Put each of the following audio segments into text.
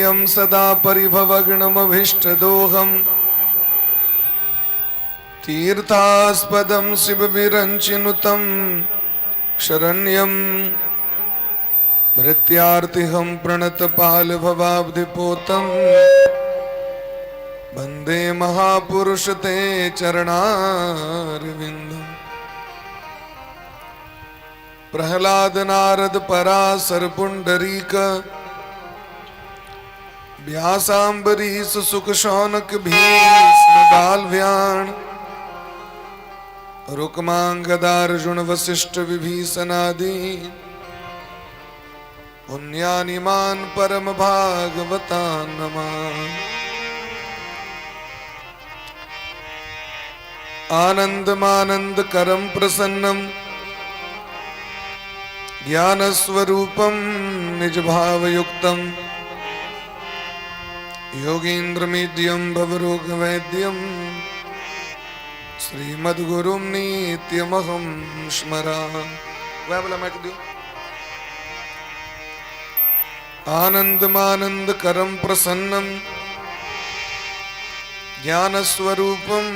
ध्येयं सदा परिभवग्नमभीष्टदोहम् तीर्थास्पदं शिवविरञ्चिनुतं शरण्यं भृत्यार्तिहं प्रणतपालभवाब्धिपोतं वन्दे महापुरुष ते चरणारविन्दम्। प्रहलाद नारद पराशर पुंडरीक व्यासाम्बरीश सुख शौनक भीष्म बालव्याण रुक्मांगदार्जुन वशिष्ठ विभीषणादि पुण्यानिमान परम भागवतान नमामि। आनंदमानंद करम प्रसन्नम ज्ञानस्वरूपं निजभावयुक्तं योगीन्द्रमीड्यं भवरोगवैद्यं श्रीमद्गुरुं नित्यमहं स्मरामि। वह बोला मैं दियो। आनंदमानंद करम प्रसन्नम ज्ञानस्वरूपं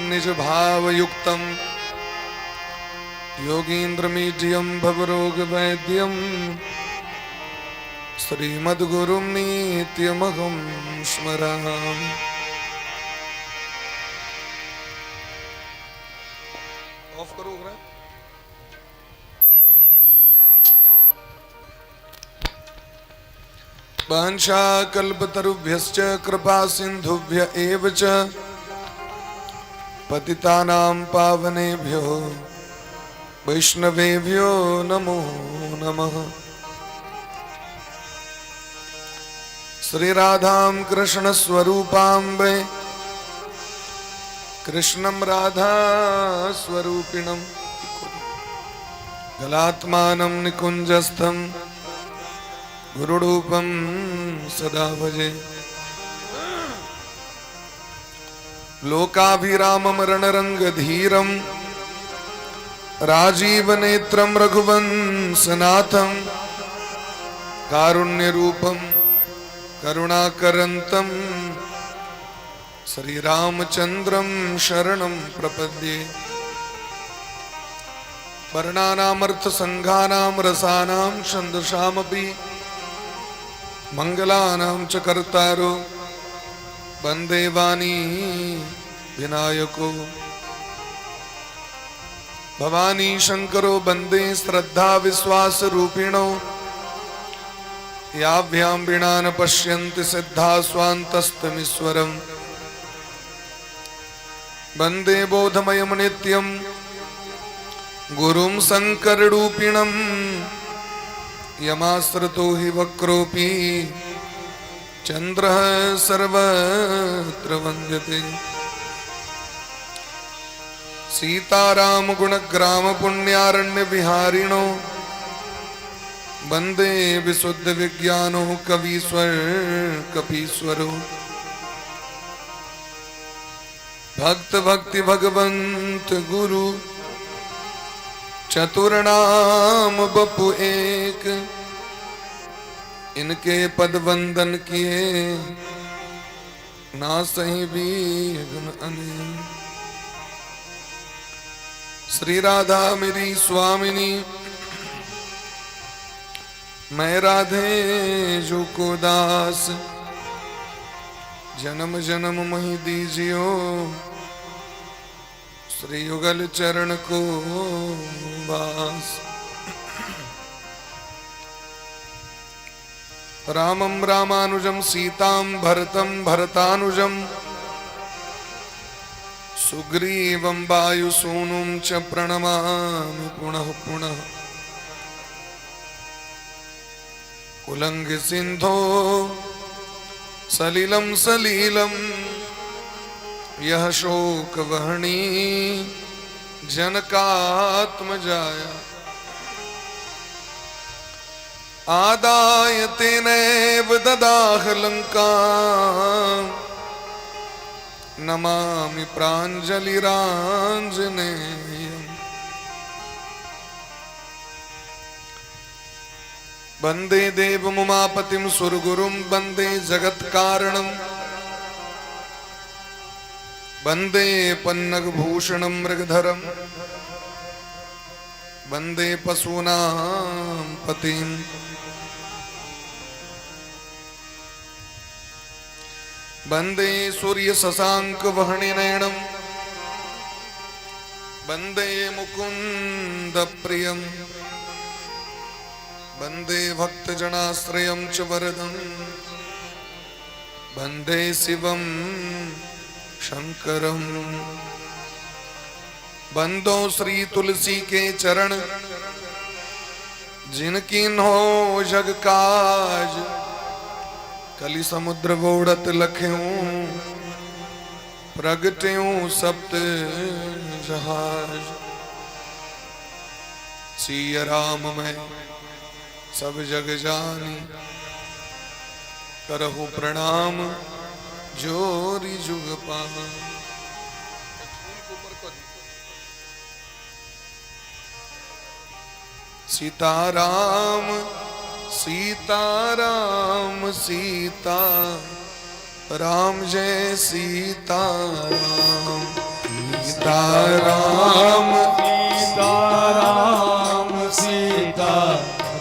निजभावयुक्तं योगीन्द्रमीड्यं भवरोगवैद्यं श्रीमद्गुरुं नित्यमहं स्मरामि। ऑफ करो। वाञ्छाकल्पतरुभ्यश्च कृपा सिन्धुभ्य एव च पतितानां पावनेभ्यो वैष्णवेभ्यो नमो नमः। श्री राधां कृष्ण स्वरूपां वै कृष्णं राधा स्वरूपिणं गलात्मानं निकुञ्जस्थं गुरुरूपं सदा भजे। लोकाभिरामं रणरङ्गधीरं राजीवनेत्रं रघुवंशनाथं कारुण्यरूपं करुणाकरन्तं श्रीरामचन्द्रं शरणं प्रपद्ये। वर्णानामर्थसङ्घानां रसानां छन्दसामपि मंगलानां च कर्तारो वन्दे वाणी विनायको। भवानी शंकरो वन्दे श्रद्धा विश्वास रूपिणो याभ्यां विणा न पश्यन्ति सिद्धा स्वान्तस्थमीश्वरम्। वन्दे बोधमयं नित्यं गुरुं शङ्कररूपिणं यमाश्रितो हि वक्रोऽपि चन्द्रः सर्वत्र वन्द्यते। सीताराम गुणग्राम पुण्यारण्य विहारिणो वंदे विशुद्ध विज्ञानो कवीश्वर कपीश्वरो। भक्त भक्ति भगवंत गुरु चतुर नाम बपु एक, इनके पद वंदन किए ना सही विघ्न अनेक। श्री राधा मेरी स्वामिनी, मैं राधे जो को दास, जन्म जन्म मही दीजियो श्री युगल चरण को वास। रामं रामानुजं सीतां भरतं भरतानुजं सुग्रीवं वायुसूनुं च प्रणमामि पुनः पुनः। उलंघ सिंधो सलिलं सलीलं यह शोक वहनी जनकात्मजाया। आदाय तेनैव ददाह लंकां नमामि प्राञ्जलिराञ्जनेयम्। वन्दे देवमुमापतिं सुरगुरुं वन्दे जगत्कारणम्। वन्दे पन्नगभूषणं मृगधरं वन्दे पशूनां पतिम्। वन्दे सूर्य शशांक वह्निनयनं वन्दे मुकुन्द प्रियं वन्दे भक्तजनाश्रयं च वरदं वन्दे शिवं शंकरम। बंदो श्री तुलसी के चरण, जिनकी हो जग काज। कलि समुद्र बोड़त लख्यूं, प्रगट्यूं सप्त जहाज। सिय राम मैं सब जग जानी, करहु प्रणाम जोरी जुग पान। सीताराम सीताराम सीता राम जय सीताराम सीताराम सीताराम सीता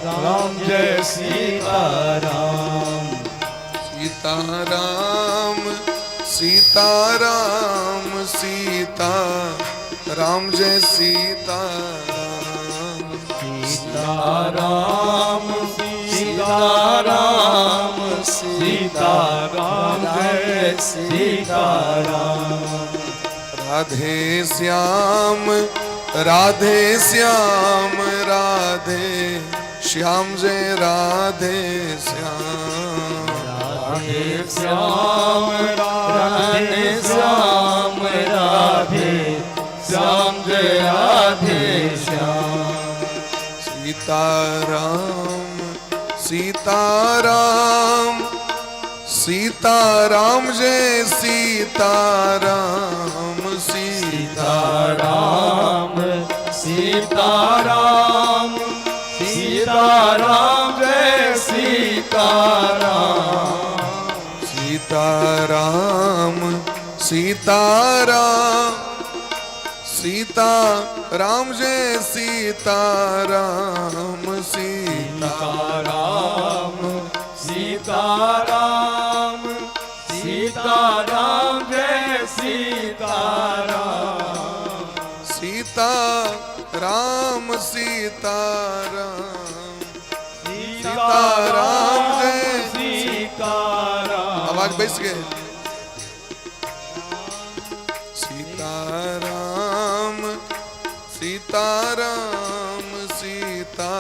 राम जय सीताराम। सीताराम सीताराम सीता राम जय सीताराम। सीताराम सीताराम सीता राम जय सीताराम। राधे श्याम राधे श्याम राधे श्याम जय राधे श्याम। राधे श्याम राधे श्याम राधे श्याम जय राधे श्याम। सीताराम सीताराम सीताराम जय सीताराम सीता सीताराम सीताराम सीताराम जय सीताराम। सीताराम सीताराम सीता राम जय सीताराम सीता सीताराम सीताराम सीताराम जय सीताराम। सीता राम सीताराम सीताराम जय सीताराम। आवाज बैस गए। सीताराम सीताराम सीता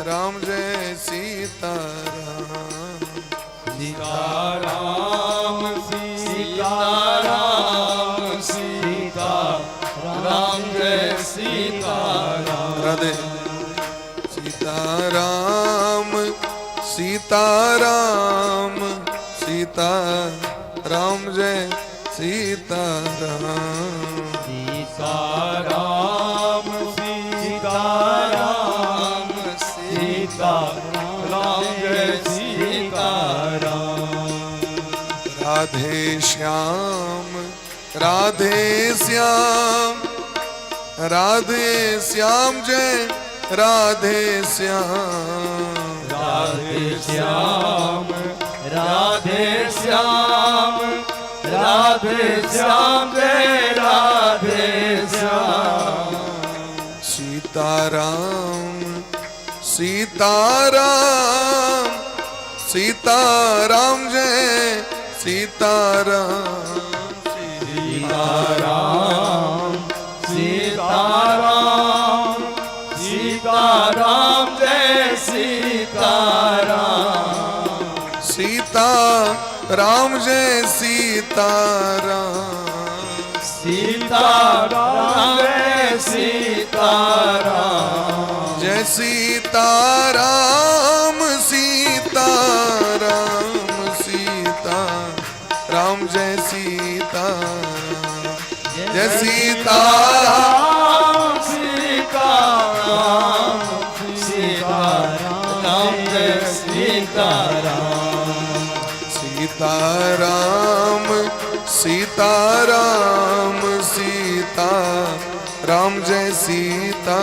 राम जय सीताराम। सीताराम सीताराम सीता राम जय सीताराम। राधे सीताराम सीताराम सीता राम जय सीताराम। सीताराम सीताराम सीता राम जय सीताराम। राधे श्याम राधे श्याम राधे श्याम जय राधे श्याम। राधे श्याम राधे श्याम राधे श्याम जय राधे श्याम। सीताराम सीताराम सीताराम जय सीताराम। सीताराम सीताराम सीताराम जय सीताराम। सीता राम जय सीताराम। सीताराम जय सीताराम। जय सीताराम सीताराम सीता राम जय सीताराम जय सीताराम सीताराम सीताराम राम जय सीता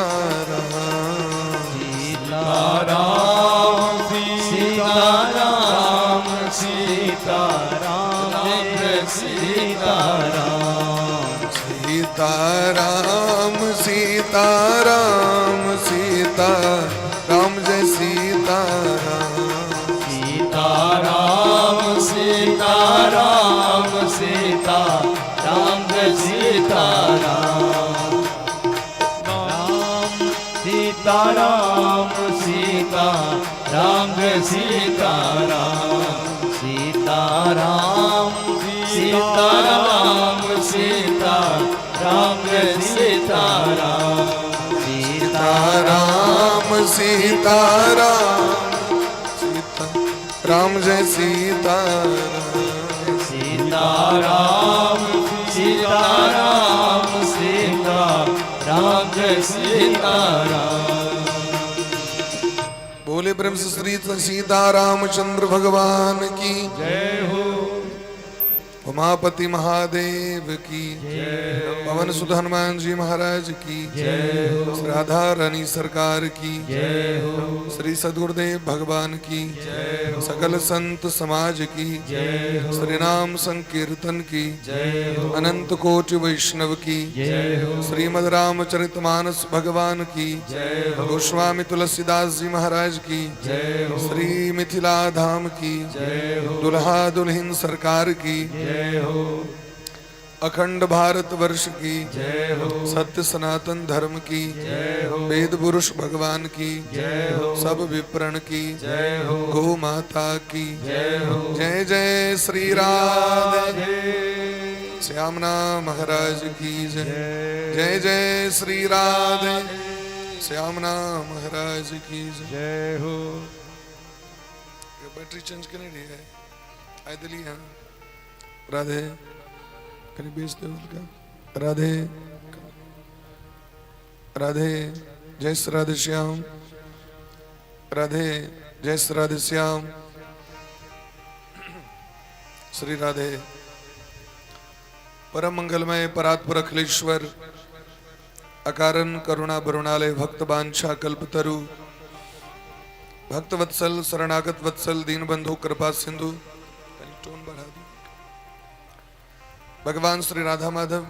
राम। सीता राम सीता राम सीता राम जय सीता राम। सीता राम सीता राम सीता राम जय सीता राम। सीता राम सीता राम सीता राम जय सीता राम। राम सीता राम सीता राम जय सीता राम। सीता राम सीता राम सीता राम जय सीता राम। सीता राम सीता राम सीता राम जय सीता राम। सीता राम सीता राम सीता राम जय सीता राम। बोले प्रेम से श्री सीता रामचंद्र भगवान की जय हो। उमापति महादेव की जय हो। पवन सुत हनुमान जी महाराज की जय हो। राधा रानी सरकार की जय हो। श्री सदगुरुदेव भगवान की जय हो। सकल संत समाज की जय हो। श्री नाम संकीर्तन की जय हो। अनंत कोटि वैष्णव की जय हो। श्रीमद रामचरितमानस भगवान की जय हो। गोस्वामी तुलसीदास जी महाराज की जय हो। श्री मिथिला धाम की जय हो। दुल्हा दुल्हन सरकार की जय हो। अखंड भारत वर्ष की जय हो। सत्य सनातन धर्म की जय हो। वेद पुरुष भगवान की जय हो। सब विप्रण की जय हो। गौ माता की जय हो। जय जय श्री राधे राधे। श्यामना महाराज की जय। जय जय श्री राधे श्यामना महाराज की जय। जय हो। ये बैटरी चेंज करने दी है आए दिली है राधे कहीं बेच दो हल्का। राधे राधे जय श्री राधे श्याम राधे जय श्री राधे श्याम श्री राधे। परम मंगलमय परात्पर अखिलेश्वर अकारण करुणा बरुणालय भक्त बांछा कल्पतरु भक्त वत्सल शरणागत वत्सल दीन बंधु कृपा सिंधु टोन बढ़ा दी भगवान श्री राधा माधव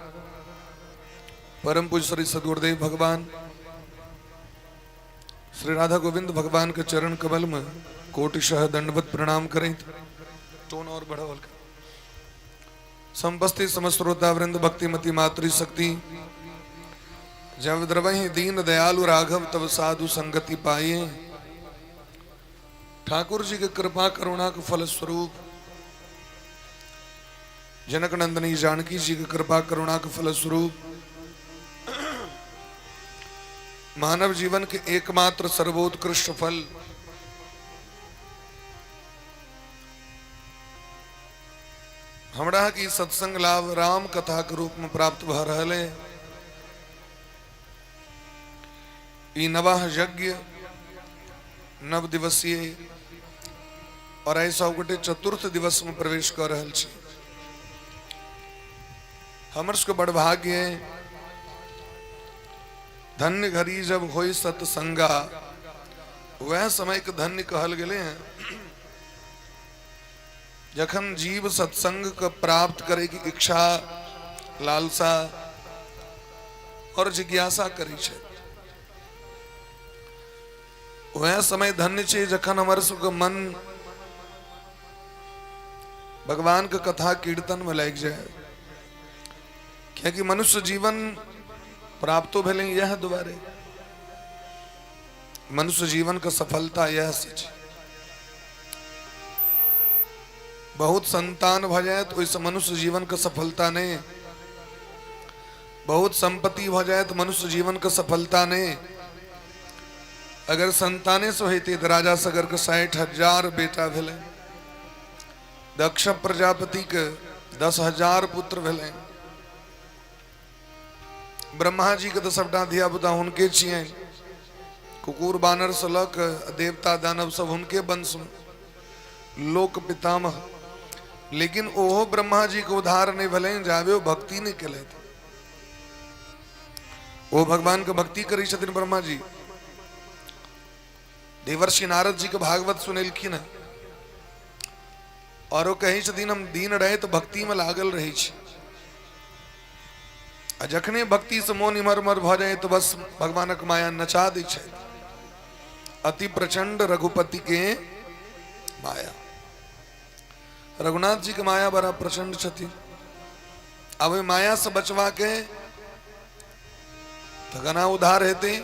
परम पूज्य श्री सदगुरुदेव भगवान श्री राधा गोविंद भगवान के चरण कमल में कोटिशः दंडवत प्रणाम करें। टोन और बढ़ाओ हल्का। संपस्ति समस्रोता वृंद भक्तिमती मातृशक्ति जब द्रवहि दीन दयालु राघव तब साधु संगति पाए। ठाकुर जी के कृपा करुणा के फल स्वरूप जनक नंदनी जानकी जी की कृपा करुणा के फल स्वरूप मानव जीवन के एकमात्र सर्वोत्कृष्ट फल हमरा की सत्संग लाभ राम कथा के रूप में प्राप्त भ रहल है। ई नवाह यज्ञ नव दिवसीय और ऐसा गोटे चतुर्थ दिवस में प्रवेश कर रहल छी। हमर सबके बड़ भाग्य है धन्य घड़ी जब होई सत्संगा वह समय के धन्य कहल गेले हैं जखन जीव सत्संग के प्राप्त करे की इच्छा लालसा और जिज्ञासा करी छै वह समय धन्य छै जखन हमर सबके मन भगवान के कथा कीर्तन में लागि जाए क्योंकि मनुष्य जीवन प्राप्तो भेलै यह दुआरे मनुष्य जीवन के सफलता यह से छै। बहुत संतान भ जाए तो ओहिसँ मनुष्य जीवन के सफलता नहीं, बहुत संपत्ति भ जाए तो मनुष्य जीवन के सफलता नहीं। अगर संताने से होते तो राजा सगर के 60,000 बेटा भेलै, दक्ष प्रजापति के 10,000 पुत्र भेलै, ब्रह्मा जी के तो सबटा धिया पुता हुनके छियनि, कुकुर बानर से लऽ कऽ देवता दानव सब हुनके वंश में, लोक पितामह। लेकिन ओहो ब्रह्मा जी के उद्धार नहीं भेलनि जाबे ओ भक्ति नहीं केलथि। ओ भगवान के भक्ति करै छथिन ब्रह्मा जी। देवर्षि नारद जी के भागवत सुनेलखिन हँ और ओ कहै छथिन हम दिन राति भक्ति में लागल रहै छी, आ जखने भक्ति से मोन इम्हर उम्हर भऽ जाय तऽ बस भगवानक माया नचा दै छथि। अति प्रचंड रघुपति के माया, रघुनाथ जी के माया बड़ा प्रचंड छथिन। आब ओहि माया से बचवा के तऽ केना उद्धार हेतै?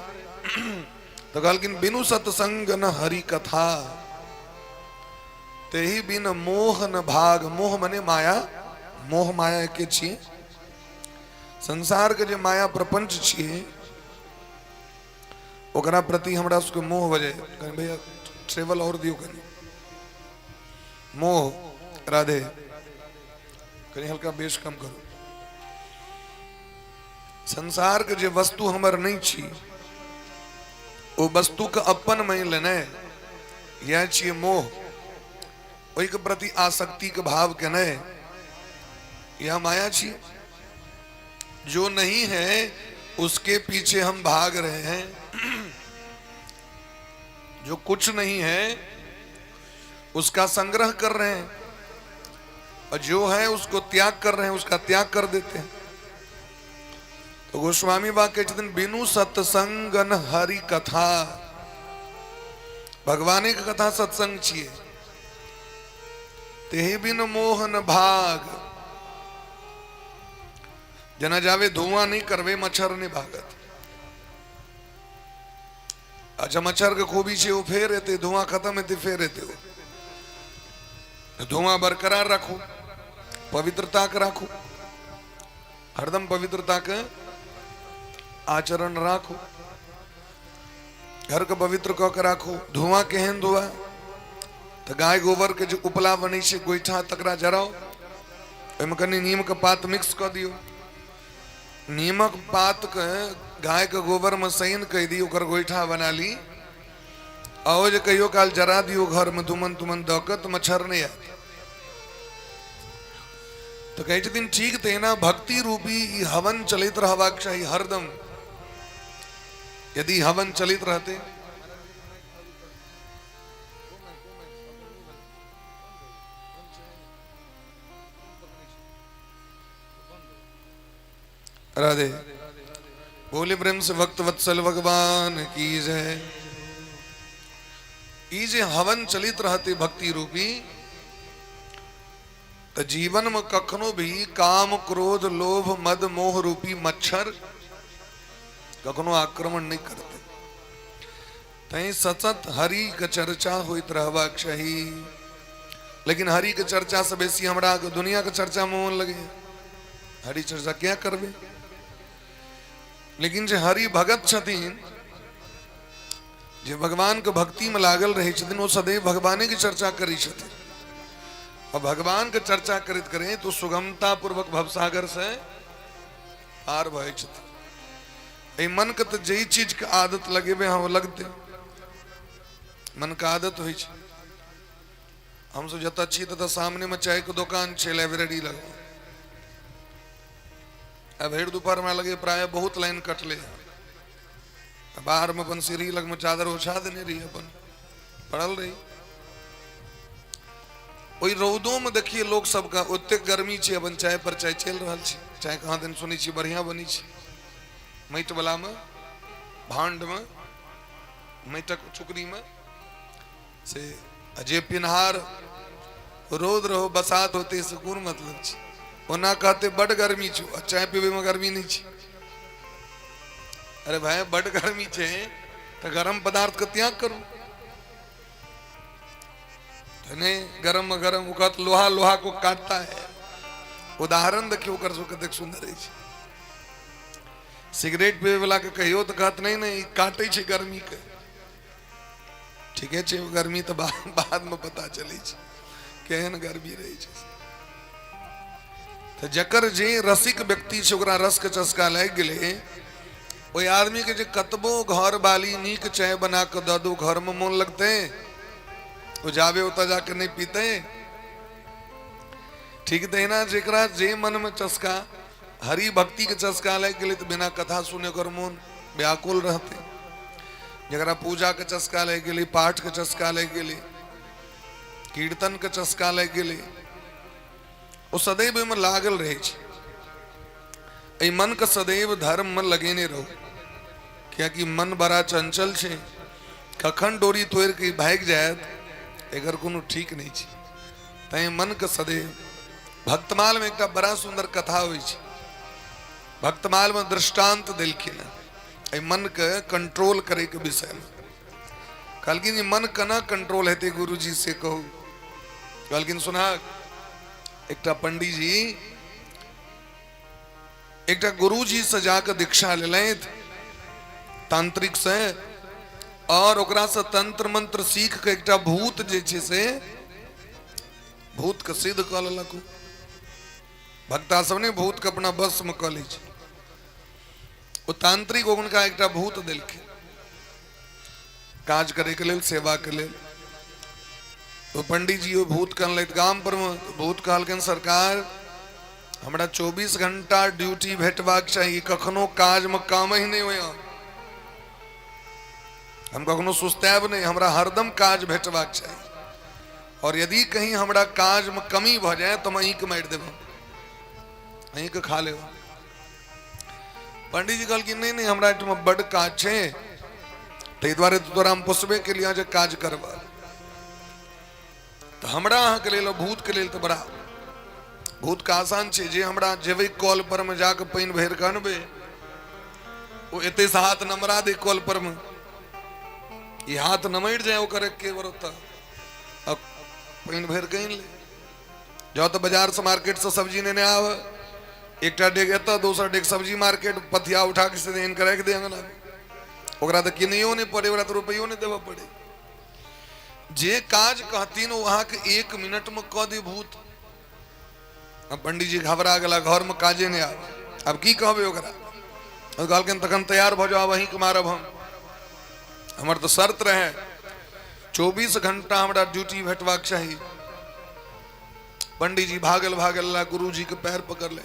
तऽ कहलखिन बिनु सत्संग न हरि कथा, तेहि बिन मोह न भाग। मोह मने माया, मोह माया एके छियै। संसार के जे माया प्रपंच छियै ओकरा प्रति हमरा सबके मोह भऽ जाय। कनि भैया ट्रेवल और दियौ कनि मोह, राधे कनि हल्का बेस कम करू। संसार के जे वस्तु हमर नहीं छी ओ वस्तु के अपन मानि लेनाइ यह छियै मोह। ओहि के प्रति आसक्ति के भाव केनाइ यह माया छी। जो नहीं है उसके पीछे हम भाग रहे हैं, जो कुछ नहीं है उसका संग्रह कर रहे हैं, और जो है उसको त्याग कर रहे हैं, उसका त्याग कर देते हैं। तो गोस्वामी बा कहै छथिन बिनु सत्संगन हरि कथा, भगवाने के कथा सत्संग छियै। तेहि बिन मोहन भाग, जेना जावे धुआं नहीं करवे मच्छर नहीं भागत। अच्छा मच्छर के खूबी छै ओ फेर एते, धुआं खत्म हेतै फेर एते। ओ धुआं बरकरार राखू, पवित्रता के राखू, हरदम पवित्रता के आचरण राखू, घर के पवित्र कऽ के राखू। धुआं केहन धुआं? तऽ गाय गोबर के जे उपला बनै छै गोइठा, तकरा जराउ, ओहिमे कनि नीम के पात मिक्स कऽ दियौ। नीमक पात के गाय के गोबर में सैन कहि दी, ओकर गोइठा बना ली, आ ओ जे कहियो काल जरा दियौ घर में धुमन तुमन दऽ के, तऽ मच्छर नहि आयत। तऽ कहै छथिन ठीक तहिना भक्ति रूपी ई हवन चलैत रहबाक चाही हरदम। यदि हवन चलैत रहते राधे बोले प्रेम से भक्त वत्सल भगवान की जय। ई जे हवन चलित रहते भक्ति रूपी, तो जीवन में कखनो भी काम क्रोध लोभ मद मोह रूपी मच्छर कखनो आक्रमण नहीं करते। तैं सतत हरि के चर्चा होइत रहबाक चाही। लेकिन हरि के चर्चा से बेसी हमरा दुनिया के चर्चा में मन लगे, हरि चर्चा क्या करबे? लेकिन जे हरि भगत छथिन, जे भगवान के भक्ति में लागल रहे छथिन, ओ सदैव भगवाने के चर्चा करै छथिन। और भगवान के चर्चा करैत करैत तो सुगमता पूर्वक भवसागर से पार भऽ छथिन। एहि मन के तऽ जाहि चीज के आदत लगेबै अहाँ, ओ लगतै। मन के आदत होइ छै। हमसब जतऽ छी ततऽ सामने में चाय के दोकान छै लाइब्रेरी लग। आ भरि दुपहर हमरा लगे प्राय बहुत लाइन कटले। बाहर में अपन सीढ़ी लग में चादर ओछा देने रही, अपन पड़ल रही। ओहि रौदो में देखिए लोग सबके ओतेक गर्मी छै, अपन चाय पर चाय चलि रहल छै। चाय कहाँ दिन सुनै छी बढ़िया बनै छै, माटि वाला में, भांड में, माटिक चुकरी में से। जे पिनहार रौद रहो बसात होते से कोन मतलब छै? ओना कहते बड गर्मी छौ, आ चाय पीबै में गर्मी नहीं छै। अरे भाई बड गर्मी छै तऽ गरम पदार्थ के त्याग करू। तऽ नहि, गरम में गरम ओ कहत लोहा लोहा को काटता है। उदाहरण देखियौ ओकर सबके कतेक सुन्दर अछि। सिगरेट पीबै वाला के कहियो तऽ कहत नहीं नहीं, ई काटै छै गर्मी के। ठीके छै, गर्मी तऽ बाद में पता चलै छै केहन गर्मी रहै छै। तऽ जकर जे रसिक व्यक्ति छै ओकरा रस के चस्का लागि गेलै, ओहि आदमी के जे कतबो घर वाली नीक चाय बना कऽ दऽ दू, घर में मोन लगतै? ओ जाबे ओतऽ जाके नहि पीतै। ठीक तहिना जेकरा जे मन में चस्का हरि भक्ति के चस्का लागि गेलै तऽ बिना कथा सुने ओकर मोन व्याकुल रहतै। जकरा पूजा के चस्का लागि गेलै, पाठ के चस्का लागि गेलै, कीर्तन के चस्का लागि गेलै, ओ सदैव ओहिमे लागल रहै छै। एहि मनके सदैव धर्ममे लगेने रहू, कियाकि मन बड़ा चंचल छै, कखन डोरी तोड़ि के भागि जायत एकर कोनो ठीक नहि छै। तैं मनके सदैव भक्तमालमे एकटा बड़ा सुन्दर कथा होइ छै। भक्तमालमे दृष्टांत देलखिन हँ एहि मनके कंट्रोल करैके विषयमे। कहलखिन जे मन केना कंट्रोल हेतै गुरुजी से कहू। कहलखिन सुना, एकटा पंडीजी एकटा गुरुजी से जाके दीक्षा लेलथि तांत्रिक से, और ओकरा से तंत्र मंत्र सीख के एकटा भूत जे छै से भूत के सिद्ध कऽ लेलक। भक्ता सब ने भूत के अपना बस में कऽ लै छै। ओ तांत्रिक हुनका एकटा भूत देलखिन काज करे के लेल, सेवा के लेल। तो पंडीजी ओ भूत के अनलथि गाम पर मे। भूत कहलखिन सरकार हमरा 24 घंटा ड्यूटी भेटबाक चाही, कखनो काज में काम ही नहीं होया, हम कखनो सुस्तायब नहीं, हमरा हरदम काज भेटबाक चाही, और यदि कहीं हमरा काज में कमी भ जाए तो हम अहीं के मारि देब, अहीं के खा लेब। पंडीजी कहलखिन नहीं नहीं, हमरा एहिठाम बड्ड काज छै, ताहि दुआरे तोरा हम पोसबे केलियै जे काज करबा। तऽ हमरा अहाँके लेल भूतके लेल तऽ बड़ा भूतके आसान छै, जे हमरा जेबै कल पर मे जाके पानि भरि कऽ अनबै, ओ एते से हाथ नमरा दे कल पर मे, ई हाथ नमरि जाय ओकर एके बेर ओतऽ आ पानि भरि कऽ आनि ले। जाउ तऽ बाजार से मार्केट से सब्जी नेने आब, एकटा डेग एतऽ दोसर डेग सब्जी मार्केट, पथिया उठा के सीधे आनि कऽ राखि दे अंगना मे, ओकरा तऽ किनैयो नहि पड़े, ओकरा तऽ रुपैयो नहि देबऽ पड़े। जे काज कहथिन ओ अहाँके 1 मिनट मे कऽ दे भूत। अब पंडीजी घबरा गेला, घर मे काजे नहि आब, आब की कहबै ओकरा। ओ कहलखिन तखन तैयार भऽ जाउ, आब अहींके मारब हम, हमर तऽ शर्त रहै 24 घंटा हमरा ड्यूटी भेटबाक चाही। पंडीजी भागल भागल ला गुरुजी के पैर पकड़ ले।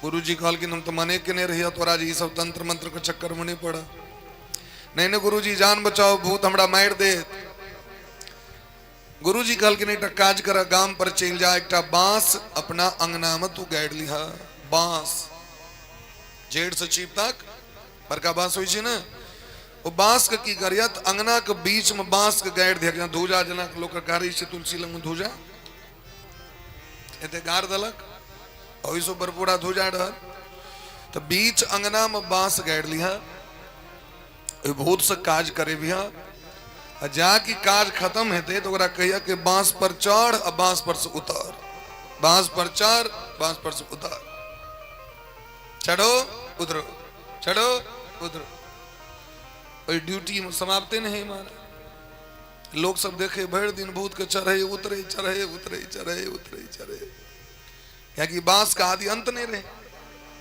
गुरुजी कहलखिन हम तऽ मने केने रहिए तोरा जे ई सब तंत्र मंत्र के चक्कर में नहीं पड़। नहीं नहीं गुरुजी जान बचाओ, भूत हमरा मारि देत। गुरुजी कहलखिन एकटा काज कर, गाम पर चलि जा, एकटा बांस अपना अंगना में तू गाड़ि लिह, बांस जेड़ से चीप तक बड़का बांस होइ छै ने, ओ बांस के की करिया तऽ अंगना के बीच में बांस के गाड़ि दिया, जेना धूजा जेना लोक गाड़ै छै तुलसी लग में धूजा, एते गाड़ देलक ओहिसँ ऊपर पूरा धूजा रहल, तऽ बीच अंगना में बांस गाड़ि लिह, ओहि भूत से काज करेबिह, आ जा कि काज खत्म हेतै तऽ ओकरा कहिया कि बांस पर चढ़ आ बांस पर से उतर, बांस पर चढ़ बांस पर से उतर, चढ़ो उतरो चढ़ो उतरो। ओहि ड्यूटी में समाप्ते नहीं है महाराज। लोग सब देखे भरि दिन भूत के चढ़े उतरे चढ़े उतरे चढ़े उतरे चढ़े, कियाकि बांस का आदि अंत नहीं रहे,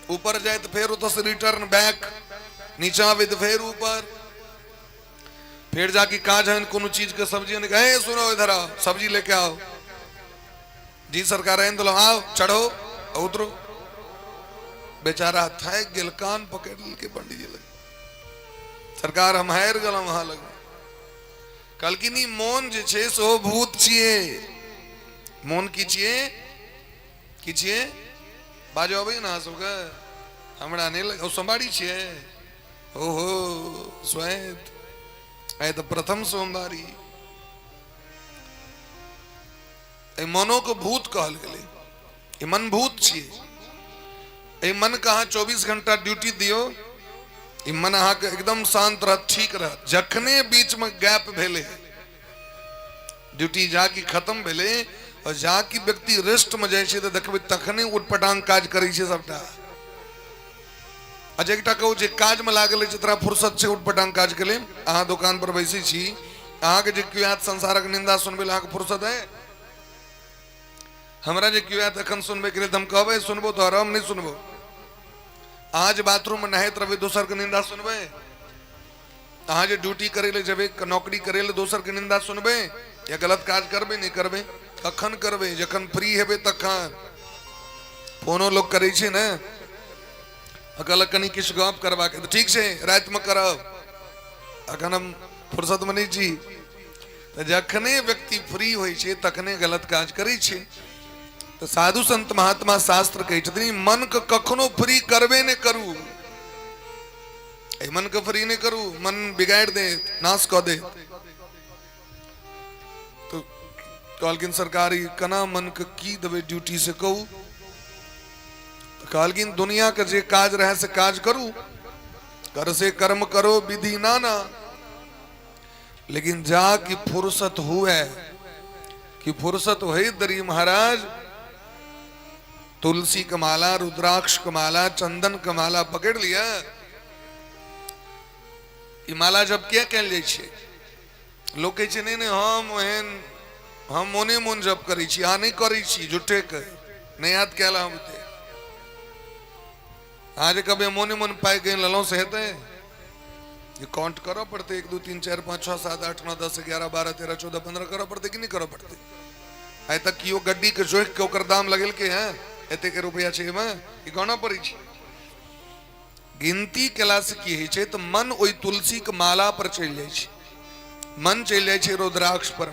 ऊपर जाए तो फिर उधर से रिटर्न बैक, नीचा आवे तो फिर ऊपर, फिर जाके काज है कोनो चीज के सब्जी ने कहे सुनो इधर आओ सब्जी लेके आओ, जी सरकार आन दिलो, आओ चढ़ो उतरो। बेचारा थाकि गेल, कान पकड़ लेलकै पंडीजी लग, सरकार हम हारि गेलहुँ अहाँ लग। कहलखिन ई मोन जे छै सेहो भूत छियै। मोन की छियै, की छियै बाजो अबै ने अहाँ सबके, हमरा नहि लग, सोमवारी छियै, ओहो स्वयं आइ तऽ प्रथम सोमवारी। एहि मनो के भूत कहल गेलै, ई मन भूत छियै। एहि मन के अहाँ 24 घंटा ड्यूटी दियौ, ई मन अहाँके एकदम शांत रहत, ठीक रहत। जखने बीच में गैप भेलै, ड्यूटी जाकि खत्म भेलै और जाकि व्यक्ति रेस्ट में जाइ छै तऽ देखबै तखने उटपटांग काज करै छै सबटा। अच्छा एकटा कहू, जे काज में लागल अछि तोरा फुर्सत छै उटपटांग काज के लेल? अहाँ दोकान पर बैसै छी, अहाँके जे केओ आयत संसारक निंदा सुनबै लए अहाँके फुर्सत है? हमरा जे केओ आयत एखन सुनबै के लेल तऽ हम कहबै सुनबो तो हम नहि सुनबो। अहाँ जे बाथरूम में नहाइत रहबै दोसर के निंदा सुनबै? अहाँ जे ड्यूटी करै लए जेबै, नौकरी करै लए, दोसर के निंदा सुनबै या गलत काज करबै? नहि करबै। कखन करबै? जखन फ्री हेबै तखन। फोनो लोक करै छै ने, आ कहलक कनि किछु गप करबाक, तऽ ठीक छै रातिमे करब, अखन हम फुर्सतमे नहि छी। तऽ जखने व्यक्ति फ्री होइ छै तखने गलत काज करै छै। तऽ साधु संत महात्मा शास्त्र कहै छथिन मनके कखनो फ्री करबे नहि करू, एहि मनके फ्री नहि करू, मन बिगाड़ि देत, नाश कऽ देत। तऽ कहलखिन सरकार ई केना मनके की देबै ड्यूटी से कहू। तऽ कहलखिन दुनियाके जे काज रहै से काज करू, कर से कर्म करो विधि नाना, लेकिन जा की फुर्सत हुए कि फुर्सत होई दरी महाराज तुलसी के माला, रुद्राक्ष के माला, चंदन के माला पकड़ लिया। ई माला जब किया कयल जाइ छै? लोक कहै छै नहि नहि हम ओहन हम मोने मोन जप करै छी, अहाँ नहि करै छी, झूठे के नहि याद कयल हम बुते। अहाँ जे कहबै मोने मोन पाइ गनि लेलहुँ से हेतै? जे काउंट करऽ पड़तै, 1 2 3 4 5 6 7 8 9 10 11 12 13 14 15 करऽ पड़तै कि नहि करऽ पड़तै? आइ तक केओ गड्डी के जोखि के ओकर दाम लगेलकै हैं एतेक रुपया छै एहिमे, ई गणऽ पड़ै छै। गिनती केलासँ की होइ छै तऽ मन ओहि तुलसीके माला पर चलि जाइ छै, मन चलि जाइ छै रुद्राक्ष पर,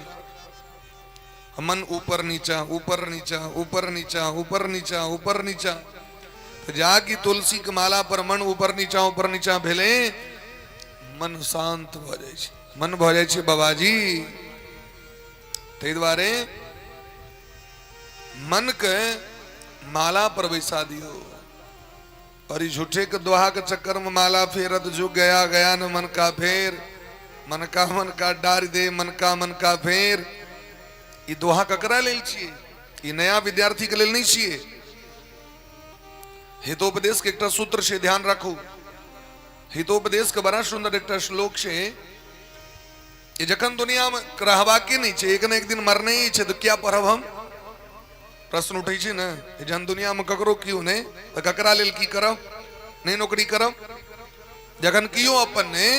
मन ऊपर नीचा ऊपर नीचा ऊपर नीचा ऊपर नीचा ऊपर नीचा। तऽ जा कि तुलसी के माला पर मन ऊपर नीचा ऊपर नीचा भेलै, मन शांत भऽ जाइ छै, मन भऽ जाइ छै बाबाजी। ताहि दुआरे मनके माला पर बैसा दियौ। और ई झूठे के दोहा के चक्कर में माला फेरत जो गया गया न मन का फेर, मन का मन का डार दे मन का मन का फेर। ई दोहा ककरा लेल छियै? ई नया विद्यार्थी के लेल नहीं छियै। हितोपदेश के एकटा सूत्र छै, ध्यान राखू। हितोपदेश के बड़ा सुंदर एकटा श्लोक छै कि जखन दुनिया में रहबाके नहीं छै, एक न एक दिन मरने ही छै, तो क्या पढ़ब हम? प्रश्न उठै छै ने, जहन दुनिया में ककरो केओ नहि तऽ ककरा लेल की करब? नहि नौकरी करब, जखन केओ अपन नहि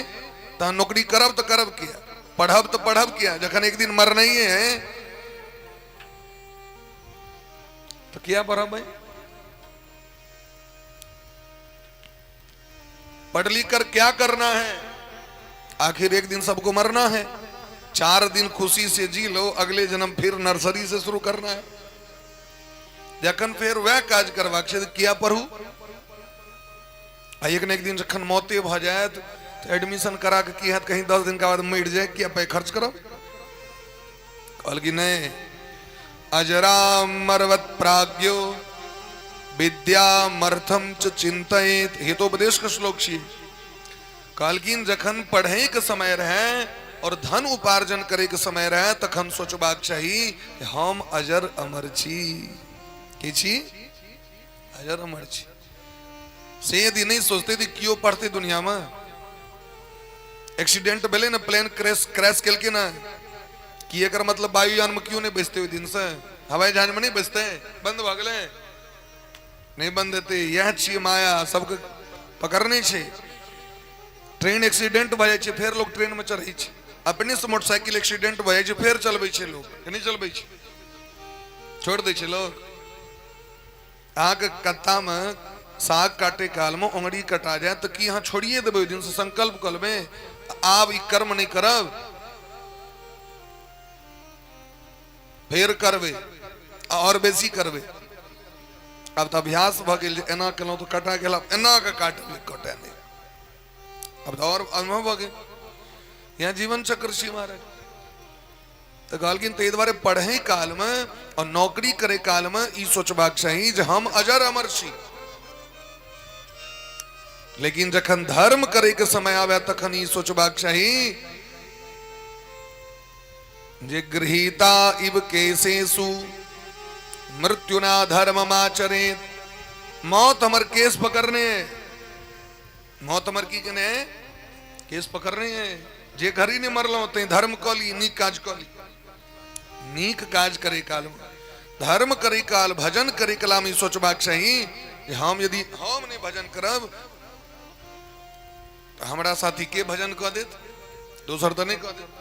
तहन नौकरी करब तऽ करब किया, पढ़ब तऽ पढ़ब किया, जखन एक दिन मरना ही है तो किया पढ़ब भाई? पढ़ लिख कर क्या करना है? आखिर एक दिन सबको मरना है। 4 दिन खुशी से जी लो, अगले जन्म फिर नर्सरी से शुरू करना है। जखन फेर वह काज करबाक छै तऽ किया पढ़ू? आ एक न एक दिन जखन मौते भऽ जायत तऽ एडमिशन करा के की हैत? कहीं 10 दिन के बाद मरि जाय, किया पाइ खर्च करब? कहल कि नहीं, अजरामरवत प्राज्ञो विद्यामर्थम च चिंतित। हितोपदेश के श्लोक छी। कहलखिन जखन पढ़े के समय रहे और धन उपार्जन करे के समय रहे तखन सोचबाक चाही कि हम अजर अमर छी। की छी? अजर अमर छी। से यदि नहीं सोचते तो क्यों पढ़ते दुनिया में? एक्सीडेंट भेलै ने, प्लेन क्रैश क्रैश केलकै ने, कि एकर मतलब वायुयान में क्यों नहीं बचते? ओहि दिन से हवाई जहाज में नहीं बचते, बंद भऽ गेलै? नहीं बंद हेतै। इएह छियै माया, सबके पकड़ने छै। ट्रेन एक्सीडेंट भऽ जाइ छै, फेर लोग ट्रेन में चढ़ै छै। अपने से मोटरसाइकिल एक्सीडेंट भऽ जाइ छै, फेर चलबै छै लोग, कि नहि चलबै छै? छोड़ि दै छै लोग। अहाँके कत्तामे साग काटे कालमे ओंगरी कटा जाए तऽ की अहाँ छोड़िए देबै? ओहि दिनसँ संकल्प कऽ लेबै आब ई कर्म नहि करब, फेर करबै आओर बेसी करबै। आब तऽ अभ्यास भऽ गेल जे एना केलहुँ तऽ कटा गेल, आब एना कऽ काटबै कटा नहि, आब तऽ आओर अनुभव भऽ गेल। यहाँ जीवन चक्र छी महाराज। तऽ कहलखिन ताहि दुआरे पढ़ै कालमे और नौकरी करे कालमे ई सोचबाक चाही जे हम अजर अमर छी। लेकिन जखन धर्म करे के समय आवे तखन ई सोचबाक चाही जे गृहीता इव केशेषु मृत्युना धर्ममाचरेत। मौत हमर केस पकड़ने, मौत हमर की केने है? केस पकड़ने है। जे घड़ी नहीं मरलहुँ ते धर्म कऽ ली, नीक काज कऽ ली। नीक काज करे काल, धर्म करे काल, भजन करे काल ई सोचबाक चाही जे हम यदि हम नहीं भजन करब तऽ हमरा साथी के भजन कऽ देत? दोसर तऽ नहि कऽ देत,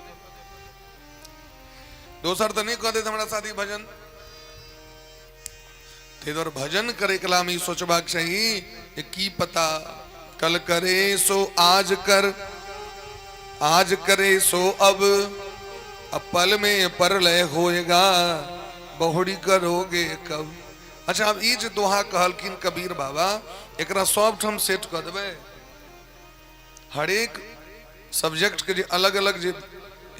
दोसर तऽ नहि कऽ देत हमरा साथी भजन। ताहि दुआरे भजन करे कलामे ई सोचबाक चाही जे की पता कल करे सो आज कर, आज करे सो अब, अब पल में परलय होएगा, बहुड़ी करोगे कब। अच्छा, अब ई जे दोहा कहलखिन कबीर बाबा, एकरा सब ठाम सेट कऽ देबै। हरेक सब्जेक्ट के जे अलग अलग जे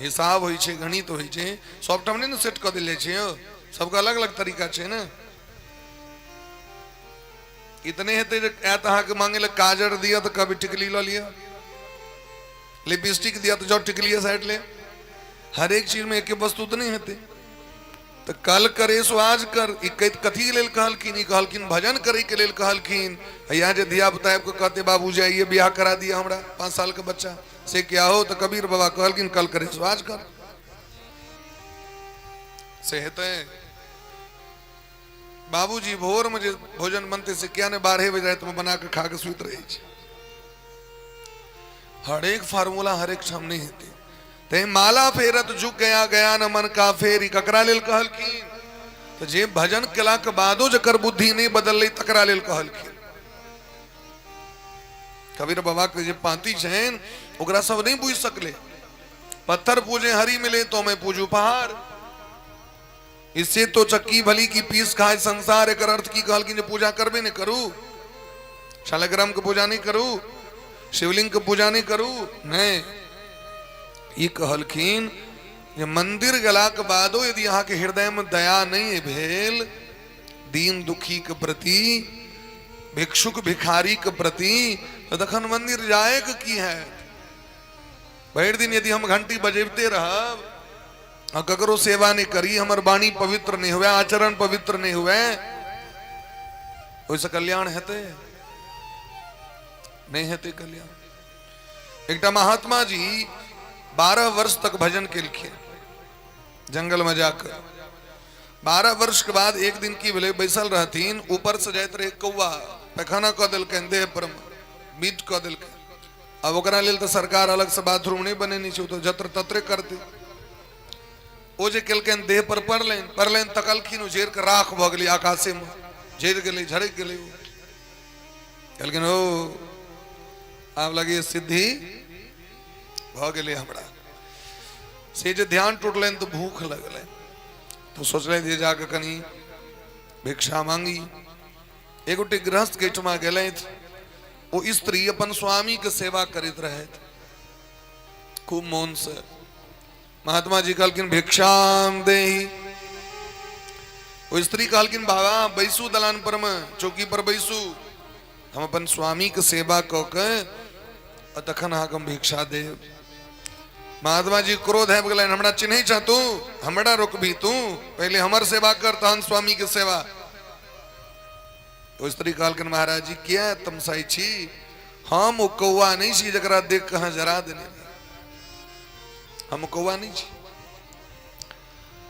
हिसाब होइ छै, गणित होइ छै, सब ठाम नहि ने सेट कऽ देल जाइ छै यौ, सबके अलग अलग तरीका छै ने। इतने हेतै जे आयत अहाँके मांगे लए काजर दिअ तऽ कभी टिकली लऽ लिअ, लिपस्टिक दिअ तऽ जाउ टिकलिए साइड ले। हरेक चीजमे एके वस्तु तऽ नहि हेतै। तऽ कल करे सो आज कर, ई कथी लेल कहलखिन? ई कहलखिन भजन करे के लेल कहलखिन। यहाँ जे धिया पुता आबि कऽ कहते बाबू जाइए बियाह करा दिया हमरा, 5 साल के बच्चा से क्या हो, तऽ कबीर बाबा कहलखिन कल करे सो आज कर, से हेतै। बाबूजी भोर में जे भोजन बनते से क्या ने 12 बजे राति में बना के खा के सुति रहे छै। हरेक फार्मूला हरेक ठाम नहीं हेतै। ते माला फेरत झुक गया गया न मन का फेरी, ककरा लेल कहलखिन? तो जे भजन केला के बादो जकर बुद्धि नहीं बदललै तकरा लेल कहलखिन। कबीर बाबा के जे पांति छनि ओकरा सब नहीं बुझि सकले। पत्थर पूजे हरि मिले तो मैं पूजू पहाड़, इससे तो चक्की भली की पीस खाए संसार। एकर अर्थ की कहलखिन जे पूजा करबे नहीं करू, शालग्राम के पूजा नहीं करू, शिवलिंग के पूजा नहीं करू, नहीं। ई कहलखिन जे मंदिर गेला के बादो यदि अहाँ के हृदय में दया नहीं भेल दीन दुखी के प्रति, भिक्षुक भिखारी के प्रति, तो तखन मंदिर जाए के की है? भरि दिन यदि हम घंटी बजेबते रहब आ ककरो सेवा नहीं करी, हमर वाणी पवित्र नहीं हुए, आचरण पवित्र नहीं हुए, ओहिसँ कल्याण हेतै? नहीं हेतै कल्याण। एकटा महात्मा जी 12 वर्ष तक भजन केलखिन जंगल में जाकर। 12 वर्ष के बाद एक दिन की भेलै, बैसल रहथिन, ऊपर से जाइत रहे कौआ, पैखाना कऽ देलकनि देह पर, मीट कऽ देलकनि। अब ओकरा लेल तऽ सरकार अलग से बाथरूम नहीं बनेने छै, ओ तऽ जत्र तत्रे करतै। ओ जे केलकनि देह पर पड़लनि, पड़लनि तकलखिन, ओ जरि कऽ राख भऽ गेलै, आकाशे में जरि गेलै, झरकि गेलै। ओ कहलखिन ओ आब लगैए सिद्धि भऽ गेलै हमरा। से जे ध्यान टूटलनि तऽ भूख लगलनि, तऽ सोचलनि जे जाकऽ कनि भिक्षा मांगी। एगोटे गृहस्थ के एहिठमा गेलथि, ओ स्त्री अपन स्वामी के सेवा करैत रहथि खूब मोन से। महात्मा जी कहलखिन भिक्षाम देही। ओ स्त्री कहलखिन बाबा बैसू दलान पर में, चौकी पर बैसू, हम अपन स्वामी के सेवा कऽ के आ तखन अहाँके हम भिक्षा देब। महात्मा जी क्रोध आबि गेलनि, हमरा चिन्है छह तू, हमरा रोकबी तू, पहिले हमर सेवा कर तहन स्वामी के सेवा। ओ स्त्री कहलखिन महाराज जी किया तमसाइ छी, हम ओ कौआ नहीं छी जकरा देख के अहाँ जरा देने, हम कौआ नहीं छी।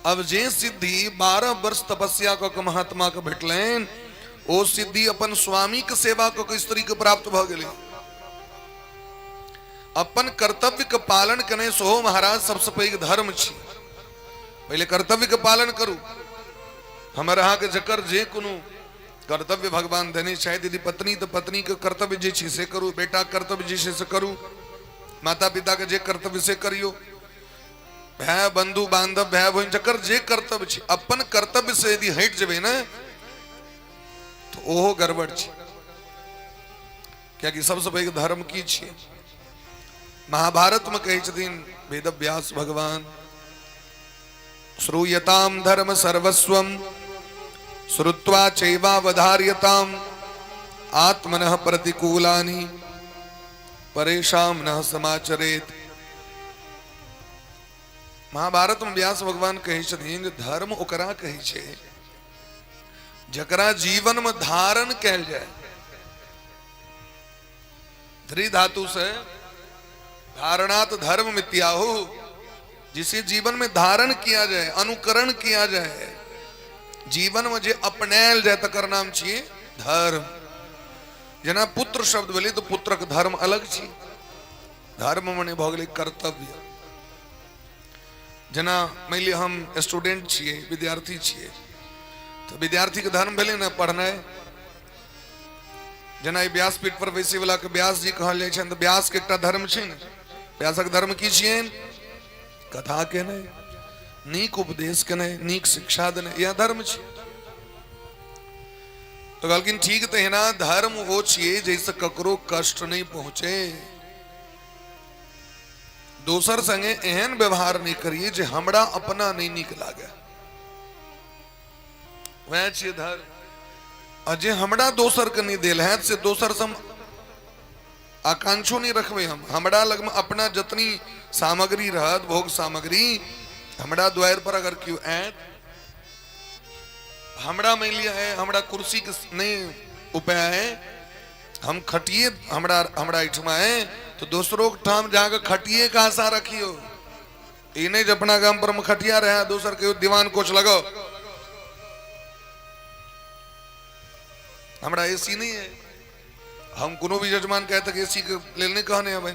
अब जे सिद्धि 12 वर्ष तपस्या कऽ के महात्मा के भेटलनि, ओ सिद्धि अपन स्वामी के सेवा कऽ के स्त्री के प्राप्त भऽ गेलै। अपन कर्तव्य के पालन केने सेहो महाराज सबसे पैघ धर्म छी। पहिले कर्तव्य के पालन करू। हमर अहाँके जकर जे कोनो कर्तव्य भगवान देने छथि, यदि पत्नी तऽ पत्नी के कर्तव्य जे छै से करू, बेटा के कर्तव्य जे छै से करू, माता पिता के जे कर्तव्य से करियौ, भाय बंधु बांधव भाय बहिन जकर जे कर्तव्य छै, अपन कर्तव्य से यदि हटि जेबै ने तऽ ओहो गड़बड़ छै। कियाकि सबसँ पैघ धर्म की छियै? महाभारत में कहै छथिन वेद व्यास भगवान, श्रूयताम धर्म सर्वस्वम श्रुत्वा चैवावधार्यताम आत्मनः प्रतिकूलानि परेशाम न समाचरेत। महाभारत में व्यास भगवान कहै छथिन जे धर्म ओकरा कहै छै जकरा जीवन में धारण कयल जाय। ध्री धातु से धारणात धर्म मित्याहु, जिसे जीवन में धारण किया जाए, अनुकरण किया जाए, जीवन में जे अपनायल जाए तकर नाम छियै धर्म। जेना पुत्र शब्द भेलै तऽ पुत्रक धर्म अलग छी, धर्म मने भऽ गेलै कर्तव्य। जेना मानि लिअ हम स्टूडेंट छियै, विद्यार्थी छियै, तऽ विद्यार्थीके धर्म भेलै ने पढ़नाइ। जेना ई व्यासपीठ पर बैसै वाला के व्यास जी कहल जाइ छनि, तऽ व्यास के एकटा धर्म छै ने। व्यासक धर्म की छियनि? कथा केनाइ, नीक उपदेश केनाइ, नीक शिक्षा देनाइ, इएह धर्म छै। तऽ कहलखिन ठीक, तहिना धर्म ओ छियै जाहिसँ ककरो कष्ट नहि पहुँचे, दोसर संगे एहन व्यवहार नहि करिए जे हमरा अपना नहि नीक लागे, वएह छियै धर्म। आ जे हमरा दोसरके नहि देल हैत से दोसर से हम आकांक्षो नहि रखबै। हम हमरा लगमे अपना जतनी सामग्री रहत, भोग सामग्री, हमरा द्वार पर अगर केओ आयत, हमरा मानि लिअ है हमरा कुर्सी के नहि उपाय है, हम खटिए हमरा हमरा एहिठमा है, तो दोसरो ठाम जाके खटिए के आशा रखियो। ई नहि जे अपना गाम पर मे खटिया रहे, दोसर के दीवान कोच लगाओ। हमरा एसी नहीं है, हम कोनो भी जजमान के तक एसी के लेल नहि कहने हेबै,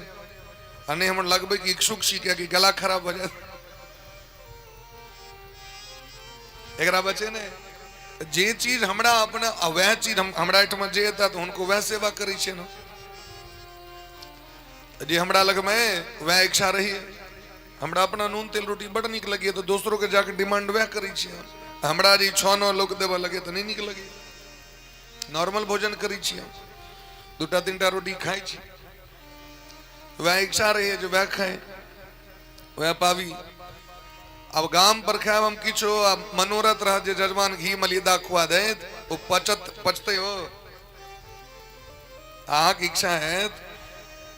आ नहि हमर लगबै के इच्छुक छी, कियाकि गला खराब भऽ जायत। एकरा बचे ने जे चीज हमरा अपना, आ वएह चीज हम हमरा एहिठमा जे एता तऽ हुनको वएह सेवा करै छियनि हम। जे हमरा लगमे वएह इच्छा रही, हमरा अपना नून तेल रोटी बड़ नीक लगैए, तऽ दोसरोके जाके डिमांड वएह करै छियै। हमरा जे छओ नओ लोक देबऽ लगे तऽ नहि नीक लगैए। नॉर्मल भोजन करै छी हम, दूटा तीनटा रोटी खाइ छी, वएह इच्छा रहैए जे वएह खाइ, वएह पाबी। आब गाम पर खायब हम किछो, आ मनोरथ रहत जे जजमान घी मलिदा खुआ दैत, ओ पचत पचतै हो। अहाँके इच्छा हैत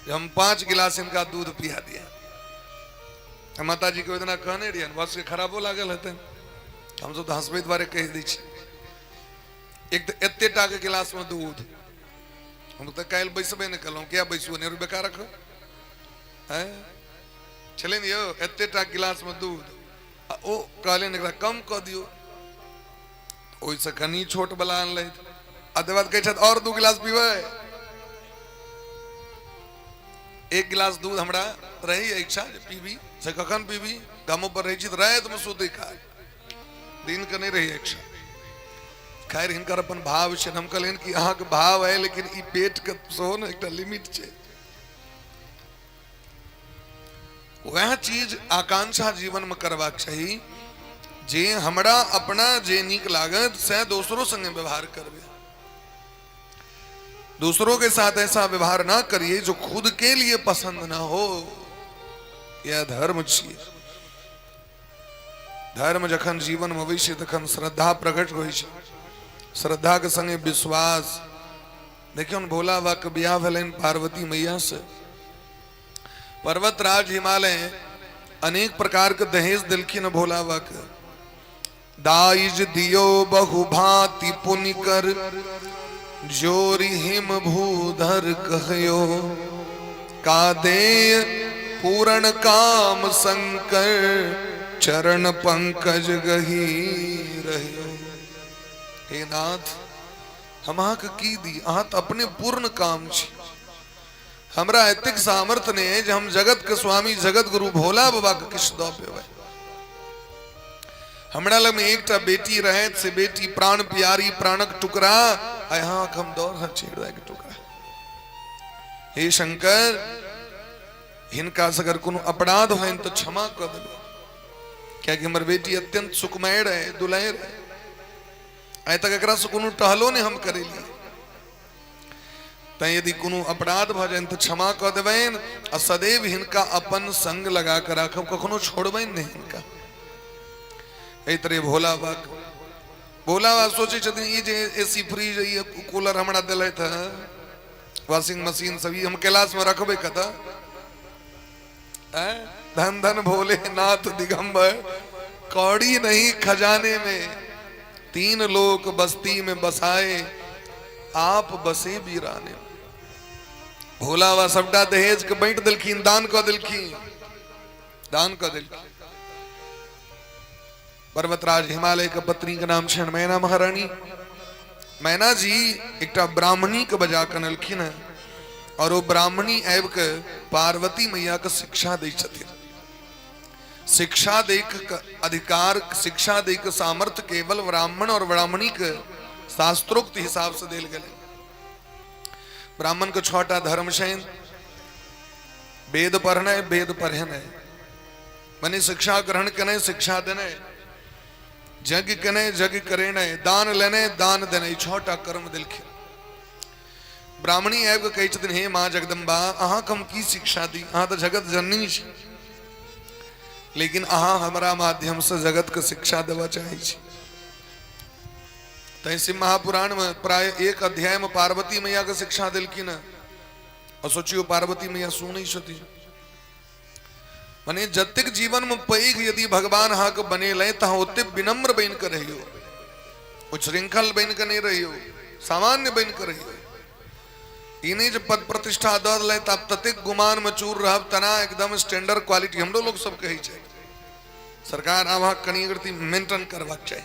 जे हम 5 गिलास हिनका दूध पिया दिया। माता जी के ओहि दिना कहने रहियनि, बस के खराबो लागल हेतनि, हमसब तऽ हँसबै दुआरे कहि दै छी। एक तऽ एते टा के गिलास में दूध, हम तऽ काल्हि बैसबे नहि केलहुँ, किया बैसू ने बेकार रख छलै ने यौ, एते टा गिलास में दूध, आ ओ कहलनि एकरा कम कऽ दियौ, ओहिसँ कनि छोट बला अनलथि, आ तकर बाद कहै छथि आओर 2 गिलास पीबै। 1 गिलास दूध हमरा रहैए इच्छा जे पीबी, से कखन पीबी? गामो पर रहै छी तऽ रातिमे सुतै काल, दिन के नहि रहैए इच्छा। खैर हिनकर अपन भाव छनि, हम कहलियनि कि अहाँके भाव है, लेकिन ई पेट के सेहो ने एकटा लिमिट छै। वएह चीज आकांक्षा जीवन में करबाक चाही जे हमरा अपना जे नीक लागत से दोसरों संगे व्यवहार करबे। दूसरों के साथ ऐसा व्यवहार ना करिए जो खुद के लिए पसंद ना हो। यह धर्म छिए। धर्म जखन जीवन में अबै छै तखन श्रद्धा प्रकट होइ छै, श्रद्धा के संगे विश्वास। देखियौ ने, भोला बाबा के बियाह भेलनि पार्वती मैया से। पर्वतराज हिमालय अनेक प्रकार के दहेज दिलखिन भोला बाबा के। दाइज दियो बहु भांति पुनि कर, जोरी हिम भूधर कहयो, का देय पूरण काम शंकर, चरण पंकज गही रहियो। हे नाथ, हम अहाँके की दी? अहाँ तऽ अपने पूर्ण काम छी। हमरा एतेक सामर्थ्य नहि है जे हम जगत के स्वामी जगत गुरु भोला बाबा के किछु दऽ पेबै। हमरा लग में एकटा बेटी रहैत, से बेटी प्राण प्यारी, प्राणक टुकड़ा, आ अहाँके हम दऽ रहल छी हृदय के टुकड़ा। हे शंकर, हिनका से अगर कोनो अपराध होइन तऽ क्षमा कऽ देबै, कियाकि हमर बेटी अत्यंत सुकुमारि रहे, दुलारि रहे। आइ तक एकरा से कोनो टहलो नहि हम करेलियै। तैं यदि कोनो अपराध भऽ जानि तऽ क्षमा कऽ देबनि आ सदैव हिनका अपन संग लगा कऽ राखब, कखनो छोड़बनि नहि हिनका। एहि तरह भोला बाबा, भोला बाबा सोचै छथिन ई जे एसी फ्रिज ई कूलर हमरा देलथि हँ, वॉशिंग मशीन सब, ई हम कैलाश मे रखबै कतऽ? धन धन भोले नाथ दिगंबर, कौड़ी नहीं खजाने में, तीन लोक बस्ती में बसाए, आप बसे बीराने। भोला बाबा सबटा दहेज के बांटि देलखिन, दान कऽ देलखिन, दान कऽ देलखिन। पर्वतराज हिमालय के पत्नी के नाम छनि मैना महारानी। मैना जी एकटा ब्राह्मणी के बजा कऽ अनलखिन हँ और ओ ब्राह्मणी आबि के पार्वती मैया के शिक्षा दै छथिन। शिक्षा दैक अधिकार, शिक्षा दैक सामर्थ्य केवल ब्राह्मण और ब्राह्मणी के शास्त्रोक्त हिसाब से देल गेलै। ब्राह्मण के 6टा धर्म छै, वेद पढ़नाइ, वेद पढ़ेनाइ, माने शिक्षा ग्रहण केनाइ, शिक्षा देनाइ, यज्ञ केनाइ, यज्ञ करेनाइ, दान लेनाइ, दान देनाइ, 6टा कर्म देलखिन। ब्राह्मणी आबि कऽ कहै छथिन, हे माँ जगदम्बा, अहाँके हम की शिक्षा दी, अहाँ तऽ जगत जननी छी, लेकिन अहाँ हमरा माध्यमसँ जगतके शिक्षा देबऽ चाहै छी। तैं शिव महापुराण में प्राय एक अध्याय में पार्वती मैया के शिक्षा देलखिन हँ। और सोचियो, पार्वती मैया सुनै छथिन। माने जतेक जीवन में पैघ यदि भगवान अहाँके बनेलै तऽ अहाँ ओतेक विनम्र बनि कऽ रहियौ, उच्छृंखल बनि कऽ नहि रहियौ, सामान्य बनि कऽ रहियौ। ई नहि जे पद प्रतिष्ठा दऽ देलै तऽ आब ततेक गुमान में चूर रहब, तना एकदम स्टैंडर्ड क्वालिटी। हमरो लोक सब कहै छै, सरकार आब अहाँ कनि एकरती मेंटेन करबाक चाही,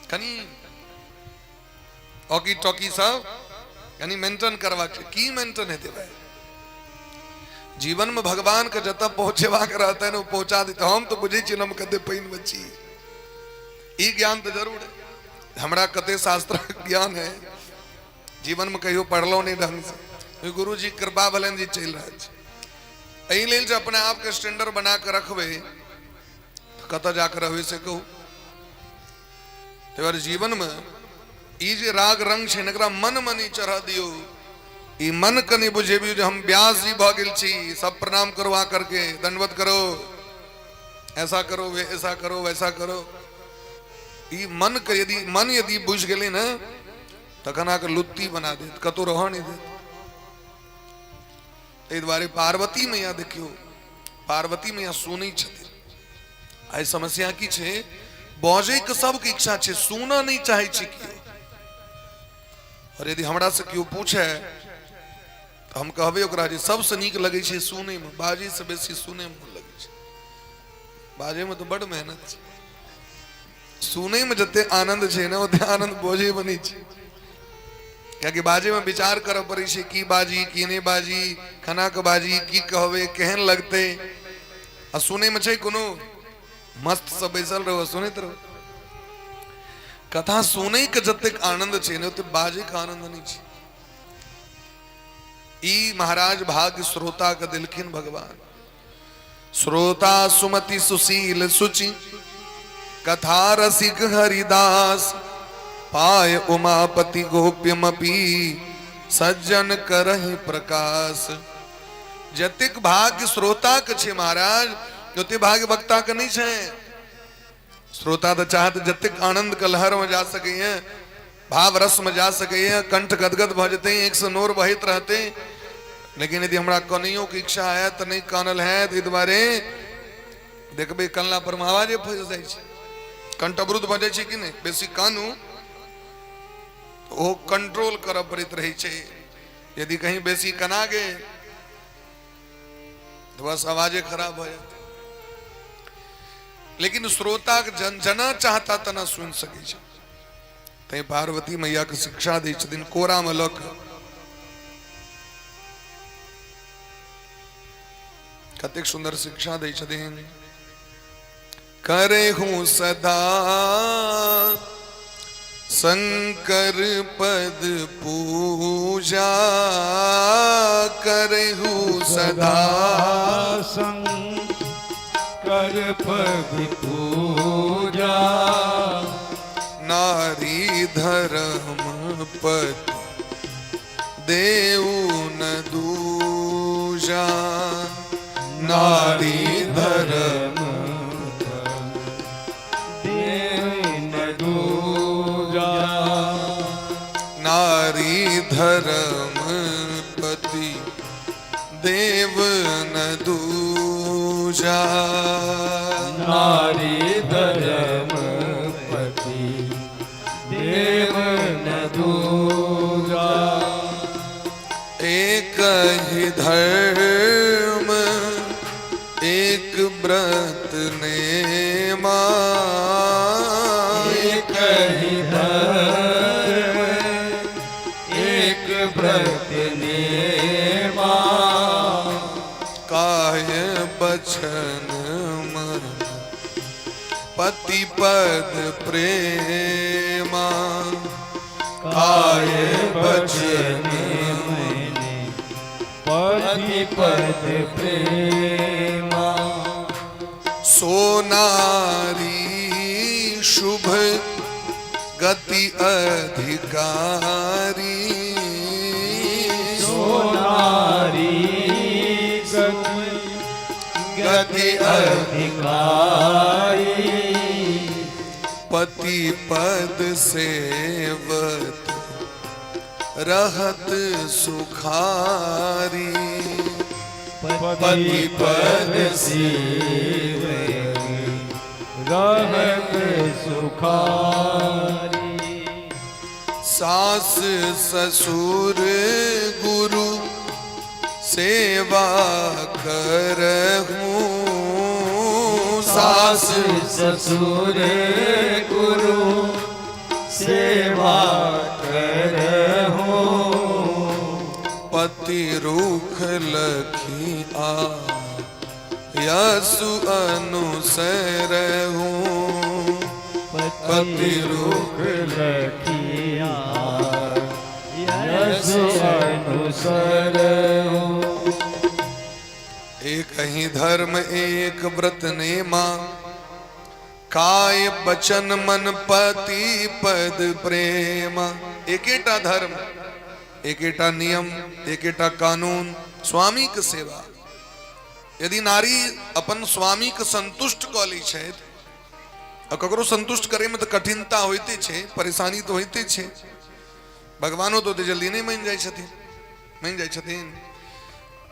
कनि ऑकी टॉकी सब कनि मेंटेन करबाक चाही। की मेंटेन हेतै भाई? जीवन में भगवान के जतऽ पहुंचेबाक रहतै ने, ओ पहुंचा देतै। हम तऽ बुझै छियै ने हम कते पानि में छी, ई ज्ञान तऽ जरूर है हमरा, कते शास्त्रक ज्ञान है। जीवन में कहियो पढ़लहुँ नहि ढंग से, गुरु जी कृपा भेलनि जे चलि रहल छै। एहि लेल जे अपना आपके स्टैंडर्ड बना कऽ रखबै तऽ कतऽ जाकऽ रहबै से कहू। ताहि दुआरे जीवनमे ई जे राग रंग छै ने, एकरा मनमे नहि चढ़ऽ दियौ। ई मन के नहि बुझेबियौ जे हम व्यास जी भऽ गेल छी, सब प्रणाम करो, आ करके दंडवत करो, ऐसा करो, वे ऐसा करो, वैसा करो। ई मन के यदि मन यदि बुझि गेलै ने, तखन अहाँके लुत्ती बना देत, कतहु रहऽ नहि देत। ताहि दुआरे पार्वती मैया देखियौ, पार्वती मैया सुनै छथिन। आइ समस्या की छै? बजैके सबके इच्छा छै, सुनऽ नहि चाहै छै केओ। और यदि हमरा से केओ पूछे तऽ हम कहबै ओकरा जे सबसँ नीक लगै छै सुनैमे, बाजैसँ बेसी सुनैमे मोन लगै छै। बाजैमे तऽ बड्ड मेहनत छै, सुनैमे जते आनंद छै ने, ओते आनंद बजैमे नहि छै। कियाकि बाजैमे विचार करऽ पड़ै छै, की बाजी, की नहि बाजी, केना कऽ बाजी, की कहबै, केहन लगतै। आ सुनैमे छै कोनो मस्त से बैसल रहू, सुनैत रहू कथा। सुनैके जतेक आनंद छै ने, ओते बाजैके आनंद नहि छै। ई महाराज भाग्य श्रोता के देलखिन भगवान। श्रोता सुमति सुशील सुचि कथा रसिक हरिदास, पाय उमापति गोप्यमपि सज्जन करहि प्रकाश। जतेक भाग्य श्रोता के छै महाराज, ओते भाग्य वक्ता के नहीं छै। श्रोता तऽ चाहत जतेक आनंद के लहर में जा सकैए, भाव रस में जा सकैए, कंठ गदगद भऽ जेतै, एक से नोर बहैत रहतै। लेकिन यदि हमरा कनियो के इच्छा है तऽ नहि कानल है, ताहि दुआरे देखबै कनला पर मे आवाजे फँसि जाइ छै, कंठ अवरुद्ध भऽ जाइ छै कि नहि। बेसी कानू तऽ ओ कंट्रोल करऽ पड़ैत रहै छै। यदि कहीं बेसी कना गेल तऽ बस आवाजे खराब भऽ जायत। लेकिन श्रोता जन जना चाहता तना सुनि सकै छै। तैं पार्वती मैया के शिक्षा दै छथिन कोरा मे लऽ कऽ। कतेक सुंदर शिक्षा दै छथिन। करे हूँ सदा शंकर पद पूजा, करे हूँ सदा शंकर पद पूजा, नारी धर्म पद देऊ न दूजा, नारी धर्म नारी धर्म पति देव न दूजा, नारी धर्म पति देव न दूजा। एक ही धर्म एक व्रत नेमा, एक ही धर्म एक व्रत नेमा, काय बचन मन पति पद प्रेमा। काय बचन मैंने पति पद प्रेमा। सोनारी शुभ गति अधिकारी। सोनारी गति गति अधिकारी। पति पद सेवत रहत सुखारी। पति पद सेवत रहत सुखारी। सास ससुर गुरु सेवा करहूँ। सास ससुर गुरु सेवा करहूँ। पति रूख लखी आ यसु अनुसरहूँ। पति रूख लखिया यसु अनुसरहूँ। एक ही धर्म एक व्रत नेमा, काय बचन मन पति पद प्रेमा। एकेटा धर्म, एकेटा नियम, एकेटा कानून, स्वामी के सेवा। यदि नारी अपन स्वामी के संतुष्ट कऽ लै छथि, आ ककरो संतुष्ट करे में तऽ कठिनता होइते छै, परेशानी तऽ होइते छै। भगवानो तऽ ओते जल्दी नहि मानि जाइ छथिन, मानि जाइ छथिन?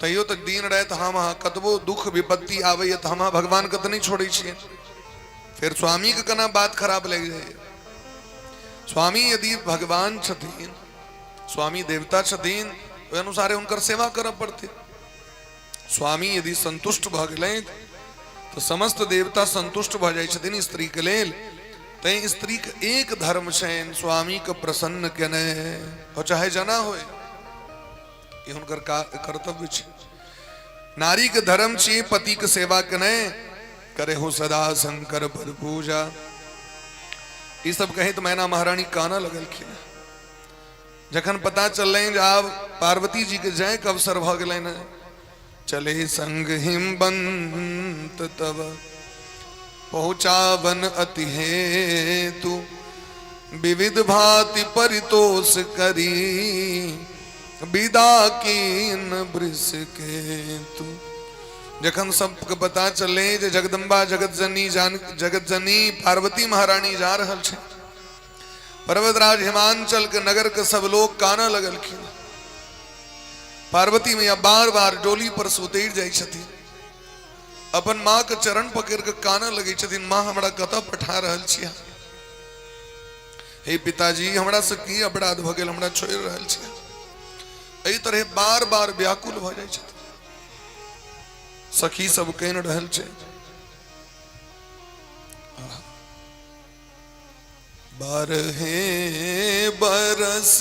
तैयो तऽ दिन राति हम अहाँ कतबो दुख विपत्ति आबैया तऽ हम अहाँ भगवानके तऽ नहि छोड़ै छियै। फेर स्वामीके केना बात खराब लागि जाइए? स्वामी यदि भगवान छथिन, स्वामी देवता छथिन, ओहि अनुसारे हुनकर सेवा करऽ पड़तै। स्वामी यदि संतुष्ट भऽ गेलथि तऽ समस्त देवता संतुष्ट भऽ जाइ छथिन स्त्रीके लेल। तैं स्त्रीके एक धर्म छनि स्वामीके प्रसन्न केनाइ, और चाहे जना होय, ई हुनकर कर्तव्य छै। नारीके धर्म छी पतिके सेवा केनाइ। करे हो सदा शंकर पद पूजा। ई सब कहे तऽ मैना महारानी कानऽ लगलखिन। जखन पता चललनि जे आब पार्वती जी के जायके अवसर भऽ गेलनि, चले संग हिमवंत तब पहुँचावन अति हेतु, विविध भांति परितोष करी विदा कीन वृष केतु। जखन सबके पता चललै जे जगदम्बा जगतजनी जान जगतजनी पार्वती महारानी जा रहल छै, पर्वतराज हिमांचल के नगर के सब लोग कानऽ लगलखिन। पार्वती मैया बार बार डोली पर से उतरि जाइ छथिन, अपन माँ के चरण पकड़ के कानऽ लगै छथिन, माँ हमरा कतऽ पठा रहल छी? हे पिताजी, हमरा से की अपराध भऽ गेल, हमरा छोड़ि रहल छी? एहि तरह बार बार व्याकुल भऽ जाइ छथिन। सखी सब कहि रहल छै, बारहे बरस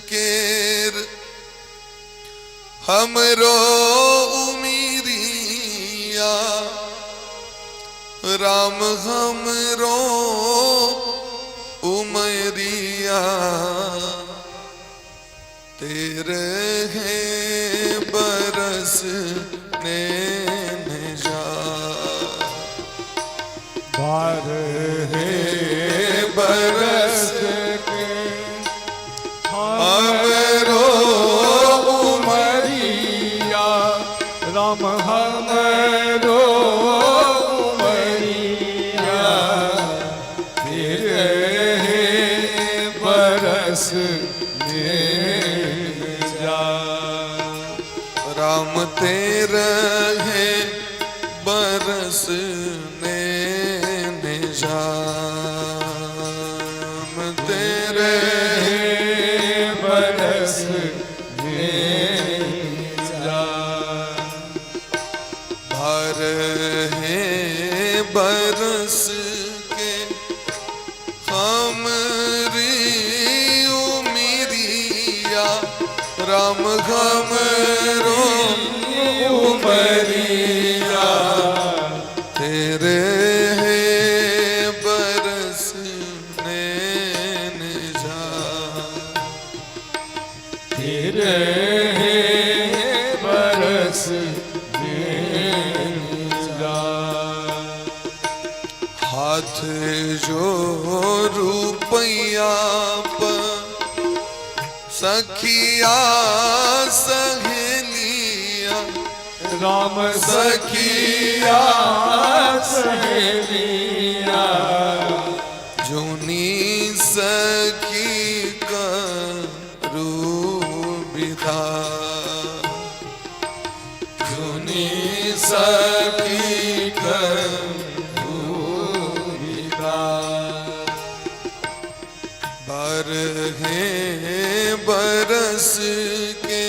केर हमरो उमिरिया, राम हमरो उमरिया तेरे है बरस नैन जा। बारहे बरस के हमरो उमरिया, राम हमरो उमरिया तेरे बरस नैन जा। राम तेरे है बरस नैन जा, तेरे बरस नैन जा। बारहे बरस के हमरी उमिरिया, राम हमरो उमरिया तेरे हाथ जो रुपैया पर सखिया सहेलिया, राम सखिया सहेलिया, जुनी सखी करू विदा, जुनी सखी करू विदा। बरहे बरस के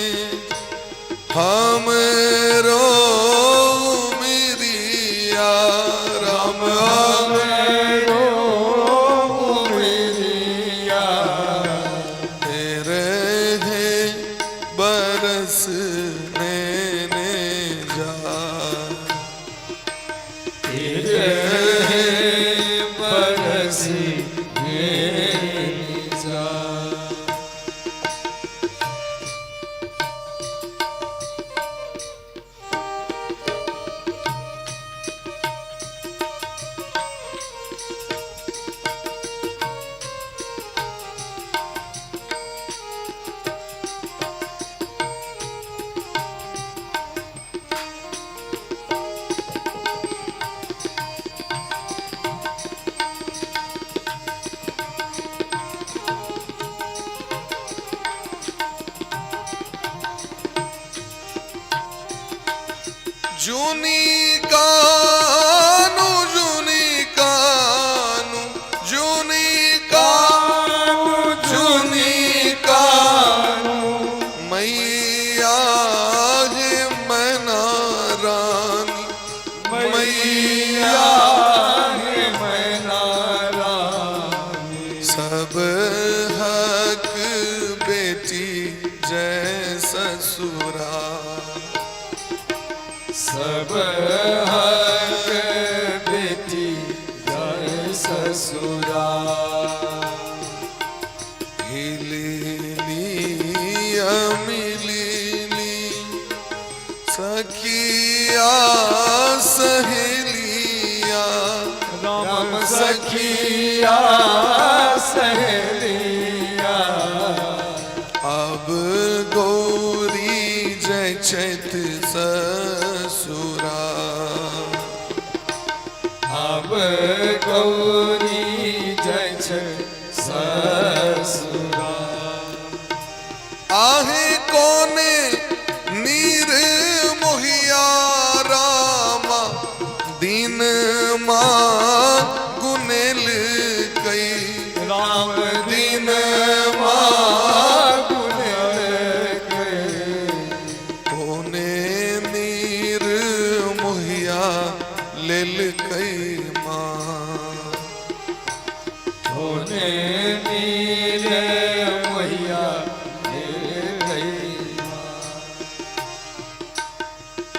हमरो मिरिया, राम हमरो मिरिया, तेरे है बरस नैने जा, तेरे बरस नैने जा। जुनी कानू जुनी कानू जुनी कानू जुनी कानू, मैया हे मैना रानी, मैया हे मैना रानी, सब हक बेटी जय ससुरा, सब हक बेटी जय ससुरा। हिलनी मिलनी सखिया सहेलिया, राम सखिया सहेलिया, अब गौरी जय चैत ससुरा, अब गौरी जय ससुरा। आहे कोने नीर मोहिया रामा, दिन माँ गुनेल कई, राम दिन माँ गुनेल कई, कोने नीर मोहिया लेल कई माँ, कोने नीर मोहिया लेल कई माँ।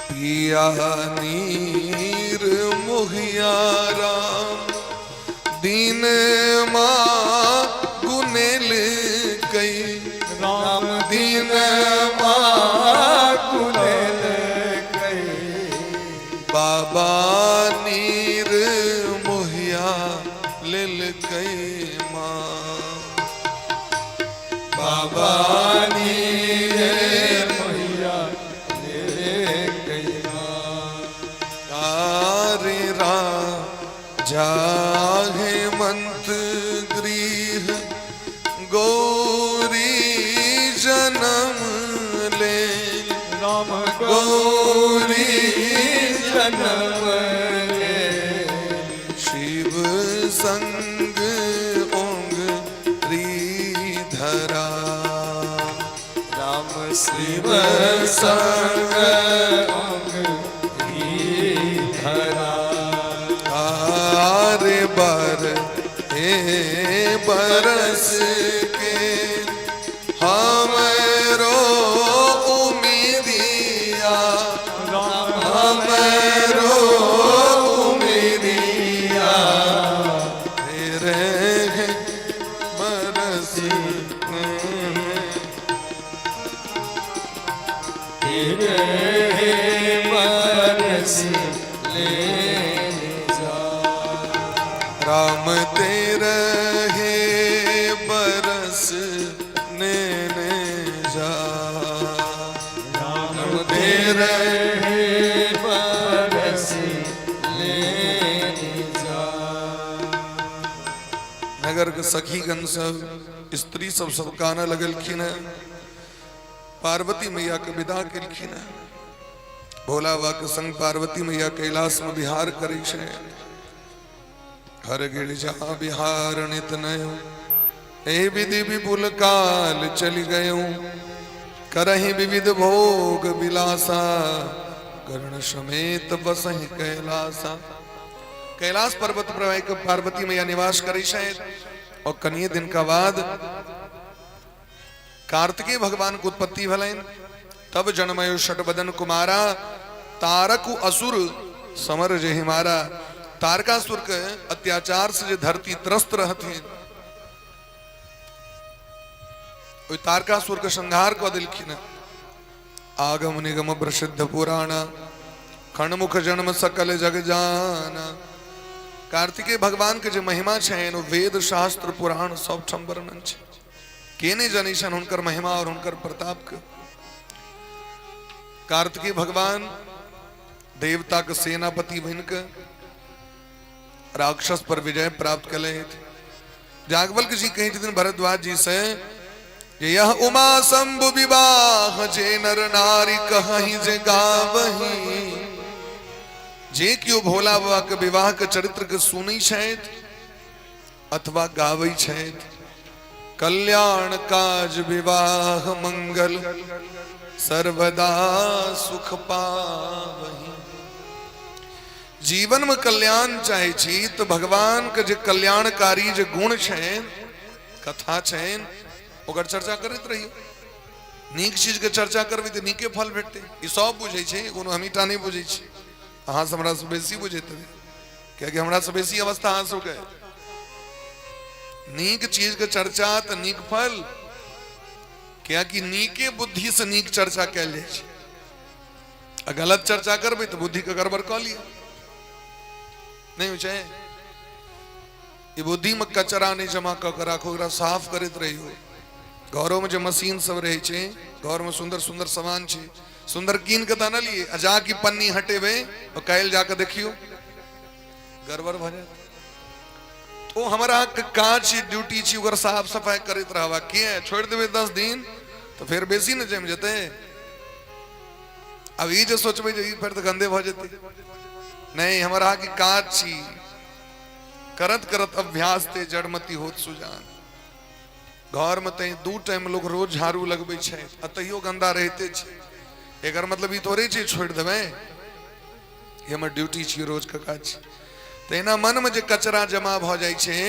पिया नीर मोहिया राम, दिन माँ गुनेल कई, राम दिन माँ गुनेल कई, बाबा नीर मोहिया लेल कई माँ, बाबा नीर मोहिया लेल कई माँ। रे जाहे मंत गृह गौरी जन्म ले, राम गौरी जन्म ले, शिव संग ओंग री धरा, राम शिव संग अंग धरा। आरे बर हे बरस के हमरो उम्मीदिया, राम हमरो उम्मीदिया, तेरे हैं बरस तेरे बरस ले जा। राम तेरे हे बरस नेने जा, राम तेरे हे बरस लेने जा। नगर के सखीगण सब स्त्री सब सब काना लगलखिन है, पार्वती मैया के विदा केलखिन है। भोला बाबा के संग पार्वती मैया कैलाश में विहार करै छै। हर गिरिजा विहार नित नयो, ए विधि विपुल काल चल गयो। करहि विविध भोग विलासा, कर्ण समेत बसहि कैलासा। कैलाश पर्वत पर एक पार्वती मैया निवास करै छै और कनिए दिन का बाद कार्तिकेय भगवान के उत्पत्ति भलनि। तब जन्मयो षटबदन कुमारा, तारक असुर समर जे हिमारा। तारकासुर के अत्याचार से जे धरती त्रस्त रहथिन, ओहि तारकासुर के संहार कऽ देलखिन। आगम निगम प्रसिद्ध पुराण, खणमुख जन्म सकल जग जान। कार्तिकेय भगवान के जे महिमा छनि ओ वेद शास्त्र पुराण सब ठाम वर्णन छै। के नहि जानै छनि हुनकर महिमा और हुनकर प्रताप के। कार्तिकेय भगवान देवता के सेनापति बनि के राक्षस पर विजय प्राप्त कयलथि। जागवल्क जी कहै छथिन भरद्वाज जी से, यह उमा शंभु विवाह जे नर नारी कहीं जे गावही। जे केओ भोला बाबा के विवाह के चरित्र के सुनै छथि अथवा गाबै छथि, कल्याण काज विवाह मंगल सर्वदा सुख पावही। जीवन में कल्याण चाहे छी तो भगवान के जे कल्याणकारी जे गुण छनि, कथा छनि, ओकर चर्चा करैत रहियौ। नीक चीज के चर्चा करबै तऽ नीके फल भेटतै। ई सब बुझै छै, कोनो हमहीटा नहि बुझै छी। अहाँ सब हमरा से बेसी बुझैत हेबै, कियाकि हमरा से बेसी अवस्था अहाँ सबके। नीक चीज के चर्चा तऽ नीक फल, कियाकि नीके बुद्धि से नीक चर्चा कयल जाइ छै। आ गलत चर्चा करबै तऽ बुद्धि के गड़बड़ कऽ लिअ, नहि होइ छै? ई बुद्धि में कचरा नहि जमा कऽ के राखू, ओकरा साफ करैत रहियौ। घरों में जे मशीन सब रहै छै, घर में सुंदर सुंदर सामान छै, सुंदर कीन के तऽ अनलियै, आ जा कि पन्नी हटेबै और काल्हि जाके देखियौ गड़बड़ भऽ जायत। तो हमर अहाँके काज छी, ड्यूटी छी, ओकर साफ सफाइ करैत रहबा। किए छोड़ि देबै 10 दिन तऽ फेर बेसी ने जमि जेतै। आब ई जे सोचबै जे ई फेर तऽ गंदे भऽ जेतै, नहि, हमर अहाँके काज छी। करत करत अभ्यास ते जड़मती होत सुजान। घर में तैं 2 टाइम लोग रोज झाड़ू लगबै छै आ तैयो गंदा रहिते छै। एकर मतलब ई थोड़े छै छोड़ि देबै, ई हमर ड्यूटी छी, रोज के काज छी। तहिना मन में जे कचरा जमा भऽ जाइ छै,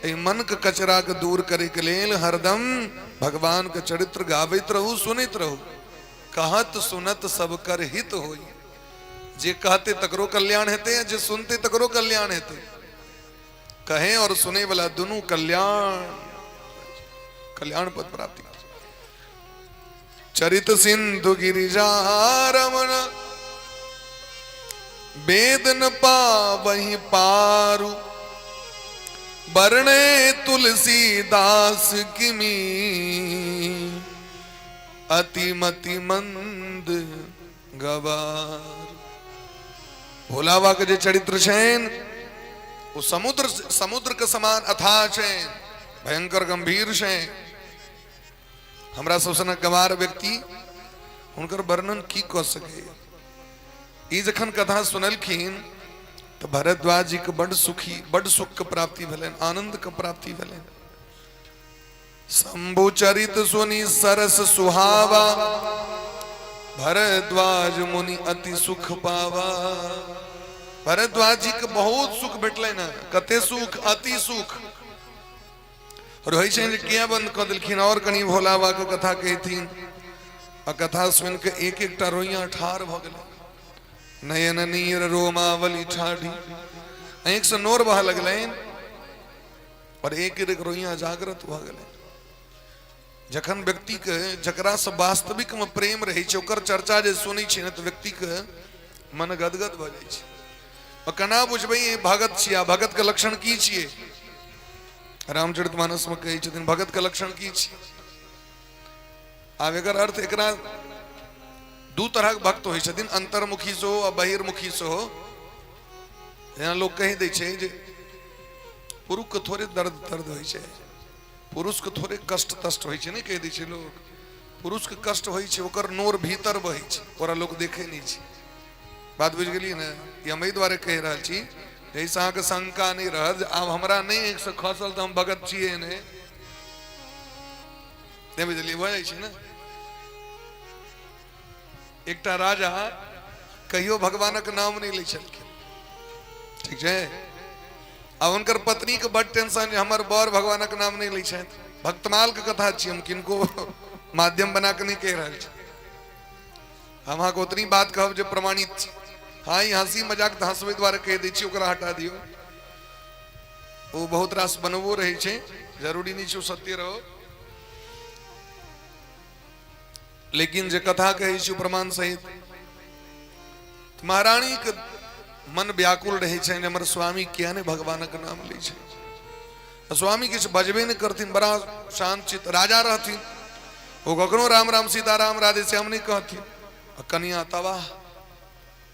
एहि मन के कचरा के दूर करे के लेल हरदम भगवान के चरित्र गाबैत रहू, सुनैत रहू। कहत सुनत सब कर हित होई। जे कहते तकरो कल्याण हेतै, जे सुनते तकरो कल्याण हेतै। कहे और सुने वाला दुनू कल्याण, कल्याण पद प्राप्ति। चरित सिंधु गिरिजा रमण, वेद न पावहि पारू। बरणे तुलसीदास किमी, अति मति मंद गवार। भोला बाबा के जे चरित्र छनि ओ समुद्र समुद्र के समान अथाह छनि, भयंकर गंभीर छनि। हमरा सब सनक गवार व्यक्ति हुनकर वर्णन की कऽ सकैए। ई जखन कथा सुनलखिन तऽ भरद्वाज जी के बड सुखी, बड सुख के प्राप्ति भेलनि, आनंद के प्राप्ति भेलनि। शंभु चरित सुनि सरस सुहावा, भरद्वाज मुनि अति सुख पावा। भरद्वाज जी के बहुत सुख भेटलै ने, कते सुख, अति सुख रहै छै जे किया बंद कऽ देलखिन। और कनि भोला बाबा के कथा कहथिन, आ कथा सुनि के एक एकटा रोइया ठाढ़ भऽ गेलै। नयन नीर रोमावली ठाढ़ी, आँखि से नोर बहऽ लगलनि और एक एक रोइया जागृत भऽ गेलै। जखन व्यक्ति के जकरा से वास्तविक में प्रेम रहै छै ओकर चर्चा जे सुनै छै ने तऽ व्यक्ति के मन गदगद भऽ जाइ छै। और केना बुझबै ई भगत छियै? आ भगत के लक्षण की छियै? रामचरित मानस में कहै छथिन भगत के लक्षण की छी। आब एकर अर्थ, एकरा दू तरहक भक्त होइ छथिन, अंतर्मुखी सेहो आ बहिर्मुखी सेहो। जेना लोक कहि दै छै जे पुरुष के थोड़े दर्द दर्द होइ छै, पुरुष के थोड़े कष्ट तष्ट होइ छै, नहि कहि दै छै लोक। पुरुष के कष्ट होइ छै, ओकर नोर भीतर बहै छै, ओकरा लोक देखै नहि छै। बात बुझि गेलियै ने? ई हम एहि दुआरे कहि रहल छी जाहिसँ अहाँके शंका नहि रहत जे आब हमरा नहि आँखिसँ खसल तऽ हम भगत छियै। नहि नहि बुझलियै? भऽ जाइ छै ने। एकटा राजा कहियो भगवानक नाम नहि लै छलखिन, ठीक छै? आ हुनकर पत्नीके बड टेंशन जे हमर बर भगवानक नाम नहि लै छथि। भक्तमाल के कथा छी, हम किनको माध्यम बना कऽ नहि कहि रहल छी। हम अहाँके ओतनी बात कहब जे प्रमाणित छी। हाँ, ई हंसी मजाक तऽ हंसबै दुआरे कहि दै छी, ओकरा हटा दियौ। ओ बहुत रास बनबो रहै छै, जरूरी नहि छै ओ सत्य रहो, लेकिन जे कथा कहै छी प्रमाण सहित। महारानीके मन व्याकुल रहै छनि, हमर स्वामी किया नहि भगवानक नाम लै छै? स्वामी किछु बजबे नहि करथिन, बड़ा शांत चित्त राजा रहथिन। ओ कखनो राम राम सीताराम राधे श्याम नहि कहथिन। आ कनिया तबाह,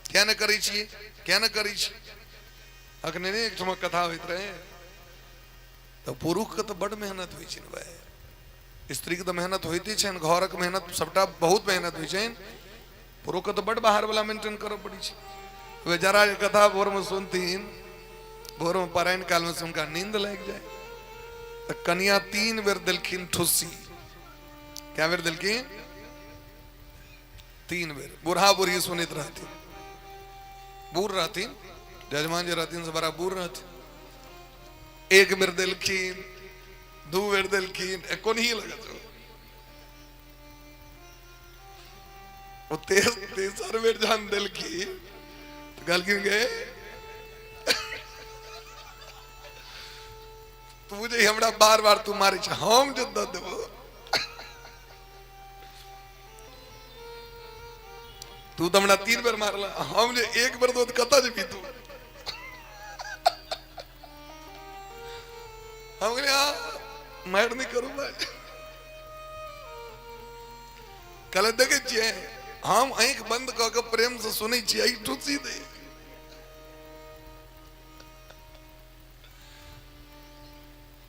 किया नहि करै छियै, किया नहि करै छियै? अखने नहि एकठमा कथा होइत रहै। तऽ पुरुषके तऽ बड्ड मेहनत होइ छै ने भाय, स्त्रीके तऽ मेहनत होइते छनि, घरक मेहनत सबटा बहुत मेहनत होइ छनि। पुरुषके तऽ बड्ड बाहरवला मेंटेन करऽ पड़ै छै। बेचारा के कथा भोरमे सुनथिन, भोरमे पारायण कालमे से हुनका नींद लागि जाय। तऽ कनिया 3 बेर देलखिन ठुस्सी। क्या बेर देलखिन? 3 बेर। बूढ़ा बूढ़ी सुनैत रहथिन, बूढ़ रहथिन, जजमान जे रहथिन से बड़ा बूढ़ रहथिन। 1 बेर देलखिन, 2 बेर देलखिन, कोनही लगत ओ तेसर बेर जहन देलखिन तऽ कहलखिन गे, तू जे हमरा बार बार तू मारै छ, हम जे दऽ देबो, तू तऽ हमरा 3 बेर मारल, हम जे 1 बेर दो तऽ कतऽ जेबी तू? हम कहलियै हाँ मारि नहि करू भाइ। कहले देखै छियै, हम आँखि बंद कऽ के प्रेम से सुनै छियै, ई ठुसी दै।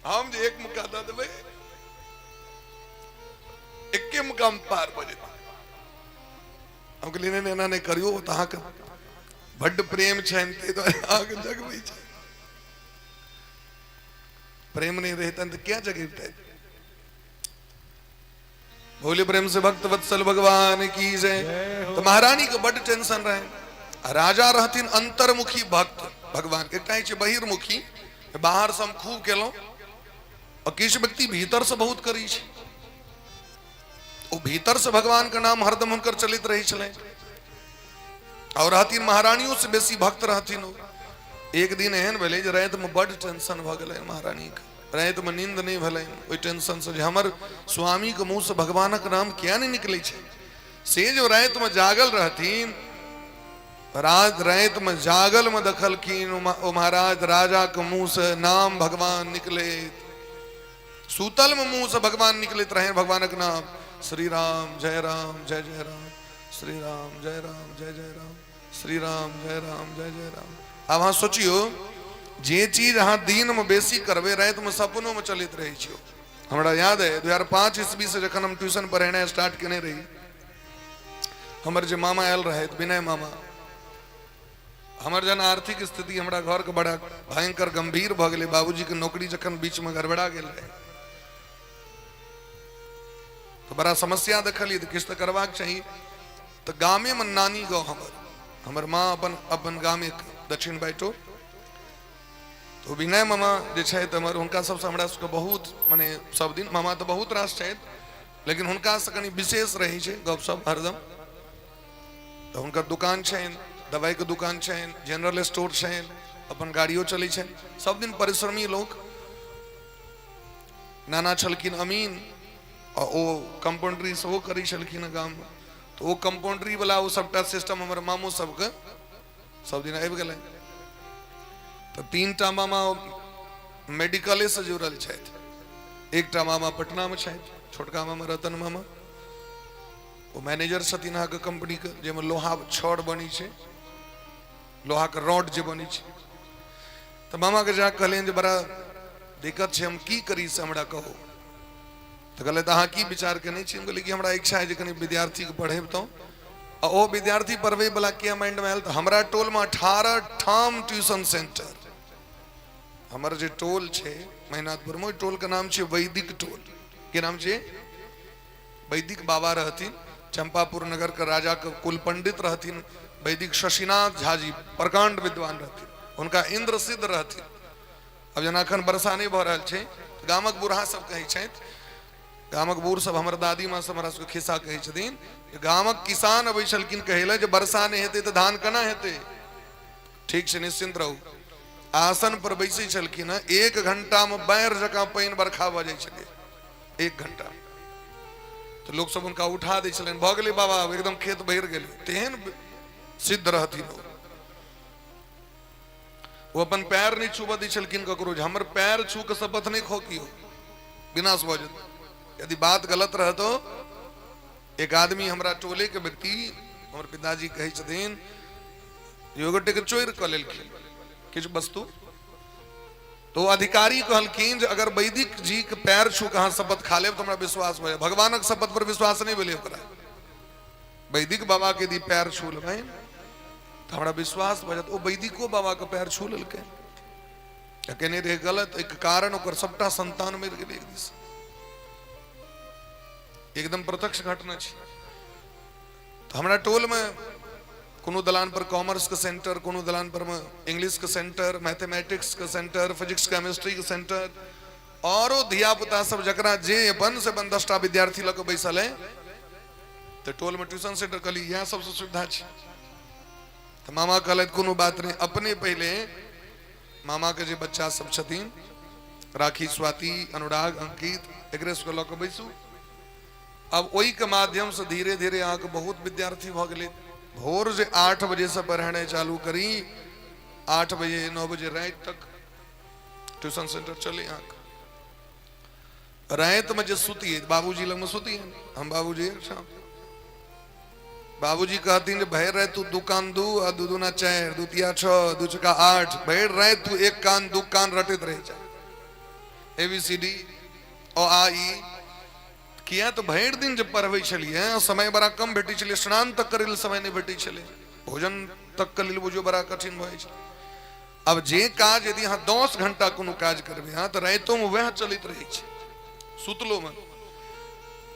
हम जे 1 मुक्का दऽ देबै, एके मुक्का मे पार भऽ जेतै। हम कहलियै नहि, एना नहि करियौ, तऽ अहाँके बड्ड प्रेम छनि, ताहि दुआरे अहाँके जगबै छै। प्रेम नहीं रहतनि तऽ किया जगेबतनि? बोले प्रेम से भक्त वत्सल भगवान की जय। तो महारानी के बड्ड टेंशन रहे। आ राजा रहथिन अंतर्मुखी भक्त भगवान के। एकटा होइ छै बहिर्मुखी, बाहर से हम खूब केलहुँ, आ किछु व्यक्ति भीतर से बहुत करै छै। ओ भीतर से भगवान के नाम हरदम हुनकर चलैत रहै छलै। और रहथिन महारानियों से बेसी भक्त रहथिन ओ। एक दिन एहन भेलै जे रातिमे बड्ड टेंशन भऽ गेलै महारानीके, रातिमे नींद नहि भेलै ओहि टेंशनसँ जे हमर स्वामीके मुँहसँ भगवानक नाम किया नहि निकलै छै। से जो रातिमे जागल रहथिन, रातिमे जागलमे देखलखिन ओ महाराज राजाके मुँहसँ नाम भगवान निकलैत, सुतलमे मुँहसँ भगवान निकलैत रहै, भगवानक नाम श्री राम जय राम जय जय राम, श्री राम जय राम जय जय राम, श्री राम जय राम जय जय राम। आब अहाँ सोचियौ, जे चीज अहाँ दिनमे बेसी करबै, रातिमे सपनोमे चलैत रहै छियौ। हमरा याद है 2005 ईस्वी से जखन हम ट्यूशन पढ़ेनाइ स्टार्ट केने रही, हमर जे मामा आयल रहथि विनय मामा, हमर जहन आर्थिक स्थिति हमरा घरके बड़ा भयंकर गंभीर भऽ गेलै, बाबूजीके नौकरी जखन बीचमे गड़बड़ा गेल रहै तऽ बड़ा समस्या देखलियै, तऽ किछु तऽ करबाक चाही। तऽ गामेमे नानी गाँव हमर, हमर माँ अपन अपन गामे दक्षिण बाइटो। तऽ विनय मामा जे छथि हमर, हुनका सबसँ हमरा सबके बहुत मने सब दिन, मामा तऽ बहुत रास छथि, लेकिन हुनकासँ कनि विशेष रहै छै गपशप हरदम। तऽ हुनकर दुकान छनि, दवाइके दुकान छनि, जनरल स्टोर छनि, अपन गाड़ियो चलै छनि, सब दिन परिश्रमी लोक। नाना छलखिन अमीन, आ ओ कम्पाउंडरी सेहो करै छलखिन हँ गाममे। तऽ ओ कम्पाउंडरी वाला ओ सबटा सिस्टम हमर मामो सबके सब दिन आबि गेलै। तऽ 3टा मामा मेडिकलेसँ जुड़ल छथि। एकटा मामा पटनामे छथि, छोटका मामा रतन मामा, ओ मैनेजर छथिन अहाँके कंपनीके, जाहिमे लोहा छड़ बनै छै, लोहाके रॉड जे बनै छै। तऽ मामाके जा कहलियनि जे बड़ा दिक्कत छै, हम की करी से हमरा कहू। तऽ कहलथि अहाँ की विचार केने छी? हम कहलियै कि हमरा इच्छा है जे कनि विद्यार्थीके पढ़ेबतहुँ। आ ओ विद्यार्थी पढ़बै वाला किया माइंडमे आयल, तऽ हमरा टोलमे 18 ठाम ट्यूशन सेंटर। हमर जे टोल छै महिनाथपुरमे, ओहि टोलके नाम छै वैदिक टोल। के नाम छै? वैदिक बाबा रहथिन, चंपापुर नगर के राजा के कुल पंडित रहथिन वैदिक शशिनाथ झा जी, प्रकांड विद्वान रहथिन, हुनका इंद्र सिद्ध रहथिन। अब जेना एखन वर्षा नहि भऽ रहल छै, गामक बूढ़ा सब कहै छथि, गामक बूढ़ सब, हमर दादी माँ सब हमरा सबके खिस्सा कहै छथिन, गामक किसान अबै छलखिन कहै लए जे वर्षा नहि हेतै तऽ धान केना हेतै। ठीक छै, निश्चिंत रहू। आसन पर बैसै छलखिन हँ, 1 घंटा मे बाढ़ि जकाँ पानि बरखा भऽ जाइ छलै, 1 घंटा। तऽ लोक सब हुनका उठा दै छलनि, भऽ गेलै बाबा, एकदम खेत भरि गेलै। तेहन सिद्ध रहथिन ओ। ओ अपन पैर नहि छूबऽ दै छलखिन ककरो, जे हमर पैर छू के शपथ नहि खो कियो, विनाश भऽ जेतै यदि बात गलत रहतो। एक आदमी हमरा टोले के व्यक्ति, हमर पिताजी कहै छथिन, गोटे के चोरि कऽ लेलखिन किछु वस्तु, तो अधिकारी कहलखिन जे अगर वैदिक जी के पैर छू के अहाँ शपथ खा लेब तऽ हमरा विश्वास भऽ जायत। भगवानक शपथ पर विश्वास नहि भेलै ओकरा। वैदिक बाबा के यदि पैर छू लेबै तऽ हमरा विश्वास भऽ जायत। ओ वैदिको बाबा के पैर छू लेलकै, केने रहै गलत, एक कारण ओकर सबटा संतान मरि गेलै एक दिस। एकदम प्रत्यक्ष घटना छै। तऽ हमरा टोलमे कोनो दलान पर कॉमर्स के सेंटर, कोनो दलान पर में इंग्लिश के सेंटर, मैथमेटिक्स के सेंटर, फिजिक्स केमिस्ट्री के सेंटर, औरो धिया पुता सब जकरा जे अपन से अपन 10टा विद्यार्थी लऽ के बैसल है। तऽ टोल में ट्यूशन सेंटर कहली, इएह सबसँ सुविधा छै। तऽ मामा कहलथि कोनो बात नहि, अपने पहिले मामा के जे बच्चा सब छथिन, राखी, स्वाति, अनुराग, अंकित, एकरे सबके लऽ के बैसू। अब ओहिके माध्यमसँ धीरे धीरे अहाँके बहुत विद्यार्थी भऽ गेलै। भोर जे 8 बजेसँ पढ़ेनाइ चालू करी, 8 बजे 9 बजे राति तक ट्यूशन सेंटर चले। अहाँके रातिमे जे सुतियै, बाबूजी लगमे सुतियै हम, बाबूजी एकठाम। बाबूजी कहथिन जे भरि राति तू 2 कान 2 आ 2 दूना 4, 2 तिया 6, 2 चका 8, भरि राति तू 1 कान 2 कान रटैत रहि जा, ए बी सी डी अ आ ई। किया तऽ भरि दिन जे पढ़बै छलियै, समय बड़ा कम भेटै छलै, स्नान तक करै लेल समय नहि भेटै छलै, भोजन तक के लेल बुझियौ बड़ा कठिन भऽ जाइ छलै। आब जे काज यदि अहाँ 10 घंटा कोनो काज करबै अहाँ, तऽ रातिोमे वएह चलैत रहै छै, सुतलोमे।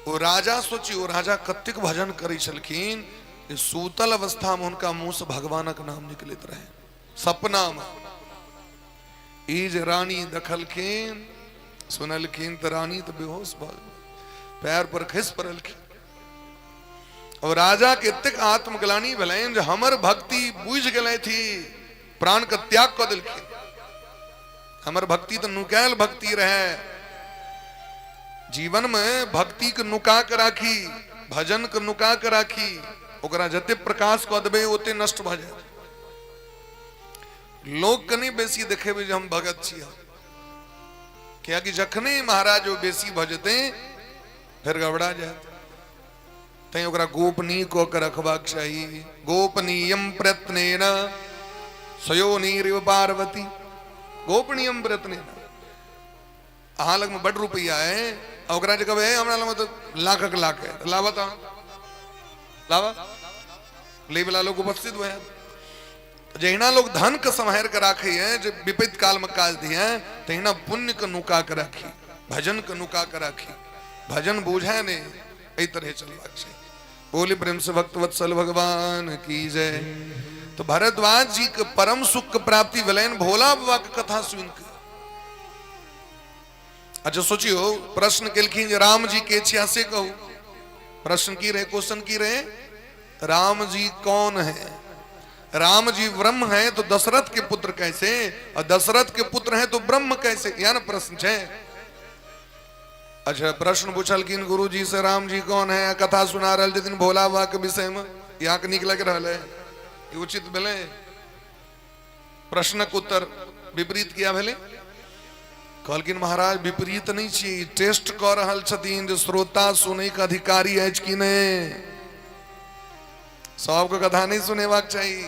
ओ राजा सोचियौ, राजा कतेक भजन करै छलखिन जे सुतल अवस्थामे हुनका मुँहसँ भगवानक नाम निकलैत रहै सपनामे। ई जे रानी देखलखिन सुनलखिन तऽ रानी तऽ बेहोश भऽ गेल, पैर पर खसि पड़लखिन। और राजा के एतेक आत्मग्लानि भेलनि जे हमर भक्ति बुझि गेलथि, प्राण के त्याग कऽ देलखिन। हमर भक्ति तऽ नुकायल भक्ति रहे। जीवन में भक्ति के नुका के राखी, भजन के नुका के राखी, ओकरा जते प्रकाश कऽ देबै ओते नष्ट भऽ जायत। लोक के नहि बेसी देखेबै जे हम भगत छी हम, कियाकि जखने महाराज ओ बेसी भऽ जेतै फेर गड़बड़ा जायत। तैं ओकरा गोपनीय कऽ के रखबाक चाही। गोपनीयम प्रयत्नेन सयोनीरिव पार्वती, गोपनीयम प्रयत्नेन। अहाँ लगमे बड रुपैआ है, आ ओकरा जे कहबै हमरा लगमे तऽ लाखक लाख है, तऽ लाबऽ तऽ लाबऽ, लै वाला लोग उपस्थित भऽ जायत। जहिना लोग धन के सम्हारि के राखै है जे विपत्ति काल में काज दिए, तहिना पुण्य के नुका के राखी, भजन के नुका के राखी। भजन बूझे नहीं, एहि तरह चलबाक छै। बोली प्रेम से भक्त वत्सल भगवान की जय। तो भरद्वाज जी के परम सुख के प्राप्ति भेलनि भोला बाबा के कथा सुनि के। अच्छा सोचियो, प्रश्न केलखिन जे राम जी के छिया से कहू। प्रश्न की रहे, क्वेश्चन की रहे, राम जी कौन है? राम जी ब्रह्म है तो दशरथ के पुत्र कैसे, और दशरथ के पुत्र हैं तो ब्रह्म कैसे? यह ना प्रश्न है। अच्छा प्रश्न पूछलखिन गुरु जी से राम जी कौन है, कथा सुना रहल छथिन भोला बाबा के विषय में, यहाँ के निक लग रहल है, ई उचित भेलै? प्रश्नक उत्तर विपरीत किया भेलै? कहलखिन महाराज विपरीत नहि छी, टेस्ट कऽ रहल छथिन जे श्रोता सुनैके अधिकारी अछि कि नहि। सबके कथा नहि सुनेबाक चाही।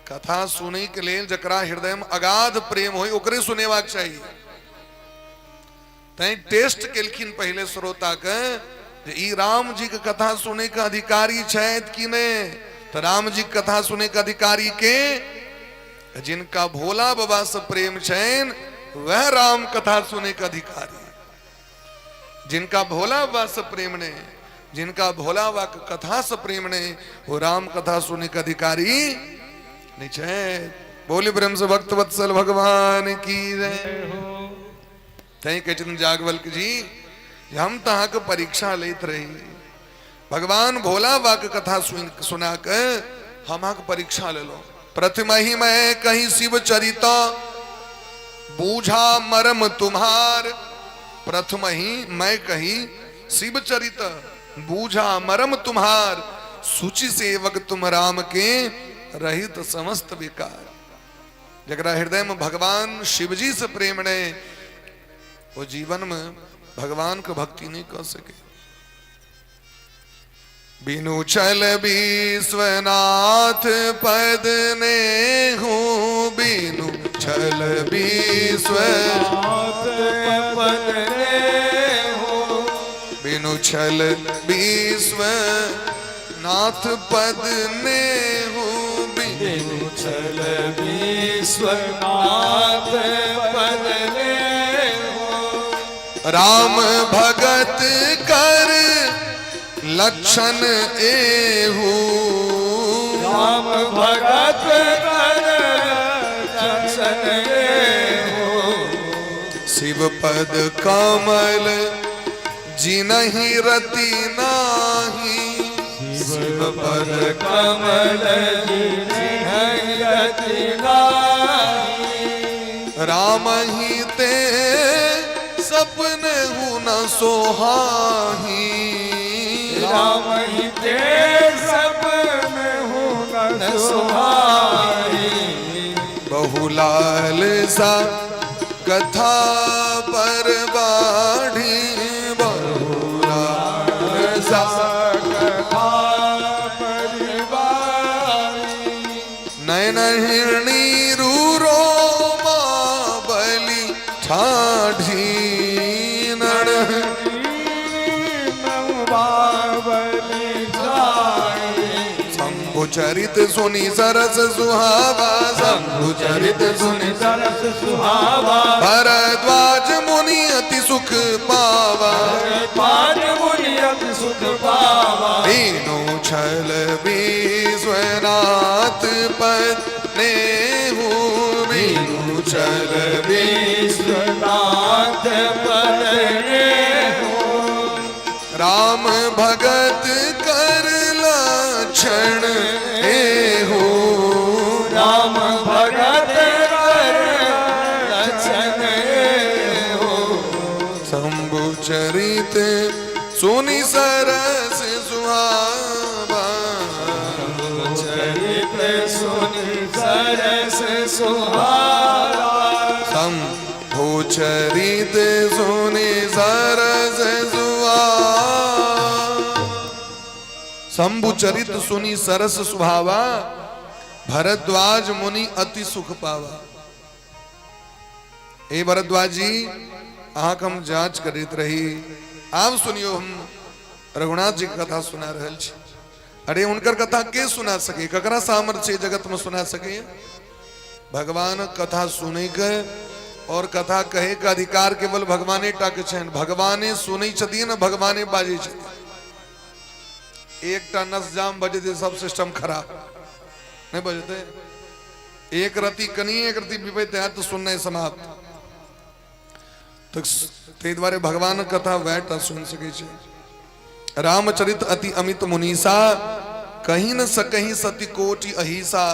कथा सुनैके लेल जकरा हृदयमे अगाध प्रेम होय ओकरे सुनेबाक चाही। तैं टेस्ट केलखिन पहिले श्रोताके जे ई राम जी के कथा सुनैके अधिकारी छथि कि नहि। तऽ राम जी के कथा सुनैके अधिकारी के जिनका भोला बाबा से प्रेम छनि वह राम कथा सुनैके अधिकारी। जिनका भोला बाबा से प्रेम नहीं, जिनका भोला बाबा के कथा से प्रेम नहीं, वो राम कथा सुनने के अधिकारी नहीं छे। बोली प्रेम से भक्त वत्सल भगवान की जय। तैं कहै छथिन जागवल्क जी, हम तऽ अहाँके परीक्षा लैत रही, भगवान भोला बाबा के कथा सुना के हम अहाँके परीक्षा लेलहुँ। प्रथम ही मैं कहीं शिव चरिता बूझा मरम तुम्हार। प्रथम ही मैं कहीं शिव चरित बूझा मरम तुम्हार। शुचि सेवक तुम राम के रहित समस्त विकार। जकरा हृदय में भगवान शिवजी से प्रेम नहीं, वो जीवन में भगवान के भक्ति नहीं कर सके। बिनु छल विश्वनाथ पद ने हूँ, बिनु छल विश्वनाथ पद ने हूँ, बिनु छल विश्वनाथ पद ने हूँ, बिनु छल विश्वनाथ पद ने हूँ। राम भगत कर लक्षण एहू, राम भगत कर लक्षण एहू। शिव पद कमल जिनहि रति नाही, शिव पद कमल जिनहि रति नाही। राम ही ते सपने हूँ न सोहाही, राम ही ते सपने हूँ न सोहाही। बहुलाल सा कथा पर बाढ़ी, बहुलाल सा कथा परिवारी। नयन हिरणी रू रोमा बलि ठाढ़ी, नण शंभु चरित सुनि सरस सुहावा, शंभु चरित सुनि सरस सुहावा। भरद्वाज मुनि अति सुख पावा, पान मुनि अति सुख पावा। दीनु छल विश्वनाथ पद नेहु, बीनु छल विश्वनाथ पद नेहु। राम भगत कर लक्षण एहु, राम भगत कर लक्षण एहु। शंभु चरित सुनि सरस सुहावा, चरित सुनि सरस सुहावा। शंभु चरित सुनि सरस सुहावा, शंभु चरित सुनि सरस सुहावा। भरद्वाज मुनि अति सुख पावा। हे भरद्वाज जी, अहाँके हम जांच करैत रही। आब सुनियो, हम रघुनाथ जी के कथा सुना रहल छी। अरे हुनकर कथा के सुना सके? ककरा सामर्थ्य जगत में सुना सके? भगवान कथा सुनै के और कथा कहे के अधिकार केवल भगवाने टा के छनि। भगवाने सुनै छथिन, भगवाने बाजै छथिन। एकटा नस जाम बजेतै सब सिस्टम खराब नहीं बजेतै। एक रति कनि एक रति विपरीत है तो सुननाइ समाप्त। ताहि दुआरे भगवान कथा वएह टा सुनि सकै छै। रामचरित अति अमित मुनीसा, कहीं न सकहीं सति कोटि अहिसा।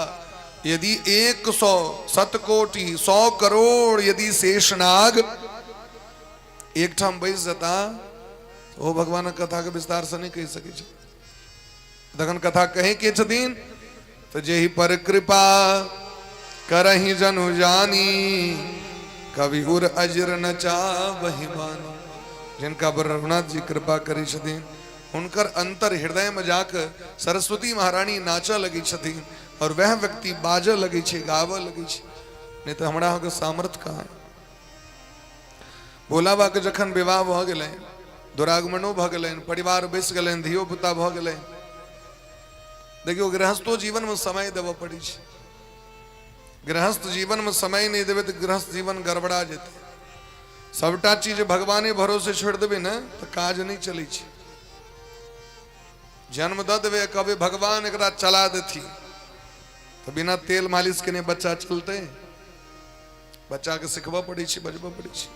यदि 100 सत कोटि 100 करोड़ यदि शेषनाग एकठाम बैस जता, ओ भगवानक कथा के विस्तार से नहीं कहि सकै छै। तखन कथा कहे के छथिन तऽ जेहि पर कृपा करही जनु जानी, कवि उर अजर नचावहि बानी। जिनका पर रघुनाथ जी कृपा करै छथिन, हुनकर अंतर हृदय में जाके सरस्वती महारानी नाचऽ लगै छथिन और वह व्यक्ति बाजऽ लगै छै, गाबऽ लगै छै। नहीं तो हमरा अहाँके सामर्थ्य कहाँ? भोला बाबा के जखन विवाह भऽ गेलै, दुरागमनो भऽ गेलनि, परिवार बैस गेलनि, धियो पुता भऽ गेलै। देखियौ, गृहस्थो जीवनमे समय देबऽ पड़ै छै। गृहस्थ जीवनमे समय नहि देबै तऽ गृहस्थ जीवन गड़बड़ा जेतै। सबटा चीज भगवाने भरोसे छोड़ि देबै ने तऽ काज नहि चलै छै। जन्म दऽ देबै, कहबै भगवान एकरा चला देथिन, तऽ बिना तेल मालिश केने बच्चा चलतै? बच्चाके सिखबऽ पड़ै छै, बजबऽ पड़ै छै।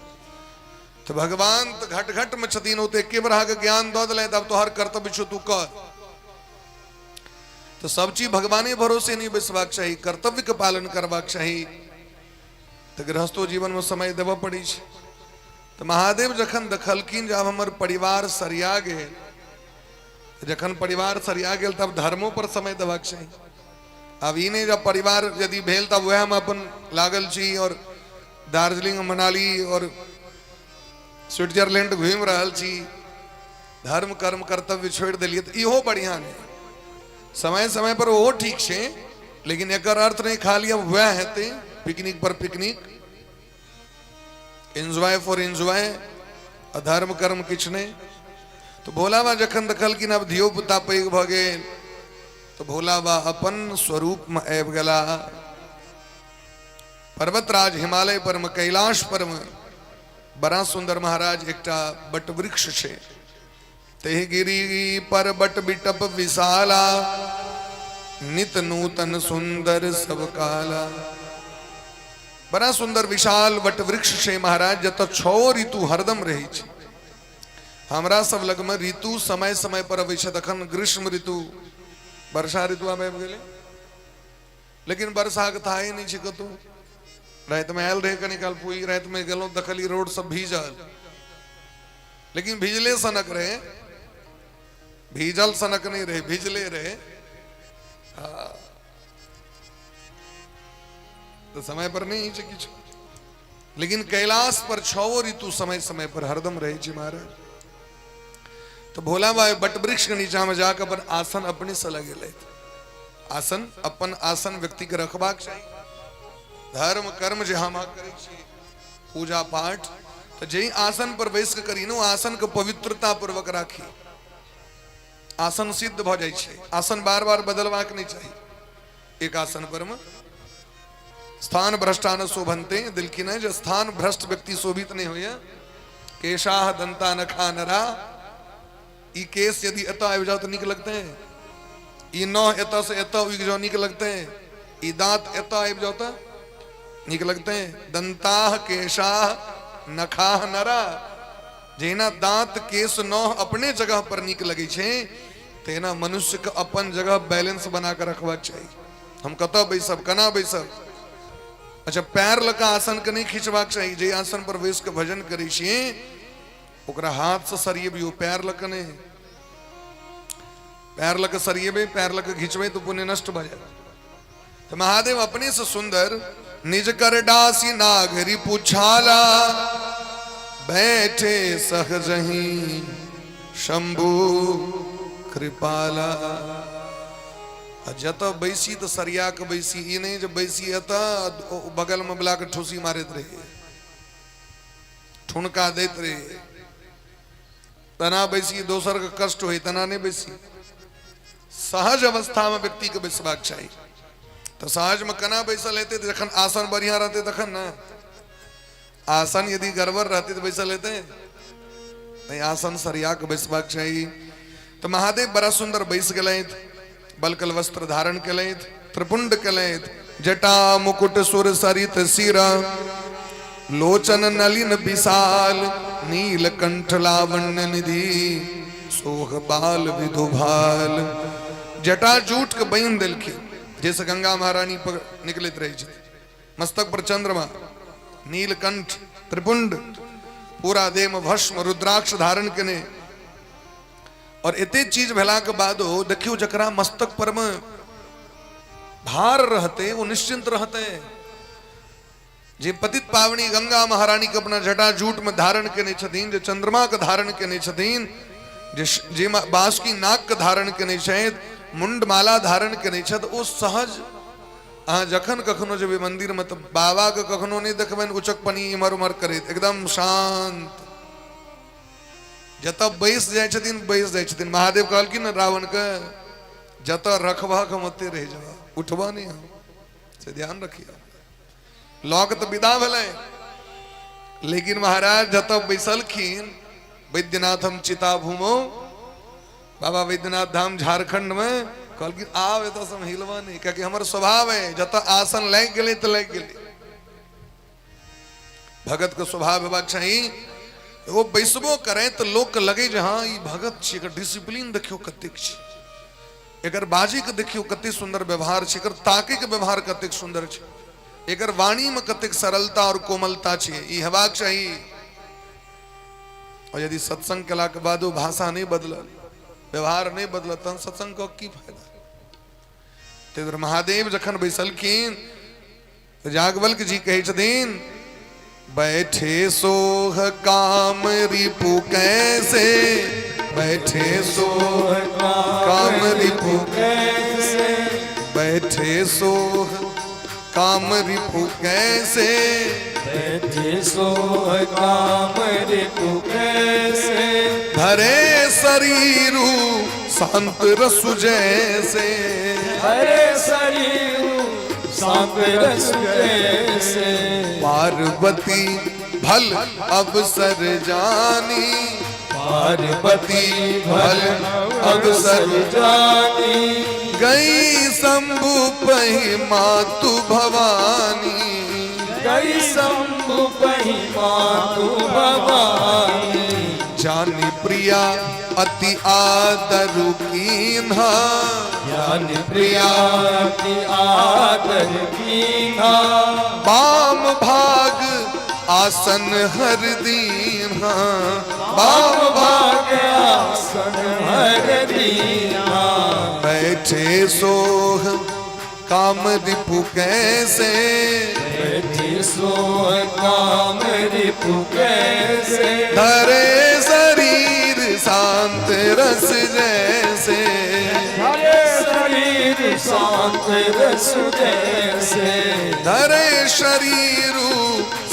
तऽ भगवान तऽ घट घट में छथिन, ओ तऽ एके बेर अहाँके ज्ञान दऽ देलथि, आब तोहर कर्तव्य छौ, तू कर। तऽ सब चीज भगवाने भरोसे नहि बैसबाक चाही, कर्तव्यके पालन करबाक चाही। तऽ गृहस्थो जीवनमे समय देबऽ पड़ै छै। तऽ महादेव जखन देखलखिन जे आब हमर परिवार सरिया गेल, जखन परिवार सरिया गेल तब धर्मो पर समय देबाक चाही। आब ई नहि जब परिवार यदि भेल तब वएहमे अपन लागल छी और दार्जिलिंग, मनाली और स्विट्जरलैंड घूमि रहल छी, धर्म कर्म कर्तव्य छोड़ि देलियै, तऽ इहो बढ़िआँ नहि। समय समय पर ओहो ठीक छै, लेकिन एकर अर्थ नहि खाली अब वएह हेतै, picnic per picnic, enjoy for enjoy, अधर्म कर्म किछु नहि। तऽ भोला बाबा जखन देखलखिन आब धियो पुता पैघ भऽ गेल, तऽ भोला बाबा अपन स्वरूपमे आबि गेला। पर्वतराज हिमालय पर मे, कैलाश पर मे बड़ा सुंदर महाराज एकटा बटवृक्ष छै। तेहि गिरी पर बट बिटप विशाला, नित नूतन सुंदर सब काला। बड़ा सुंदर विशाल बट वृक्ष छै महाराज, जतऽ छओ ऋतु हरदम रहै छै। हमरा सब लगमे ऋतु समय समय पर अबै छै। तखन ग्रीष्म ऋतु, वर्षा ऋतु आब आबि गेलै, लेकिन वर्षाके थाहे नहि छै कतहु। रातिमे आयल रहै कनी काल पुई, रातिमे गेलहुँ, देखलियै रोड सब भीजल, लेकिन भिजले सनक रहे, भीजल सनक नहीं रहे, भिजले रहे। हाँ। तो समय पर नहीं छै किछु, लेकिन कैलाश पर छओ ऋतु समय समय पर हरदम रहे छै महाराज। तो भोला बाबा बटवृक्ष के नीचा में जाकर अपन आसन अपने से लगेलथि। आसन, अपन आसन व्यक्ति के रखबाक चाही। धर्म कर्म जे हम अहाँ करै छी, पूजा पाठ, तऽ जाहि आसन पर बैस कऽ करी ने, ओ आसन के पवित्रता पूर्वक राखी। आसन सिद्ध भऽ जाइ छै, आसन बार बार बदलबाक नहि चाही। एक आसन पर में स्थान भ्रष्टा न शोभनते देलखिन है, जे स्थान भ्रष्ट व्यक्ति शोभित नहीं होइए। केशाह दंता नखा नरा, ई केश यदि एतऽ आबि जाओ तऽ नीक लगतै? ई नह एतऽ से एतऽ उगि जाओ नीक लगतै? ई दांत एतऽ आबि जाओ तऽ नीक लगतै? दंताह केशाह नखाह नरा, जहिना दांत केश नह अपने जगह पर नीक लगै छै, तहिना मनुष्य के अपन जगह बैलेंस बना कऽ रखबाक चाही। हम कतऽ बैसब, केना बैसब। अच्छा, पैर लऽ कऽ आसन के नहि खींचबाक चाही। जे आसन पर बैस कऽ भजन करै छी, ओकरा हाथ से सरियबियौ, पैर लऽ कऽ नहि। पैर लऽ कऽ सरियेबै, पैर लऽ कऽ घिचबै तऽ पुण्य नष्ट भऽ जायत। तऽ महादेव अपने से सुंदर निज कर डासी नागरी पुछाला, बैठे सहजही शंभु कृपाला। आ जतऽ बैसी तऽ सरिया कऽ बैसी, ई नहि जे बैसी एतऽ बगलमे बला के ठूसी मारैत रही, ठुनका दैत रही, तना बैसी दोसर के कष्ट होई, तना नहीं बैसी। सहज अवस्था में व्यक्ति के बैसबाक चाही। तो सहज में केना बैसल हेतै? तऽ जखन आसन बढ़िया रहतै तखन ने। आसन यदि गड़बड़ रहतै तऽ बैसल हेतै नहीं। आसन सरिया के बैसबाक चाही। तो महादेव बड़ा सुंदर बैस गेलथि, बलकल वस्त्र धारण केलथि, त्रिपुंड केलथि, जटा मुकुट सुर सरित सिर, लोचन नलिन विशाल, नीलकंठ लावण्य निधि, सोह बाल विधुभाल। जटा जूट के बान्हि देलखिन, जैसे गंगा महारानी पर निकलैत रहै छथि। मस्तक पर चंद्रमा, नीलकंठ, त्रिपुंड, पूरा देह में भस्म, रुद्राक्ष धारण केने। और एते चीज भेला के बादो देखियो, जकरा मस्तक पर में भार रहते वो निश्चिंत रहते। जे पतित पावनी गंगा महारानी के अपना जटा जूट में धारण केने छथिन, जे चंद्रमा के धारण केने छथिन, जे जे बांसुकी नाग के धारण केने छथि, मुंडमाला धारण केने छथि, ओ सहज अहाँ जखन कखनो जेबै मंदिर में तऽ बाबा के कखनो नहि देखबनि उचक पनी इम्हर उम्हर करैत, एकदम शांत जतऽ बैस जाइ छथिन बैस जाइ छथिन। महादेव कहलखिन ने रावण के, जतऽ रखबहक हम ओते रहि जेबह, उठबह नहि हम, से ध्यान रखिए। लऽ के तऽ विदा भेलै, लेकिन महाराज जतऽ बैसलखिन वैद्यनाथ हम चिता भूमो, बाबा वैद्यनाथ धाम झारखंड में, कहलखिन आब एतऽ से हम हिलबा नहि, कियाकि हमर स्वभाव है जतऽ आसन लागि गेलै तऽ लागि गेलै। भगत के स्वभाव हेबाक चाही, ओ बैसबो करे तऽ लोक के लगे जे हाँ ई भगत छी, एकर डिसिप्लिन देखियौ कतेक छै, एकर बाजी के देखियौ कतेक सुंदर व्यवहार छै, एकर ताके के व्यवहार कतेक सुंदर छै, एकर वाणी में कतेक सरलता और कोमलता छै, ई हेबाक चाही। और यदि सत्संग केला के बादो भाषा नहीं बदलल, व्यवहार नहीं बदलल, तहन सत्संग के की फायदा। ताहि दुआरे महादेव जखन बैसलखिन तऽ याज्ञवल्क्य जी कहै छथिन, बैठे सोह काम रिपु कैसे, बैठे सोह काम रिपु कैसे, बैठे सोह काम रिपु कैसे, बैठे सोह काम रिपु कैसे, धरे शरीरू शांत रसु जैसे, धरे शरीरू शांत रस जैसे, पार्वती भल अवसर जानी, पार्वती भल अवसर जानी, गई शंभु पही मातु भवानी, गई शंभु पही मातु भवानी, जानी प्रिया अति आदरु कीन्हा, ज्ञान प्रिया अति आदर कीन्हा, बाम भाग आसन हर दीन्हा, बाम भाग आसन हर दीन्हा, बैठे सोह काम रिपु कैसे, बैठे सोह काम रिपु कैसे, धरे शरीर शांत रस जैसे, धरे शरीर शांत रस जैसे, धरे शरीर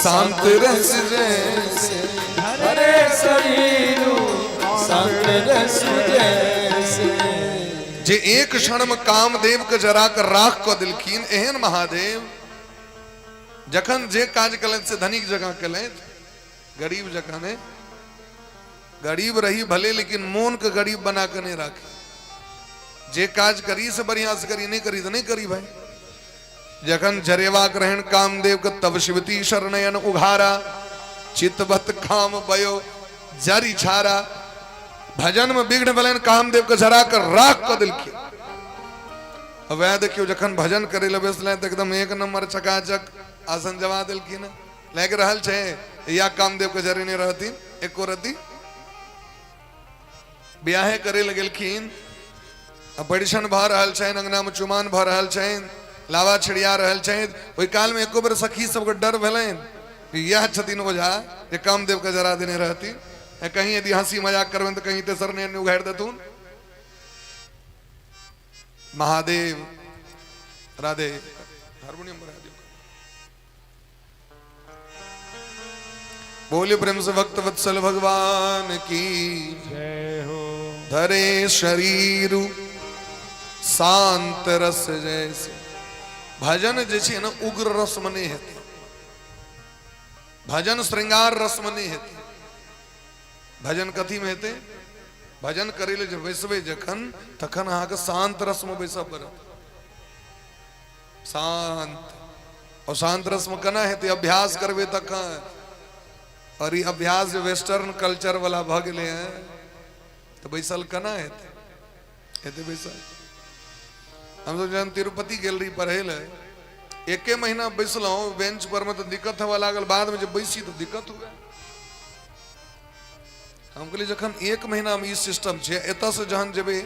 शांत रस जैसे, धरे शरीर शांत रस जैसे। जे एक क्षण में कामदेव के जरा के राख कऽ देलखिन, एहन महादेव जखन जे काज केलथि से धनिक जकाँ केलथि, गरीब जकाँ नहि। गरीब रही भले, लेकिन मोन के गरीब बना के नहीं राखी। जे काज करी से बढ़िया से करी, नहीं करी तो नहीं करी भाई। जखन जरेवाक रहन कामदेव के, तब शिवती शरणयन उघारा, चितवत काम बयो जरी छारा। भजन में विघ्न भेलनि, कामदेव के जरा कर राख कऽ देलखिन। वएह देखियौ जखन भजन करे लए बैसलनि तऽ एकदम एक नंबर चकाचक आसन जमा देलखिन। लागि रहल छै या कामदेव के जरेने रहथिन एको रति। ब्याहे करे लए गेलखिन, आ परिछन भऽ रहल छनि, अंगना में चुमान भऽ रहल छनि, लावा छिड़िया रहल छनि, ओहि काल में एको बेर सखी सबके डर भेलनि कि इएह छथिन ओझा जे कामदेव के जरा देने रहथिन, कहीं यदि हंसी मजाक करबनि तऽ कहीं तेसर ने उघारि देथुन। महादेव राधे हारमोनियम बढ़ा दियो। बोले प्रेम से भक्त वत्सल भगवान की जय हो। धरे शरीर शांत रस जैसे। भजन जे छै ने उग्र रस में नहीं हेतै, भजन श्रृंगार रस में नहीं हेतै। भजन कथी में हेतै? भजन करै लए जे बैसबै जखन, तखन अहाँके शांत रस में बैसऽ पड़त। शांत और शांत रस में केना हेतै? अभ्यास करबै तखन। और ई अभ्यास जे वेस्टर्न कल्चर वाला भऽ गेलै हँ, तऽ बैसल केना हेतै? हेतै बैसल? हमसब जहन तिरुपति गेल रही पढ़ै लए, एके महीना बैसलहुँ बेंच पर में तऽ दिक्कत हुआ लागल, बाद में जे बैसी तऽ दिक्कत हुए। हम कहलियै जखन एक महीना में ई सिस्टम छै, एतऽ से जहन जेबै,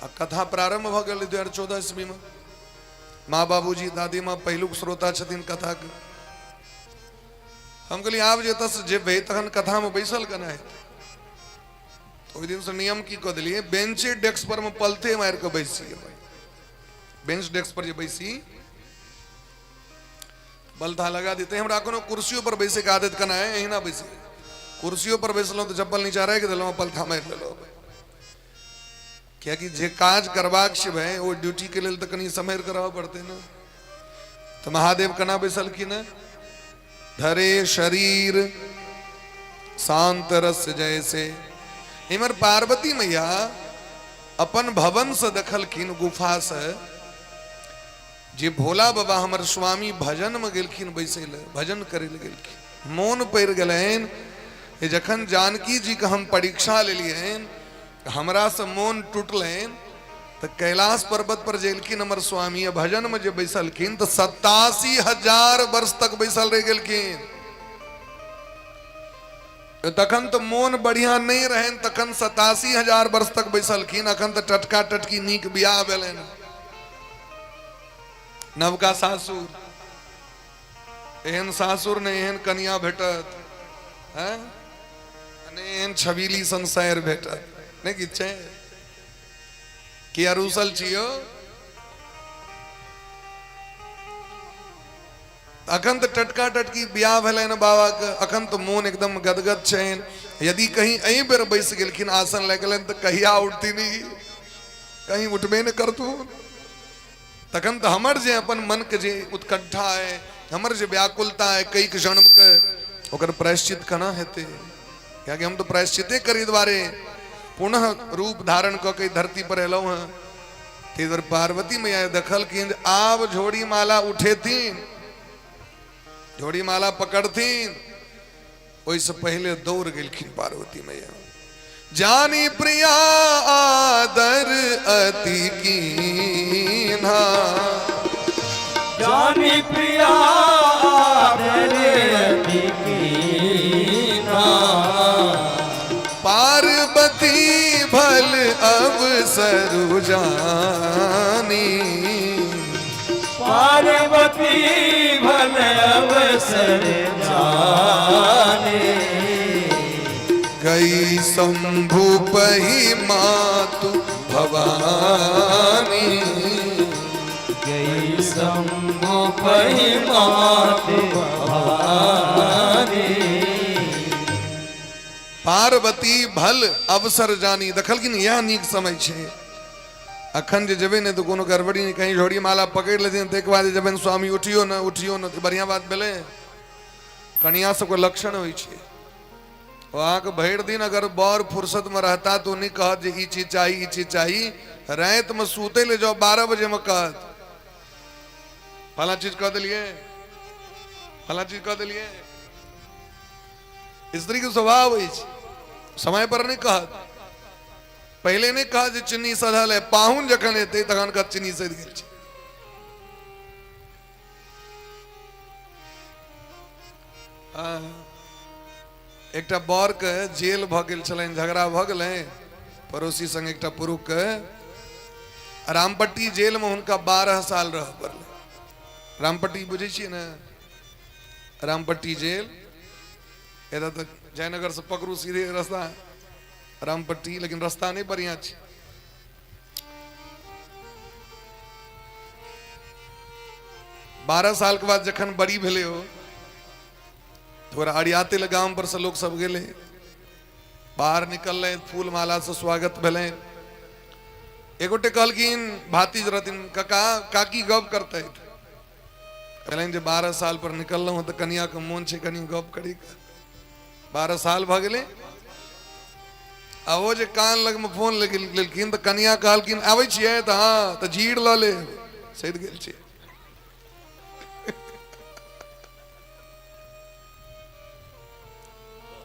आ कथा प्रारंभ भऽ गेल 2014 ईस्वी में, माँ बाबूजी दादी माँ पहिलुक श्रोता छथिन कथाके। हम कहलियै आब जे एतऽसँ जेबै तखन कथामे बैसल केना हेतै? ओहि दिनसँ नियम की कऽ देलियै, बेंचे डेस्क पर मे पलथे मारि कऽ बैसी। बेंच डेस्क पर जे बैसी बलथा लगा देते। हमरा कोनो कुर्सियों पर बैसे के आदत केना है, एहिना बैसे। कुर्सियों पर बैसलहुँ तऽ चप्पल नीचा राखि देलहुँ, पलथा मारि लेलहुँ। कियाकि जे काज करबाक छै भाय, ओ ड्यूटी के लेल तऽ कनि सम्हरि कऽ रहऽ पड़तै ने। तऽ महादेव केना बैसलखिन? धरे शरीर शांत रस जैसे। इमर पार्वती मैया अपन भवन से देखलखिन, गुफा से, जे भोला बाबा हमर स्वामी भजन में गेलखिन बैसै लए, भजन करै लए गेलखिन। मोन पड़ि गेलनि जे जखन जानकी जी के हम परीक्षा लेलियनि, हमरासँ मोन टूटलनि, तऽ कैलाश पर्वत पर जे एलखिन हमर स्वामी आ भजनमे जे बैसलखिन तऽ 87,000 वर्ष तक बैसल रहि गेलखिन। तखन तऽ मोन बढ़िया नहि रहनि, तखन 87,000 वर्ष तक बैसलखिन। अखन तऽ टटका टटकी नीक बियाह भेलनि, नवका सासुर, एहन सासुर नहि एहन कनिया भेटत, हैं नहि एहन छबीली सन सैर भेटत, नहि किछु छै। किया रूसल छियो? अखन तऽ टटका टटकी बियाह भेलनि बाबाके, अखन तऽ मोन एकदम गदगद छनि। यदि कहीं एहि बेर बैस गेलखिन, आसन लागि गेलनि, तऽ कहिया उठथिन? ई कहीं उठबे नहि करथुन। तखन तऽ हमर जे अपन मनके जे उत्कंठा है, हमर जे व्याकुलता है कई जन्मके, ओकर प्रायश्चित केना हेतै? कियाकि हम तऽ प्रायश्चिते करै दुआरे पुनः रूप धारण कऽ के धरती पर एलहुँ हँ। ताहि दुआरे पार्वती मैया देखलखिन जे आब झोरी माला उठेथिन, झोरी माला पकड़थिन, ओहिसँ पहिले दौड़ गेलखिन पार्वती मैया। जानी प्रिया आदर अति कीन्हा, जानी प्रिया आदर अति कीन्हा, पार्वती भल अवसरु जानी, पार्वती भल अवसर जाने, गई शंभु पही मातु भवानी, गई शंभु पही मातु भवानी। पार्वती भल अवसर जानी, देखलखिन इएह नीक समय छै। अखन जे जेबै ने तऽ कोनो गड़बड़ी नहि, कहीं झोरी माला पकड़ि लेथिन, ताहिके बाद जेबै स्वामी उठियो ने, उठियो ने, तऽ बढ़िआँ बात भेलै? कनिया सबके लक्षण होइ छै। ओ अहाँके भरि दिन अगर बड़ फुर्सतमे रहता तऽ ओ नहि कहत जे ई चीज चाही, ई चीज चाही। रातिमे सुतै लए जाउ 12 बजेमे कहत फलाँ चीज कऽ देलियै, फलाँ चीज कऽ देलियै। स्त्रीके स्वभाव अछि, समय पर नहि कहत। पहिले नहि कहत जे चिन्नी सधल है, पाहुन जखन एतै तखन कहत चिन्नी सधि गेल छै। एकटा बरके जेल भऽ गेल छलनि, झगड़ा भऽ गेलै पड़ोसी संग एकटा पुरुषके। रामपट्टी जेलमे हुनका 12 साल रहऽ पड़लै। रामपट्टी बुझै छियै ने? रामपट्टी जेल एतऽ तऽ जयनगरसँ पकड़ू सीधे रास्ता रामपट्टी, लेकिन रास्ता नहि बढ़िआँ छै। 12 साल के बाद जखन बड़ी भेलै हो तऽ ओकरा अरियाते लए गाम पर से लोक सब गेलै। बाहर निकललै, फूल माला से स्वागत भेलै। एगोटे कहलखिन, भातिज रहथिन, काका काकी गप करतै। कहलनि जे 12 साल पर निकललहुँ तऽ कनियाके मोन छै कनि गप करैके। 12 साल भऽ गेलै। आ ओ जे कान लगमे फोन लेलखिन तऽ कनिया कहलखिन आबै छियै तऽ हँ तऽ जीर लऽ ले, सधि गेल छै।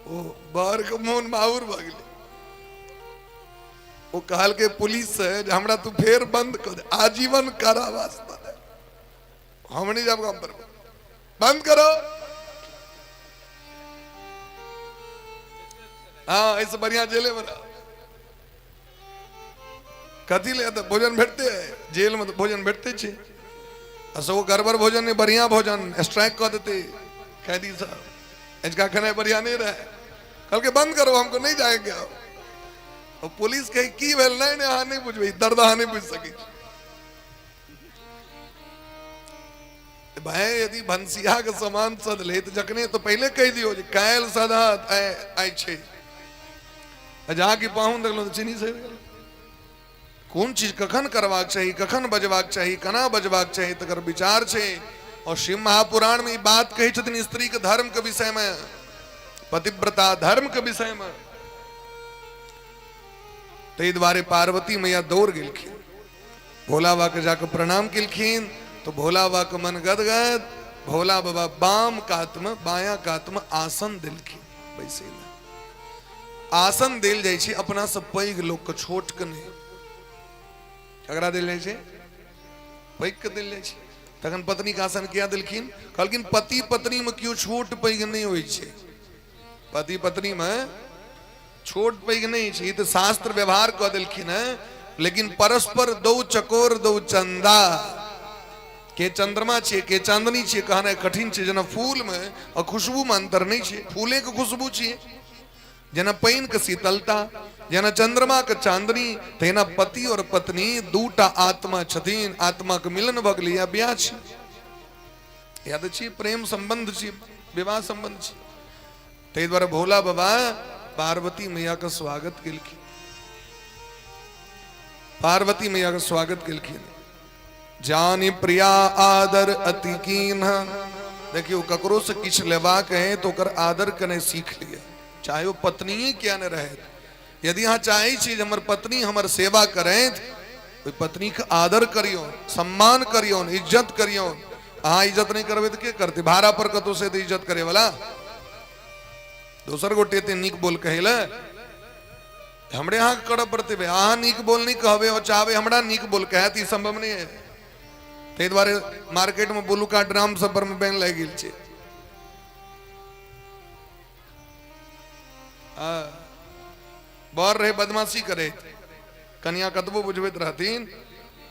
ओ बरके मोन माहुर भऽ गेलै। ओ कहलकै पुलिस से जे हमरा तू फेर बंद कऽ दे, आजीवन कारावास दऽ दे, हम नहीं जाब गाम पर, बंद करो। हाँ, ऐसे बढ़िया जेले बना कथी ले, तऽ भोजन भेटते है जेल में, तऽ भोजन भेटते छै। आ से ओ गड़बड़ भोजन नहि, बढ़िया भोजन स्ट्राइक कऽ देते कैदी सब, अजुका खेनाइ बढ़िया नहीं रहे। कहलकै बंद करो, हमको नहीं जाएंगे अब। और पुलिस कहे की भेल? नहीं नहीं, अहाँ नहीं बुझबै, दर्द अहाँ नहीं बुझि सकै छी। भाई यदि भनसिया के सामान सदले तऽ जखने तऽ पहिले कहि दियौ जे काल्हि सदत आइ आइ छै, आ जहाँ कि पाहुन देखलहुँ तऽ चीनी सड़ि गेल। कोन चीज कखन करबाक चाही, कखन बजबाक चाही, केना बजबाक चाही, तकर विचार छै। और शिव महापुराण में ई बात कहै छथिन स्त्री के धर्म के विषय में, पतिव्रता धर्म के विषय में। ताहि दुआरे पार्वती मैया दौड़ गेलखिन, भोला बाबा के जाके प्रणाम केलखिन तो भोला बाबा के मन गदगद। भोला बाबा बाम कात में, बाया कात में आसन देलखिन बैसै लए। आसन देल जाइ छै अपना से पैघ लोक के, छोट के नहि। ककरा देल जाइ छै? पैघ के देल जाइ छै। तखन पत्नी के आसन किया देलखिन? कहलखिन पति पत्नी में केओ छोट पैघ नहि होइ छै, पति पत्नी में छोट पैघ नहि छै। ई तऽ शास्त्र व्यवहार कऽ देलखिन हेँ, लेकिन परस्पर दौ चकोर दौ चंदा, के चंद्रमा छियै के चांदनी छियै कहनाइ कठिन छै। जेना फूलमे आ खुशबूमे अंतर नहि छै, फूलेके खुशबू छियै। जेना पानिके शीतलता, जेना चंद्रमाके चांदनी, तहिना पति और पत्नी दूटा आत्मा छथिन, आत्माके मिलन भऽ गेलै, या ब्याह छी, या तऽ छी प्रेम संबंध छी, विवाह संबंध छी। ताहि दुआरे भोला बाबा पार्वती मैया के स्वागत केलखिन, पार्वती मैया के स्वागत केलखिन। जानी प्रिया आदर अति कीन। देखियौ, ककरो से किछु लेबाक है तो ओकर आदर कने सीख लिअ, चाहे ओ पत्नी किया ने रहे। यदि अहाँ चाहै छी जे हमर पत्नी हमर सेवा करैत, ओहि पत्नीके आदर करियौ, सम्मान करियौ, इज्जत करियौ। अहाँ इज्जत नहि करबै तऽ के करतै? भाड़ा पर कतौ से इज्जत करे वाला दोसर गोटे एते नीक बोल कहै लए हमरे अहाँके करऽ पड़तै। भाई अहाँ नीक बोल नहि कहबै और चाहबै हमरा नीक बोल कहत, ई संभव नहि है। ताहि दुआरे मार्केटमे बुलुका ड्राम सब पर मे बैन लागि गेल छै। बर रहे बदमाशी करे, कनिया कतबो बुझबैत रहथिन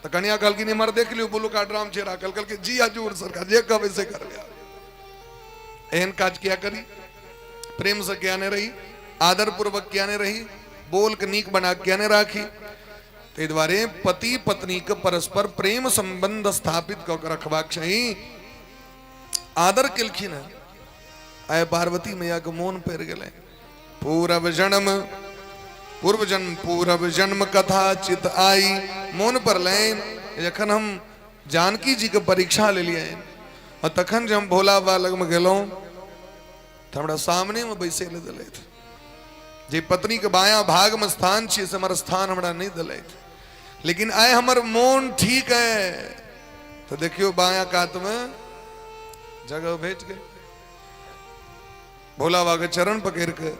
तऽ कनिया कहलखिन इम्हर देख लियौ बुलुका ड्राम छै राखल। कहलखिन जी हजूर सरकार, जे कहबै से करबै। एहन काज किया करी? प्रेम से किया नहीं रही, आदर पूर्वक किया नहीं रही, बोल के नीक बना किया नहीं राखी? ताहि दुआरे पति पत्नी के परस्पर प्रेम संबंध स्थापित कऽ के रखबाक चाही। आदर केलखिन हँ। आय पार्वती मैया के मोन पड़ि गेलै पूरब जन्म, पूर्व जन्म, पूरब जन्म कथा चित आई। मोन पड़लनि जखन हम जानकी जी के परीक्षा लेलियनि आ तखन जे हम भोला बाबा लगमे गेलहुँ तऽ हमरा सामनेमे बैसै लए देलथि। जे पत्नीके बायाँ भागमे स्थान छियै से हमर स्थान हमरा नहि देलथि, लेकिन आइ हमर मोन ठीक है तऽ देखियौ बायाँ कातमे जगह भेट गेल। भोला बाबा के चरण पकड़ के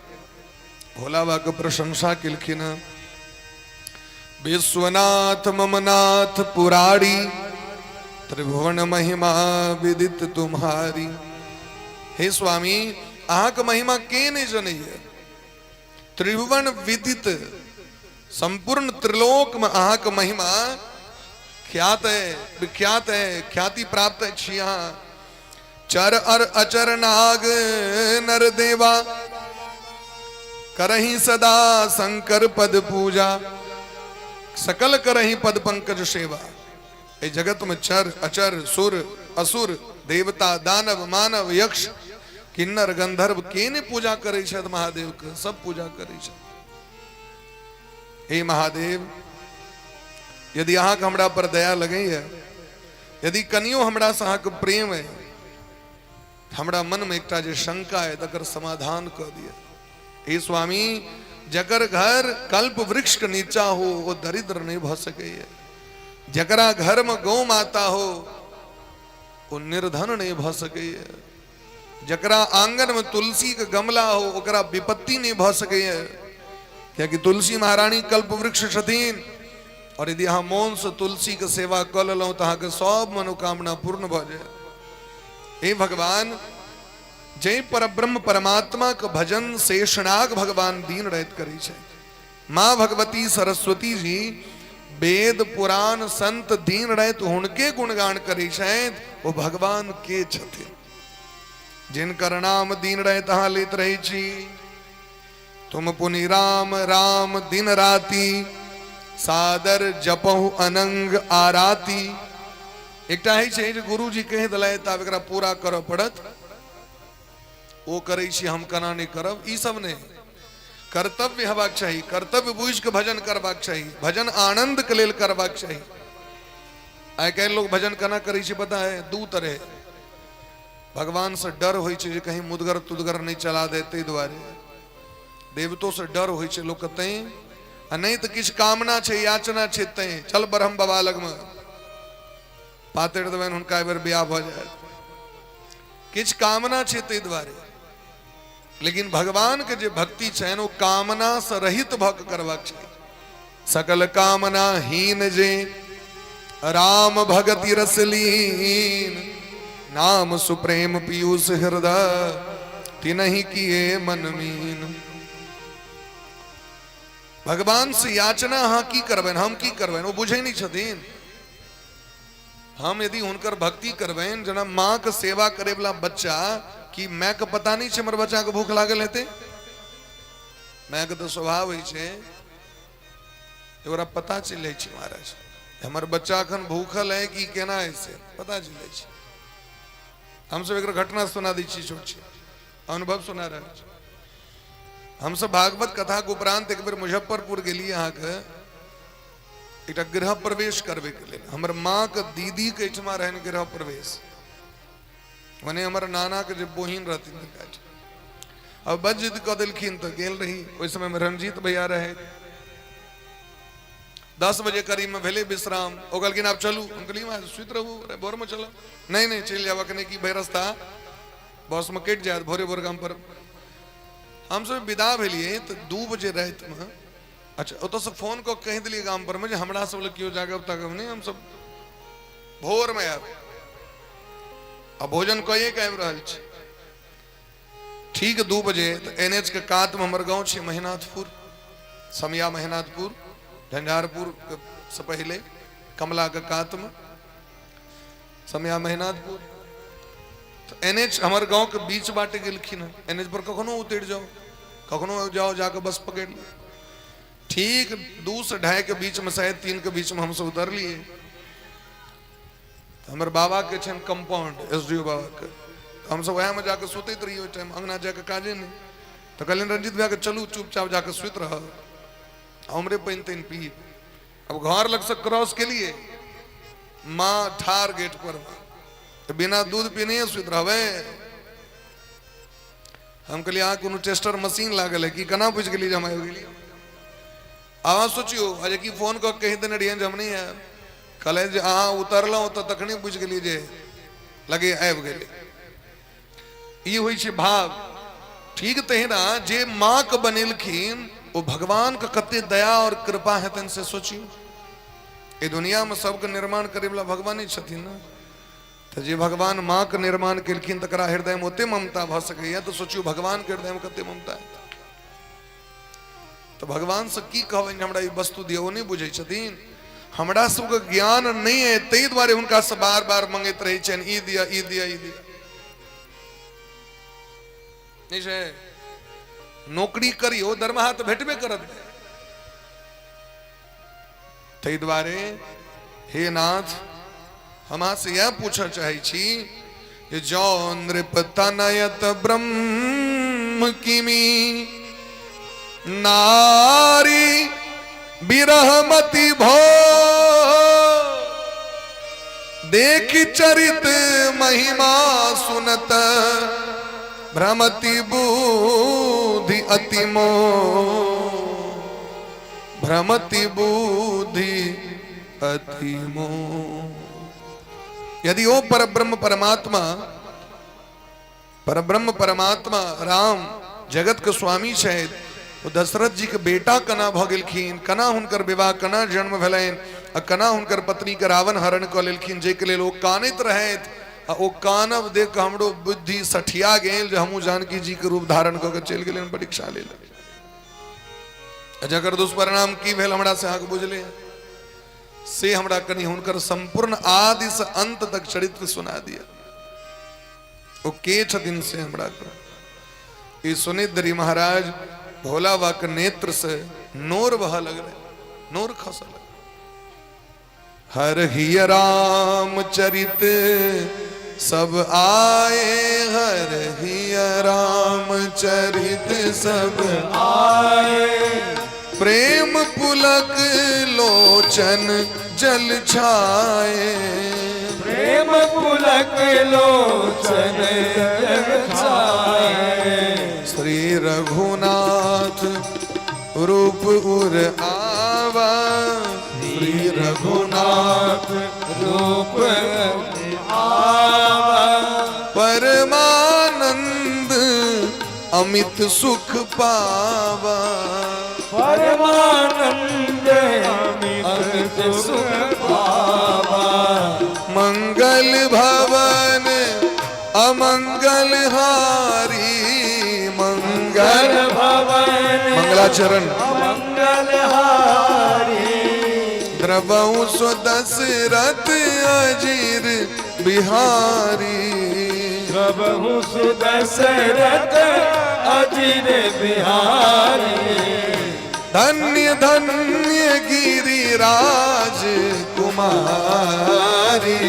भोला बाबा के प्रशंसा केलखिन हँ। विश्वनाथ ममनाथ पुरारी, त्रिभुवन महिमा विदित तुम्हारी। हे स्वामी, अहाँके महिमा के नहि जनैया? त्रिभुवन विदित, संपूर्ण त्रिलोक में अहाँके महिमा ख्यात है, विख्यात है, ख्याति प्राप्त छी अहाँ। चर अर अचर नाग नर देवा, करही सदा शंकर पद पूजा, सकल करही पद पंकज सेवा। एहि जगत में चर अचर सुर असुर देवता दानव मानव यक्ष किन्नर गंधर्व के नहि पूजा करै छथि महादेव के? सब पूजा करै छथि। हे महादेव, यदि अहाँके हमरा पर दया लगैया, यदि कनियो हमरा से अहाँके प्रेम है, हमरा मनमे एकटा जे शंका है तकर समाधान कऽ दिअ। हे स्वामी, जकर घर कल्प वृक्ष के नीचा हो वो दरिद्र नहीं भऽ सकैया, जकरा घर में गौ माता हो वो निर्धन नहीं भऽ सकैया, जकरा आंगन में तुलसी के गमला हो ओकरा विपत्ति नहीं भऽ सकैया, कियाकि तुलसी महारानी कल्प वृक्ष छथिन। और यदि अहाँ मोन से तुलसी के सेवा कऽ लेलहुँ तऽ अहाँके सब मनोकामना पूर्ण भऽ जायत। हे भगवान, जय पर ब्रह्म परमात्मा के भजन शेषनाग भगवान दिन राति करै छै। माँ भगवती सरस्वती जी वेद पुराण संत दिन राति हुनके गुणगान करै छथि, ओ भगवान के छथिन जिनकर नाम दिन राति अहाँ लैत रहै छी। तुम पुनि राम राम दिन राति, सादर जपहु अनंग आराती। एकटा होइ छै जे गुरुजी कहि देलथि आब एकरा पूरा करऽ पड़त, ओ करै छी हम केना नहि करब, ई सब नहि। कर्तव्य हेबाक चाही, कर्तव्य बुझि कऽ भजन करबाक चाही, भजन आनंद के लेल करबाक चाही। आइ काल्हि लोग भजन केना करै छै पता है? दू तरह। भगवान से डर होइ छै जे कहीं मुदगर तुदगर नहि चला दे, ताहि दुआरे देवतो से डर होइ छै लोक तैं, आ नहि तऽ किछु कामना छै, याचना छै तैं चल ब्रह्म बाबा लगमे पातरि देबनि हुनका, एहि बेर बियाह भऽ जायत, किछु कामना छै ताहि दुआरे। लेकिन भगवान के जे भक्ति छनि ओ कामना से रहित भऽ कऽ करबाक चाही। सकल कामना हीन जे राम भगति रसलीन, नाम सुप्रेम पीयूष हृदय तिनहि किए मन मीन। भगवान से याचना अहाँ की करबनि, हम की करबनि, ओ बुझै नहि छथिन। हम यदि हुनकर भक्ति करबनि, जेना माँ के सेवा करे वाला बच्चा, कि माय के पता नहीं छै हमर बच्चा के भूख लागल हेतै? माय के तऽ स्वभाव होइ छै ओकरा पता चलि जाइ छै, महाराज हमर बच्चा अखन भूखल है कि केना है से पता चलि जाइ छै। हमसब एकर घटना सुना दै छी, छोट छी अनुभव सुना रहल छी। हमसब भागवत कथा के उपरांत एक बेर मुजफ्फरपुर गेलियै अहाँके एकटा गृह प्रवेश करबैके लेल। हमर माँके दीदीके एहिठमा रहनि गृह प्रवेश, मने हमर नानाके जे बहिन रहथिन तिनका एहिठाम। अब बड़ जिद कऽ देलखिन तऽ गेल रही। ओहि समयमे रंजीत भैया रहै। 10 बजे करीबमे भेलै विश्राम। ओ कहलखिन आब चलू। हम कहलियै माँ सुति रहू, भोरमे चलब। नहि नहि चलि जायब अखने, की भरि रस्ता बसमे कटि जायत, भोरे भोर गाम पर। हमसब विदा भेलियै तऽ 2 बजे रातिमे। अच्छा ओतऽसँ फोन कऽ कहि देलियै गाम परमे जे हमरा सब लग केओ जागब तागब नहि, हमसब भोरमे आयब आ भोजन कए के आबि रहल छी। ठीक 2 बजे तऽ एन एच के कातमे हमर गाँव छै महिनाथपुर, समिया महिनाथपुर, झंझारपुर से पहिले कमला के कातमे समिया महिनाथपुर। तऽ एन एच हमर गाँवके बीच बाटे गेलखिन हँ। एन एच पर कखनो उतरि जाउ, कखनो जाओ, जाके बस पकड़ लिअ। ठीक 2 से 2.5 के बीच में, शायद 3 के बीच में हमसब उतरलियै। हमर बाबा के छनि कंपाउंड, एस डी ओ बाबा के, हमसब वएह में जाके सुतैत रहियै ओहि टाइम, अंगना जाके काजे नहि। तऽ कहलियनि रंजीत भैया के चलू चुपचाप जाके सुति रहब, हमरे पानि तानि पी। अब घर लग से क्रॉस के लिए माँ ठार गेट पर, तऽ बिना दूध पीने सुति रहबै? हम कहलियै अहाँ कोनो टेस्टर मशीन लागल है कि केना बुझि गेलियै जे हम आबि गेलियै? अहाँ सोचियौ, आ जे कि फोन कऽ कहि देने रहियनि जे हम नहि आयब। कहलथि जे अहाँ उतरलहुँ तऽ तखने बुझि गेलियै जे लगे आबि गेलै। ई होइ छै भाव। ठीक तहिना जे माँके बनेलखिन ओ भगवानके कते दया और कृपा हेतनि से सोचियौ। एहि दुनियामे सबके निर्माण करैवला भगवाने छथिन ने, तऽ जे भगवान माँके निर्माण केलखिन तकरा हृदयमे ओते ममता भऽ सकैए, तऽ सोचियौ भगवानके हृदयमे कते ममता हेतै। तऽ भगवानसँ की कहबनि जे हमरा ई वस्तु दिअ, ओ नहि बुझै छथिन। हमरा सबके ज्ञान नहि अइ ताहि दुआरे हुनकासँ बार बार मंगैत रहै छियनि ई दिअ, ई दिअ, ई दिअ। नहि छै नौकरी करियौ, दरमाहा तऽ भेटबे करत। ताहि दुआरे हे नाथ, हम अहाँसँ इएह पूछऽ चाहै छी जे जौ नृप तनयत ब्रह्म किमी नारी बिरहमति भो, देखि चरित महिमा सुनत भ्रमति बुद्धि अति मोह, भ्रमति बुद्धि अति मोह। यदि ओ परब्रह्म परमात्मा, परब्रह्म परमात्मा राम जगत के स्वामी छथि, ओ दशरथ जी के बेटा केना भऽ गेलखिन, केना हुनकर विवाह, केना जन्म भेलनि, आ केना हुनकर पत्नी के रावण हरण कऽ लेलखिन, जाहिके लेल ओ कानैत रहथि, आ ओ कानब देख कऽ हमरो बुद्धि सठिया गेल जे हमहूँ जानकी जी के रूप धारण कऽ के चलि गेलियनि परीक्षा लेल, जकर दुष्परिणाम की भेल हमरा से अहाँके बुझले। से हमरा कनि हुनकर सम्पूर्ण आदि से अंत तक चरित्र सुना दिया। ओ के छथिन से हमरा कहू। ई सुनित महाराज भोला बाबा के नेत्र से नोर बह लगले, नोर खस लगले। हर हिय राम चरित सब आए, हर हिय राम चरित सब आए, प्रेम पुलक लोचन जल छाए, प्रेम पुलक लोचन जल छाए। श्री रघुनाथ रूप उर आवा, श्री रघुनाथ रूप आवा, परमानंद अमित सुख पावा, परमानंद अमित सुख पावा। मंगल भवन अमंगल हारी, मंगल भवन मंगलाचरण अमंगल हारी, द्रवहु सो दशरथ अजीर बिहारी, द्रवहु सुदशरथ अजीर बिहारी। धन्य धन्य गिरिराज कुमारी,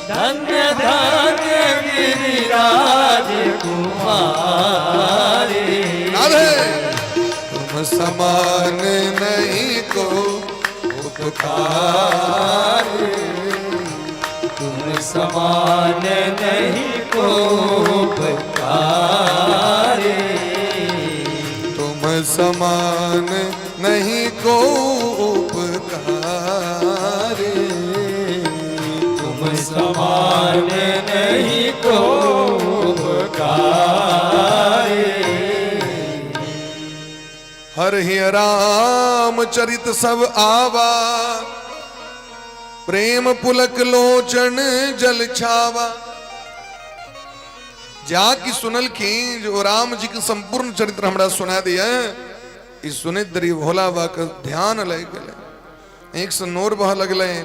धन्य धन्य गिरिराज कुमारी। राधे तुम समान नहीं को उपकार, तुम समान नहीं को उपकारे, तुम समान नहीं को उपकार, तुम समान नहीं को उपकारे। हर ही राम चरित सब आवा, प्रेम पुलक लोचन जल छावा। जा की सुनलखिन जो राम जी के संपूर्ण चरित्र हमरा सुना दिया, ई सुनैत देरी भोला बाबा के ध्यान लागि गेलै, एक से नोर बह लगलै।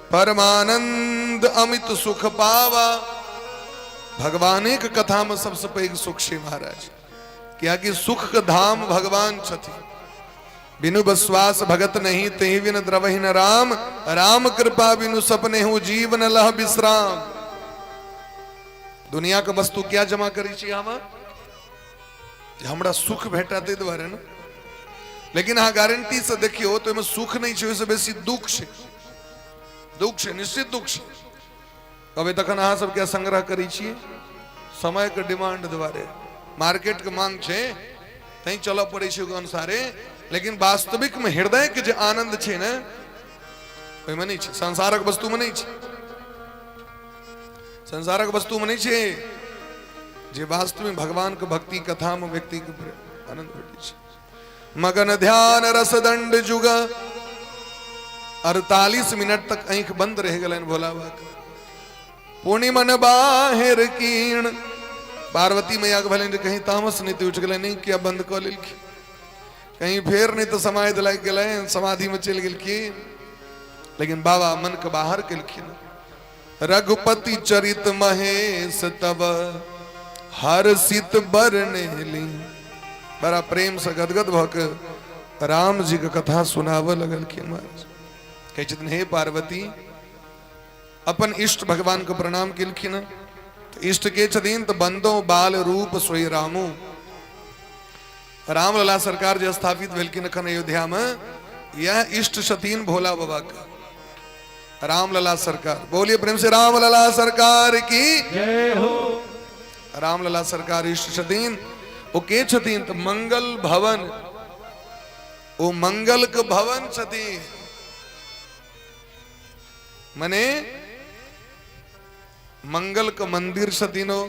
परमानंद अमित सुख पावा। भगवाने के कथा में सबसे पैघ सुख छै महाराज, कियाकि सुख के धाम भगवान छथिन। बिनु विश्वास भगत नहीं तेहि बिन द्रवहि न राम, राम कृपा बिनु सपने हूँ जीवन लह विश्राम। दुनिया के वस्तु क्या जमा करै छी हम, जे हमरा सुख भेटा ताहि दुआरे ने। लेकिन अहाँ गारंटी से देखियौ तो ओहिमे सुख नहि छै, ओहिसँ बेसी दुख छै, दुख छै, निश्चित दुख छै। कहबै तखन अहाँ सब किया संग्रह करै छियै? समय के डिमांड दुआरे, मार्केट के मांग छै तैं चलऽ पड़ै छै ओहि अनुसारे। लेकिन वास्तविक में हृदय के जे आनंद छै ने, ओहिमे नहि छै, संसारक वस्तु में नहि छै, संसारक वस्तु में नहि छै। जे वास्तव में भगवान के भक्ति कथा में व्यक्ति के आनंद भेटै छै। मगन ध्यान रस दंड जुग, 48 मिनट तक आँखि बंद रहि गेलनि भोला बाबा के। पुण्य मन बाहिर कीण, पार्वती मैया के भेलनि जे कहीं तामस नहि तऽ उठि गेलनि, नहीं किया बंद कऽ लेलखिन, कहीं फेर नहि तऽ समाधि लागि गेलनि, समाधि में चलि गेलखिन। लेकिन बाबा मन के बाहर केलखिन। रघुपति चरित महेश तब हर्षित बरनेली। बड़ा प्रेम से गदगद भऽ के राम जी के कथा सुनाबऽ लगलखिन महाराज। कहै छथिन हे पार्वती, अपन इष्ट भगवान के प्रणाम केलखिन। तऽ इष्ट के छथिन तऽ बंदो बाल रूप सोई रामू। रामलला सरकार जे स्थापित भेलखिन अखन अयोध्या में, यह इष्ट छथिन भोला बाबा के, रामलला सरकार। बोलिए प्रेम से रामलला सरकार की जय हो। रामलला सरकार इष्ट छथिन। ओ के छथिन तऽ मंगल भवन, ओ मंगल के भवन छथिन। मने मंगल के मंदिर छथिन ओ।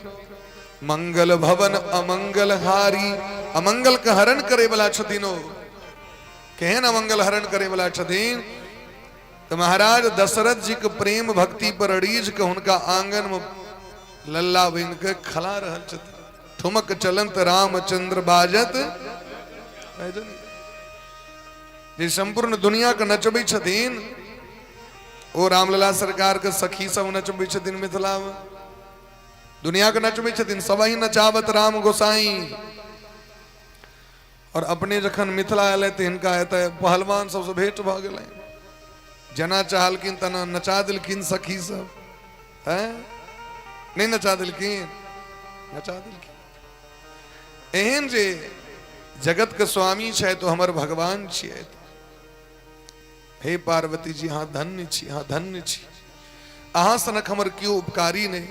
मंगल भवन अमंगल हारी, अमंगल के हरण करे वाला छथिन ओ। केहन अमंगल हरण करे वाला छथिन? तऽ महाराज दशरथ जी के प्रेम भक्ति पर अड़ीज के हुनका आंगन में लल्ला बनि के खला रहल छथिन। ठुमक चलंत रामचंद्र बाजत। जे सम्पूर्ण दुनिया के नचबै छथिन ओ रामलला सरकार के सखी सब नचबै छथिन मिथिला में। दुनिया के नचबै छथिन, सब ही नचावत राम गोसाई। और अपने जखन मिथिला एलै तऽ हिनका एतऽ पहलवान सबसँ भेंट भऽ गेलै, जेना चाहलखिन तेना नचा देलखिन सखी सब। हैं नहीं नचा देलखिन? नचा देलखिन। एहन जे जगत के स्वामी छथि तो हमर भगवान छियै। हे पार्वती जी, अहाँ धन्य छी, अहाँ धन्य छी, अहाँ सनक हमर केओ उपकारी नहि,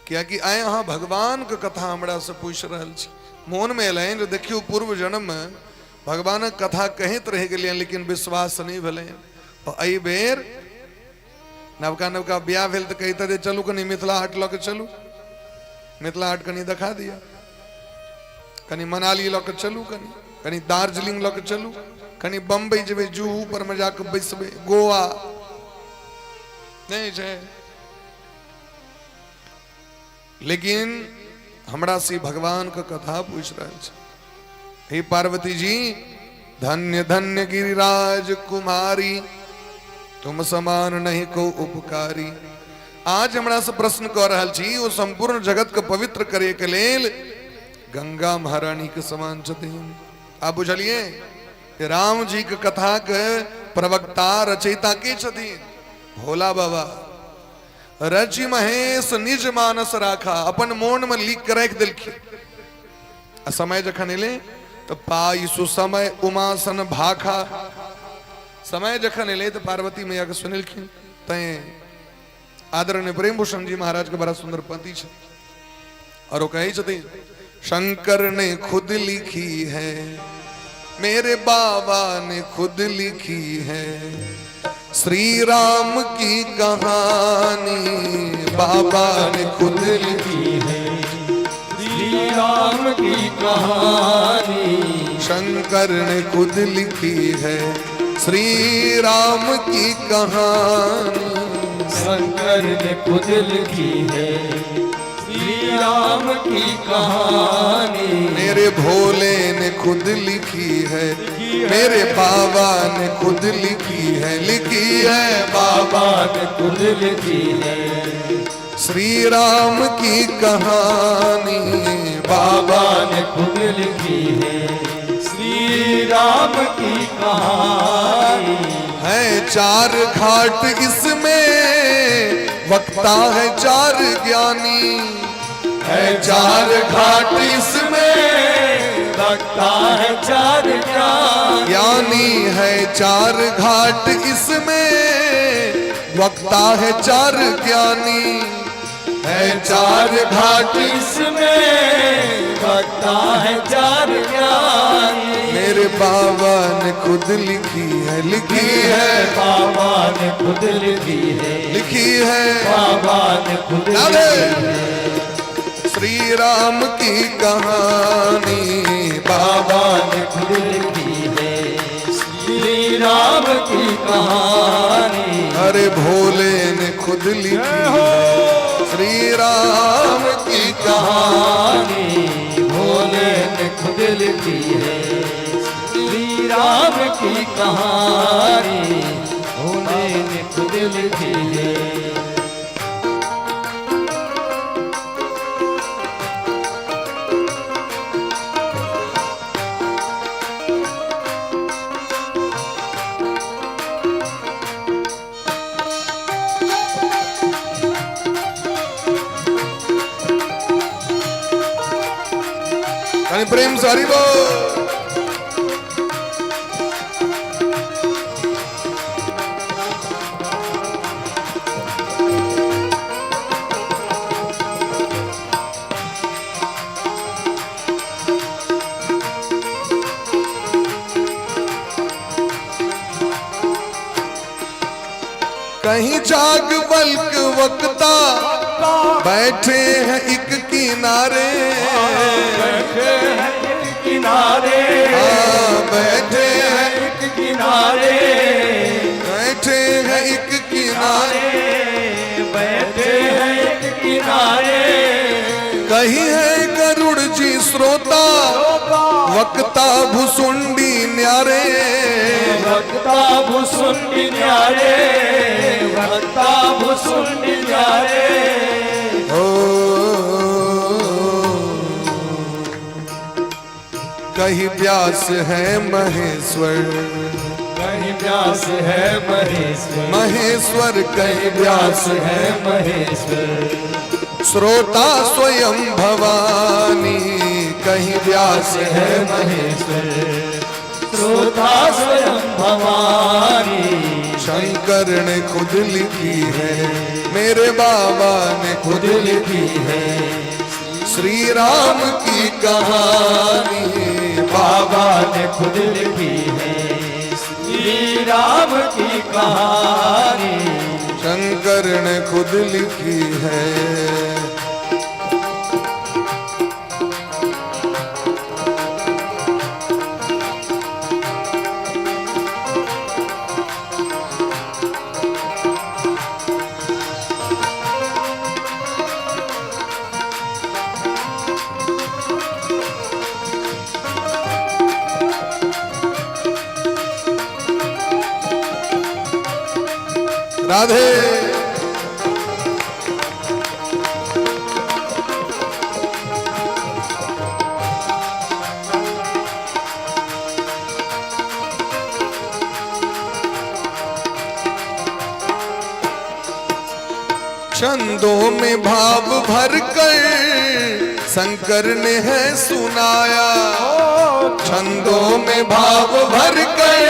कियाकि आइ अहाँ भगवान के कथा हमरा से पूछि रहल छी। मोन में एलनि जे देखियौ पूर्व जन्म में भगवानक कथा कहैत रहि गेलियनि लेकिन विश्वास नहि भेलनि। एहि बेर नवका नवका ब्याह भेल तऽ कहिते जे चलू कनि मिथिला हाट लऽ के चलू, मिथिला हाट कनि देखा दिअ, कनि मनाली लऽ के चलू, कनि कनि दार्जिलिंग लऽ के चलू, कनि बम्बई जेबै, जुहू पर में जाके बैसबै, गोवा नहि छै। लेकिन हमरा से भगवान के कथा पूछ रहल छै। हे पार्वती जी, धन्य धन्य गिरिराज कुमारी, तुम समान नहीं को उपकारी। आज हमरा से प्रश्न कर रहल छी, ओ संपूर्ण जगत के पवित्र करे के लेल गंगा महारानी के समान छथिन। आप बुझलिए राम जी के कथा के प्रवक्ता रचयिता के छथिन? भोला बाबा। रचि महेश निज मानस राखा, अपन मोन में लिख के राखि देलखिन। आ समय जखन एलै तऽ पाई सुसमय उमासन भाखा, समय जखन एलै तऽ पार्वती मैया के सुनेलखिन। तैं आदरणीय प्रेम भूषण जी महाराज के बड़ा सुंदर पंक्ति छै और वो कहै छथिन, शंकर ने खुद लिखी है, मेरे बाबा ने खुद लिखी है, श्री राम की कहानी बाबा ने खुद लिखी है, श्री राम की कहानी शंकर ने खुद लिखी है, श्री राम की कहानी शंकर ने खुद लिखी है, श्री राम की कहानी मेरे भोले ने खुद लिखी है, मेरे बाबा ने खुद लिखी है, लिखी है बाबा ने खुद लिखी है, श्री राम की कहानी बाबा ने खुद लिखी है, श्री राम की कहानी है। चार घाट इसमें वक्ता है चार ज्ञानी, है चार घाट इसमें वक्ता है चार ज्ञानी, ज्ञानी है चार घाट इसमें वक्ता है चार ज्ञानी, है चार घाट इसमें वक्ता है चार ज्ञानी, मेरे बाबा ने खुद लिखी है, लिखी है बाबा ने खुद लिखी है, लिखी है बाबा ने खुद राधे। लिखी है, श्री राम की कहानी बाबा ने खुद लिखी है, श्री राम की कहानी अरे भोले ने खुद लिखी है, श्री राम की कहानी भोले ने खुद लिखी है, श्री राम की कहानी भोले ने खुद लिखी है। कहानी प्रेम सारी बोल। कहीं जाग बल्क वक्ता बैठे हैं एक किनारे, बैठे हैं एक किनारे, हाँ, बैठे हैं एक किनारे, बैठे हैं एक किनारे, बैठे हैं एक किनारे, कहीं है गरुड़ जी श्रोता वक्ता भुसुंडी न्यारे, वक्ता भुसुंडी न्यारे, वक्ता भुसुंडी न्यारे। ओ कहीं व्यास है महेश्वर, कहीं व्यास है महेश्वर, महेश्वर कहीं व्यास है महेश्वर। श्रोता स्वयं भवानी, कहीं व्यास है महेश्वर, श्रोता स्वयं भवानी। शंकर ने खुद लिखी है, मेरे बाबा ने खुद लिखी है श्री राम की कहानी। बाबा ने खुद लिखी है श्री राम की कहानी। शंकर ने खुद लिखी है। राधे। छंदों में भाव भर कर शंकर ने है सुनाया, छंदों में भाव भर कर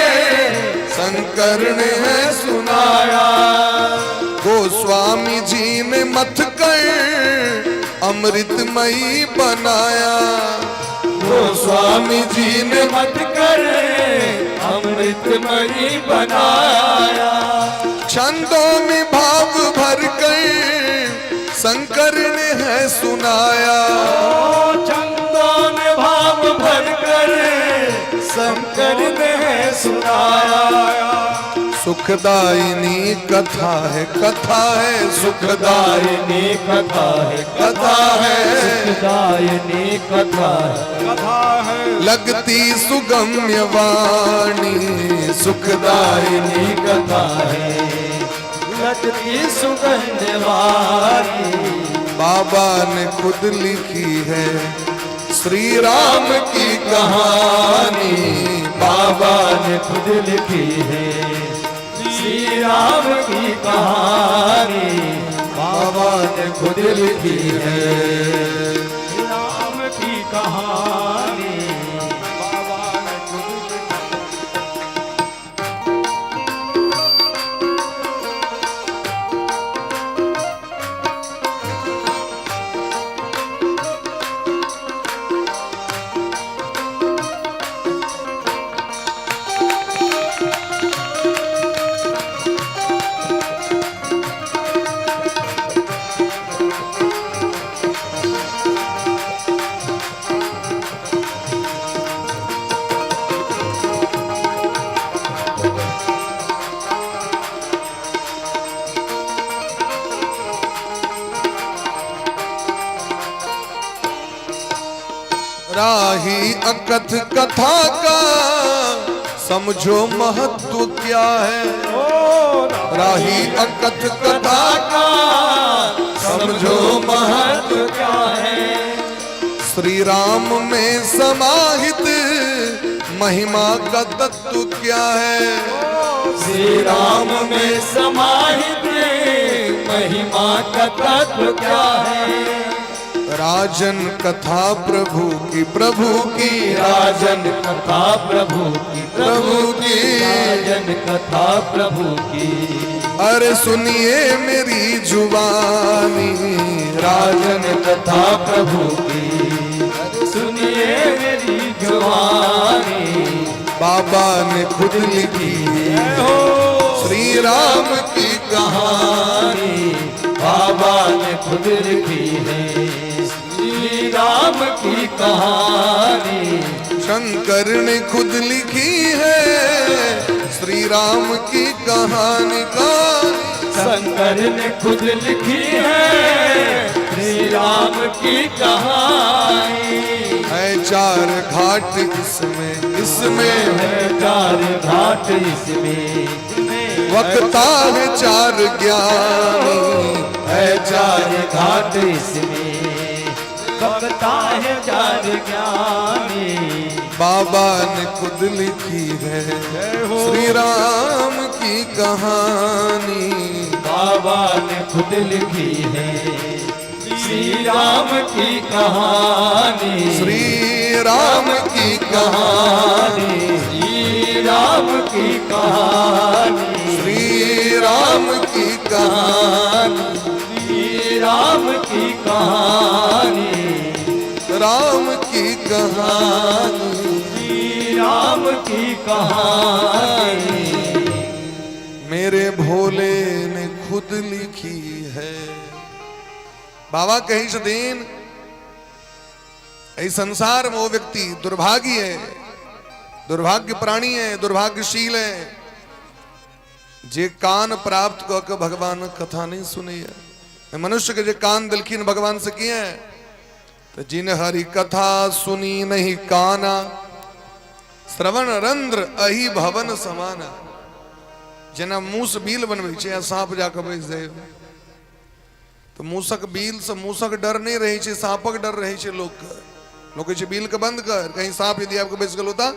शंकर ने है सुनाया। गोस्वामी जी ने मथ कर अमृतमयी बनाया, गोस्वामी जी ने मत कर अमृतमयी बनाया। छंदों में भाव भर कर शंकर ने है सुनाया, छंदों में भाव भर कर शंकर ने है सुनाया। सुखदायिनी कथा है, कथा है सुखदायिनी कथा है, कथा है सुखदायिनी कथा है, कथा है लगती सुगम्य वाणी। सुखदायिनी कथा है लगती सुगंध वाणी। बाबा ने खुद लिखी है श्री राम की कहानी। बाबा ने खुद लिखी है श्री राम की कहानी। बाबा ने खुद लिखी है राम की कहानी। बाबा ने खुद लिखी। राही अकथ कथा का समझो महत्व क्या है, राही अकथ कथा का समझो महत्व क्या है। श्री राम में समाहित महिमा का तत्व क्या है, श्री राम में समाहित महिमा का तत्व क्या है। राजन कथा प्रभु की, प्रभु की राजन कथा प्रभु की, प्रभु की राजन कथा प्रभु की। अरे सुनिए मेरी जुबानी, राजन कथा प्रभु की, सुनिए मेरी जुबानी। बाबा ने खुद लिखी है श्री राम की कहानी। बाबा ने खुद लिखी है श्री राम की कहानी। शंकर ने खुद लिखी है श्री राम की कहानी। शंकर ने खुद लिखी है श्री राम की कहानी। है चार घाट घाट इसमें, इसमें है चार घाट इसमें, वक्ता है चार ज्ञानी। है चार घाट इसमें, वक्ता है चार ज्ञानी। बाबा ने खुद लिखी है श्री राम की कहानी। बाबा ने खुद लिखी है श्री राम की कहानी। श्री राम की कहानी, श्री राम की कहानी, श्री राम की कहानी, श्री राम की कहानी, राम की कहानी, श्री राम की कहानी। मेरे भोले ने खुद लिखी है। बाबा कहै छथिन एहि संसार में ओ व्यक्ति दुर्भागी है, दुर्भाग्य प्राणी है, दुर्भाग्यशील है, जे कान प्राप्त कऽ के भगवान कथा नहीं सुनैया। मनुष्य के जे कान देलखिन भगवान से किए तो जिन हरि कथा सुनी नहीं काना, श्रवण रंध्र अहि भवन समाना। जेना मूस बिल बनबै छै आ साँप जाके बैस जाइ, तऽ मूसक बिल से मूसक डर नहि रहै छै, साँपक डर रहै छै लोकके। लोक कहै छै बिल के बंद कर, कहीं साँप यदि आबि के बैस गेल होता।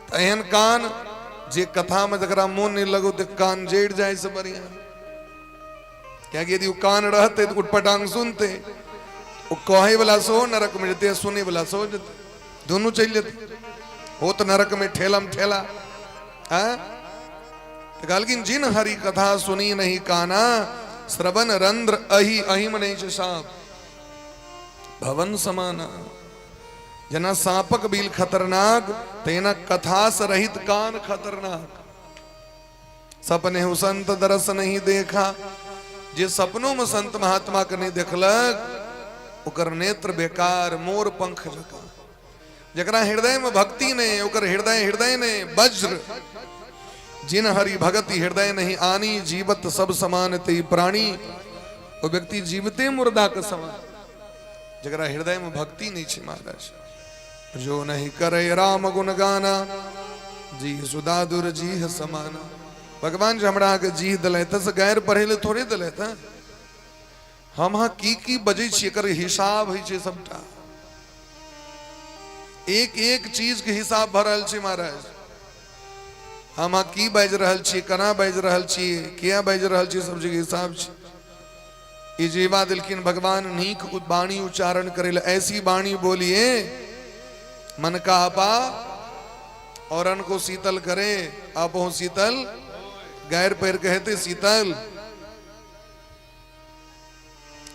तऽ एहन कान जे कथामे जकरा मोन नहि लगो तऽ कान जड़ि जाइ से बढ़िया, कियाकि यदि ओ कान रहतै तऽ उटपटांग सुनतै, ओ कहै वाला सेहो नरक में जेतै, सुनै वाला सेहो जेतै, दुनू चलि जेतै। हो तऽ नरक में ठेलम ठेला। हाँ तऽ कहलखिन जिन हरि कथा सुनी नहीं काना, श्रवण रंध्र अहि, अहि में नहीं छै साँप, भवन समाना। जेना साँपक बिल खतरनाक तेना कथा से रहित कान खतरनाक। सपने हूँ संत दरस नहीं देखा, जे सपनों में संत महात्मा के नहीं देखलक ओकर नेत्र बेकार मोर पंख जकाँ। जकरा हृदय में भक्ति नहीं ओकर हृदय हृदय नहीं वज्र। जिन हरि भगति हृदय नहीं आनी, जीवत सब समान ते प्राणी। ओ व्यक्ति जीवते मुर्दा के समान, जकरा हृदय में भक्ति नहीं छै महाराज। जो नहीं करे राम गुण गाना, जी सुधा दुर जीह समाना। भगवान जे हमरा अहाँके जीह देलथि से गारि पढ़ै लए थोड़े देलथि हँ। हम अहाँ की की बजै छी एकर हिसाब होइ छै सबटा, एक एक चीज के हिसाब भऽ रहल छै महाराज। हम अहाँ की बाजि रहल छी, केना बाजि रहल छी, किया बाजि रहल छी, सब चीज के हिसाब छै। ई जीवा देलखिन भगवान नीक वाणी उच्चारण करे लए, ऐसी वाणी बोलिए मन का आपा और को शीतल करे, आप हो शीतल, गैर पैर कहते शीतल।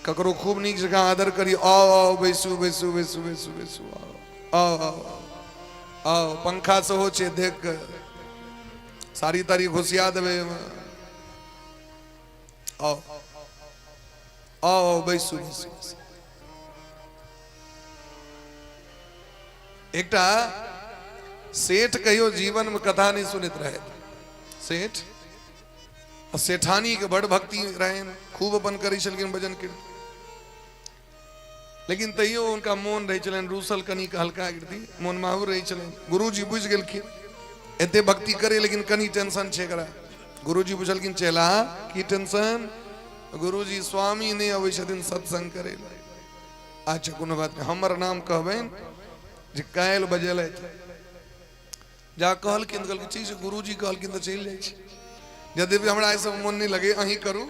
ककरो खूब नीक जकाँ आदर करी, आओ आओ बैसू बैसू बैसू बैसू बैसू, आओ आओ आओ आओ, पंखा सेहो छै देख कऽ साड़ी ताड़ी घुसिया देबै ओहिमे, आओ आओ बैसू बैसू। एकटा सेठ कहियो जीवन में कथा नहीं सुनैत रहे। सेठ आ सेठानी के बड़ भक्ति रहनि, खूब अपन करै छलखिन भजन कीर्तन, लेकिन तैयो हुनका मोन रहै छलनि रूसल कनी हल्का गिरती, मोन माहुर रहै छलनि। गुरुजी बुझि गेलखिन एते भक्ति करे लेकिन कनी टेंशन छै एकरा। गुरुजी पुछलखिन चेला की टेंशन? गुरुजी स्वामी नहि अबै छथिन सत्संग करे लए। अच्छा कोनो बात नहि, हमर नाम कहबनि जे काल्हि बजेलथि। जा कहलखिन तऽ कहलखिन ठीक छै, गुरुजी कहलखिन तऽ चलि जाइ छी, यद्यपि हमरा एहि सब मोन नहि लगे, अहीं करू,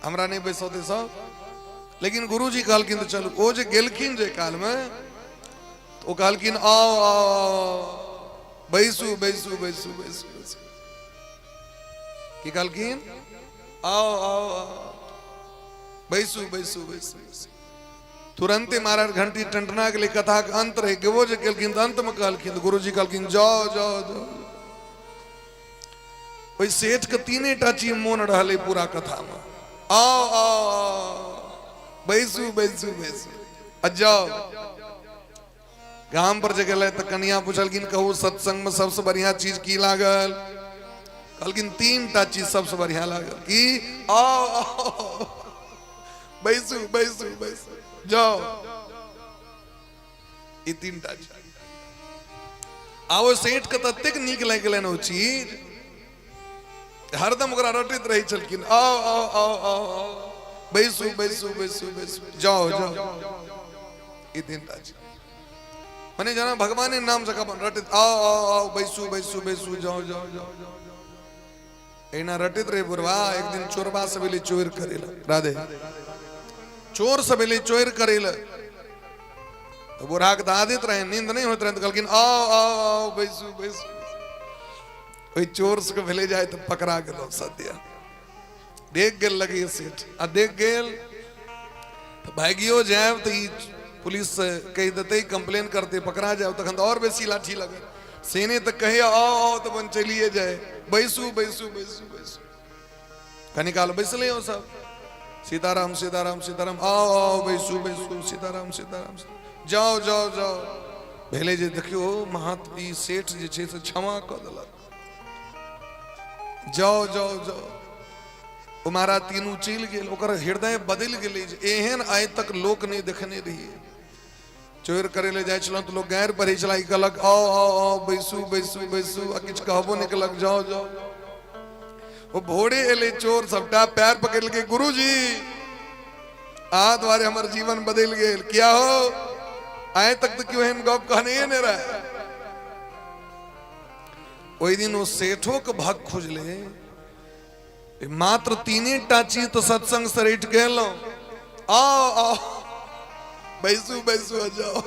हमरा नहि बैसौते सब, लेकिन गुरुजी कहलखिन तऽ चलू। ओ जे गेलखिन जे कालमे तऽ ओ कहलखिन आउ आउ आउ बैसू बैसू बैसू बैसू बैसू। की कहलखिन? आओ आओ आओ बैसू बैसू बैसू बैसू। तुरंते महाराज घंटी टंटना गेलै, कथाके अंत रहि गेबो जे केलखिन तऽ अंतमे कहलखिन, तऽ गुरुजी कहलखिन जाओ जाओ जाओ। ओहि सेठके तीने टा चीज मोन रहलै पूरा कथामे, आओ आओ आओ बैसू बैसू बैसू आ जाओ। गाम पर जे गेलै तऽ कनिया पुछलखिन कहू सत्संग में सबसे बढ़िया चीज की लागल? कहलखिन तीन टा चीज सबसे बढ़िया लागल। की? आओ आओ बैसू बैसू बैसू जाओ। ई तीन टा चीज। आ ओ सेठ के ततेक नीक लागि गेलनि ओ चीज, हरदम ओकरा रटैत रहै छलखिन, आओ आओ आओ आओ आओ, बैसू बैसू बैसू बैसू, जाओ जाओ। ई तीन टा चीज मने जेना भगवाने नाम जकाँ अपन रटैत, आओ आओ आओ, बैसू बैसू बैसू, जाओ जाओ जाओ। एना रटैत रहे बुढ़वा। एक दिन चोरबा सब एलै चोर करे लए, राधे, चोर सब एलै चोर करे लए, तऽ बूढ़ाके तऽ आदत रहै, नींद नहि होइत रहै, तऽ कहलखिन आओ आओ आओ, बैसू बैसू। ओहि चोर सबके भेलै जाय तऽ पकड़ा गेलौ सद्य। देख गेल लगैए सेठ, आ देख गेल तऽ भागियो जायब तऽ ई पुलिस से कहि देतै, कंप्लेन करतै, पकड़ा जायब तखन तऽ आओर बेसी लाठी लगत। से नहि तऽ कहै आओ आओ तऽ अपन चलिए जाय, बैसू बैसू बैसू बैसू। कनी काल बैसले ओ सब, सीताराम सीताराम सीताराम, आओ आओ, बैसू बैसू, सीताराम सीताराम, जाओ जाओ जाओ। भेलै जे देखियौ महात ई सेठ जे छै से क्षमा कऽ देलक, जाओ जाओ जाओ। ओ महाराज तीनू चलि गेल। ओकर हृदय बदलि गेलै जे एहन आइ तक लोक नहि देखने रहियै। चोर करे ले जाइ छलहुँ तऽ लोक गारि पढ़ै छला, ई कहलक आओ आओ आओ, बैसू बैसू बैसू, आ किछु कहबो नहि केलक, जाओ जाओ। ओ भोरे एलै चोर, सबटा पैर पकड़लकै, गुरुजी अहाँ दुआरे हमर जीवन बदलि गेल। किया हो, आइ तक तऽ केओ एहन गप कहने नहि रहै। ओहि दिन ओ सेठोके भक खुजलै, मात्र तीने टा चीज तऽ सत्संग से रटि गेलहुँ, आओ आओ, बैसू बैसू, आ जाओ।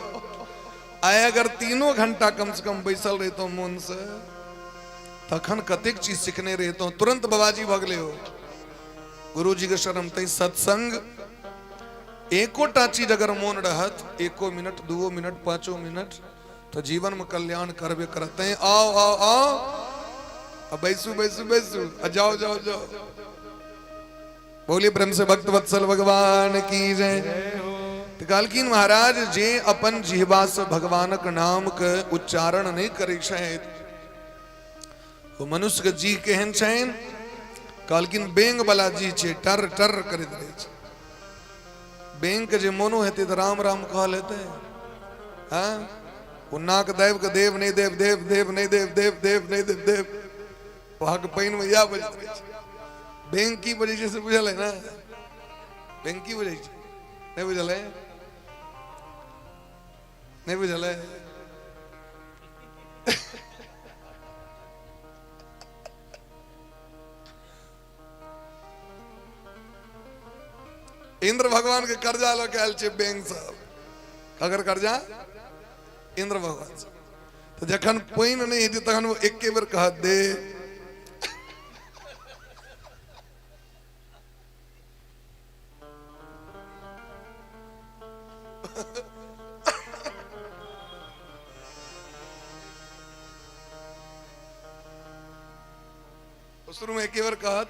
आइ अगर तीनों घंटा कम से कम बैसल रहितहुँ मोन से, तखन कतेक चीज सिखने रहितहुँ। तुरंत बाबाजी भऽ गेलै हो गुरुजी के शरण। तै सत्संग एकोटा चीज अगर मोन रहत, एको मिनट, दूओ मिनट, पाँचो मिनट, तऽ जीवन में कल्याण करबे करत। तैं आओ आओ आओ, आ बैसू बैसू बैसू, आ जाओ जाओ जाओ। बोलिए प्रेम से भक्त वत्सल भगवान की जय। तऽ कहलखिन महाराज जे अपन जिहबा से भगवानक नाम के उच्चारण नहि करै छथि, ओ मनुष्य के जी केहन छनि? कहलखिन बेंग वाला जी छै, टर टर करैत रहै छै। बेंग के जे मोनो हेतै तऽ राम राम कहल हेतै? हाँ, ओ नाक दाबि कऽ देव नहि देव, देव देव नहि देव, देव देव नहि देव, देव वहाँके पानि मे इएह बजैत रहै छै। बेंग की बजै छै से बुझल है ने? बेंग की बजै छै नहि बुझल है? नहि बुझल है? इंद्र भगवान के कर्जा लऽ के आयल छै बैंक सब। ककर कर्जा? इंद्र भगवान से। तऽ जखन पानि नहि हेतै तखन ओ एके बेर कहत दे। शुरू में एके बेर कहत।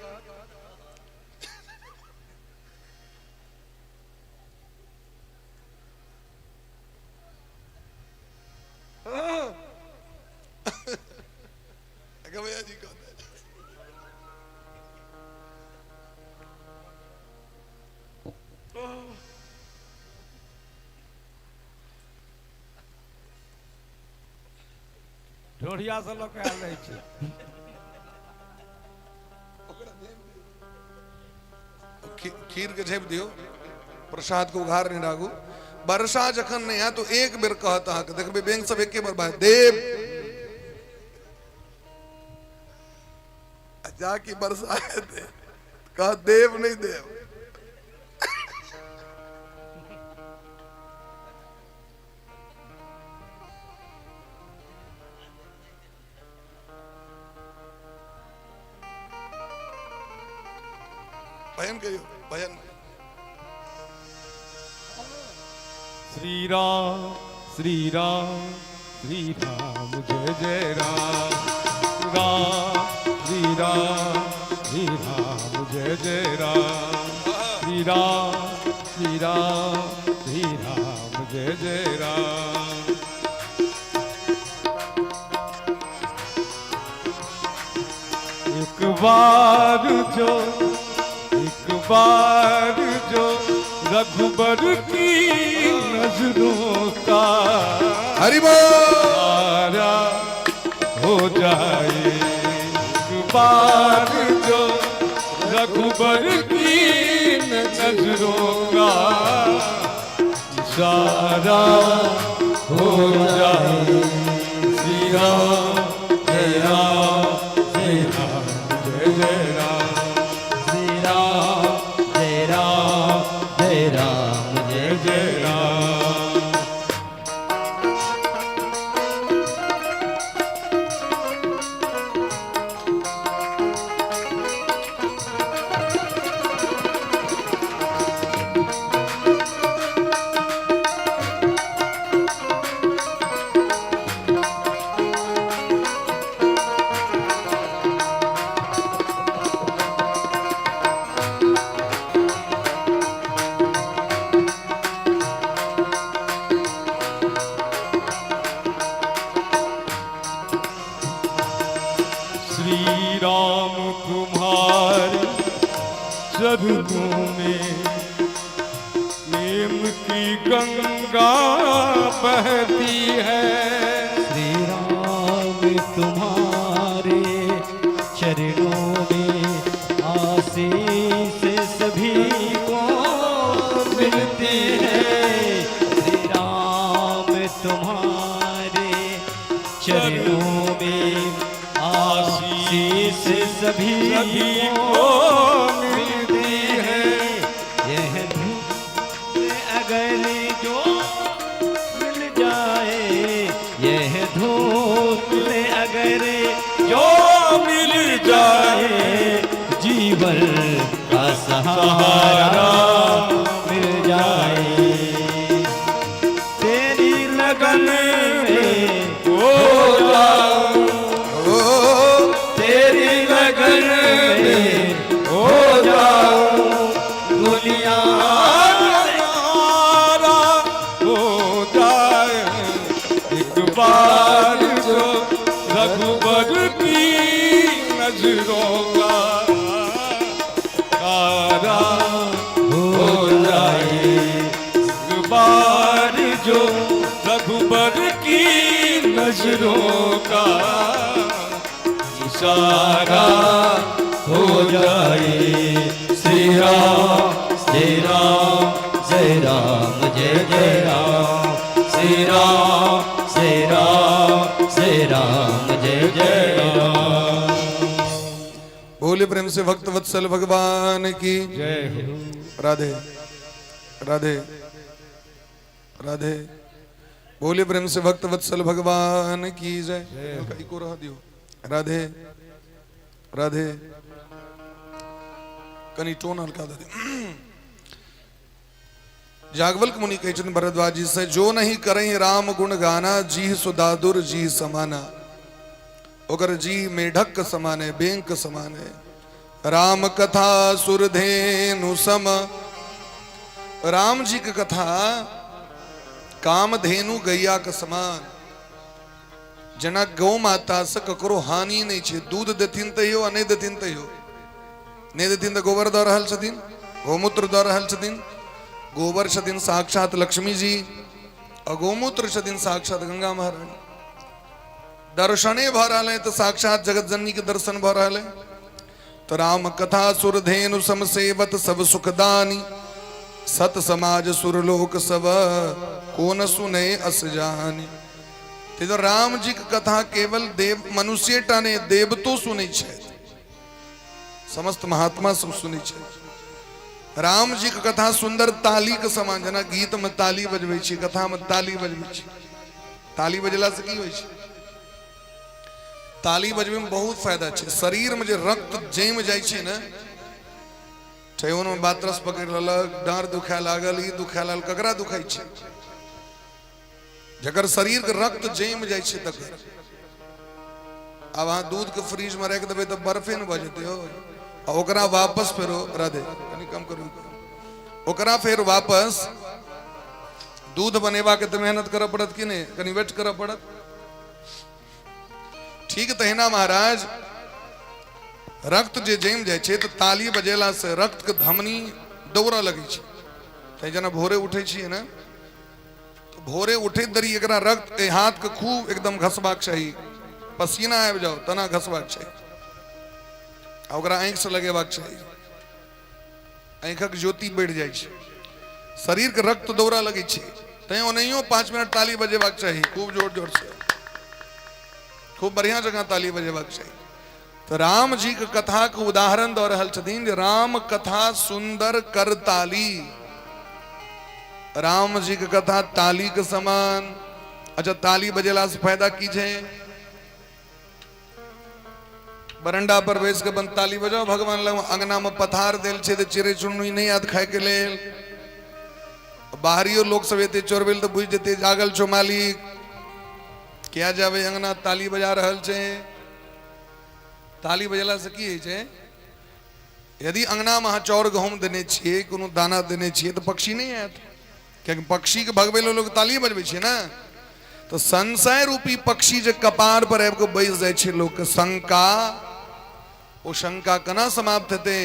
गवैया जी कहते ढोढ़िया से लऽ कऽ आयल रहै छै। खीर के झाँपि दियौ, प्रसाद के उघार नहि राखू। वर्षा जखन नहि हैत तो एक बेर कहत अहाँके, देखबै बैंक सब एके बेर भाई देव आ जाकि वर्षा हेतै कह देव नहि देव। भजन कहियो, भजन। श्री राम श्री राम श्री राम जय जय राम राम श्री राम श्री राम जय जय राम श्री राम श्री राम श्री राम जय जय राम। एक बार जो, एक बार जो रघुबर की नजरों का हरि बोल। सहारा हो जाए। एक बार जो रघुबर की नजरों का इशारा हो जाए। श्री राम जय राम जय राम जय जय राम। श्री राम जय राम जय राम जय जय जय राम। श्री राम तुम्हारे चरणों में प्रेम की गंगा बहती है। श्री राम तुम्हारे चरणों में आशीष सभी को मिलती है। श्री राम तुम्हारे चरणों में आशीष सभी सभी को को मिलती मिलती है। है। यह धूप अगर जो मिल जाए, यह धूप अगर जो मिल जाए, जाए, जीवन का सहारा मिल जाए। तेरी लगन में हो जाऊं, ओ तेरी लगन में हो जाऊं, दुनिया सहारा हो जाए। एक बार जो रघुबर की नजरों का सहारा हो हो जाए। जाए। एक बार जो रघुबर की नजरों का इशारा हो जाए। श्री राम जय राम जय राम जय जय राम। श्री राम जय राम जय राम जय जय राम। बोले प्रेम से भक्त वत्सल भगवान की जय हो। राधे राधे राधे। बोले प्रेम से भक्त वत्सल भगवान की जय। हल्का इको रहा दियो। राधे राधे। कनी टोन हल्का दे दियो। जागवल्क मुनि कहै छथिन भरद्वाज जी से, जो नहीं करें राम गुण गाना, जीह सुदादुर जीह समाना। ओकर जी मेढक के समान है, बेंग के समान है। राम कथा सुरधेनु सम। राम जी की कथा कामधेनु गैया के समान। जेना गौ माता से ककरो हानि नहीं छै, दूध देथिन तैयो आ नहि देथिन तैयो, नहि देथिन तऽ गोबर दऽ रहल छथिन, गौमूत्र दऽ रहल छथिन। गोबर छथिन साक्षात लक्ष्मी जी आ गौमूत्र छथिन साक्षात गंगा महारानी। दर्शने भऽ रहल है तऽ साक्षात जगत जननी के दर्शन भऽ रहल है। तो राम कथा सुरधेनु सम सेवत सब सुखदानी, सत समाज सुरलोक सब कोन सुने अस जानी। ते राम जी के कथा केवल देव मनुष्य टा नहि, देवतो सुनै छथि, समस्त महात्मा सब सुनै छथि। राम जी के कथा सुंदर ताली के समान, जेना गीत में ताली बजबै छी, कथा में ताली बजबै छी। ताली बजला से की होइ छै? ताली बजबै में बहुत फायदा छै। शरीर में जे रक्त जमि जाइ छै ने, ठेहुन में बातरस पकड़ि लेलक, डाँड़ दुखाय लागल, ई दुखाय लागल, ककरा दुखाइ छै? जकर शरीर के रक्त जमि जाइ छै तकर। आब अहाँ दूध के फ्रिज में राखि देबै तऽ बर्फे ने भऽ जेतै हो। आ ओकरा वापस फेरो, राधे कनि कम करू, ओकरा फेर वापस दूध बनेबाक तऽ मेहनत करऽ पड़त कि नहि? कनि वेट करऽ पड़त। ठीक तहिना महाराज रक्त जे जमि जाइ छै तऽ ताली बजेला से रक्त के धमनी दौड़ऽ लगै छै। तैं जेना भोरे उठै छियै ने, भोरे उठैत देरी एकरा रक्त एहि हाथके खूब एकदम घसबाक चाही, पसीना आबि जाओ तना घसबाक चाही, आ ओकरा आँखिसँ लगेबाक चाही, आँखिक ज्योति बढ़ि जाइ छै, शरीरके रक्त दौड़ा लगै छै। तैं ओनाहियो 5 मिनट ताली बजेबाक चाही, खूब जोर जोर से, खूब बढ़िया जगह ताली बजेबाक चाही। तऽ राम जी के कथा के उदाहरण दऽ रहल छथिन जे राम कथा सुंदर कर ताली। राम जी के कथा ताली के समान। अच्छा, ताली बजेला से फायदा की छै? बरंडा पर बैस के बन ताली बजाओ भगवान लग, अंगना में पथार देल छै तऽ चिड़ै चुनमुनी नहि आयत खाय के लेल, बाहरियो लोक सब एते चोरबेल तऽ बुझि जेतै जागल छौ मालिक, किया जाबे अंगना ताली बजा रहल छै। ताली बजेला से की होइ छै? यदि अंगना में अहाँ चाउर गहूम देने छियै, कोनो दाना देने छियै, तऽ पक्षी नहि आयत, कियाकि पक्षीके भगबै लए लोक ताली बजबै छै ने। तऽ संशय रूपी पक्षी जे कपार पर आबि कऽ बैस जाइ छै लोकके, शंका, ओ शंका केना समाप्त हेतै?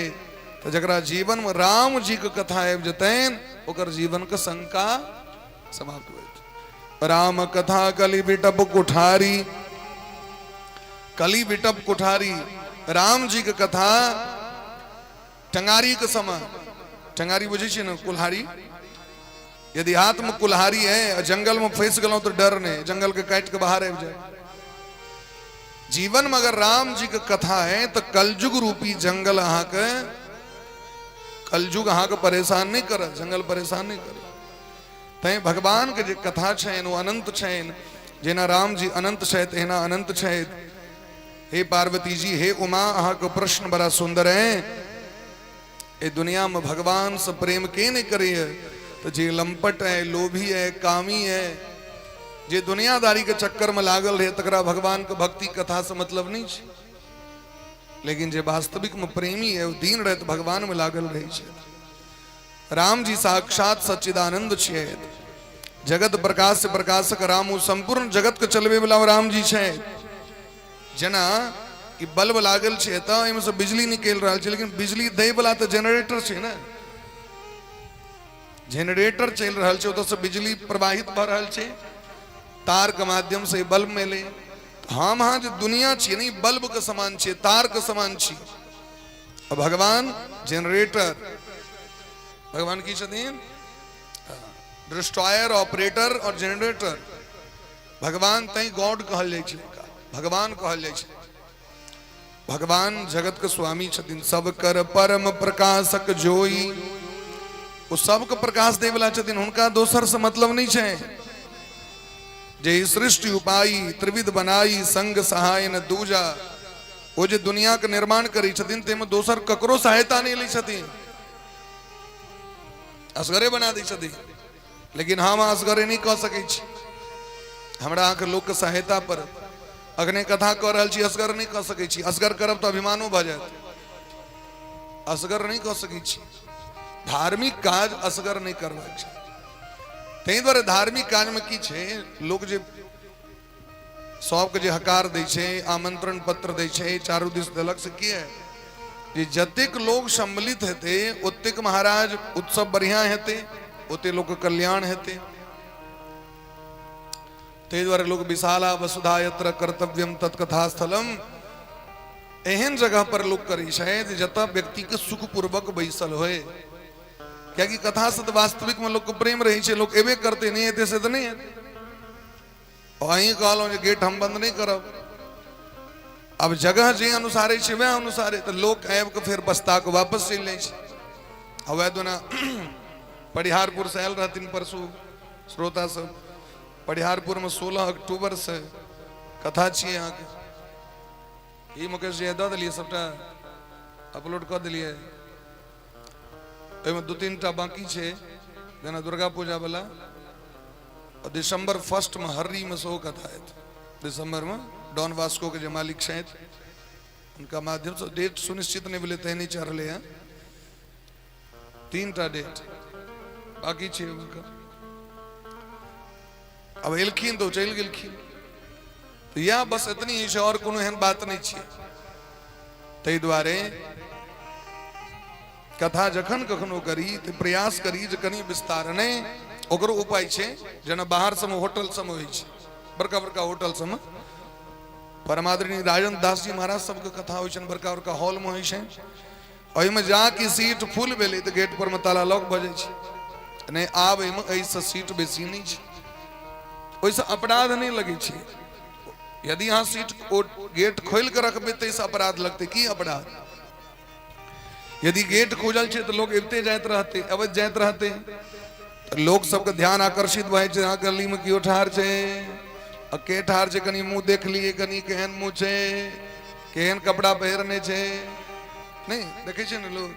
तऽ जकरा जीवनमे राम जीके कथा आबि जेतनि ओकर जीवनके शंका समाप्त हो जेतै। राम कथा कली बिटप कुठारी, कली बिटप कुठारी, राम जी के कथा टंगारी के समान। टंगारी बुझै छियै ने, कुल्हाड़ी। यदि हाथ में कुल्हाड़ी है और जंगल में फंस गेलहुं तो डर नहीं, जंगल के काट के बाहर आबि जाए। जीवन में अगर राम जी के कथा है तो कलयुग रूपी जंगल अहाँ के, कलयुग अहाँ के परेशान नहीं करत, जंगल परेशान नहीं करत। तैं भगवान के जे कथा छनि ओ अनंत छनि। जेना राम जी अनंत छथि तहिना अनंत छथि। हे पार्वती जी, हे उमा, अहाँके प्रश्न बड़ा सुंदर है। ए दुनिया में भगवान से प्रेम के नहीं करे, तो जे लंपट है, लोभी है, कामी है, जे दुनियादारी के चक्कर में लागल रहे, तकरा भगवान के भक्ति कथा से मतलब नहीं छै। लेकिन जे वास्तविक में प्रेमी है, वो दिन रात भगवान में लागल रहे छै। राम जी साक्षात सच्चिदानंद छियै, जगत प्रकाश से प्रकाशक राम, ओ संपूर्ण जगत के चलबे वाला राम जी छै। जेना कि बल्ब लागल छै तऽ एहिमे से बिजली निकलि रहल छै, लेकिन बिजली दै वाला तऽ जनरेटर छै ने, जनरेटर चलि रहल छै, ओतऽ से बिजली प्रवाहित भऽ रहल छै तार के माध्यम से बल्ब में एलै। हम अहाँ जे दुनिया छियै ने, बल्ब के समान छियै, तार के समान छी। भगवान जनरेटर, भगवान की छथिन डिस्ट्रॉयर, ऑपरेटर और जनरेटर। भगवान तै गॉड कहल जाइ छै, भगवान कहल जाइ छै। भगवान जगत के स्वामी छथिन। सब कर परम प्रकाशक जोई, ओ सबके प्रकाश दै वाला छथिन, हुनका दोसर से मतलब नहीं छै। जे सृष्टि उपाई त्रिविध बनाई संग सहाय न दूजा, ओ जे दुनिया के निर्माण करै छथिन ताहिमे दोसर ककरो सहायता नहि लै छथिन, असगरे बना दै छथिन। लेकिन हम असगरे नहि कऽ सकै छी, हमरा अहाँके लोकके सहायता पड़त। अखने कथा कऽ रहल छी, असगर नहि कऽ सकै छी, असगर करब तऽ अभिमानो भऽ जायत, असगर नहि कऽ सकै छी। धार्मिक काज असगर नहि करबाक छै। ताहि दुआरे धार्मिक काजमे की छै, लोक जे सबके जे हकार दै छै, आमंत्रण पत्र दै छै, चारू दिस देलक, से की है जे जतेक लोग सम्मिलित हेतै ओतेक महाराज उत्सव बढ़िया हेतै, ओते लोक कल्याण हेतै। ताहि दुआरे लोक विशाला वसुधा यत्र कर्तव्यम तत्कथा स्थलम, एहन जगह पर लोक करै छै जतऽ व्यक्ति के सुखपूर्वक बैसल होय। कियाकि कथा से तऽ वास्तविक में लोक के प्रेम रहै छै, लोक एबे करतै, नहि हेतै से तऽ नहि हेतै। अहीं कहलहुँ जे गेट हम बंद नहि करब, अब जगह जे अनुसारे छै वएह अनुसारे, तऽ लोक आबि कऽ फेर बस्ता कऽ वापस चलि जाइ छै। आ वएह दुना परिहारपुर से आयल रहथिन परसू श्रोता सब, परिहारपुर में 16 अक्टूबर से कथा छियै अहाँके। ई मुकेश जी दऽ देलियै, सबटा अपलोड कऽ देलियै, ओहिमे 2-3 टा बाकी छै, जेना दुर्गा पूजा वाला। दिसंबर 1 में हर्री में सेहो कथा हेतै। दिसंबर में डॉन वास्को के जे मालिक छथि उनका माध्यम से, डेट सुनिश्चित नहीं भेलै तैं नहीं चढ़लै हैं, 3 टा डेट बाकी छै हुनका। अब एलखिन तऽ ओ चलि गेलखिन, तऽ इएह बस एतनी ही छै, और कोनो एहन बात नहि छै। ताहि दुआरे कथा जखन कखनो करी तऽ प्रयास करी जे कनि विस्तार नहि, ओकरो उपाय छै। जेना बाहर सबमे होटल सबमे होइ छै, बड़का बड़का होटल सबमे परमादरणीय राजन दास जी महाराज सबके कथा होइ छनि, बड़का बड़का हॉलमे होइ छनि। ओहिमे जाके सीट फुल भेलै तऽ गेट पर मे ताला लॉक भऽ जाइ छै। नहि, आब एहिमे एहिसँ सीट बेसी नहि छै, ओहिसँ अपराध नहि लगै छै। यदि अहाँ सीट ओ गेट खोलि कऽ रखबै तऽ एहिसँ अपराध लगतै। की अपराध? यदि गेट खुजल छै तऽ लोक अबिते जाइत रहतै, अबैत जाइत रहतै, तऽ लोक सबके ध्यान आकर्षित भऽ जाइ छै। अहाँ गलीमे केओ ठाढ़ छै आ के ठाढ़ छै, कनि मुँह देख लिए, कनि केहन मुँह छै, केहन कपड़ा पहिरने छै, नहि देखै छै ने लोक।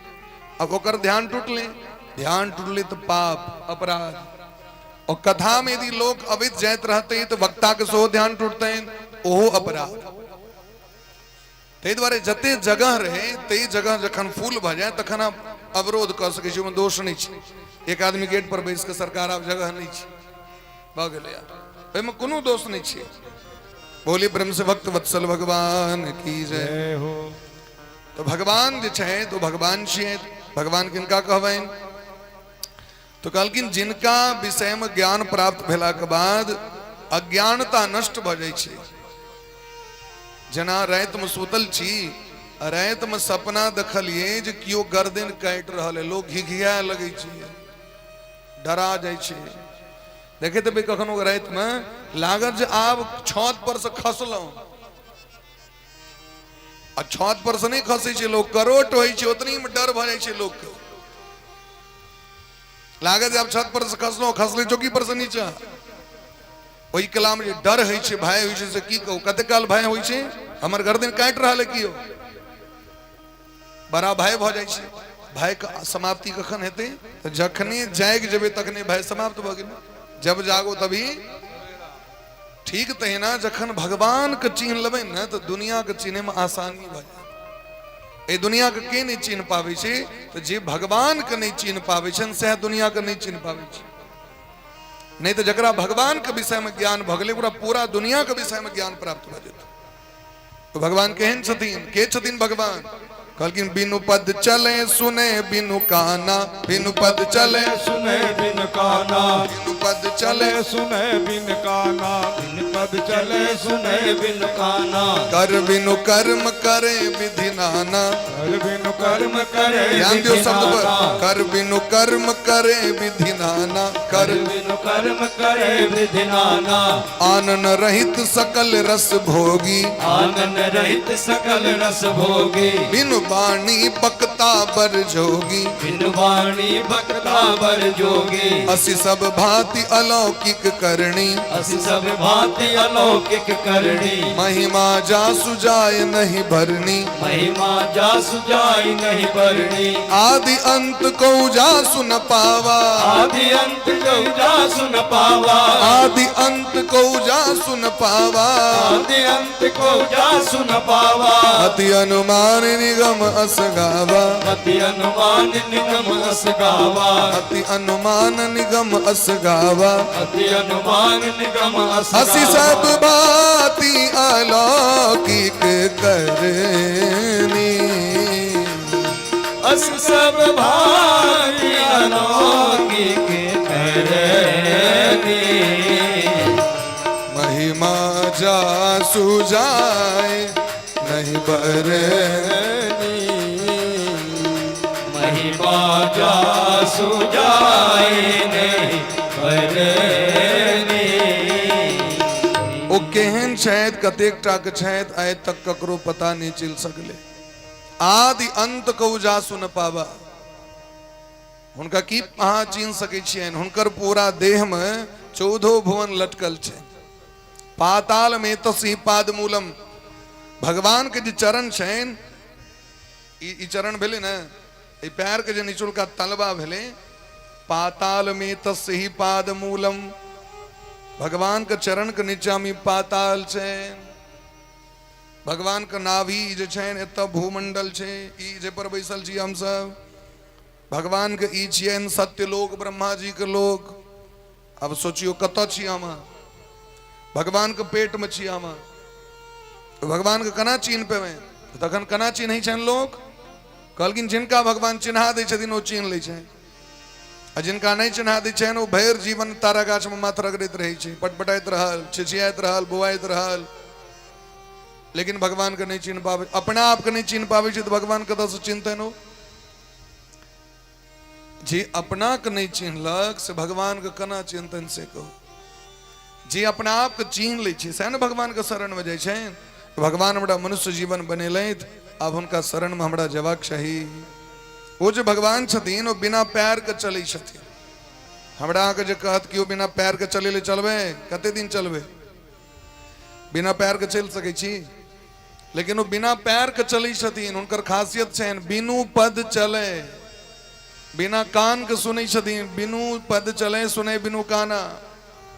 आब ओकर ध्यान टूटलै, ध्यान टूटलै तऽ पाप अपराध। और कथा में यदि लोक अबैत जाइत रहतै तऽ वक्ता के सेहो ध्यान टूटतनि, ओहो अपराध। ताहि दुआरे जते जगह रहै ताहि जगह जखन फूल भऽ जाय तखन अहाँ अवरोध कऽ सकै छी, ओहिमे दोष नहि छै। एक आदमी गेट पर बैस कऽ सरकार आब जगह नहि छै, भऽ गेलै आब, ओहिमे कोनो दोष नहि छै। बोली प्रेम से भक्त वत्सल भगवान की जय। जय हो। तऽ भगवान जे छै तो भगवान छियै। भगवान किनका कहबनि? तो कहलखिन जिनका विषय में ज्ञान प्राप्त भेला के बाद अज्ञानता नष्ट भऽ जाइ छै। जेना राति में सुतल छी, राति में सपना देखलिए जे केओ गर्दन काटि रहल है, लोग घिघिया लगै छै, डरा जाइ छै। देखैत हेबै कखनो राति में लागत जे आब छत पर से खसलहुँ, आ छत पर से नहि खसै छै लोक, करोट होइ छै, ओतनी में डर भऽ जाइ छै लोक के। लागत जे आब छत पर से खसलहुँ, खसलै चौकी पर से नीचा। ओहि कला में जे डर होइ छै, भय होइ छै, से की कहू, कते काल भय होइ छै, हमर गर्दन काटि रहल है कियो, बड़ा भय भऽ जाइ छै। भय के समाप्ति कखन हेतै? तऽ जखने जागि जेबै तखने भय समाप्त भऽ गेलै। जब जागो तभी ठीक। तहिना जखन भगवान के चिन्ह लेबै ने तऽ दुनिया के चिन्है में आसानी भऽ जायत। एहि दुनिया के के नहि चिन्ह पाबै छै? तऽ जे भगवान के नहि चिन्ह पाबै छनि सएह दुनिया के नहि चिन्ह पाबै छै। नहि तऽ जकरा भगवान के विषय में ज्ञान भऽ गेलै ओकरा पूरा दुनिया के विषय में ज्ञान प्राप्त भऽ जेतै। तो भगवान केहन छथिन, के छथिन भगवान? कहलखिन बिनु पद चले सुने बिनु काना, बिनु पद चले सुने बिनु काना, बिनु पद चले सुने बिनु काना, बिनु पद चले सुने बिनु काना, कर बिनु कर्म करे विधि नाना, कर बिनु कर्म करे ध्यान दियो विधि शब्द पर, नाना। कर बिनु कर्म करे विधि नाना, कर बिनु कर्म करे विधि नाना, आनन रहित सकल रस भोगी, आनन रहित सकल रस भोगी, बिनु बाणी बकता बर जोगी, बिनु बाणी बकता बर जोगी, असि सब भांति अलौकिक करणी, असि सब भांति अलौकिक करणी, महिमा जासु जाय नहीं भरनी, महिमा जासु जाय नहीं भरनी, आदि अंत को जासु न पावा, आदि अंत को जासु न पावा, आदि अंत को जासु न पावा, आदि अंत को जासु न पावा, अति अनुमान निगम अस गावा, अति अनुमान निगम अस गावा, अति अनुमान निगम अस गावा, अति अनुमान निगम अस असी सब भांति अलौकिक करनी, अस सब भांति अलौकिक करनी, महिमा जासु जाय नहीं बरनी, महिमा जासु जाय नहीं बरनी। ओ केहन छथि, कतेक टा के छथि, आइ तक ककरो पता नहीं चलि सकलै। आदि अंत कहु जासु न पावा, हुनका की अहाँ चिन्ह सकै छियनि? हुनकर पूरा देह में 14 भुवन लटकल छै। पाताल में तसी पाद मूलम, भगवान के जे चरण छनि, ई चरण भेलै ने, ई पैर के जे निचुलका तलबा भेलै, पाताल में तसी पाद मूलम, भगवान के चरण के नीचा में पाताल छै। भगवान के नाभि जे छनि एतऽ भूमंडल छै, ई जे पर बैसल छी हमसब, भगवान के ई छियनि सत्यलोक, ब्रह्मा जी के लोक। अब सोचियो कतऽ छी हम, भगवान के पेट में छी हम, तो भगवान के केना चिन्ह पेबै? तखन केना चिन्है छनि लोक? कहलखिन जिनका भगवान चिन्हा दै छथिन ओ चिन्ह लै छनि। आ जिनका नहि चिन्हा दै छनि ओ भरि जीवन तारा गाछमे माथ रगड़ैत रहै छै, पटपटाइत रहल, छिछियाइत रहल, बौआइत रहल, लेकिन भगवानके नहि चिन्ह पाबै, अपना आपके नहि चिन्ह पाबै छै तऽ भगवान कतऽसँ चिन्हतनि ओ? जे अपनाके नहि चिन्हलक से भगवानके केना चिन्हतनि से कहू। जे अपना आपके चिन्ह लै छै सएह ने भगवानके शरणमे जाइ छनि। भगवान हमरा मनुष्य जीवन बनेलथि, आब हुनका शरणमे हमरा जेबाक चाही। ओ जे भगवान छथिन ओ बिना पैरके चलै छथिन। हमरा अहाँके जे कहत कि ओ बिना पैरके चलै लए चलबै, कते दिन चलबै? बिना पैरके चलि सकै छी? लेकिन ओ बिना पैरके चलै छथिन। हुनकर खासियत छनि बिनु पद चले, बिना कानके सुनै छथिन। बिनु पद चले सुनै बिनु काना।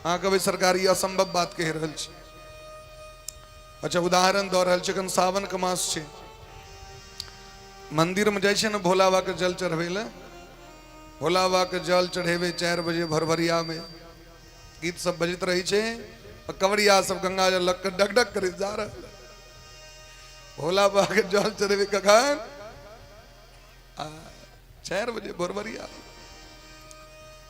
अहाँ कहबै सरकार ई असंभव बात कहि रहल छी। अच्छा उदाहरण दऽ रहल छी, एखन सावनके मास छै, मंदिरमे जाइ छै ने भोला बाबाके जल चढ़बै लए, भोला बाबाके जल चढ़ेबै 4 बजे भरभरियामे, गीत सब बजैत रहै छै आ कंवरिया सब गंगा जल लग कऽ डग डग करैत जा रहल। भोला बाबा के जल चढ़ेबै कखन? आ 4 बजे भोरभरिया।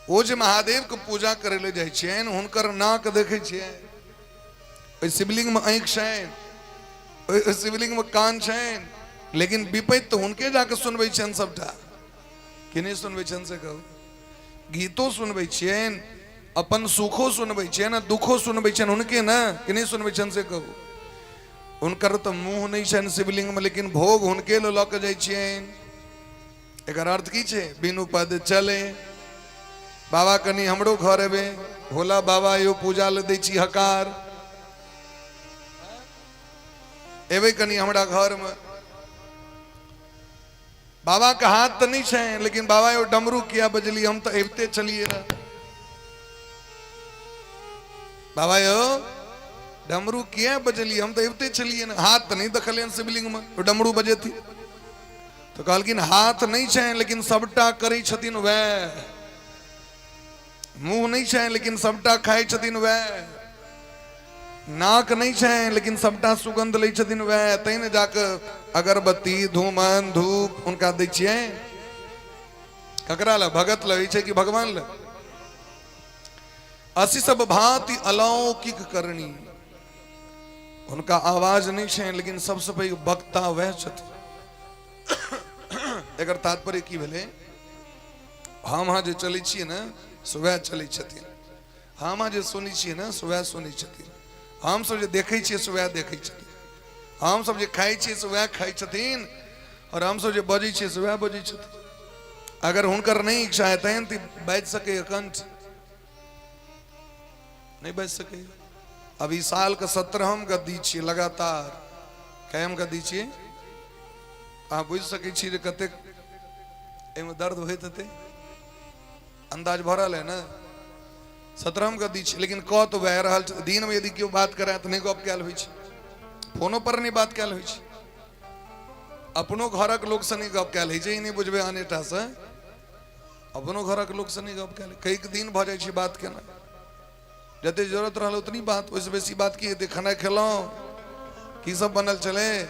ओ जे महादेव के पूजा करे ले जाइ छियनि हुनकर नाक देखै छियै, ओहि शिवलिंग में आँखि छनि, ओहि शिवलिंग में कान छनि, लेकिन विपैत तऽ हुनके जाके सुनबै छियनि सबटा कि नहि सुनबै छियनि से कहू? गीतो सुनबै छियनि, अपन सुखो सुनबै छियनि आ दुखो सुनबै छियनि हुनके ने, कि नहि सुनबै छियनि से कहू? हुनकर तऽ मुँह नहि छनि शिवलिंगमे, लेकिन भोग हुनके लऽ कऽ जाइ छियनि। एकर अर्थ की छै? बिनु पद चले। बाबा कनि हमरो घर एबै, भोला बाबा यो पूजा लए दै छी हकार, एबै कनि हमरा घरमे। बाबा के हाथ तऽ नहि छै, लेकिन बाबा यो डमरू किया बजली, हम तऽ अबिते छलियै रह। बाबा यो डमरू किया बजली, हम तऽ अबिते छलियै ने, हाथ तऽ नहि देखलियनि शिवलिंग में ओ डमरू बजेती। तऽ कहलखिन हाथ नहि छै लेकिन सबटा करै छथिन वएह, मुंह नहि छै लेकिन सबटा खाइ छथिन वएह, नाक नहि छै लेकिन सबटा सुगंध लै छथिन वएह, तै ने जाके अगरबत्ती धूमन धूप हुनका दै छियै। ककरा लए? भगत लए होइ छै कि भगवान लए? असी सब भांति अलौकिक करनी। हुनका आवाज नहि छै लेकिन सबसँ पैघ वक्ता वएह छथिन। एकर तात्पर्य की भेलै? हम अहाँ जे चलै छियै ने से वएह चलै छथिन, हम अहाँ जे सुनै छियै ने से वएह सुनै छथिन, हमसब जे देखै छियै से वएह देखै छथिन, हमसब जे खाइ छियै से वएह खाइ छथिन, और हमसब जे बजै छियै से वएह बजै छथिन। अगर हुनकर नहि इच्छा हेतनि तऽ बाजि सकैए कंठ? नहि बाजि सकैए। अब ई सालके 17 गद्दी छियै लगातार, कयम गद्दी छियै? अहाँ बुझि सकै छी जे कतेक एहिमे दर्द होइत हेतै, अंदाज भऽ रहल है ने? 17 गद्दी छै, लेकिन कह तऽ वएह रहल छै। दिनमे यदि केओ बात करए तऽ नहि गप कयल होइ छै, फोनो पर नहि बात कयल होइ छै, अपनो घरक लोकसँ नहि गप कयल होइ छै। ई नहि बुझबै आनेटासँ, अपनो घरक लोकसँ नहि गप कयल, कैक दिन भऽ जाइ छै बात केना। जते जरूरत रहल उतनी बात, ओहिसँ बेसी बात की हेतै? खाना खेलहुँ, की सब बनल छलै,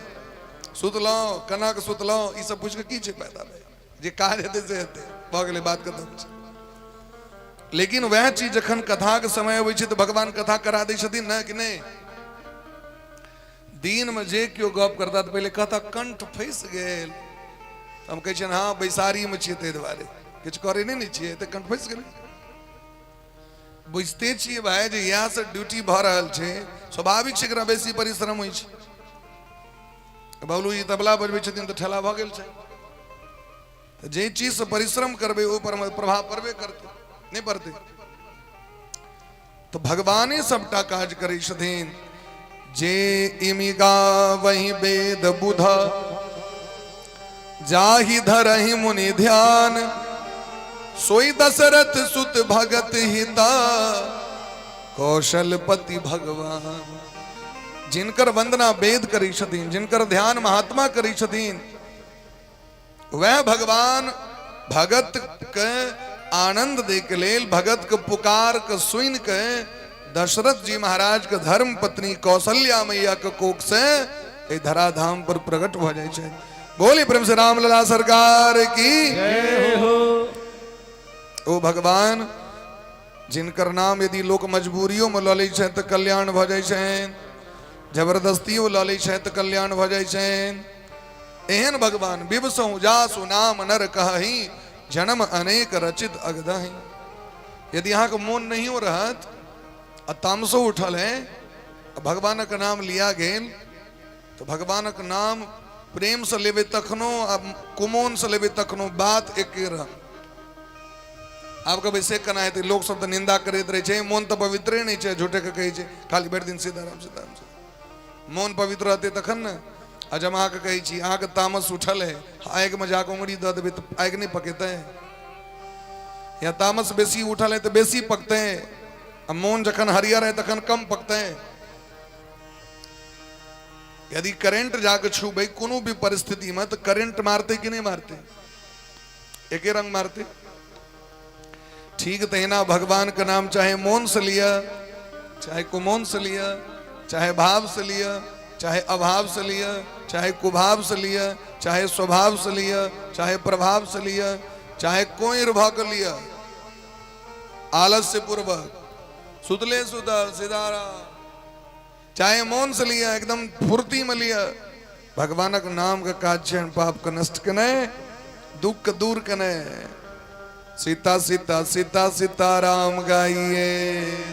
सुतलहुँ, केना कऽ सुतलहुँ, ई सब पूछि कऽ की छै फायदा? भाई, जे काज हेतै से हेतै, भऽ गेलै, बात खतम छै। लेकिन वएह चीज जखन कथाके समय अबै छै तऽ भगवान कथा करा दै छथिन ने कि नहि? दिनमे जे केओ गप करता तऽ पहिले कहता कंठ फँसि गेल, तऽ हम कहै छियनि हँ बैसारीमे छियै ताहि दुआरे किछु करै नहि ने छियै तऽ कंठ फँसि गेलै। बुझिते छियै भाय जे इएह से ड्यूटी भऽ रहल छै, स्वाभाविक छै एकरा बेसी परिश्रम होइ छै। बबलू जी तबला बजबै छथिन तऽ ठेला भऽ गेल छै। तऽ जे चीजसँ परिश्रम करबै ओहि पर प्रभाव पड़बे करतै, नहि पड़तै? तऽ भगवाने सबटा काज करै छथिन। जे इमि गावहि वेद बुध जाहि धरहि मुनि ध्यान, सोई दशरथ सुत भगत हिता कौशलपति भगवान। जिनकर वंदना वेद करै छथिन, जिनकर ध्यान महात्मा करै छथिन, वह भगवान भगत के आनंद दे के लेल भगत के पुकार के सुन के दशरथ जी महाराज के धर्म पत्नी कौशल्या मैया के कोख से एहि धराधाम पर प्रकट भऽ जाइ छै। बोली प्रेम से रामलला सरकार की जय हो। ओ भगवान जिनकर नाम यदि लोक मजबूरियोमे लऽ लै छथि तऽ कल्याण भऽ जाइ छनि, जबरदस्तियो लऽ लै छथि तऽ कल्याण भऽ जाइ छनि। एहन भगवान विवसहु जासु नाम नर कहही, जन्म अनेक रचित अगदही। यदि अहाँके मोन नहियो रहत आ तामसो उठल है, भगवानक नाम लिया गेल तऽ भगवानक नाम प्रेमसँ लेबै तखनो आ कुमोनसँ लेबै तखनो बात एके रहत। आब कहबै से केना हेतै, लोक सब तऽ निंदा करैत रहै छै, मोन तऽ पवित्रे नहि छै, झूठेके कहै छै खाली भरि दिन सीताराम सीताराम सीताराम। मोन पवित्र रहतै तखन ने। आ जब अहाँके कहै छी अहाँके तामस उठल है, आगिमे जाकऽ उंगरी दऽ देबै तऽ आगि नहि पकेतै? या तामस बेसी उठल है तऽ बेसी पकतै, आ मोन जखन हरियर है तखन कम पकतै। यदि करेंट जाके छूबै कोनो भी परिस्थितिमे तऽ करेंट मारतै कि नहि मारतै? एके रंग मारते। ठीक तहिना भगवान के नाम चाहे मोन से लिया, चाहे कुमोन से लिया, चाहे भाव से लिया, चाहे अभाव से लिया, चाहे कुभाव से लिया, चाहे स्वभाव से लिया, चाहे प्रभाव से लिया, चाहे कोई भऽ के लिया, आलस्य पूर्वक सुतले सुतल सीताराम, चाहे मोन से लिया, एकदम फुर्ती में लिया, भगवानक नाम के काज छै पाप के नष्ट केनाइ, दुख के दूर केनाइ। सीता सीता सीता सीता राम गाइए,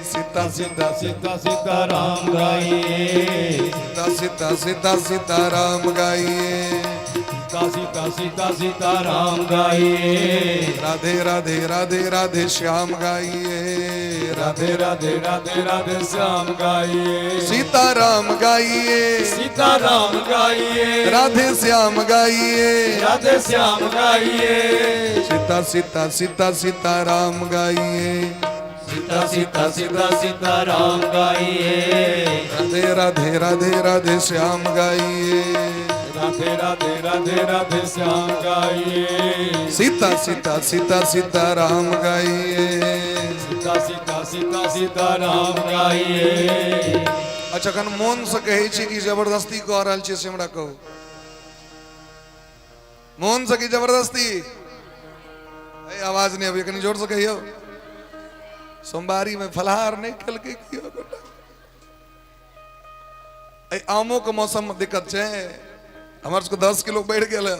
सीता सीता सीता सीता राम गाइए, सीता सीता सीता सीता राम गाइए, सीता सीता सीता सीता राम गाइए, राधे राधे राधे राधे श्याम गाइए, राधे राधे राधे राधे श्याम गाइए, सीता राम गाइए, सीता राम गाइए, राधे श्याम गाइए, राधे श्याम गाइए, सीता सीता सीता सीता राम गाइए, सीता सीता सीता सीता राम गाइए, राधे राधे राधे राधे श्याम गाइए, राधे राधे राधे राधे श्याम गाइए, सीता सीता सीता सीता राम गाइए, सीता सीता सीता सीता राम गाइए। अच्छा, अखन मोन से कहै छी कि जबरदस्ती कह रहल छी से हमरा कहू, मोन से कि जबरदस्ती? आवाज नहीं अभी, कनी जोर से कहियो। सोमवारी में फलाहार नहीं खेलकै कियो गोटा। आमो के मौसम में दिक्कत छै, हमर सबके 10 किलो बढ़ि गेल है।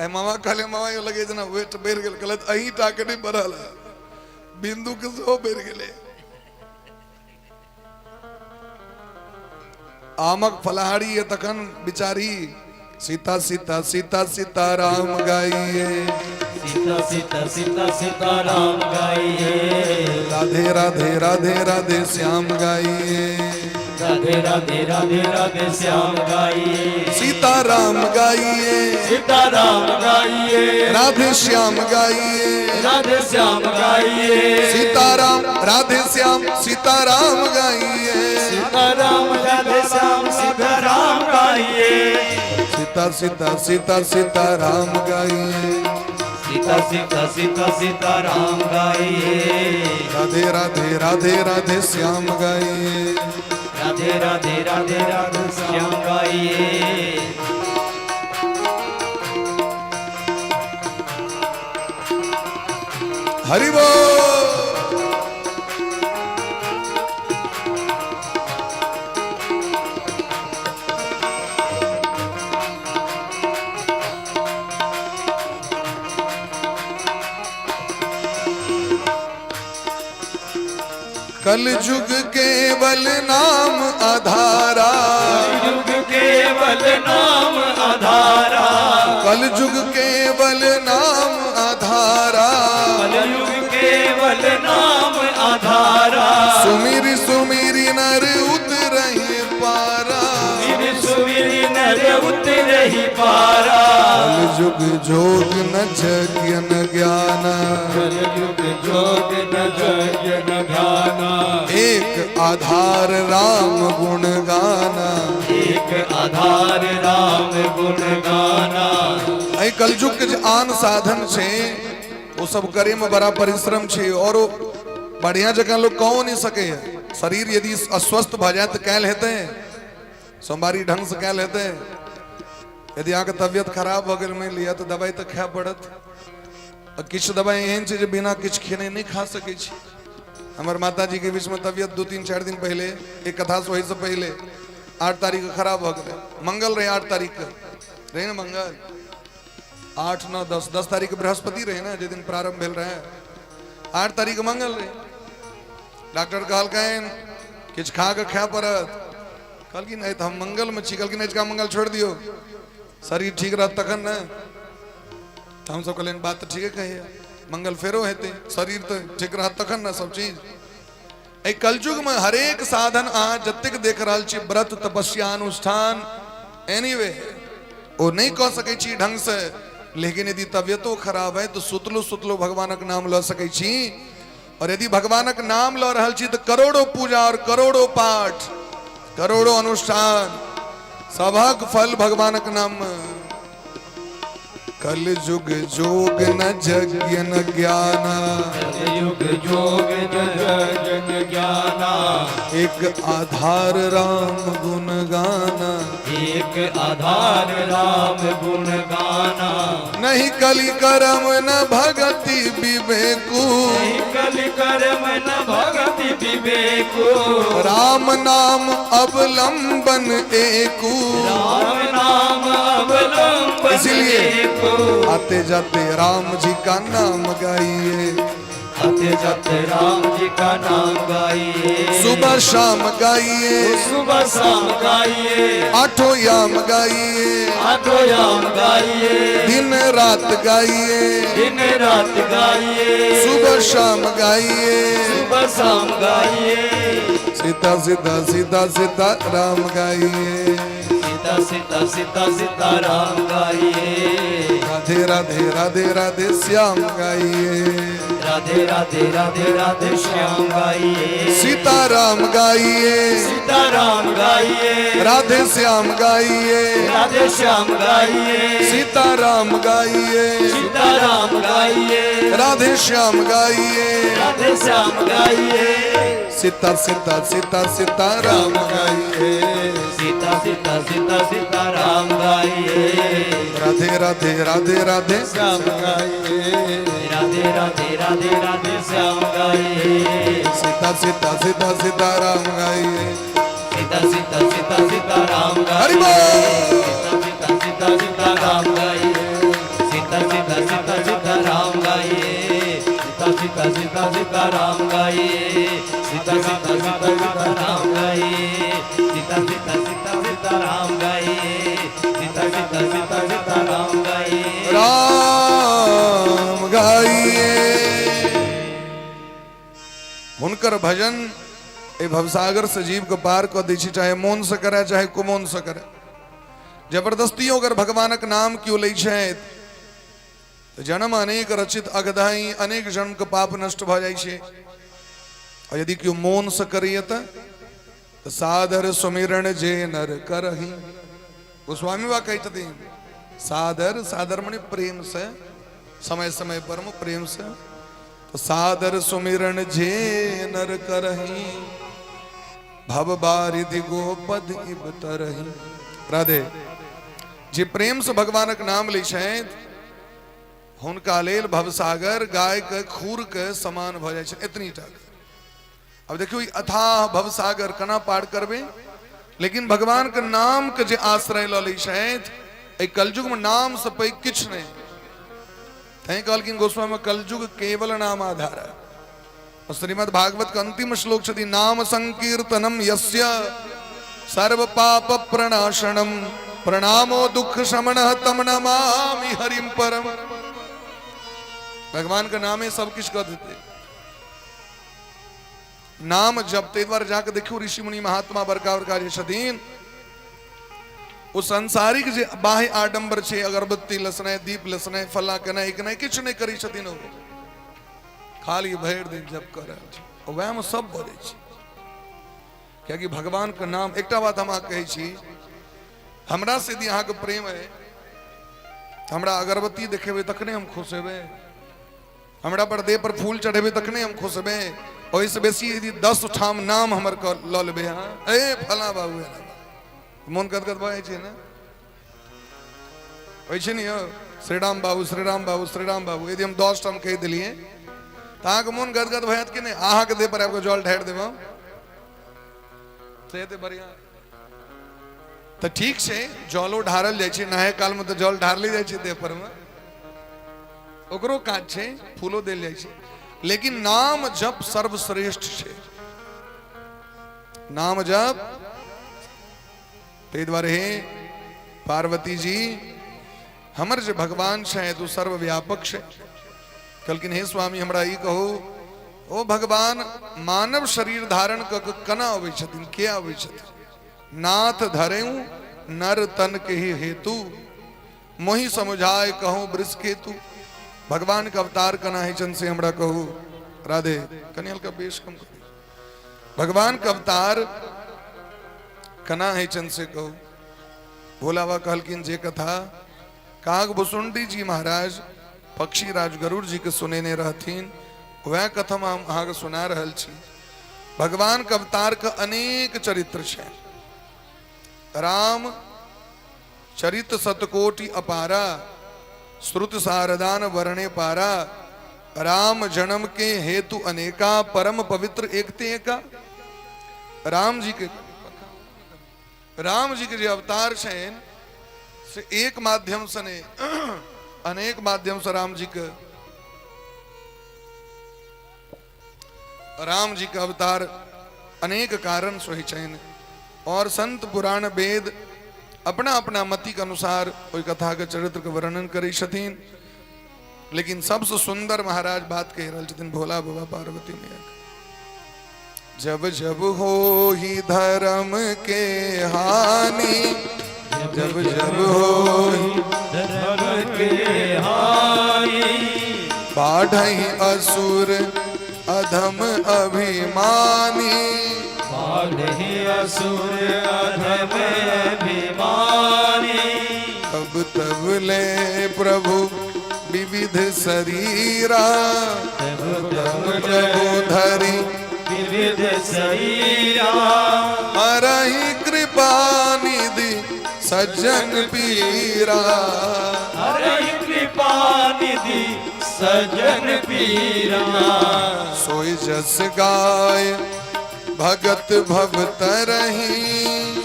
मामा कहले, मामा यो लगे जेना वेट बढ़ि गेल, कहलथि अहीं टा के नहि बढ़ल है, बिंदु के सेहो बढ़ि गेलै। आमक फलाहारी है तखन बिचारी सीता सीता सीता सीता राम गाइए, सीता सीता सीता सीता राम गाइए, राधे राधे राधे राधे श्याम गाइए, राधे राधे राधे राधे श्याम गाइए, सीता राम गाइए, सीता राम गाइए, राधे श्याम गाइए, राधे श्याम गाइए, सीता राम राधे श्याम सीता राम गाइए, सीता राम राधे श्याम सीता राम गाइए, सीता सीता सीता सीता राम गाइए, सीता सीता सीता सीता राम गाइए, राधे राधे राधे राधे श्याम गाइए, राधे राधे राधे राधे श्याम गाइए। हरि बोल। कलयुग केवल नाम आधारा, कलयुग केवल नाम आधारा, कलयुग केवल नाम आधारा, कलयुग केवल नाम आधारा, सुमिर सुमिर नर उतरहि पारा, सुमिर सुमिर नर उतरहि पारा, कलयुग जोग न जज्ञ न ज्ञाना, कलयुग जोग न जज्ञ न ज्ञाना, एक आधार राम गुण गाना, एक आधार राम गुण गाना। एहि कलयुग के जे आन साधन छै ओ सब करे में बड़ा परिश्रम छै और बढ़िया जगह लोग कहो नहीं सके है। शरीर यदि अस्वस्थ भऽ जाए तऽ कैल हेतै। सोमवारी ढंग से कयल हेतै? यदि अहाँके तबियत खराब भऽ गेल मानि लिअ, तऽ दवाइ तऽ खाय पड़त। आ किछु दवाइ एहन छै जे बिना किछु खेने नहि खा सकै छी। हमर माताजीके बीचमे तबियत 2-3-4 दिन पहिले, एक कथा से ओहिसँ पहिले 8 तारीख के खराब भऽ गेलै। मंगल रहै, 8 तारीख के रहै ने मंगल, 8, 9, 10, 10 तारीख के बृहस्पति रहै ने, जे दिन प्रारंभ भेल रहै। 8 तारीख के मंगल रहै। डॉक्टर कहलकनि किछु खा कऽ खाय पड़त। कहलखिन नहि, तऽ हम मंगलमे छी। कहलखिन अजुका मंगल छोड़ि दियौ, शरीर ठीक रहत तखन ने। तऽ हमसब कहलियनि बात तऽ ठीके कहैया, मंगल फेरो हेतै, शरीर तऽ ठीक रहत तखन ने सब चीज। एहि कलयुगमे हरेक साधन अहाँ जतेक देख रहल छी, व्रत तपस्या अनुष्ठान, एनीवे ओ नहि कऽ सकै छी ढंगसँ, लेकिन यदि तबियतो खराब है तऽ सुतलो सुतलो भगवानक नाम लऽ सकै छी। और यदि भगवानक नाम लऽ रहल छी तऽ करोड़ों पूजा और करोड़ों पाठ, करोड़ों अनुष्ठान, सभक फल भगवानक नाम में। कल युग जोग न यज्ञ न ज्ञाना, युग जोग न यज्ञ ज्ञाना, एक आधार राम गुण गाना, एक आधार राम गुण गाना। नहीं कलि करम न भगति विवेकू, नहीं कलि करम न भगति विवेकू, राम नाम अवलंबन एकू, राम नाम अवलंबन इसीलिए एकू। आते जाते राम जी का नाम गाइए, आते जाते राम जी का नाम गाइए, सुबह शाम गाइए, सुबह शाम गाइए, आठों याम गाइए, आठों याम गाइए, दिन रात गाइए, दिन रात गाइए, सुबह शाम गाइए, सुबह शाम गाइए, सीता सीता सीता सीता राम गाइए, सीता सीता सीता सीता राम गाइए, राधे राधे राधे राधे श्याम गाइए, राधे राधे राधे राधे श्याम गाइए, सीता राम गाइए, सीता राम गाइए, राधे श्याम गाइए, राधे श्याम गाइए, सीता राम गाइए, सीता राम गाइए, राधे श्याम गाइए, राधे श्याम गाइए, सीता सीता सीता सीता राम गाइए, सीता सीता सीता सीता राम गाइए, राधे राधे राधे राधे श्याम गाइए, राधे राधे राधे राधे श्याम गाइए, सीता सीता सीता सीता राम गाइए, सीता सीता सीता सीता राम हरि गाइए, बोल। सीता सीता सीता सीता राम गाइए, सीता सीता सीता सीता राम गाइए, सीता सीता सीता सीता राम गाइए, सीता सीता सीता सीता राम गाइए, सीता सीता सीता सीता राम गाइए, सीता सीता सीता सीता राम गाइए, राम गाइए। हुनकर भजन एहि भवसागर से जीव के पार कऽ दै छै, चाहे मोन से करे चाहे कुमोन से करे। जबरदस्तियों अगर भगवानक नाम क्यों लै छथि तऽ जन्म अनेक रचित अगधाई, अनेक जन्म के पाप नष्ट भऽ जाइ छै। और यदि केओ मोन से करैए तऽ सादर सुमिरण जे नर करही। गोस्वामी बा कहै छथिन सादर, सादर मने प्रेम से, समय समय पर में प्रेम से, तो सादर सुमिरण जे नर करही, भव बारिधि गोपद इब तरही। राधे, जे प्रेम से भगवानक नाम लै छथि हुनका लेल भवसागर गाय के खूर के समान भऽ जाइ छै, एतनी टा। अब देखियौ ई अथाह भवसागर केना पार करबै, लेकिन भगवान के नाम के जे आश्रय लऽ लै छथि, एहि कलयुग में नाम से पैघ किछु नहि। तैं कहलखिन गोस्वामी कलयुग केवल नाम आधार। और श्रीमद् भागवत के अंतिम श्लोक छथि नाम संकीर्तनम यस्य सर्व पाप प्रणाशनम प्रणामो दुख शमन तम नमामि हरिम परम। भगवान के नामे सब किछु कऽ देते। नाम जप ताहि दुआरे जाके देखियौ ऋषि मुनि महात्मा बड़का बड़का जे छथिन ओ सांसारिक जे बाह्य आडम्बर छै, अगरबत्ती लसनाइ, दीप लसनाइ, फल्ला केनाइ, केनाइ किछु नहि करै छथिन। ओ खाली भरि दिन जप कऽ रहल छै, वएहमे सब भऽ जाइ छै। कियाकि भगवान के नाम, एकटा बात हम अहाँके कहै छी, हमरा से यदि अहाँके प्रेम अइ तऽ हमरा अगरबत्ती देखेबै तखने हम खुश हेबै, हमरा पर देह पर फूल चढ़ेबै तखने हम खुश हेबै। ओहिसँ बेसी यदि 10 ठाम नाम हमर लऽ लेबै अहाँ, ए फलाँ बाबू, एना बाबू, मोन गदगद भऽ जाइ छै ने? होइ छै ने यौ? श्रीराम बाबू, श्रीराम बाबू, श्रीराम बाबू यदि हम 10 टा कहि देलियै तऽ अहाँके मोन गदगद भऽ जायत कि नहि? अहाँके देह पर आबि कऽ जल ढारि देब हम से हेतै बढ़िआँ। तऽ ठीक छै, जलो ढारल जाइ छै, नहाय कालमे तऽ जल ढारले जाइ छै देह परमे, ओकरो काज छै, फूलो देल जाइ छै, लेकिन नाम जप सर्वश्रेष्ठ छै। नाम जप ताहि दुआरे हे पार्वती जी, हमर जे भगवान छै ओ सर्वव्यापक छै। कहलखिन हे स्वामी, हमरा ई कहू, ओ भगवान मानव शरीर धारण कऽ के केना अबै छथिन, के अबै छथिन? नाथ धरेउ नर तन के ही हेतु, मोहि समुझाय कहूँ वृष केतु। भगवान के अवतार केना होइ छनि से हमरा कहू। राधे, कनि हल्का बेस कम करू। भगवान के अवतार केना होइ छनि से कहू। भोला बाबा कहलखिन जे कथा काग भुसुंडी जी महाराज पक्षी राज गरुड़ जी के सुनेने रहथिन, वएह कथा हम अहाँके सुना रहल छी। भगवान के अवतार के अनेक चरित्र छै। राम चरित सतकोटि अपारा, श्रुत सारदान वर्णे पारा, राम जन्म के हेतु अनेका, परम पवित्र एकते एका। राम जी के, राम जी के जे अवतार छनि से एक माध्यम से नहीं, अनेक माध्यम से राम जी के, राम जी के अवतार अनेक कारण से होइ छनि। और संत पुराण वेद अपना अपना मति के अनुसार ओहि कथा के चरित्र के वर्णन करै छथिन। लेकिन सबसे सुंदर महाराज बात कहि रहल छथिन भोला बाबा पार्वती मैया के। जब जब हो ही धर्म के हानि, जब जब हो ही धर्म के हानि, बाढ़ई असुर अधम अभिमानी, बाढ़हि असुर अधम अभिमानी, तब तब ले प्रभु विविध शरीरा, तब तब तब प्रभु धरि विविध शरीरा, हरहि कृपा निधि सज्जन पीरा, हरहि कृपा निधि सजन पीरा, सोई जस गाय भगत भव तरही,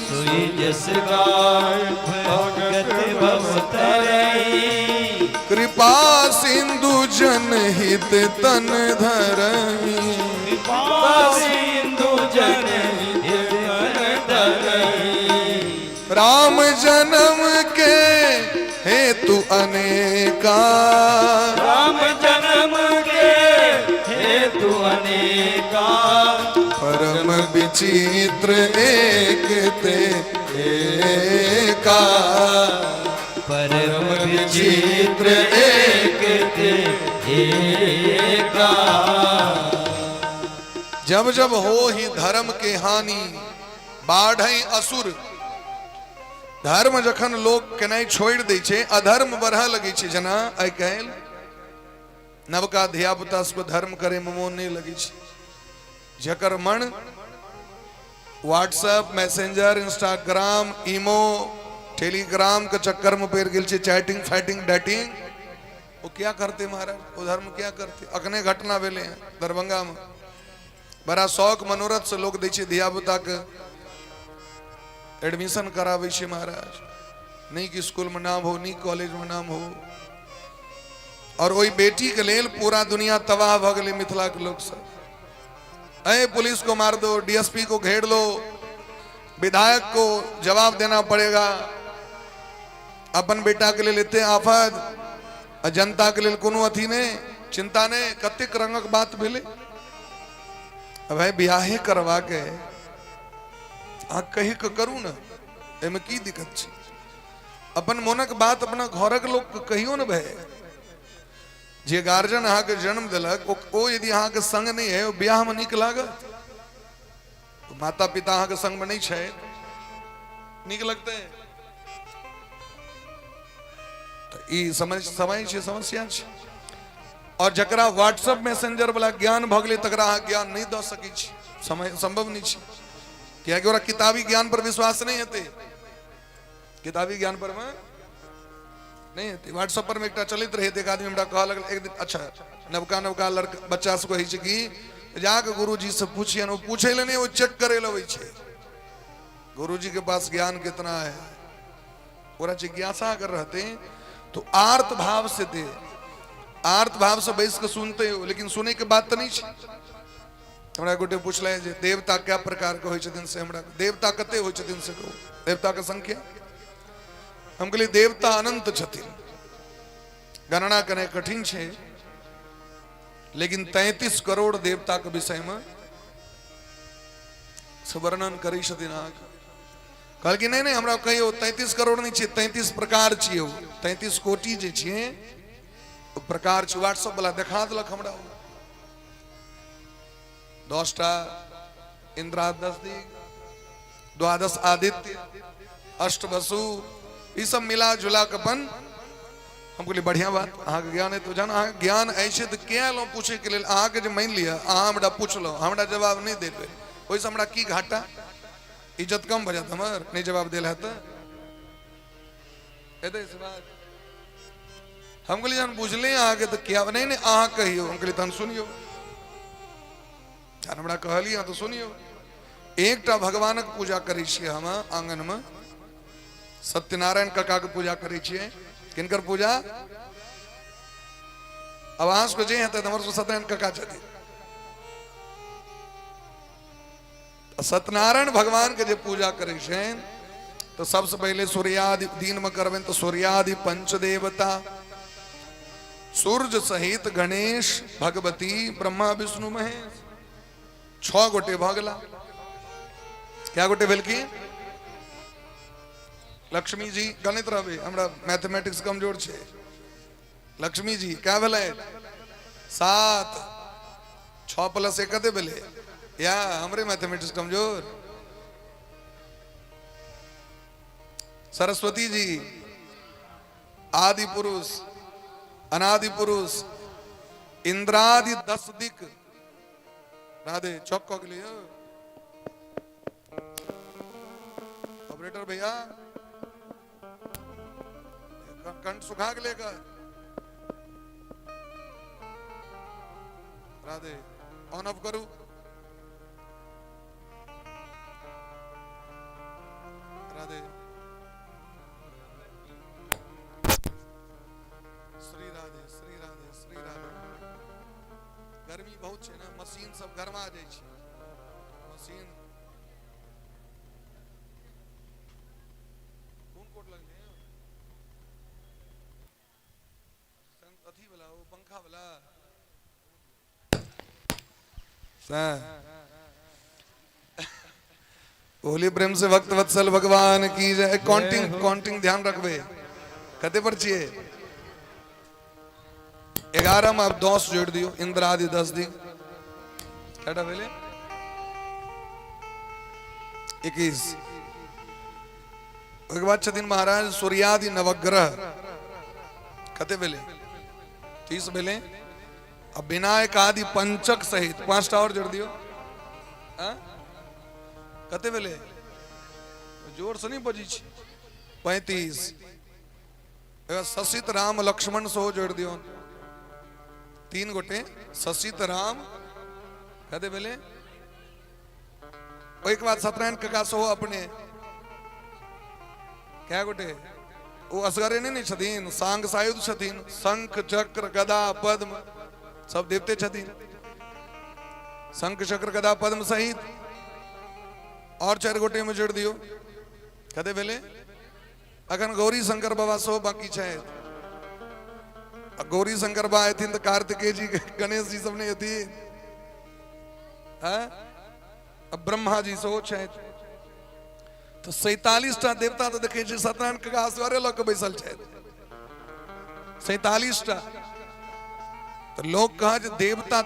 सोई जस गाय भगत भव तरही, कृपा सिंधु जन हित तन धरही, कृपा सिंधु जन हित तन धरही, राम जन्म के हेतु अनेका, राम जन्म के हेतु अनेका, परम विचित्र एक ते एका, परम विचित्र एक ते एका। जब जब हो ही धर्म के हानि, बाढ़ई असुर। धर्म जखन लोक केनाइ छोड़ि दै छै, अधर्म बढ़ऽ लगै छै। जेना आइ काल्हि नवका धिया पुता सबके धर्म करे में मोन नहि लगै छै, जकर मन व्हाट्सएप, मैसेंजर, इंस्टाग्राम, ईमो, टेलीग्राम के चक्कर में पड़ि गेल छै, चैटिंग फाइटिंग डैटिंग, ओ क्या करते महाराज, ओ धर्म क्या करते। अखने घटना भेलै हँ दरभंगा में, बड़ा शौक मनोरथ से लोग दै छै धिया पुता के एडमिशन कराबै छै महाराज, नीक स्कूल में नाम हो, नीक कॉलेज में नाम हो, और ओहि बेटी के लेल पूरा दुनिया तबाह भऽ गेलै। मिथिला के लोग सब, अरे पुलिस को मार दो, डीएसपी को घेर लो, विधायक को जवाब देना पड़ेगा, अपन बेटा के लेल एते आफत आ जनता के लेल कोनो अथी नहि, चिंता नहि, कतेक रंगक बात भेलै। अब भाई बियाहे करवा के अहाँ कहि के करू ने, एहिमे की दिक्कत छै? अपन मोनक बात अपना घरक लोक के कहियो ने भाई। जे गार्जियन अहाँके जन्म देलक ओ यदि अहाँके संग नहि है, ओ बियाहमे नीक लागत? माता पिता अहाँके संगमे नहि छै, नीक लगतै? तऽ ई समझ समय छै, समस्या छै। और जकरा व्हाट्सएप मैसेंजर वाला ज्ञान भऽ गेलै तकरा अहाँ ज्ञान नहि दऽ सकै छी, समय सम्भव नहि छै, कियाकि ओकरा किताबी ज्ञान पर विश्वास नहि हेतै। किताबी ज्ञान पर में नहि हेतै। व्हाट्सएप पर में एकटा चलैत रहै, एक आदमी हमरा कहऽ लगल एक दिन, अच्छा नवका नवका लड़का बच्चा सबके होइ छै कि जाके गुरुजी से पूछियन, ओ पूछे ले नहीं, ओ चेक करे ले अबै छै गुरुजी के पास ज्ञान कितना है। ओकरा जिज्ञासा अगर रहते तो आर्त भाव से दे, आर्त भाव से बैस के सुनते हो, लेकिन सुने के बात तो नहीं छै। हमरा गोटे पूछले जे देवता क्या प्रकार के होइ छथिन, से हमरा देवता कते होइ छथिन से कहू, देवता के संख्या। हम कहलिए देवता अनंत छथिन, गणना करनाइ कठिन छै, लेकिन 33 करोड़ देवता के विषय में से वर्णन करै छथिन अहाँके। कहलखिन नहि नहि, हमरा कहियौ 33 करोड़ नहि छियै, 33 प्रकार छियै, 33 कोटि जे छियै ओ प्रकार छै। व्हाट्सएप वाला देखा देलक हमरा, 10टा इंद्रा, 10 दिग, 12 आदित्य, अष्टवसु, ई सब मिला जुला के अपन। हम कहलिए बढ़िया बात, अहाँके ज्ञान है तो जहन अहाँके ज्ञान अछि तऽ किया एलहुँ पूछैके लेल? अहाँके जे मानि लिअ अहाँ हमरा पुछलहुँ, हमरा जवाब नहि देबै, ओहिसँ हमरा की घाटा? इज्जत कम भऽ जायत हमर नहि जवाब देल हैत हेतै से बात। हम कहलिए जहन बुझले अहाँके तऽ किया? नहि नहि, अहाँ कहियौ। हम कहलिए तहन सुनियौ, जहन हमरा कहलियै तऽ सुनियौ। एकटा भगवानक पूजा करै छियै हम आंगनमे, सत्यनारायण काका के पूजा करै छियै। किनकर पूजा? अब अहाँ सबके जे हेतै, हमर सबके सत्यनारायण काका छथिन। सत्यनारायण भगवान के जे पूजा करै छनि तऽ सबसे पहिले सूर्यादि दिन में करबनि तऽ सूर्यादि पंचदेवता, सूर्य सहित गणेश, भगवती, ब्रह्मा, विष्णु, महेश, 6 गोटे भऽ गेला। क्या गोटे भेलखिन? लक्ष्मी जी, गणित रहबै, हमरा मैथमेटिक्स कमजोर छै। लक्ष्मी जी क्या भेलै? 7, 6 प्लस 1 कते भेलै? या हमरे मैथमेटिक्स कमजोर। सरस्वती जी, आदि पुरुष, अनादि पुरुष, इंद्रादि 10 दिक, राधे चौक कऽ गेलै यौ ऑपरेटर भैया, कंठ सुखा गेलै एकर। राधे ऑन ऑफ करू। राधे, श्री राधे, श्री राधे, श्री राधे। गर्मी बहुत छै ने, मशीन सब गरमा जाइ छै मशीन। कोन कोट लगलै? अथी वाला, ओ पंखा वाला। होली प्रेम से भक्त वत्सल भगवान की जय। काउंटिंग काउंटिंग ध्यान रखबे। कते पर छियै? 11 में अब 10 जोड़ दियो, इंद्रादि 10 दी, केटा भेलै? 21। ओहिके बाद छथिन महाराज सूर्यादि नवग्रह, कते भेलै? 30 भेलै। आ विनायक आदि पंचक सहित 5टा और जोड़ दियो, कते भेलै? जोर से नहीं बजै छी। 35। ससित राम लक्ष्मण सेहो जोड़ दियो, 3 गोटे ससित राम, कते भेलै? ओहिके बाद सत्यनारायण काका सेहो अपने, कै गोटे? ओ असगरे नहि ने छथिन, सांग सायुध छथिन, शंख चक्र गदा पद्म सब देवते छथिन, शंख चक्र गदा पद्म सहित और 4 गोटे में जोड़ दियो, कते भेलै? अखन गौरी शंकर बाबा सेहो बाकी छथि। आ गौरी शंकर बाबा एथिन तऽ कार्तिकेय जी गणेश जी सब नहि एथिन? अब ब्रह्मा जी सेहो छथि, तऽ 47टा देवता तऽ देखै छी सत्यनारायण काका असगरे लऽ कऽ बैसल छथि, 47टा। तऽ लोक कह जे देवता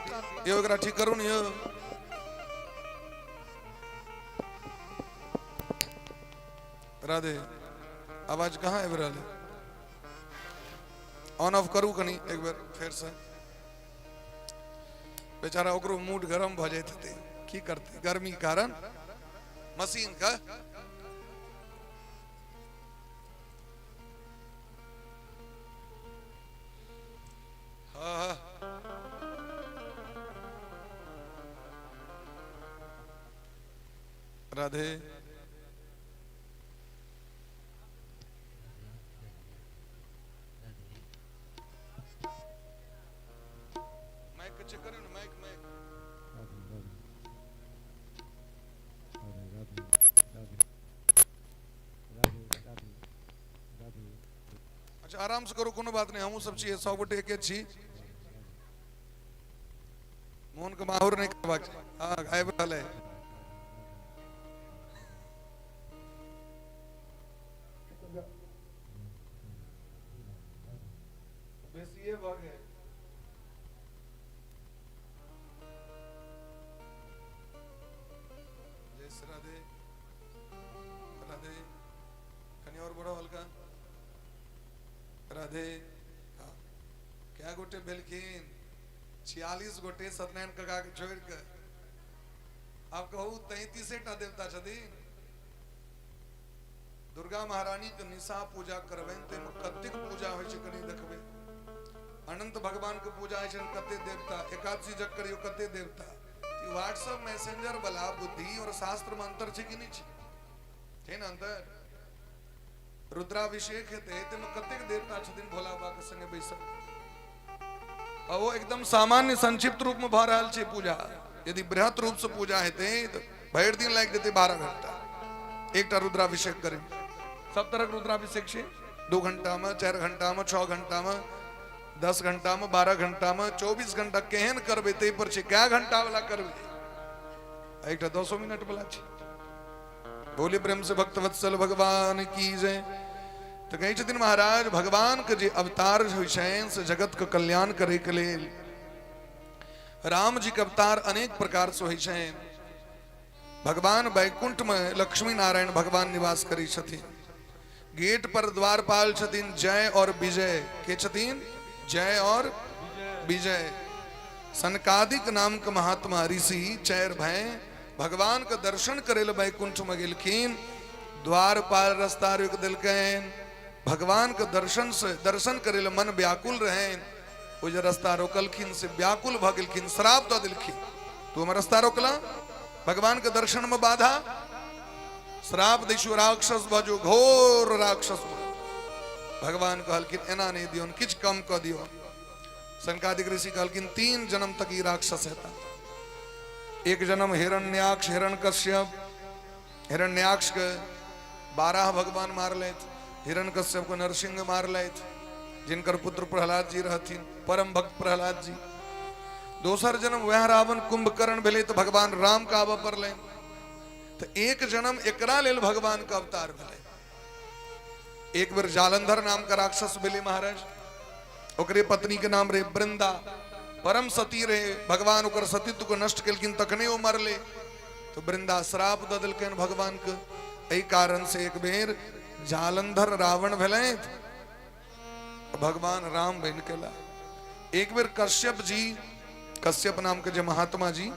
यौ, एकरा ठीक करू ने यौ। राधे, आवाज कहाँ आबि रहल है? ऑन ऑफ करू कनी एक बेर फेरसँ। बेचारा ओकरो मूड गरम भऽ जाइत हेतै, की करतै गर्मी कारण मशीन के। राधे। माइक के चेक करियौ ने, माइक माइक। अच्छा आराम से करू, कोनो बात नहीं, हमहूँ सब छियै, सब गोटे एके छी। मोन के माहौर नहीं करबाक छै। हाँ, आबि रहल है। बेसिए भऽ गेल। जय श्री राधे राधे। कनि और बढ़ो हल्का। राधे। हाँ, कै गोटे भेलखिन? 46 गोटे सत्यनारायण काका के छोड़ि कऽ। आब कहू 33 टा देवता छथिन। दुर्गा महारानी के निशा पूजा करबनि ताहिमे कतेक पूजा होइ छै कनि देखबै। अनंत भगवान के पूजा होइ छनि, कते देवता। एकादशी जग करियौ, कते देवता। ई व्हाट्सएप मैसेंजर वाला बुद्धि और शास्त्र में अंतर छै कि नहि छै? छै ने अंतर? रुद्राभिषेक हेतै ताहिमे कतेक देवता छथिन भोला बाबा के संगे बैसल। आ ओ एकदम सामान्य संक्षिप्त रूप में भऽ रहल छै पूजा। यदि बृहत रूप से पूजा हेतै तऽ भरि दिन लागि जेतै, 12 घंटा एकटा रुद्राभिषेक करै। सब तरह के रुद्राभिषेक छै, 2 घंटा में, 4 घंटा में, 6 घंटा में, 10 घंटा में, 12 घंटा में, 24 घंटा। केहन करबै ताहि पर छै, कै घंटा वाला करबै। आ एकटा 10 मिनट वाला छै। बोले प्रेम से भक्त वत्सल भगवान की जय। तऽ कहै छथिन महाराज, भगवान के जे अवतार होइ छनि से जगत के कल्याण करे के लेल। राम जी के अवतार अनेक प्रकार से होइ छनि। भगवान वैकुंठ में लक्ष्मी नारायण भगवान निवास करै छथिन। गेट पर द्वारपाल छथिन जय और विजय। के छथिन? जय और विजय। सनकादिक नाम के महात्मा ऋषि चारि भाई भगवान के दर्शन करे ले वैकुंठ में गेलखिन। द्वारपाल रास्ता रोकि देलकनि। भगवान के दर्शन से दर्शन करे ले मन व्याकुल रहनि। ओ जे रास्ता रोकलखिन से व्याकुल भऽ गेलखिन, श्राप दऽ देलखिन, तू हमर रास्ता रोकला, भगवान के दर्शन में बाधा, श्राप दै छियौ, राक्षस भऽ जो, घोर राक्षस भऽ। भगवान कहलखिन एना नहि दियौन, किछु कम कऽ दियौ। सनकादिक ऋषि कहलखिन 3 जन्म तक ई राक्षस हेता। एक जन्म हिरण्याक्ष हिरण्यकश्यप, हिरण्याक्ष के 12 भगवान मारलथि, हिरण्यकश्यप के नरसिंह मारलथि, जिनकर पुत्र प्रहलाद जी रहथिन, परम भक्त प्रहलाद जी। दोसर जन्म वह रावण कुंभकर्ण भेलै तऽ भगवान राम के आबऽ पड़लनि। तऽ एक जन्म एकरा लेल भगवान के अवतार भेलै। एक बेर जालंधर नाम के राक्षस भेलै महाराज, ओकरे पत्नी के नाम रहे वृंदा, परम सती रहे। भगवान ओकर सतीत्व को नष्ट केलखिन तखने ओ मरले, तो वृंदा श्राप दऽ देलकनि भगवान के। एहि कारण से एक बेर जालंधर रावण भेलथि, भगवान राम बनि गेला। एक बेर कश्यप जी, कश्यप नाम के जे महात्मा जी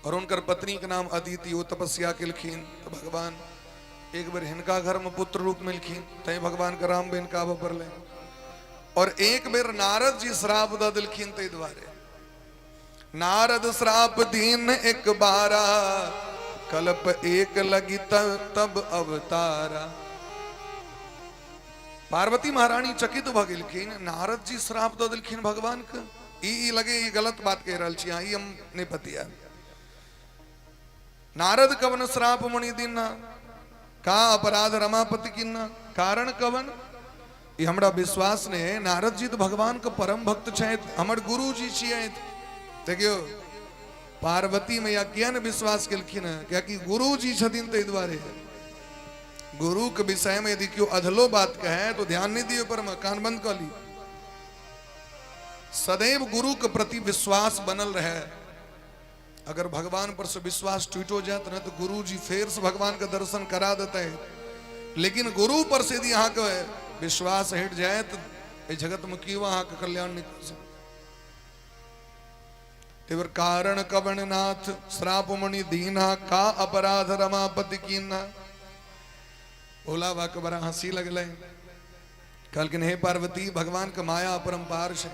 और उनकर पत्नी के नाम अदिति, ओ तपस्या केलखिन तो भगवान एक बेर हिनका घर में पुत्र रूप मिलखिन, तैं भगवान के राम बनि के आबऽ पड़लै। और एक बेर नारद जी श्राप दऽ देलखिन, ताहि दुआरे नारद श्राप दीन एक बारा, कल्प एक लगी तब अवतारा। पार्वती महारानी चकित भऽ गेलखिन, नारद जी श्राप दऽ देलखिन भगवान के। ई ई लगे ई गलत बात कहि रहल छी अहाँ, ई हम नहि पतिया। नारद कवन श्राप मुनि दीना, का अपराध रमापति किन्ना, कारण कवन? ई हमरा विश्वास नहीं है। नारद जी तो भगवान के परम भक्त छथि, हमर गुरु जी छियथि। देखियौ पार्वती मैया किया ने विश्वास केलखिन है, कियाकि गुरु जी छथिन, ताहि दुआरे गुरु के विषय में यदि केओ अधलो बात कहे तो ध्यान नहीं दियो पर में, कान बंद कर ली। सदैव गुरु के प्रति विश्वास बनल रहे। अगर भगवान पर से विश्वास टूटो जात ना तो गुरु जी फेर से भगवान के दर्शन करा देते हैं, लेकिन गुरु पर से यदि अहाँ के विश्वास हट जाए तो एहि जगत में क्यों अहाँ के कल्याण नहीं कर सकते। तेवर कारण कवण नाथ श्राप मणि दीना, का अपराध रमापति कीना। भोला बा के बड़ा हंसी लगलै, कहलखिन हे पार्वती, भगवान के माया अपरंपार छै।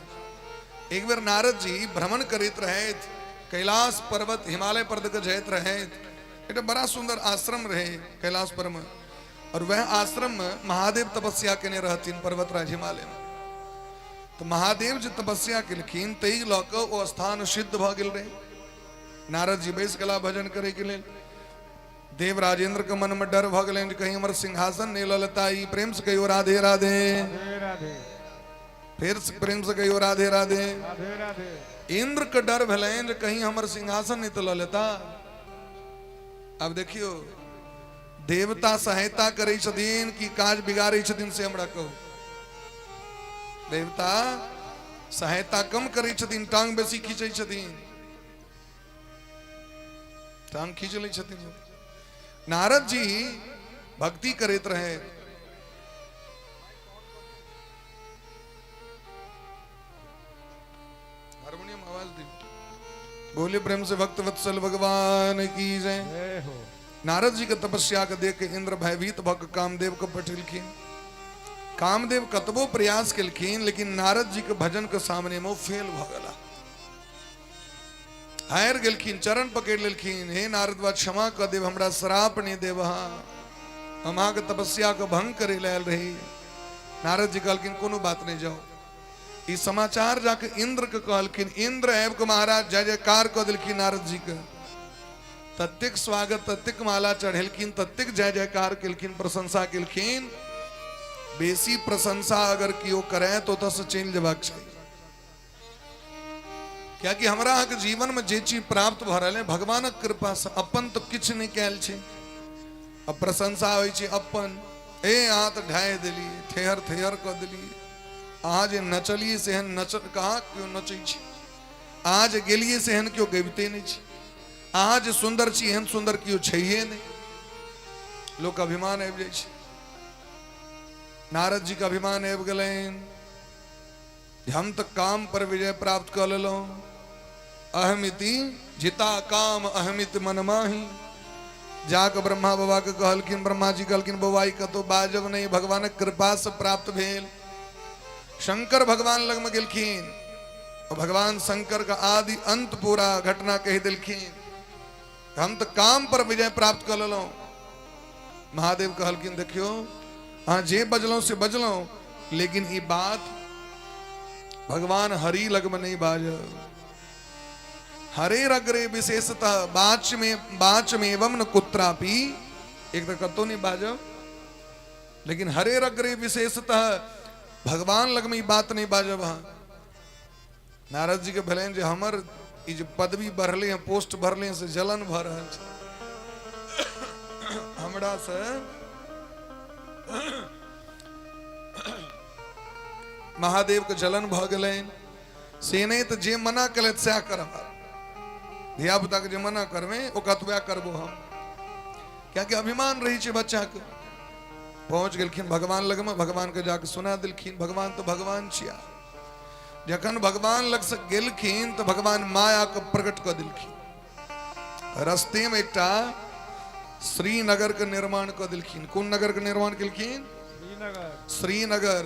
एक बेर नारद जी भ्रमण करैत रहथि, कैलाश पर्वत हिमालय पर्वत के जाइत रहथि। एकटा बड़ा सुंदर आश्रम रहे कैलाश पर में, और वह आश्रम में महादेव तपस्या केने रहथिन पर्वतराज हिमालय में। तो महादेव जे तपस्या केलखिन ताहि लऽ कऽ ओ स्थान सिद्ध भऽ गेल रहे। नारद जी बैस गेला भजन करे के लेल। देव राजेंद्र के मन में डर भऽ गेलनि कहीं हमर सिंहासन नहि लऽ लेता ई। प्रेम से कहियो राधे राधे, फेर प्रेम से कहियो राधे राधे। इंद्र के डर भेलनि जे कहीं हमर सिंहासन नहि तऽ लऽ लेता। आब देखियो देवता सहायता करै छथिन कि काज बिगाड़ै छथिन से हमरा कहू। देवता सहायता कम करै छथिन, टांग बेसी खींचै छथिन, टांग खींच लै छथिन। नारद जी भक्ति करैत रहे। हारमोनियम आवाज दी। बोले प्रेम से भक्त वत्सल भगवान की जय। नारद जी के तपस्या के देख के इंद्र भयभीत भक्त कामदेव के पठेलखिन। कामदेव कतबो प्रयास केलखिन लेकिन नारद जी के भजन के सामने में फेल भ गेला, हारि गेलखिन, चरण पकड़ लेलखिन। हे नारद बा क्षमा कर देव, हमरा श्राप नहीं देव, हम अहाँके तपस्या के भंग करे लए आयल रही। नारद जी कहलखिन कोनो बात नहीं, जाओ। ई समाचार जाके इंद्र के कहलखिन। इंद्र आबि के महाराज जय जयकार कऽ देलखिन नारद जी के। ततेक स्वागत, ततेक माला चढ़ेलखिन, ततेक जय जयकार केलखिन, प्रशंसा केलखिन। बेसी प्रशंसा अगर केओ करे तो ओतऽ से चलि जेबाक चाही, कियाकि हमरा अहाँके जीवन में जे चीज प्राप्त भऽ रहल है भगवानक कृपा से, अपन तऽ किछु नहि कयल छै। अब प्रशंसा होइ छै अपन, ए अहाँ तऽ ढाहि देलियै, थेहर थेहर कऽ देलियै, अहाँ जे नचलियै से एहन नच कहाँ केओ नचै छै, अहाँ जे गेलियै से एहन केओ गबिते नहि छै, अहाँ जे सुन्दर छी एहन सुन्दर केओ छैहे नहि। लोक अभिमान आबि जाइ छै। नारद जी के अभिमान आबि गेलनि, हम तऽ काम पर विजय प्राप्त कऽ लेलहुँ। अहमिति जिता काम अहमित मनमाही। जाके ब्रह्मा बाबा के कहलखिन, ब्रह्मा जी कहलखिन बौआ ई कतौ बाजब नहीं, भगवानक कृपा से प्राप्त भेल। शंकर भगवान लग में गेलखिन और भगवान शंकर का आदि अंत पूरा घटना कहि देलखिन, हम तऽ काम पर विजय प्राप्त कऽ लेलहुँ। महादेव कहलखिन देखियो अहाँ जे बजलहुँ से बजलहुँ, लेकिन ई बात भगवान हरि लगमे नहीं बाजल। हरे रग्रे विशेषतः बाच में बाच में एवं न कुत्रापि, एक तऽ कतौ नहीं बाजब, लेकिन हरे रग्रे विशेषतः भगवान लगमे ई बात नहीं बाजब। अहाँ नारद जी के भेलनि जे हमर ई जे पदवी बढ़ले हैं, पोस्ट बढ़ले हैं, से जलन भऽ रहल छै हमरा से। महादेव के जलन भऽ गेलनि। से नहि तऽ जे मना केलथि सएह करब। धिया पुता के जे मना करबै ओ कहत वएह करबो हम, कियाकि अभिमान रहै छै बच्चा के। पहुँच गेलखिन भगवान लगमे, भगवान के जाके सुना देलखिन। भगवान तऽ भगवान छिया। जखन भगवान लग से गेलखिन तऽ भगवान माया के प्रकट कऽ देलखिन। रस्ते में एकटा श्रीनगर के निर्माण कऽ देलखिन। कोन नगर के निर्माण केलखिन? श्रीनगर।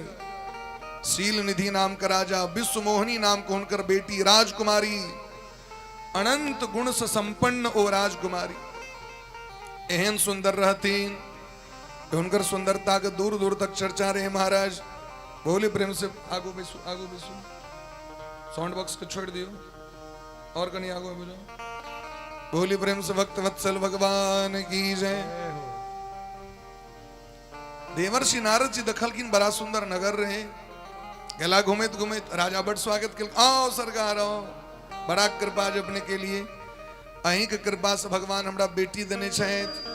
शील निधि नाम के राजा, विश्व मोहिनी नाम के हुनकर बेटी राजकुमारी, अनंत गुण से संपन्न ओ राजकुमारी एहन सुंदर रहथिन, हुनकर सुंदरता के दूर दूर तक चर्चा रहे। महाराज बोले प्रेम से आगू बैसू, आगू बैसू, साउंड बॉक्स के छोड़ दियो और कहीं आगू आबि जाओ। बोली प्रेम से भक्त वत्सल भगवान की जय। देवर्षि नारद जी देखलखिन बड़ा सुंदर नगर रहे, गेला घूमैत घूमैत राजा बड़ स्वागत केलक, आओ सरकार आओ, बड़ा कृपा जे अपने के लिए, अहीं के कृपा से भगवान हमरा बेटी देने छथि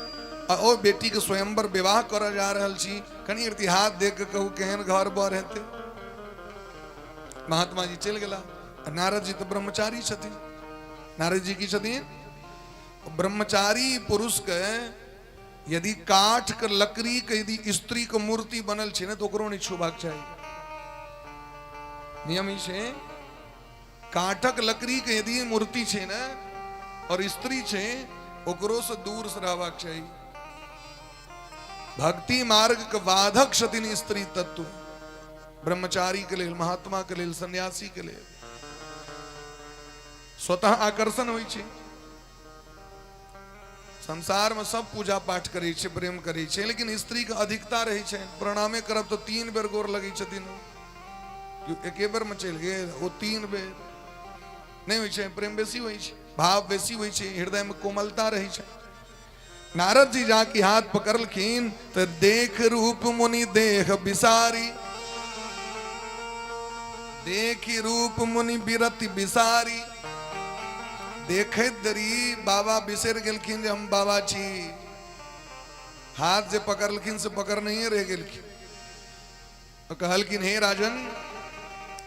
आ ओ बेटी के स्वयंवर विवाह करऽ जा रहल छी, कनि इतिहास देख के कहू केहन घर बर हेतै। महात्मा जी चलि गेला। नारद जी तऽ ब्रह्मचारी छथिन। नारद जी की छथिन? ब्रह्मचारी पुरुष के यदि काठ के लकड़ी के यदि स्त्री के मूर्ति बनल छै ने तऽ ओकरो नहि छुबाक चाही। नियम ई छै, काठक लकड़ी के यदि मूर्ति छै ने और स्त्री छै, ओकरो से दूर से रहबाक चाही। भक्ति मार्ग के बाधक छथिन स्त्री तत्व, ब्रह्मचारी के लेल, महात्मा के लेल, सन्यासी के लेल स्वतः आकर्षण होइ छै। संसारमे सब पूजा पाठ करै छै, प्रेम करै छै, लेकिन स्त्रीके अधिकता रहै छै। प्रणामे करब तऽ 3 बेर गोर लगै छथिन, एके बेरमे चलि गेल, ओ 3 बेर नहि होइ छै। प्रेम बेसी होइ छै, भाव बेसी होइ छै, हृदयमे कोमलता रहै छै। नारद जी जाके हाथ पकड़लखिन तऽ देख रूप मुनि देह बिसारी, देखी रूप मुनि बिरति बिसारी। देखैत देरी बाबा बिसरि गेलखिन जे हम बाबा छी। हाथ जे पकड़लखिन से पकड़ नहीं रह गेलखिन। तो कहलखिन हे राजन,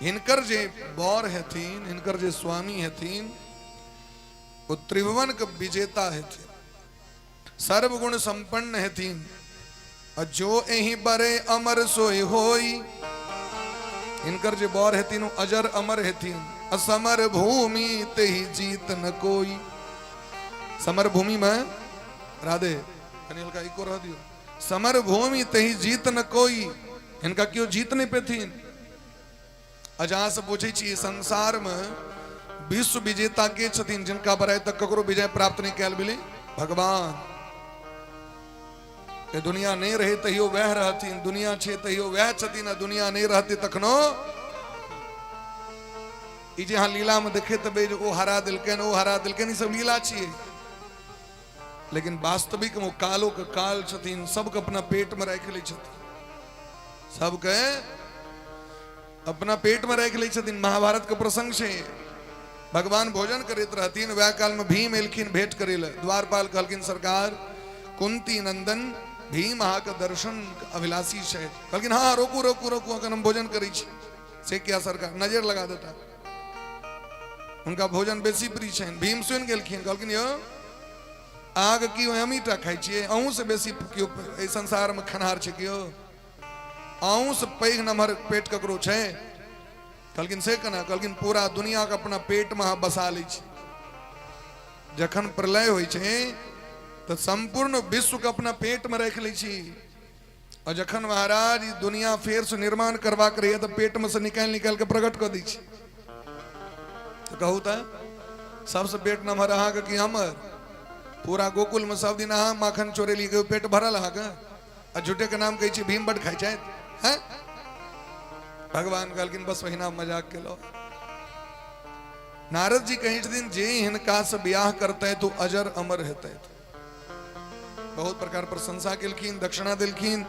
हिनकर जे बौर हेथिन, हिनकर जे स्वामी हेथिन, वो त्रिभुवन के विजेता हेथिन, सर्वगुण संपन्न हेथिन। और जो एही बरे अमर सोई होई, हिनकर जे बौर हेथिन वो अजर अमर हेथिन। असमर भूमि तेही जीत न कोई। समर भूमि में राधे कनी हल्का इको रह दियो। समर भूमि तेही जीत न कोई, हिनका केओ जीत नहीं पेथिन। अजहाँ से पूछे छी संसार में विश्व विजेता के छथिन जिनका पर आइ तक ककरो विजय प्राप्त नहीं कैल भेलै? भगवान। के दुनिया नहीं रहे तहियो वह रहथिन, दुनिया छे तहियो वह छथिन, आ दुनिया नहीं रहते तखनो ई जे अहाँ लीला में देखे तबे जे ओ हरा देलकनि, ओ हरा देलकनि, ई सब लीला छियै। लेकिन वास्तविक में कालो के काल छथिन, सबके अपना पेट में राखि लै छथिन, सबके अपना पेट में राखि लै छथिन। महाभारत के प्रसंग छै, भगवान भोजन करैत रहथिन, वएह काल में भीम एलखिन भेंट करै लए। द्वारपाल कहलखिन सरकार कुंती नंदन भीम अहाँके दर्शन अभिलाषी छै। कहलखिन हाँ रोकू रोकू रोकू, अखन हम भोजन करै छी। से किया सरकार? नजर लगा देता, हुनका भोजन बेसी प्रिय छनि। भीम सुनि गेलखिन, कहलखिन यौ अहाँके की हमही टा खाइ छियै, अहूँसँ बेसी केओ एहि संसारमे खनहार छै? केओ अहूँसँ पैघ नमहर पेट ककरो छै? कहलखिन से केना? कहलखिन पूरा दुनियाके अपना पेटमे अहाँ बसा लै छी। जखन प्रलय होइ छै तऽ सम्पूर्ण विश्वके अपना पेटमे राखि लै छी, और जखन महाराज ई दुनिया फेर से निर्माण करबाक रहैया तऽ पेटमे से निकालि निकालि के प्रकट कऽ दै छी। तऽ कहू तऽ सबसँ पेट नमहर अहाँके कि हमर? पूरा गोकुलमे सब दिन अहाँ माखन चोरेलियै, कहियो पेट भरल अहाँके? आ झूठे के नाम कहै छी भीम बड खाइ छथि। हैं? भगवान कहलखिन बस ओहिना मजाक केलहुँ। नारद जी कहै छथिन जे हिनका से बियाह करतै तो अजर अमर हेतै। बहुत प्रकार प्रशंसा केलखिन, दक्षिणा देलखिन।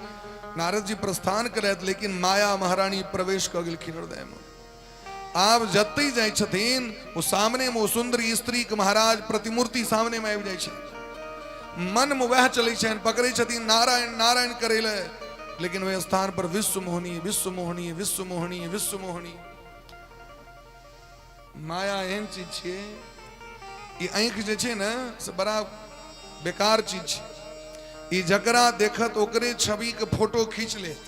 नारद जी प्रस्थान करैत, लेकिन माया महारानी प्रवेश कऽ गेलखिन हृदय में। आब जतई जाइ छथिन ओ सामने में ओ सुंदरी स्त्री के महाराज प्रतिमूर्ति सामने में आबि जाइ छै। मन में वएह चलै छनि, पकड़ै छथिन नारायण नारायण करै लए, लेकिन ओहि स्थान पर विश्व मोहनी विश्व मोहनी विश्व मोहनी विश्व मोहनी। माया एहन चीज छियै, ई आँखि जे छै ने से बड़ा बेकार चीज छै। ई जकरा देखत ओकरे छवि के फोटो खींच लेत।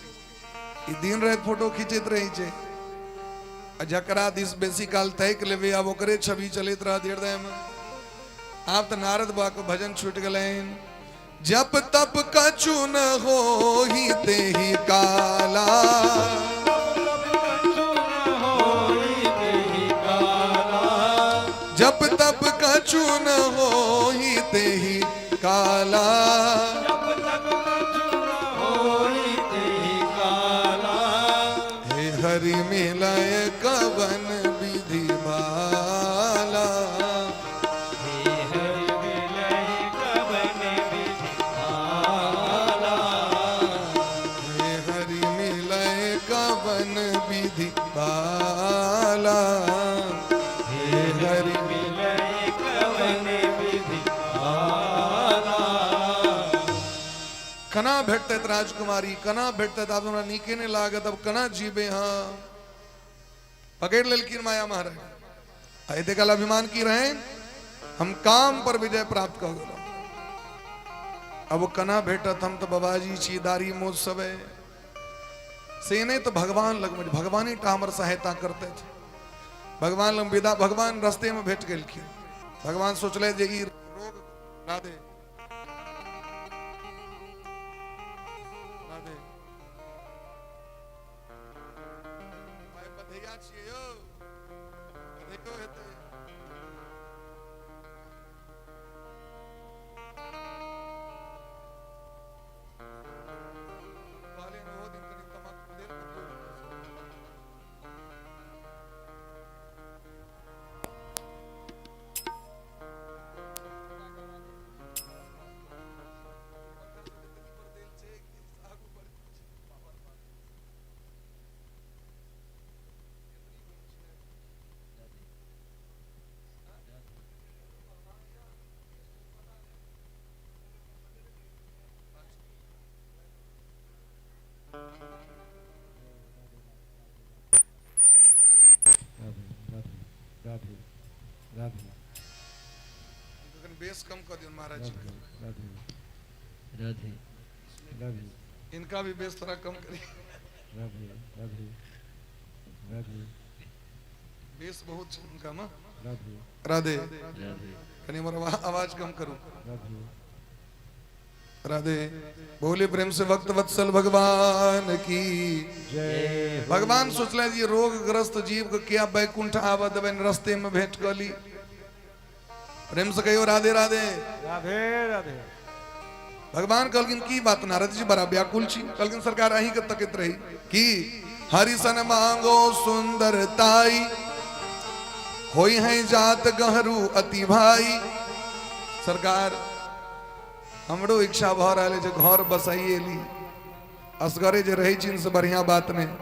ई दिन राति फोटो खींचैत रहै छै, आ जकरा दिस बेसी काल ताकि लेबै आब ओकरे छवि चलैत रहत हृदय में। आब तऽ नारद बाबा के भजन छूटि गेलनि। जप तप कछु न होही तेहि काला, जप तप कछु न होही तेहि काला, हे हरि मिलय कवन विधि बाला, हे हरि मिलय कवन विधि बाला, हे हरि कना भेटतै राजकुमारी, कना भेटतै? आब हमरा नीके नहि लागत, अब कना जीबे? हाँ पकड़ लेलखिन माया महाराज। आ एते काल अभिमान की रहे, हम काम पर विजय प्राप्त कऽ गेलहुँ, अब कना भेटत? हम तऽ बाबाजी छी, दाढ़ी मोछ सब है। से नहि तऽ भगवान लग में भगवाने टा हमर सहायता करते। भगवान लग विदा, भगवान रस्ते में भेट गेलखिन। भगवान सोचले जे ई रोग राधे राधे भाई बधैया छियै यौ, बधैयो हेतै। बेस कम कऽ दियौ महाराज जी। राधे राधे राधे। इनका भी बेस थोड़ा कम करिए। राधे राधे राधे। बेस बहुत छै हुनका में। राधे राधे राधे। कनी हमर आवाज कम करू। राधे राधे। बोले प्रेम से भक्त वत्सल भगवान की जय। भगवान सोचले जी रोगग्रस्त जीव के क्या बैकुंठ आबऽ देबनि, रस्ते में भेंट कऽ ली। प्रेम से कहियो राधे राधे। राधे राधे। भगवान कहलखिन की बात नारद जी बड़ा व्याकुल छी। कहलखिन सरकार अहीं के तकैत रही की हरिसन मांगो सुंदरताई होई है जात गहरू अति भाई। सरकार हमरो इच्छा भऽ रहल है जे घर बसाइए ली, असगरे जे रहै छी से बढ़िया बात नहीं।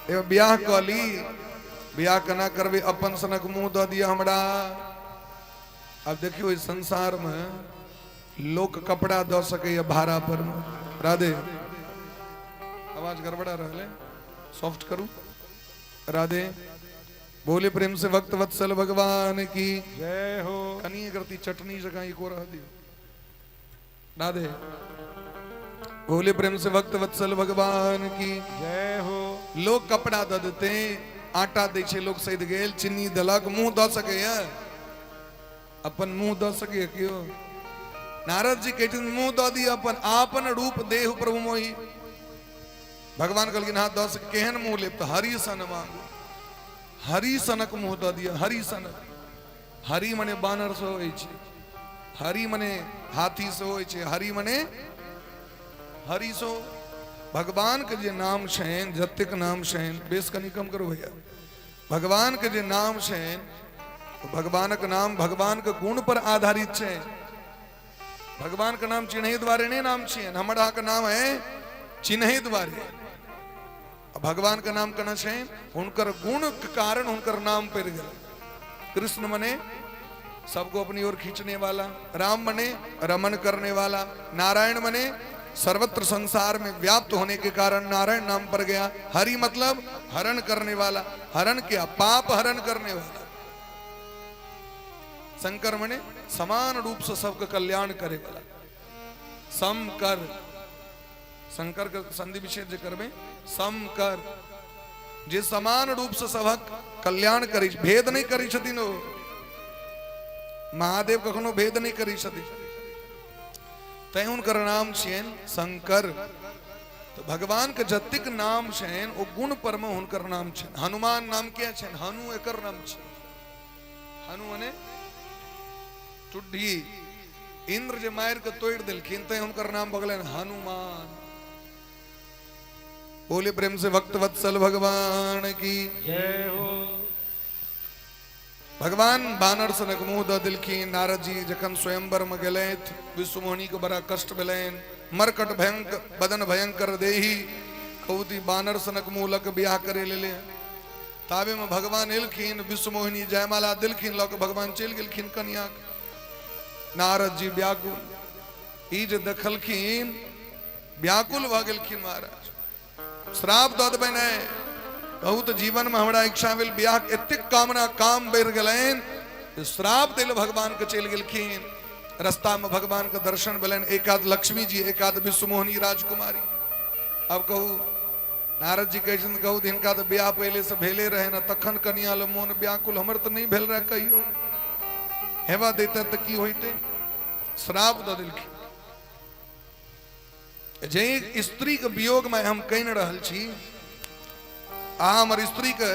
एगो ब्याह कऽ ली, ब्याह केना करबै, अपन सनक मुँह दऽ दिअ हमरा। आब देखियौ इस संसार में लोक कपड़ा दऽ सकैए भाड़ा पर में। राधे आवाज गड़बड़ा रहल है, सॉफ्ट करू। राधे बोले प्रेम से भक्त वत्सल भगवान की जय हो। कनी करती चटनी जगह इको रह दियो। राधे बोले प्रेम से भक्त वत्सल भगवान की जय हो। लोग कपड़ा दऽ देते, आटा दै छै, लोग सैद गेल, चीनी देलक, मुंह दऽ सकैए, अपन मुंह दऽ सकैए केओ? नारद जी कहै छथिन मुंह दऽ दिअ अपन, आपन रूप देह प्रभु मोहि। भगवान कहलखिन हाँ दऽ सक, केहन मुंह लेब? तऽ हरि सन मांगू, हरि सनक मुंह दऽ दिअ। हरि सनक, हरि मने बानर से होइ छै, हरि मने हाथी से होइ छै, हरि मने हरि सो। भगवान के जे नाम छनि, जतेक नाम छनि, बेस कनि कम करू भैया। भगवान के जे नाम छनि, भगवानक नाम भगवान के गुण पर आधारित छै। भगवान के नाम चिन्है दुआरे नहि नाम छियनि, हमर अहाँके नाम है चिन्है दुआरे। भगवान के नाम केना छै? हुनकर गुण के कारण हुनकर नाम पड़ि गेल। कृष्ण मने सबको अपनी ओर खींचने वाला, राम मने रमन करने वाला, नारायण मने सर्वत्र संसार में व्याप्त होने के कारण नारायण नाम पर गया। हरि मतलब हरण करने वाला, हरण क्या? पाप हरण करने वाला। शंकर मने समान रूप से सबके कल्याण करे वाला, सम कर। शंकर के संधि विच्छेद जे करबे, सम कर, जे समान रूप से सबक कल्याण करी, भेद नहीं करी छथिन ओ। महादेव कखनो भेद नहीं करी छथिन, तैं हुनकर नाम छियनि शंकर। तो भगवान के जतेक नाम छनि ओ गुण पर में हुनकर नाम छनि। हनुमान नाम किया छनि? हनु एकर नाम छै। हनु मने टुड्ढी। इंद्र जे मारि के तोड़ि देलखिन तैं हुनकर नाम भऽ गेलनि हनुमान। बोले प्रेम से भक्त वत्सल भगवान की जय हो। भगवान बानर सनक मुंह दऽ देलखिन। नारद जी जखन स्वयंवर में गेलथि, विश्वमोहिनी के बड़ा कष्ट भेलनि। मरकट भयंकर बदन भयंकर देही, कहूती बानर सनक मुंह लऽ के बियाह करे लेले। ताबे में भगवान एलखिन, विश्वमोहिनी जयमाला देलखिन, लऽ के भगवान चलि गेलखिन कनिया के। नारद जी व्याकुल, ई जे देखलखिन व्याकुल भऽ गेलखिन। महाराज श्राप दऽ देबै नहि, कहू तऽ जीवन में हमरा इच्छा भेल बियाह के, एतेक कामना काम बढ़ि गेलनि, श्राप दै लए भगवान के चलि गेलखिन। रास्ता में भगवान के दर्शन भेलनि, एकाध लक्ष्मी जी, एकाध विश्वमोहिनी राजकुमारी। अब कहू नारद जी कहै छथिन, कहू हिनका तऽ बियाह पहिले से भेले रहे ने, तखन कनिया लए मोन व्याकुल, हमर तऽ नहि भेल रहे कहियो, हेवा दैते तऽ की होइते। श्राप दऽ देलखिन। जे स्त्री के वियोग में हम कहि रहल छी, अहाँ हमर स्त्री के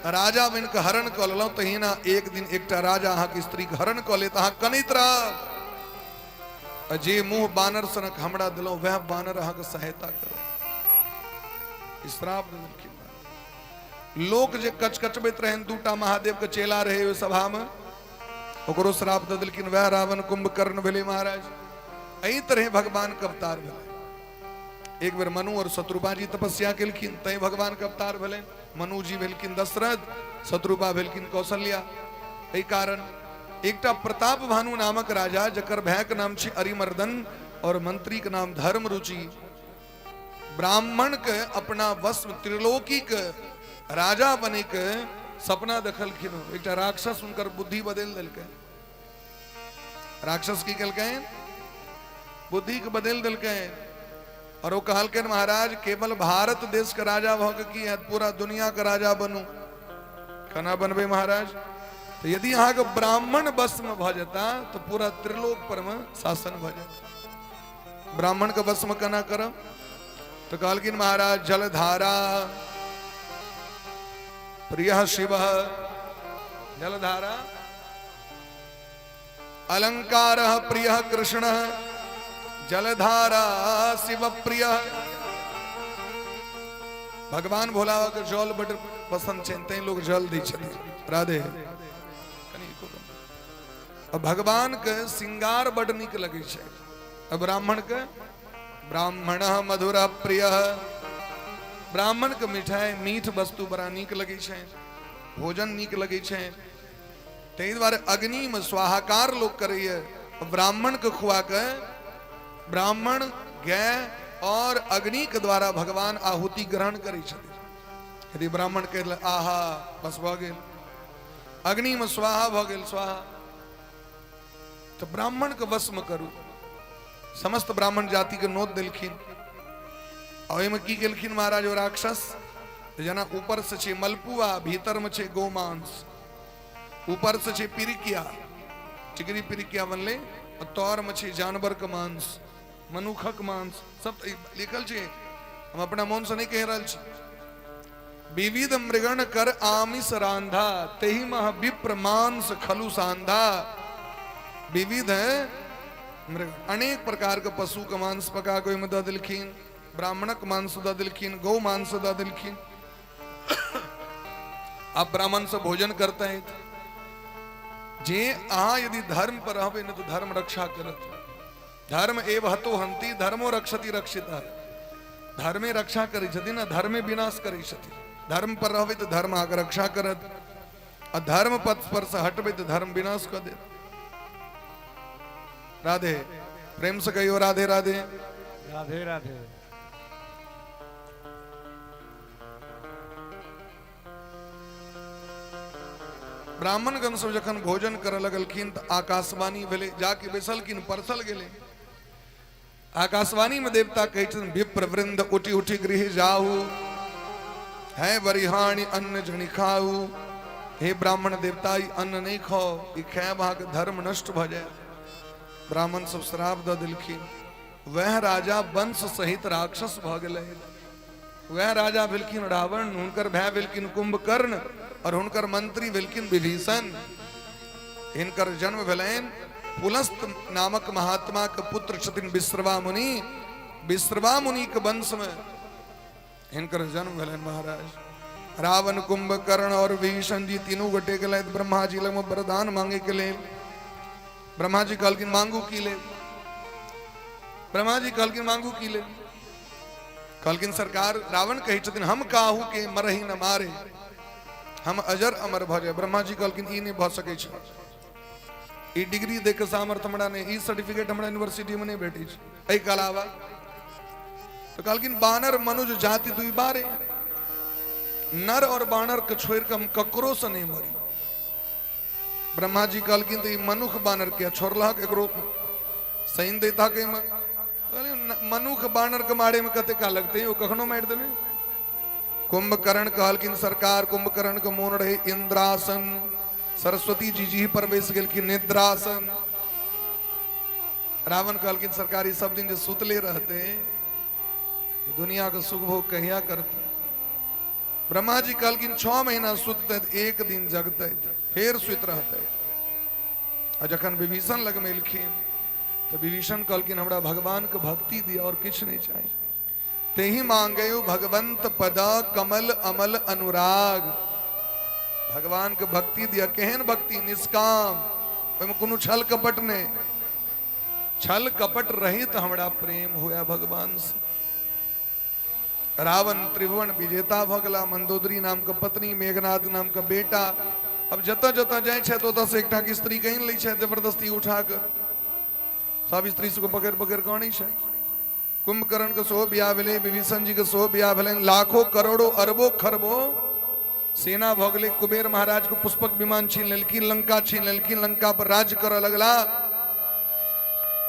राजा बनि के हरण कऽ लेलहुँ, तहिना एक दिन एकटा राजा अहाँके स्त्री के हरण कऽ लेत, अहाँ कनैत रहब। आ जे मुँह बानर सनक हमरा देलहुँ वएह बानर अहाँके सहायता करत। श्राप देलखिन। लोक जे कचकचबैत रहनि, दूटा महादेव के चेला रहे ओहि सभा में, ओकरो श्राप दऽ देलखिन, वएह रावण कुंभकर्ण भेलै महाराज। एहि तरहे भगवान के अवतार भेलै। एक बेर मनु और शत्रुपा जी तपस्या केलखिन, तैं भगवान के अवतार भेलै। मनु जी भेलखिन दशरथ, शत्रुपा भेलखिन कौशल्या। एहि कारण एकटा प्रताप भानु नामक राजा, जकर भाय के नाम छै अरिमर्दन और मंत्री के नाम धर्मरुचि, ब्राह्मण के अपना वश में त्रिलोकी के राजा बने के सपना देखलखिन। एकटा राक्षस हुनकर बुद्धि बदलि देलकै। राक्षस की केलकनि? बुद्धि के बदलि देलकनि और ओ कहलकनि महाराज केवल भारत देश के राजा भऽ के की हैत, पूरा दुनिया के राजा बनू। केना बनबै महाराज? तो यदि अहाँके ब्राह्मण वश में भऽ जेता तो पूरा त्रिलोक पर में शासन भऽ जेता। ब्राह्मण के वश में केना करब? तो कहलखिन महाराज जलधारा प्रिय शिव, जलधारा अलंकार प्रिय कृष्ण, जलधारा शिव प्रिय। भगवान भोला बाबा के जल बड पसंद छनि, तैं लोग जल दै छथिन। राधे। भगवान के श्रृंगार बड नीक लगै छै। ब्राह्मण के ब्राह्मण मधुर प्रिय, ब्राह्मण के मिठाई मीठ वस्तु बड़ा नीक लगै छै, भोजन नीक लगै छै। ताहि दुआरे अग्नि में स्वाहाकार लोग करैए, ब्राह्मण के खुआ के ब्राह्मण गाय और अग्नि के द्वारा भगवान आहुति ग्रहण करै छथिन। यदि ब्राह्मण कहि देलक आहा, बस भऽ गेल, अग्नि में स्वाहा भऽ गेल स्वाहा। तऽ ब्राह्मण के वश में करू। समस्त ब्राह्मण जाति के नोत देलखिन। आ ओहिमे की केलखिन महाराज ओ राक्षस, जेना ऊपर से छै मलपुआ, भीतर में छै गोमांस, ऊपर से छै पिरिकिया, चिकरी पिरिकिया बनलै, आ तर में छै जानवर के मांस, मनुखक मांस, सब लिखल छै, हम अपना मोन से नहीं कहि रहल छी। विविध मृगण कर आमिष रांधा, तेहि मह विप्र मांस खलु सांधा। विविध मृग, अनेक प्रकार के पशु के मांस पका के ओहिमे दऽ देलखिन, ब्राह्मणक मांस दऽ देलखिन, गौ मांस दऽ देलखिन। अब ब्राह्मण से भोजन करते हैं। जे अहाँ यदि धर्म पर रहबै ने तो धर्म रक्षा करत। धर्म एव हतो हंति धर्मो रक्षति रक्षिता। धर्मे रक्षा करै छथिन आ धर्मे विनाश करै छथिन। धर्म पर रहबै तऽ धर्म अहाँके रक्षा करत, आ धर्म पथ पर से हटबै तऽ धर्म विनाश कऽ देत। राधे, प्रेम से कहियो राधे राधे। राधे राधे। ब्राह्मणगण सब जखन भोजन करऽ लगलखिन तऽ आकाशवाणी भेलै, जाके बैसलखिन, परसल गेलै। आकाशवाणी में देवता कहै छथिन विप्र वृंद उठि उठि गृह जाहू, है बरिहाणी अन्न जनि खाऊ। हे ब्राह्मण देवता, ई अन्न नहीं खाओ, ई खायब अहाँके धर्म नष्ट भऽ जायत। ब्राह्मण सब श्राप दऽ देलखिन। वएह राजा वंश सहित राक्षस भऽ गेलै। वएह राजा भेलखिन रावण, हुनकर भाय भेलखिन कुंभकर्ण और हुनकर मंत्री भेलखिन विभीषण। हिनकर जन्म भेलनि पुलस्त नामक महात्मा के पुत्र छथिन विश्रवा मुनि। विश्रवा मुनि के वंश में हिनकर जन्म भेलनि महाराज। रावण, कुंभकर्ण और विभीषण जी तीनू गोटे गेलथि ब्रह्मा जी लग वरदान मांगे के लेल। ब्रह्मा जी कहलखिन मांगू की ले। ब्रह्मा जी कहलखिन मांगू की ले। कहलखिन सरकार, रावण कहै छथिन हम काहू के मरही न मारे, हम अजर अमर भऽ जाए। ब्रह्मा जी कहलखिन ई नहि भऽ सकै छै, ई डिग्री दे के सामर्थ्य हमरा नहि, ई सर्टिफिकेट हमरा यूनिवर्सिटी में नहि भेटै छै। एहिके अलावा तो कहलखिन बानर मनुज जाति दुई बारे, नर और बानर के छोड़ के हम ककरो से नहीं मरी। ब्रह्मा जी कहलखिन तऽ ई मनुख बानर के छोड़लहक, एकरो सैन दैता के मनुख बानर के मारे में कते का लगते, ओ कखनो मारि देबै। कुंभकर्ण कहलखिन सरकार, कुंभकर्ण के मोन रहे इंद्रासन, सरस्वती जी जी पर बैस गेलखिन निद्रासन। रावण कहलखिन सरकार, ई सब दिन जे सुतले रहते दुनिया के सुख भोग कहिया करते। ब्रह्मा जी कहलखिन 6 महीना सुतते, एक दिन जगते, फेर सुति रहते। आ जखन विभीषण लग में एलखिन तो विभीषण कहलखिन हमरा भगवान के भक्ति दिया और किछु नहीं चाहिए। तेही मांगे भगवंत पद कमल अमल अनुराग। भगवान के भक्ति दिया, केहन भक्ति? निष्काम, ओहिमे कोनो छल कपट नहीं, छल कपट रहित हमरा प्रेम हुआ भगवान से। रावण त्रिभुवन विजेता भऽ गेला, मंदोदरी नाम के पत्नी, मेघनाथ नाम के बेटा। अब जतऽ जतऽ जाइ छथि ओतऽ से एकटा के स्त्री के आनि लै छथि जबरदस्ती उठा कऽ, सब स्त्री सबके पकड़ि पकड़ि कऽ आनै छथि। कुंभकर्ण के सेहो बियाह भेलै, विभीषण जी के सेहो बियाह भेलनि, लाखों करोड़ों अरबों खरबों सेना भऽ गेलै। कुबेर महाराज के पुष्पक विमान छीन लेलखिन, लंका छीन लेलखिन, लंका पर राज्य करऽ लगला।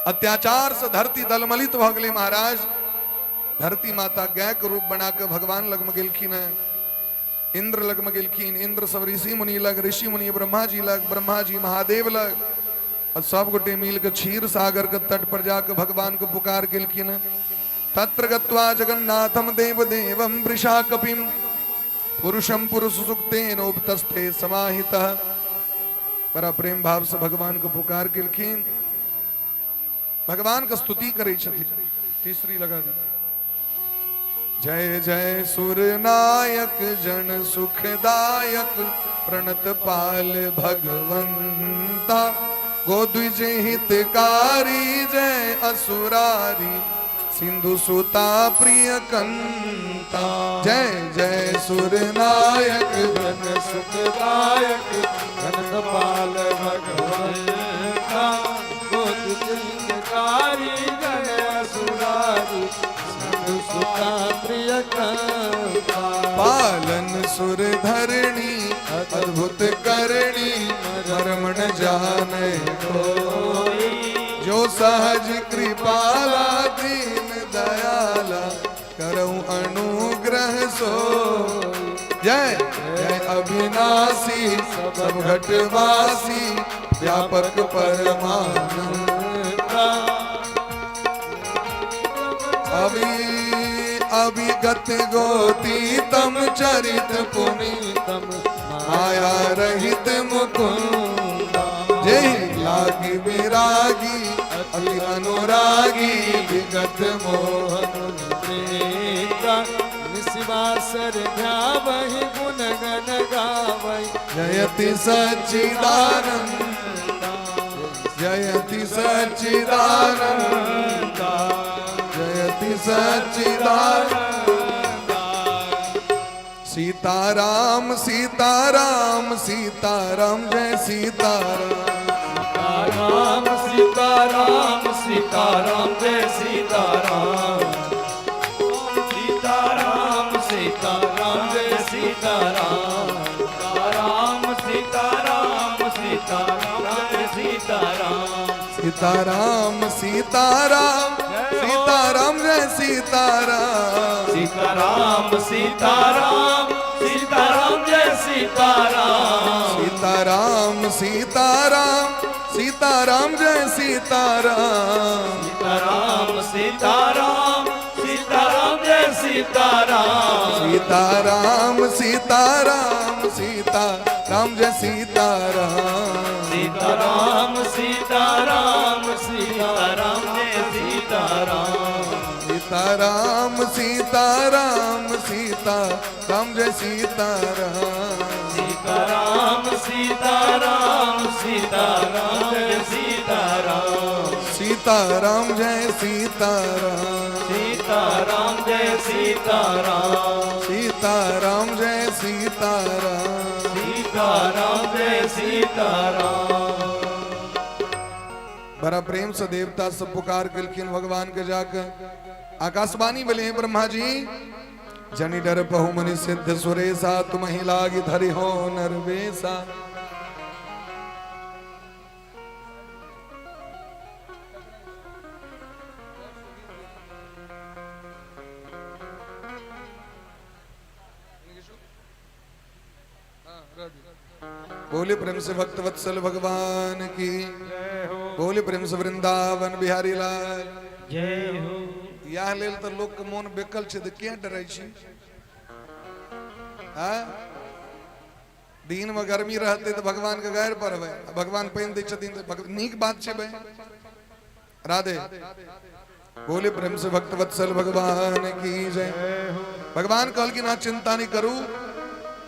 अत्याचार से धरती दलमलित भऽ गेलै महाराज। धरती माता गाय के रूप बना के भगवान लगमे गेलखिन है, इंद्र लगमे गेलखिन, इंद्र सब ऋषि मुनि लग, ऋषि मुनि ब्रह्मा जी लग, ब्रह्मा जी महादेव लग, और सब गोटे मिल के क्षीर सागर के तट पर जाके भगवान के पुकार केलखिन। तत्र गत्वा जगन्नाथम देव देवम वृषाकपिम पुरुषम पुरुष सुक्तेन उपतस्थे समाहितः। बड़ा प्रेम भाव से भगवान के पुकार केलखिन, भगवान के स्तुति करै छथिन। तीसरी लगा दी। जय जय सुर नायक जन सुखदायक प्रणत पाल भगवंता, गोद्विज हितकारी जय असुरारी सिंधु सुता प्रिय कंता। जय जय सुर नायक जन सुखदायक प्रणत पाल भगवंता, गोद्विज हितकारी जय असुरारी सिंधु सुता प्रिय कंता। पालन सुर धरणी अद्भुत करणी मरमण जाने कोई, जो सहज कृपाला दीन दयाला करऊं अनुग्रह सो। जय जय अविनाशी सब घटवासी व्यापक परमानंद। अभी अभिगत गोतीतम चरित पुनीतम माया रहित मुकुंद, जय लागी विरागी अति अनुरागी विगत मोह। निशिवासर ध्यावहि गुण गण गावहि जयति सच्चिदानंद जयति सच्चिदानंद जयति सच्चिदानंद। सीताराम सीताराम सीताराम जय सीताराम। राम सीताराम सीताराम जय सीताराम, सीताराम सीताराम जय सीताराम, राम सीताराम सीताराम जय सीताराम। सीताराम सीताराम सीताराम जय सीताराम। सीताराम सीताराम सीताराम जय सीताराम। सीताराम सीताराम सीताराम जय सीताराम। सीताराम सीताराम सीताराम जय सीताराम। सीताराम सीताराम सीताराम जय सीताराम। सीताराम सीताराम सीताराम जय सीताराम। सीताराम सीताराम सीताराम जय सीताराम। सीताराम सीताराम सीताराम जय सीताराम। सीताराम जय सीताराम। सीताराम जय सीताराम। सीताराम जय सीताराम। सीताराम जय सीताराम। बड़ा प्रेम से देवता सब पुकार केलखिन भगवान के जाकर। आकाशवाणी बोले ब्रह्मा जी, जनि डर पहु मुनि सिद्ध सुरेशा, तुमहि लागी धरि हो नरवेशा। बोले प्रेम से भक्त वत्सल भगवान की, बोले प्रेम से वृंदावन बिहारी लाल जय हो। यह लेल तो लोक के मोन बेकल छै तऽ किया डरै छी? हाँ? दिन में गर्मी रहते तो भगवान के गारि पढ़बै, भगवान पानि दै छथिन तऽ नीक बात छै भाई। राधे बोले प्रेम से भक्त वत्सल भगवान की जय। भगवान कहलखिन अहाँ चिंता नहीं करू,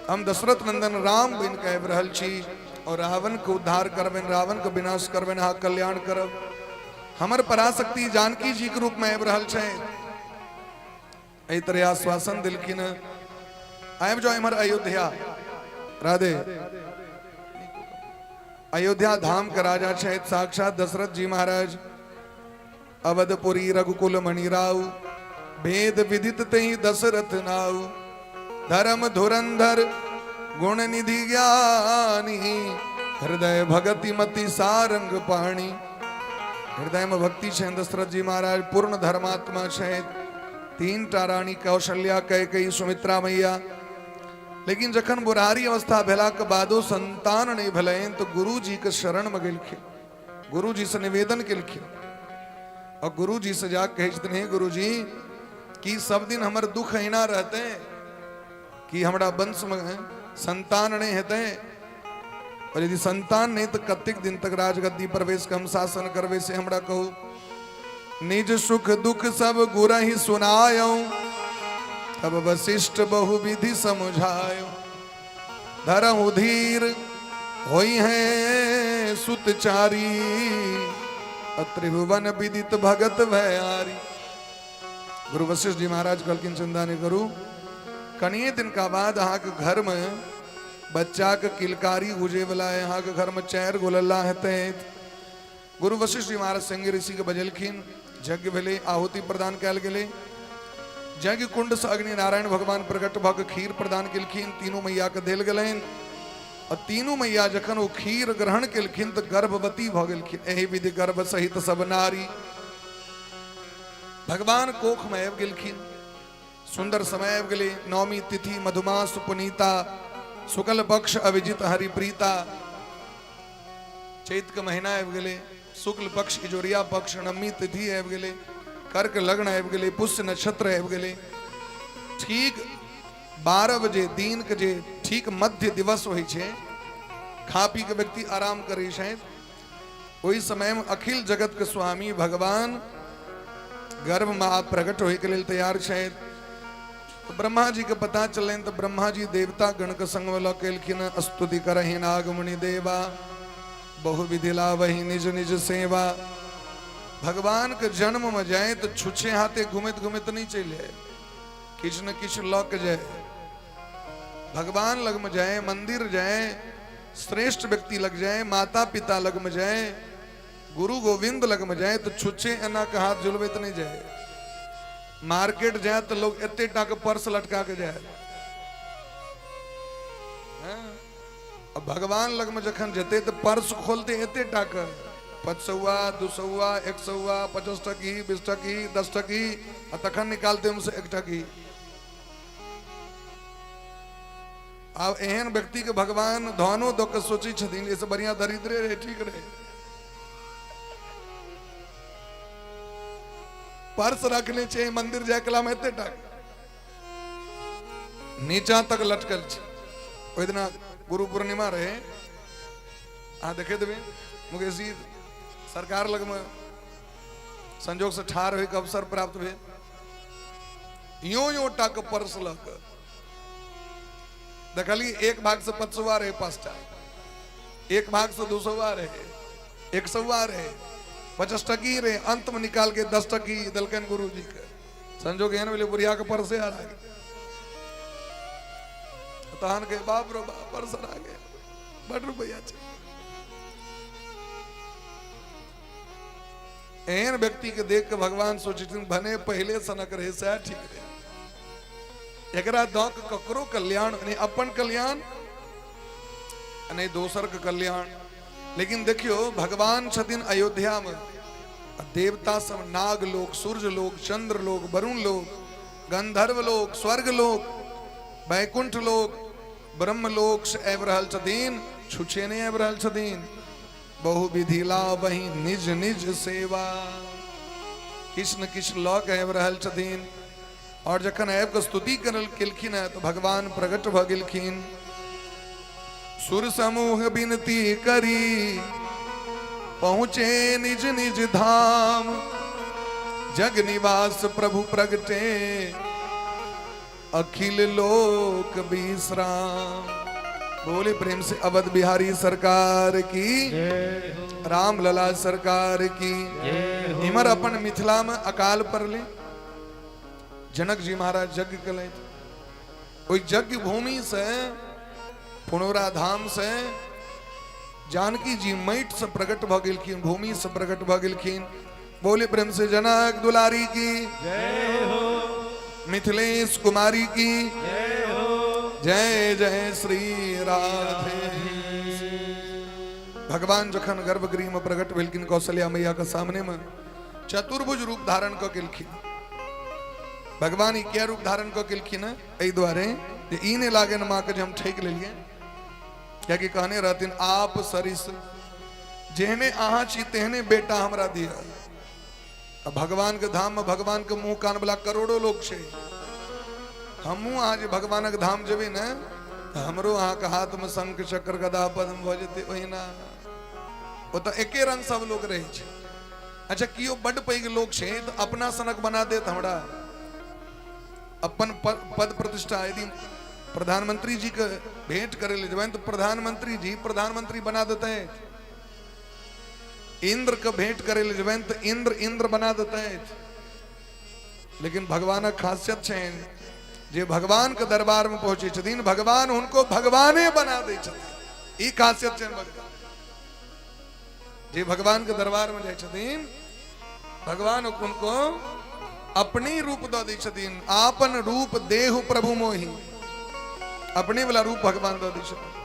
हम दशरथ नंदन राम बनि के आबि रहल छी और रावण के उद्धार करबनि, रावण के विनाश करबनि, अहाँ कल्याण करब। हमर पराशक्ति जानकी जी के रूप में आबि रहल छै। एहि तरह आश्वासन दिलखिन। आबि जाओ इम्हर अयोध्या। राधे अयोध्या धाम के राजा छथि साक्षात दशरथ जी महाराज। अवधपुरी रघुकुल मणिराव, भेद विदित तहि दशरथ नाव, धर्म धुरंधर गुण निधि ज्ञानी, हृदय भगति मति सारंग पाणी। हृदयमे भक्ति छनि। दशरथ जी महाराज पूर्ण धर्मात्मा छथि। 3टा रानी कौशल्या, कैकेयी, सुमित्रा मैया। लेकिन जखन बुढ़ारी अवस्था भेलाके बादो संतान नहि भेलनि तऽ गुरुजी के शरणमे गेलखिन, गुरुजी से निवेदन केलखिन और गुरुजी से जाके कहै छथिन, हे गुरुजी, की सब दिन हमर दुख अहिना रहते? कि हमरा वंशमे संतान नहि हेतै? और यदि संतान नहीं तो कतेक दिन तक राजगद्दी प्रवेश के हम शासन करबै, से हमरा कहू। निज सुख दुख सब गुरहि सुनायौ, तब वशिष्ठ बहु विधि समझायो। धरहु धीर होई है सुत चारी, त्रिभुवन विदित भगत भयारी। गुरु वशिष्ठ जी महाराज कहलखिन, चिंता नहीं करू, कनिए दिन का बाद अहाँके घर में बच्चा के किलकारी गुजे वाला है, अहाँके घर में 4 गो लल्ला हेतै। गुरु वशिष्ठ जी महाराज संगे ऋषि के बजेलखिन, यज्ञ भेलै, आहुति प्रदान कयल गेलै। यज्ञ कुंड से अग्नि नारायण भगवान प्रकट भऽ के खीर प्रदान केलखिन, तीनू मैया के देल गेलनि। और तीनू मैया जखन ओ खीर ग्रहण केलखिन तऽ गर्भवती भऽ गेलखिन। एहि विधि गर्भ सहित सब नारी भगवान कोख में आबि गेलखिन। सुंदर समय आबि गेलै। नवमी तिथि मधुमास पुनीता, शुक्ल पक्ष अभिजित हरिप्रीता। चैत के महीना आबि गेलै, शुक्ल पक्ष इजोरिया पक्ष, नवमी तिथि आबि गेलै, कर्क लग्न आबि गेलै, पुष्य नक्षत्र आबि गेलै। ठीक 12 बजे दिन के जे ठीक मध्य दिवस होइ छै, खा पी के व्यक्ति आराम करै छै, ओहि समय में अखिल जगत के स्वामी भगवान गर्भ में आप प्रकट होय के लेल तैयार छथि। तो ब्रह्मा जी के पता चलनि तो ब्रह्मा जी देवता गण के संग में लऽ के एलखिन। स्तुति करहि नागमुनि देवा, बहुविधि लावहि निज निज सेवा। भगवान के जन्म में जाए तो छुछे हाथे घुमैत घुमैत नहीं चलि जाए, किछु न किछु लऽ के जाए। भगवान लग में जाए, मंदिर जाए, श्रेष्ठ व्यक्ति लग जाए, माता पिता लग में जाए, गुरु गोविंद लग में जाए तो छुच्छे एना के हाथ झुलबैत नहीं जाए। मार्केट जाए तो लोग एते टा के पर्स लटका के जाए। अब भगवान लग में जखन जेते तो पर्स खोलते एते टा के, 500, 200, 100, 50 टकी, 20 टकी, 10 टकी, आ तखन निकालते हमसे 1 टकी। आब एहन व्यक्ति के भगवान धनो दऽ के सोचै छथिन, एहिसँ बढ़िया दरिद्रे रहे, ठीक रहे। पर्स रखने छै मंदिर जाय कला में एते टाका नीचा तक लटकल छै। ओहि दिना गुरु पूर्णिमा रहे, अहाँ देखे देबै मुकेश जी सरकार लगमे संजोग से ठाढ़ होइके अवसर प्राप्त भेल। यो यो टाके पर्स लऽ कऽ देखलियै, एक भाग से 500 रहे 5टा, एक भाग से 200 रहे, 100 रहे, 50 टकी रहे, अंत में निकाल के 10 टकी दलकन गुरु जी के। संजोग एहन भेलै बुढ़िया के पर्से हरा गेल। तहन के बाप रो बाप, पर्स हरा गेल, बड रुपैया छै। एहन व्यक्ति के देख के भगवान सोचै छथिन, भने पहिले सनक रहे सएह ठीक रहे, एकरा दऽ के ककरो कल्याण नहीं, अपन कल्याण नहीं, दोसर के कल्याण। लेकिन देखियो भगवान छथिन अयोध्या में, देवता सब नाग लोक, सूर्य लोक, चंद्र लोक, वरुण लोक, गंधर्व लोक, स्वर्ग लोक, वैकुंठ लोक, ब्रह्म लोक से आबि रहल छथिन, छुछे नहीं आबि रहल छथिन। बहुविधि लावहि निज निज सेवा, किछु न किछु लऽ के आबि रहल छथिन। और जखन आबि कऽ स्तुति करल केलखिन है तो भगवान प्रकट भऽ गेलखिन। सुर समूह विनती करी पहुँचे निज निज धाम, जग निवास प्रभु प्रगटे अखिल लोक विश्राम। बोले प्रेम से अवध बिहारी सरकार की, राम लला सरकार की। इमर अपन मिथिला में अकाल पड़ले, जनक जी महाराज यज्ञ केलथि। ओहि यज्ञ भूमि से पुनौरा धाम से जानकी जी माटि से प्रकट भऽ गेलखिन, भूमि से प्रकट भऽ गेलखिन। बोले प्रेम से जनक दुलारी की जय हो, मिथिलेश कुमारी की जय हो, जय जय श्री राधे। भगवान जखन गर्भगृह में प्रकट भेलखिन कौशल्या मैया के सामने में चतुर्भुज रूप धारण कऽ केलखिन। भगवान ई किया रूप धारण कऽ केलखिन? एहि दुआरे जे ई नहि लागनि माँ के जे हम ठकि लेलियै, कियाकि कहने रहथिन आप सरिस जेहने अहाँ छी तेहने बेटा हमरा दिअ। आ भगवान के धाम में भगवान के मुंह कान वाला करोड़ों लोग छै। हमहूँ अहाँ जे भगवानक धाम जेबै ने तऽ हमरो अहाँके हाथ में शंख चक्र गदा पद्म भऽ जेतै। ओहिना ओतऽ एके रंग सब लोग रहै छै। अच्छा, केओ बड्ड पैघ लोक छै तऽ अपना सनक बना देत हमरा, अपन पद प्रतिष्ठा। यदि प्रधानमंत्री जी के भेंट करे ले जेबनि तऽ प्रधानमंत्री जी प्रधानमंत्री बना देतै। इंद्र के भेंट करे ले जेबनि तऽ इंद्र इंद्र बना देतै। लेकिन भगवानक खासियत छनि जे भगवान के दरबार में पहुंचे छथिन, भगवान हुनको भगवाने बना दै छथिन। ई खासियत छनि भगवान। जे भगवान के दरबार में जाइ छथिन, भगवान हुनको अपने रूप दऽ दै छथिन। आपन रूप देहु प्रभु मोहि, अपने वाला रूप भगवान दऽ दै छथिन।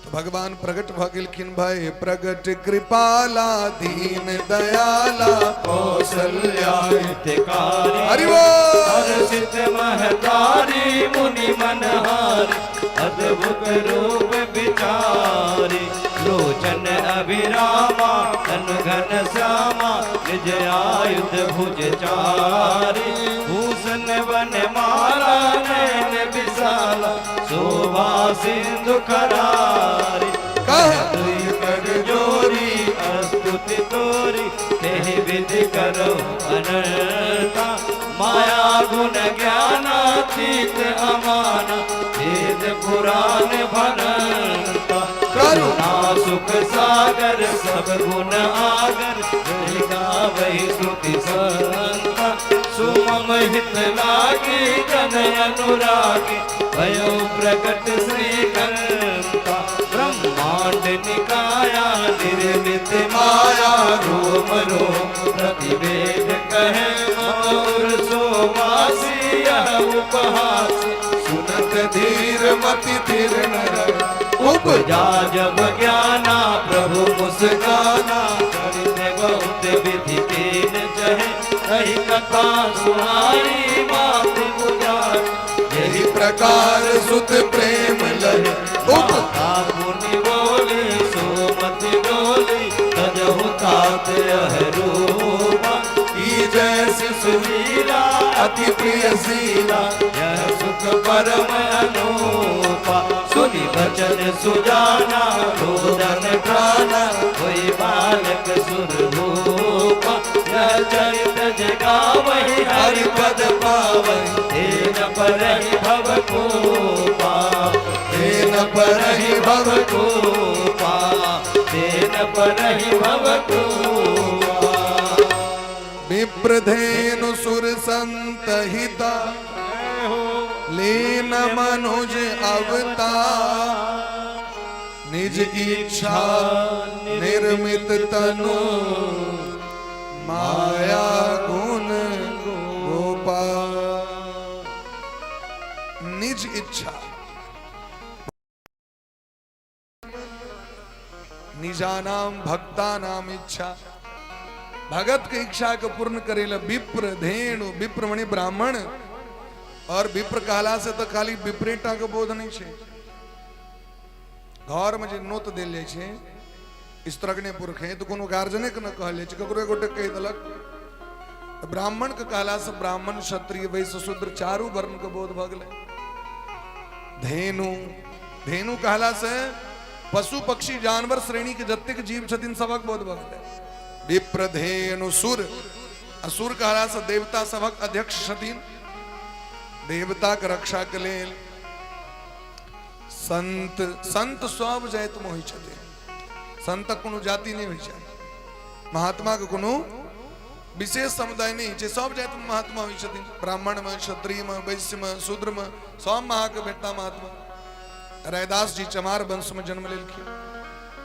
तो भगवान प्रकट भऽ गेलखिन। भय प्रगट कृपाला दीन दयाला कौशल्या हितकारी, हरि बोल। हर्षित महतारी मुनि मनहारी, अद्भुत रूप विचारी, लोचन अभिरामा तन घन श्यामा, निज आयुध भुज चारी, भूषण वन माला नयन विशाला, शोभा सिंधु खरारी। कह दुई कर जोरी स्तुति तोरी, तेहि विधि करो अनर्था, माया गुण ज्ञानातीत अमाना, वेद पुराण भनता। करुणा सुख सागर सब गुण आगर, गावै श्रुति संता, सुमम हित लागी जन अनुरागी, भयो प्रकट श्रीकंता। ब्रह्मांड निकाया निर्मित माया, रोम रोम प्रतिवेद कहे, मौर सोवासी यह उपहासी। सुनत धीर मति धीर नर उपजा जब ज्ञाना प्रभु मुस्काना, करित बहुत विधि कीन चहे, कही कथा सुनाई मात बुझाई। यही प्रकार सुत प्रेम लहे उप माता पुनि बोली सोमति डोली, तजहु तात यह रूपा, की जय शिशु लीला अति प्रिय सीला, यह सुख परम अनूपा। सुनि बचन सुजाना रोदन ठाना, कोई बालक सुर भूपा, यह चरित जगावहि हरि पद पावहि, ते न परहि भव कोपा, ते न परहि भव कोपा, ते न परहि भव कोपा। विप्रधेनु सुर संत हिता, लीन मनुज अवतार, निज इच्छा निर्मित तनु, माया गुण गोपाल। निज इच्छा निजानाम भक्तानाम इच्छा, भगत के इच्छा के पूर्ण करे ला विप्र धेनु, विप्र मणि ब्राह्मण। और विप्र कहला से तो खाली विपरीता के बोध नहीं छे। घर में जे नोत देल जाइ छै स्त्रग्ने पुरखे, तो कोनो गार्जने के न कहल जाइ छै, ककरो एगोटे कहि देलक। ब्राह्मण के कहला से ब्राह्मण क्षत्रिय वैश्य शूद्र चारू वर्ण के बोध भऽ गेलै। धेनु, धेनु कहला से पशु पक्षी जानवर श्रेणी के जतेक जीव छथिन सबक बोध भऽ गेलै। विप्र धेनु सुर, असुर कहला से देवता सबक अध्यक्ष छथिन, देवता के रक्षा के लेल। संत, संत सब जाति में होइ छथिन, संतक कोनो जाति नहि होइ छै, महात्मा के कोनो विशेष समुदाय नहि छै, सब जाति में महात्मा होइ छथिन। ब्राह्मण में, क्षत्रिय में, वैश्य में, शूद्र में, सब में अहाँके भेटता महात्मा। रैदास जी चमार वंश में जन्म लेलखिन,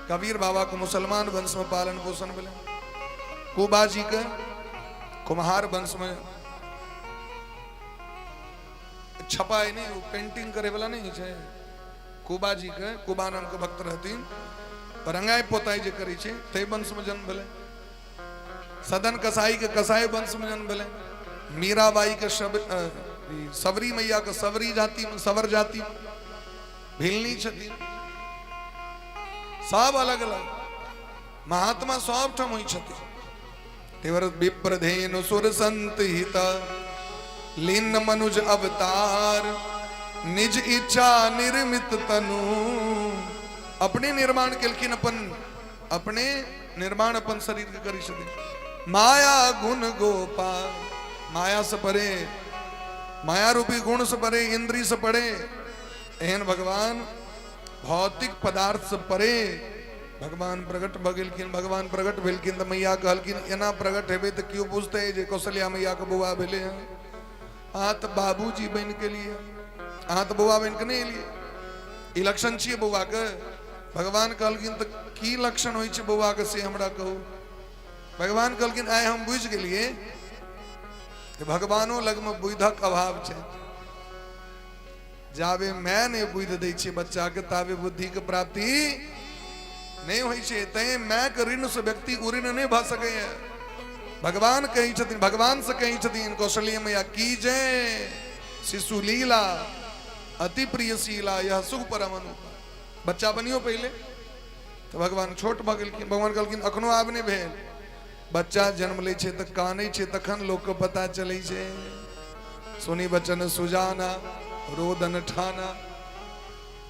कबीर बाबा के मुसलमान वंश में पालन पोषण भेलै, कुबा जी के कुम्हार वंश में छपाई नहीं, वो पेंटिंग करे वाला नहीं छै, कुबा जी के कुबा नाम के भक्त रहथिन, रंगाई पोताई जे करै छै ताहि वंश में जन्म भेलै। सदन कसाई के कसाई वंश में जन्म भेलै। मीराबाई के सबरी मैया के सबरी जाति में, सबर जाति में भिलनी छथिन। सब अलग अलग महात्मा सब ठाम होइ छथिन। तेवर विप्रधेनु सुर संत हित लीन मनुज अवतार, निज इच्छा निर्मित तनु। अपने निर्माण केलखिन, अपन अपने निर्माण अपन शरीर के करै छथिन। माया गुण गोपाल, माया से परे, माया रूपी गुण से परे, इंद्री से परे एहन भगवान भौतिक पदार्थ से परे भगवान प्रकट भऽ गेलखिन। भगवान प्रकट भेलखिन तऽ मैया कहलखिन एना प्रकट हेबै तऽ केओ बुझतै जे कौशल्या मैया के बौआ भेलै हँ। अहाँ तऽ बाबूजी बनि के लिए, अहाँ तऽ बौआ बनि के नहि एलियै, ई लक्षण छियै बौआ के। भगवान कहलखिन तऽ की लक्षण होइ छै बौआ के से हमरा कहू। भगवान कहलखिन आइ हम बुझि गेलियै जे भगवानो लगमे बुधिक अभाव छै। जाबे माय नहि बुद्धि दै छै बच्चा के ताबे बुद्धि के प्राप्ति नहि होइ छै। तैं माय के ऋण से व्यक्ति उऋण नहि भऽ सकैए। भगवान कहै छथिन, भगवान से कहै छथिन कौशल्य मैया की जय शिशु लीला अति प्रिय शीला यह सुख परम अनुपा। बच्चा बनियो पहिले। तऽ भगवान छोट भऽ गेलखिन। भगवान कहलखिन अखनो आब नहि भेल। बच्चा जन्म लै छै तऽ कानै छै, तखन लोकके पता चलै छै। सुनी बचन सुजाना रोदन ठाना।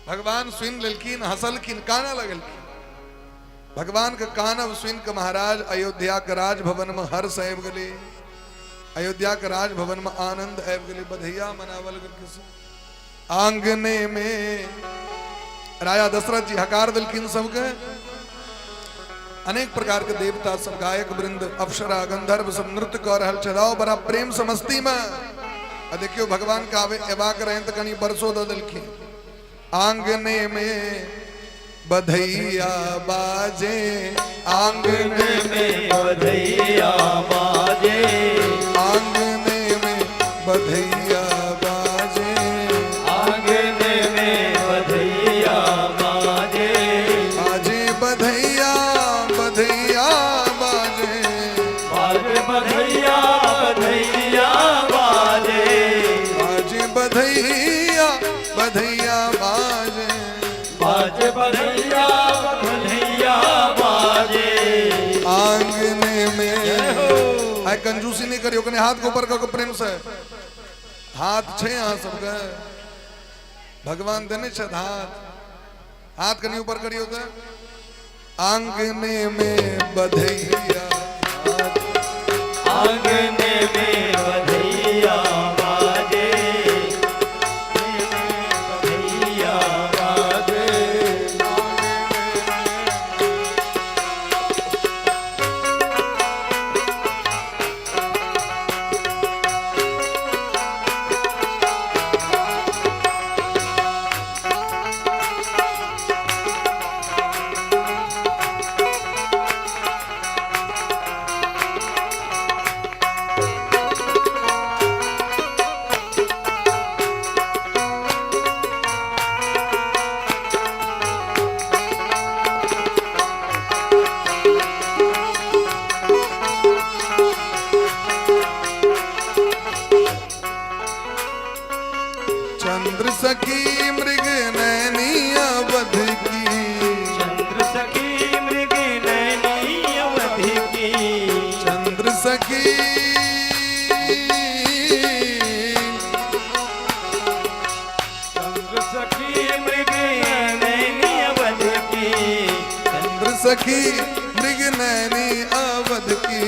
भगवान सुनि लेलखिन, हंसलखिन, कानऽ लगलखिन। भगवान के कानब सुनि के महाराज अयोध्या के राजभवन में हर्ष आबि गेलै। अयोध्या के राजभवन में आनंद आबि गेलै, बधैया मनावल गेलखिन। आंगने में राजा दशरथ जी हकार देलखिन सबके। अनेक प्रकार के देवता सब, गायक वृंद, अप्सरा, गंधर्व सब नृत्य कऽ रहल छै। राव बड़ा प्रेम से मस्ती में। आ देखियो भगवान के आवे एबाक रहनि तऽ कनि बरसो दऽ देलखिन। आंगने में बधैया बाजे, आंगने में बधैया बाजे, आंगने में बधैया बाजे, आंगने में बधैया बाजे, बाजे बधैया बधैया बाजे, बाजे बधैया बधैया बाजे, बाजे बधैया बधैया बाजे, बाजे बधैया बधैया बाजे। आंगने में आइ कंजूसी नहीं करियो, कने हाथ के ऊपर कऽ के प्रेम से। हाथ छै अहाँ सबके, भगवान देने छथि हाथ, हाथ कनि ऊपर करियो तऽ। आंगने में बधैया, आंगने में बधैया बाजे, बधैया बाजे। चंद्र सखी मृग नैनी अवध की, चंद्र सखी मृग नैनी अवध की, चंद्र सखी चंद्र सखी मृग नैनी अवध की, चंद्र सखी मृग नैनी अवध की,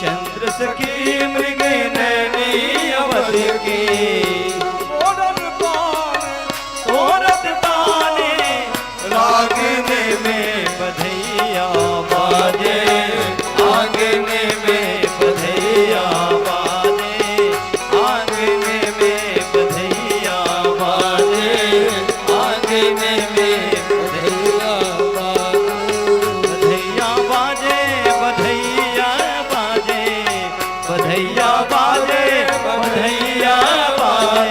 चंद्र सखी मृग नैनी अवध की। ओरन पान तोरत ताने रागने में बधैया बाजे, आंगने में बधैया बाजे, आंगने में बधैया बाजे, आंगने में बधैया बाजे, बधैया बाजे, बधैया बाजे, बधैया बाजे, बधैया बाजे।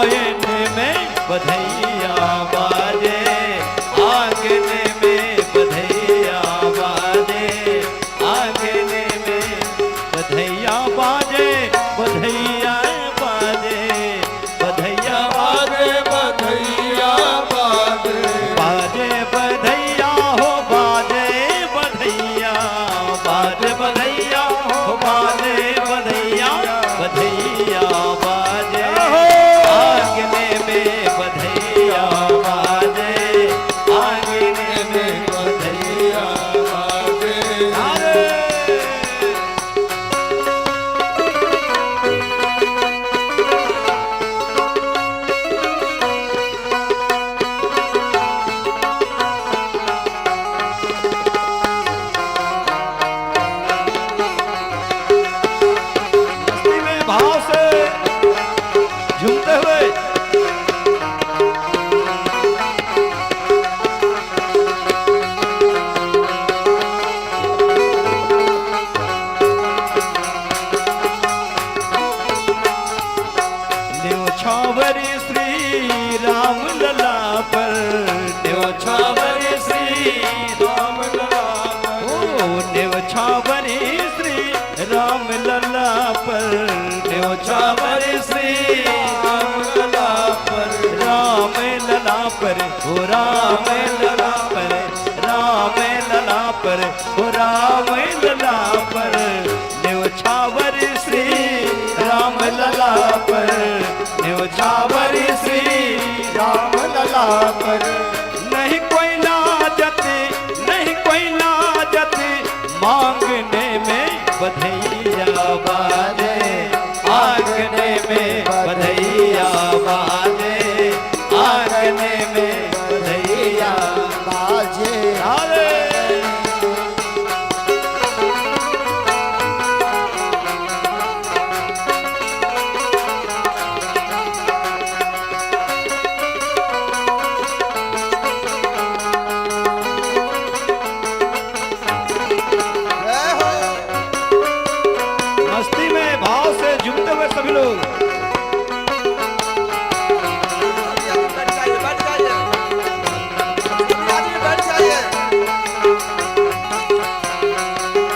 आंगन में बधैया बाजे, आंगन में बधैया बाजे, आंगन में बधैया बाजे, बधैया बाजे, बधैया बाजे बधैया बाजे, बाजे बधैया हो बाजे बधैया, बाजे बधैया हो बाजे बधैया, बधैया बाजे, आंगन में बधैया बाजे, आंगन में बधैया बाजे। अरे मस्ती में भाव से झूमते हुए न्योछावर श्री राम लला पर, न्योछावर श्री राम लला ओ न्योछावर श्री राम लला पर, न्योछावर श्री राम लला पर, राम लला पर, ओ राम लला पर, राम लला पर, ओ राम लला पर, न्योछावर श्री राम लला पर, न्योछावर श्री राम लला पर। नहीं कोई लाजत, नहीं कोई लाजत मांगने में बधैया बाजे, आंगने में बधैया बाजे, आंगने में बधैया बाजे। अरे जय हो। मस्ती में भाव से झूमते हुए सभी लोग। सभी आदमी बैठ जाइए, बैठ जाइए, सभी आदमी बैठ जाइए।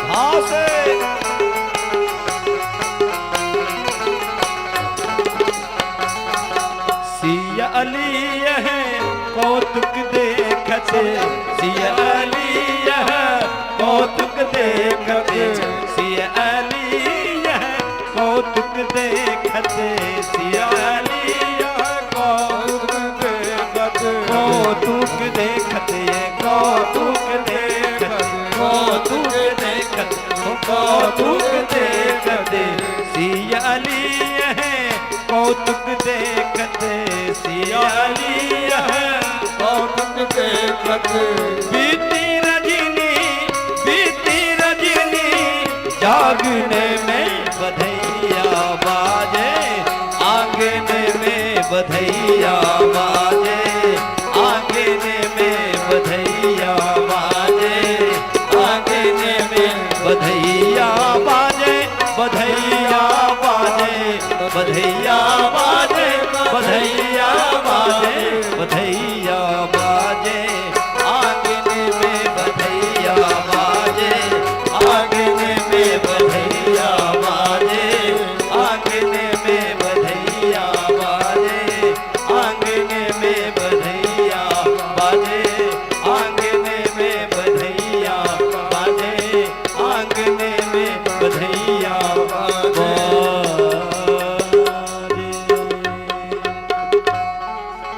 भाव से सिया अली है कौतुक देखते, सिया अली है कौतुक देखते, सिया अली है कौतुक देखते, सिया अली है कौतुक देखत, कौतुक देखते, कौतुक देखते, कौतुक देखते, कौतुक देखते, सिया अली है कौतुक देखते, सिया अली है कौतुक देखत। बीती रजनी, बीती रजनी जागने में बधैया बाजे, आंगन में बधैया बाजे, आंगन में बधैया बाजे, आंगन में बधैया बाजे, बधैया बाजे, बधैया बाजे, बधैया बाजे, बधैया बाजे, आंगन में बधैया बाजे, आंगन में बधैया बाजे, आंगन में बधैया बाजे, आंगन में बधैया बाजे, आंगन में बधैया बाजे, आंगन में बधैया बाजे।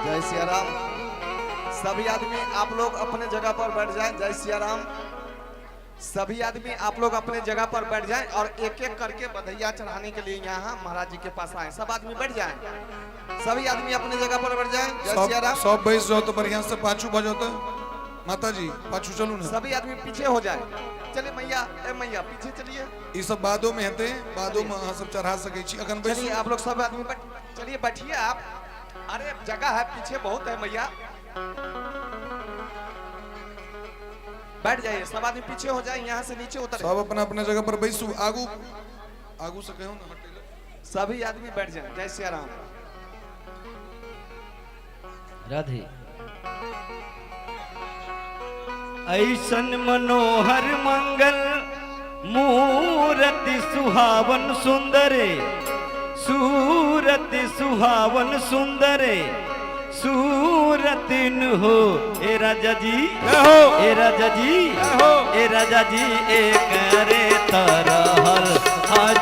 जय सिया राम। सभी आदमी आप लोग अपने जगह पर बैठ जाएं। जय सिया राम। सभी आदमी आप लोग अपने जगह पर बैठ जाएं और एक एक करके बधैया चढ़ाने के लिए यहाँ महाराज जी के पास आए। सब आदमी बैठ जाएं, सभी आदमी अपने जगह पर बैठ जाएं। जय सिया सब राम। सब बैस जाओ तो बढ़िया से पाछू बजो तो माता जी पाछू चलू ना। सभी आदमी पीछे हो जाए। चलिए मैया, ए मैया पीछे चलिए। ई सब बादो में हेतै, बादो में अहाँ सब चढ़ा सकै छी। अखन बैसू। चलिए आप लोग सब आदमी बैठ, चलिए बैठिए आप। अरे जगह है पीछे बहुत है मैया, बैठ जाइए। सब आदमी पीछे हो जाए, यहाँ से नीचे उतर। सब अपना अपना जगह पर बैसू। आगू आगू से कहो ना हटे। सभी आदमी बैठ जाए। जय सिया राम। राधे। ऐसन मनोहर मंगल मूरति सुहावन सुंदरे, सूरति सुहावन सुंदरे, सूरत न हो ए राजा जी, हो ए राजा जी, हो ए राजा जी, ए करे तरहल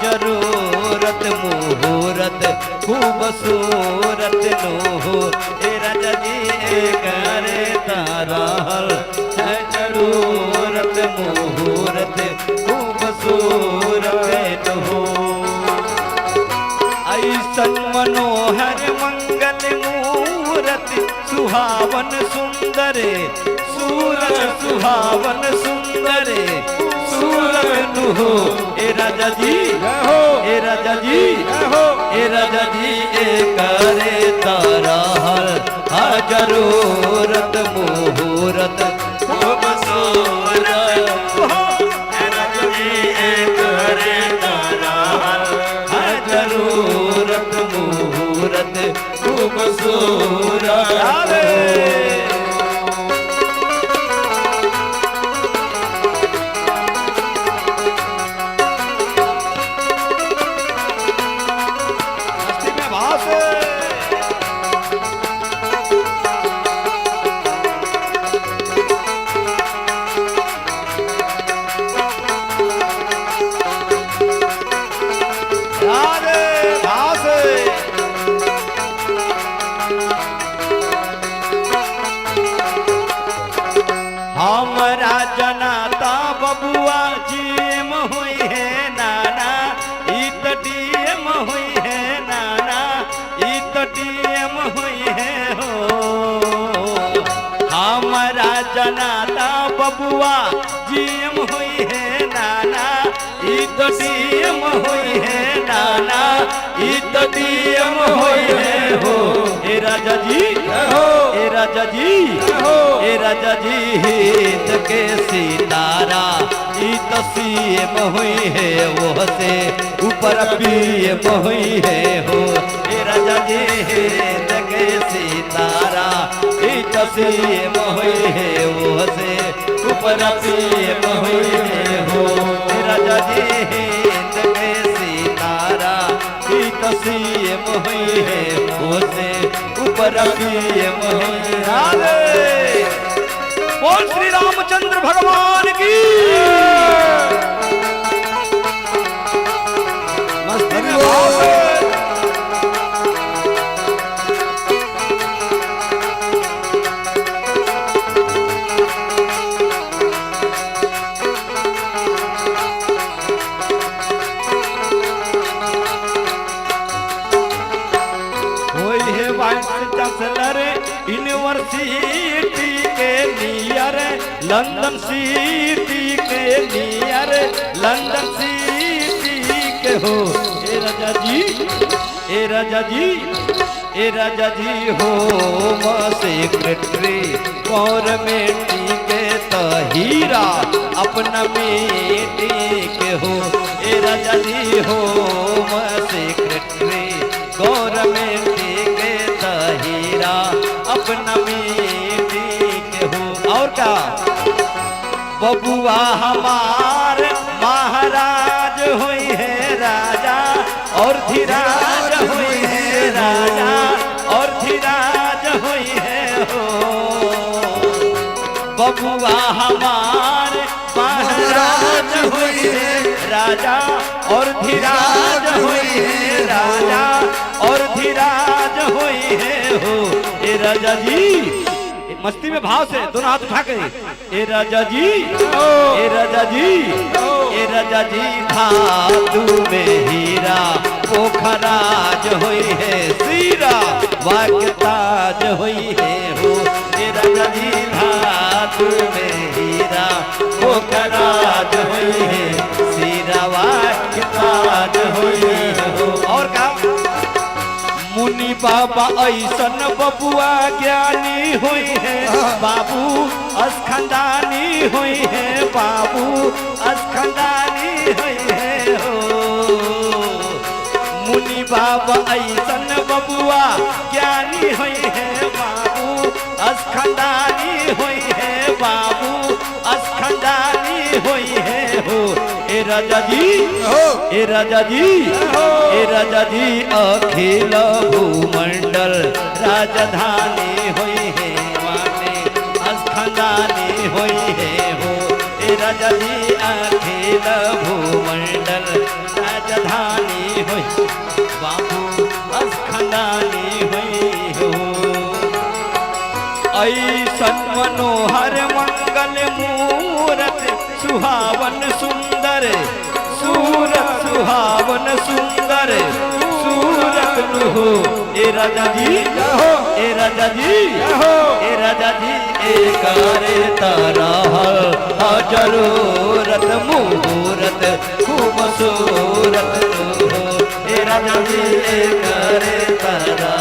जरूरत मुहूरत खूबसूरत नो हो ए राजा जी, ए करे तरहल जरूरत मुहूरत खूबसूरत नो हो। ऐसन मनोहर मंगल मूरत सुहावन सुंदरे, सूरत सुहावन सुंदरे, सूरत नु हो ए राजा जी, हो ए राजा जी, हो ए राजा जी, ए करे तरहल जरूरत मुहूरत खूबसूरत हो ए राजा जी, ए करे तरहल जरूरत मुहूरत खूबसूरत। मस्ती में भास। राधे भास। हमरा जनाता बबुआ जीएम हुई है नाना, ई तो डीएम हुई है नाना, ई तो डीएम हुई है हो। हमरा जनाता बबुआ जीएम हुई है नाना, ई तो डीएम हुई है नाना, ई तो डीएम हुई है हो ए राजा जी, हो ए राजा जी, हो ए राजा जी, हित के सितारा ई तो सीएम हुई है, वो से ऊपर पीएम हुई है हो ए राजा जी, हित के सितारा ई तो सीएम हुई है, वो से ऊपर पीएम हुई है हो ए राजा जी, हित के सितारा ई तो सीएम हुई है, वो से ऊपर पीएम हुई है। बोल श्री रामचंद्र भगवान की। मस्ती में भास। होई है वाइस चांसलर यूनिवर्सिटी के नियर, लंदन सिटी के नियर, लंदन सिटी के हो ए राजा जी, ए राजा जी, ए राजा जी हो सेक्रेटरी गवर्नमेंट के त हीरा अपना बेटी के हो ए राजा जी, हो सेक्रेटरी गवर्नमेंट के त हीरा अपना बेटी के हो। और का बबुआ हमार महाराज हुई है राजा और धीराज हुई है राजा और धीराज हुई है हो। बबुआ हमार महाराज हुई है राजा और धीराज हुई है राजा और धीराज हुई है हो ए राजा जी। मस्ती में भाव से दोनों हाथ उठा के ए राजा जी, ए राजा जी, ए राजा जी, धातु में हीरा पोखराज हुई है सीरा वाक्य ताज हुई है हो ए राजा जी, धातु में हीरा पोखराज हुई है सीरा वाक्य ताज हुई है हो। और का मुनि बाबा ऐसन बबुआ ज्ञानी हुई है बाबू अस्खंदानी हुई है बाबू अस्खंदानी हुई है हो। मुनि बाबा ऐसन बबुआ ज्ञानी हुई है बाबू होई है हो। ए राजा जी हो ए राजा जी ए राजा जी अखिल भूमंडल राजधानी होई है वाने अस्थानी होई है हो। ए राजा जी अखिल भूमंडल राजधानी होई बाबू अस्थानी होई हो। ऐसन मनोहर मंगल मूरत सुहावन सुंदर सूरत सुहावन सुंदर सूरत नु। ए राजा जी ए राजा जी ए राजा जी ए करे तारा जरूरत मुहूरत खूबसूरत नु। ए राजा जी ए करे तारा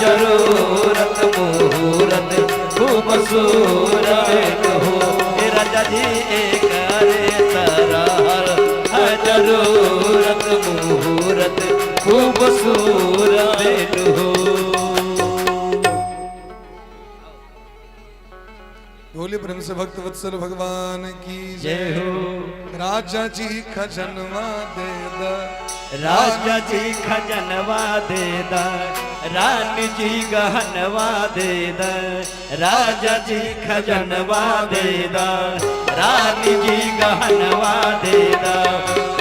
जरूरत मुहूरत खूबसूरत हो। ए राजा जी ए करे तारा जरूरत मुहूरत खूबसूरत हो। बोले प्रेम से भक्त वत्सल भगवान की जय हो। राजा जी खजनवा दे दा राजा जी खजनवा दे दा रानी जी गहनवा दे दा राजा जी खजनवा दे दा रानी जी गहनवा दे दा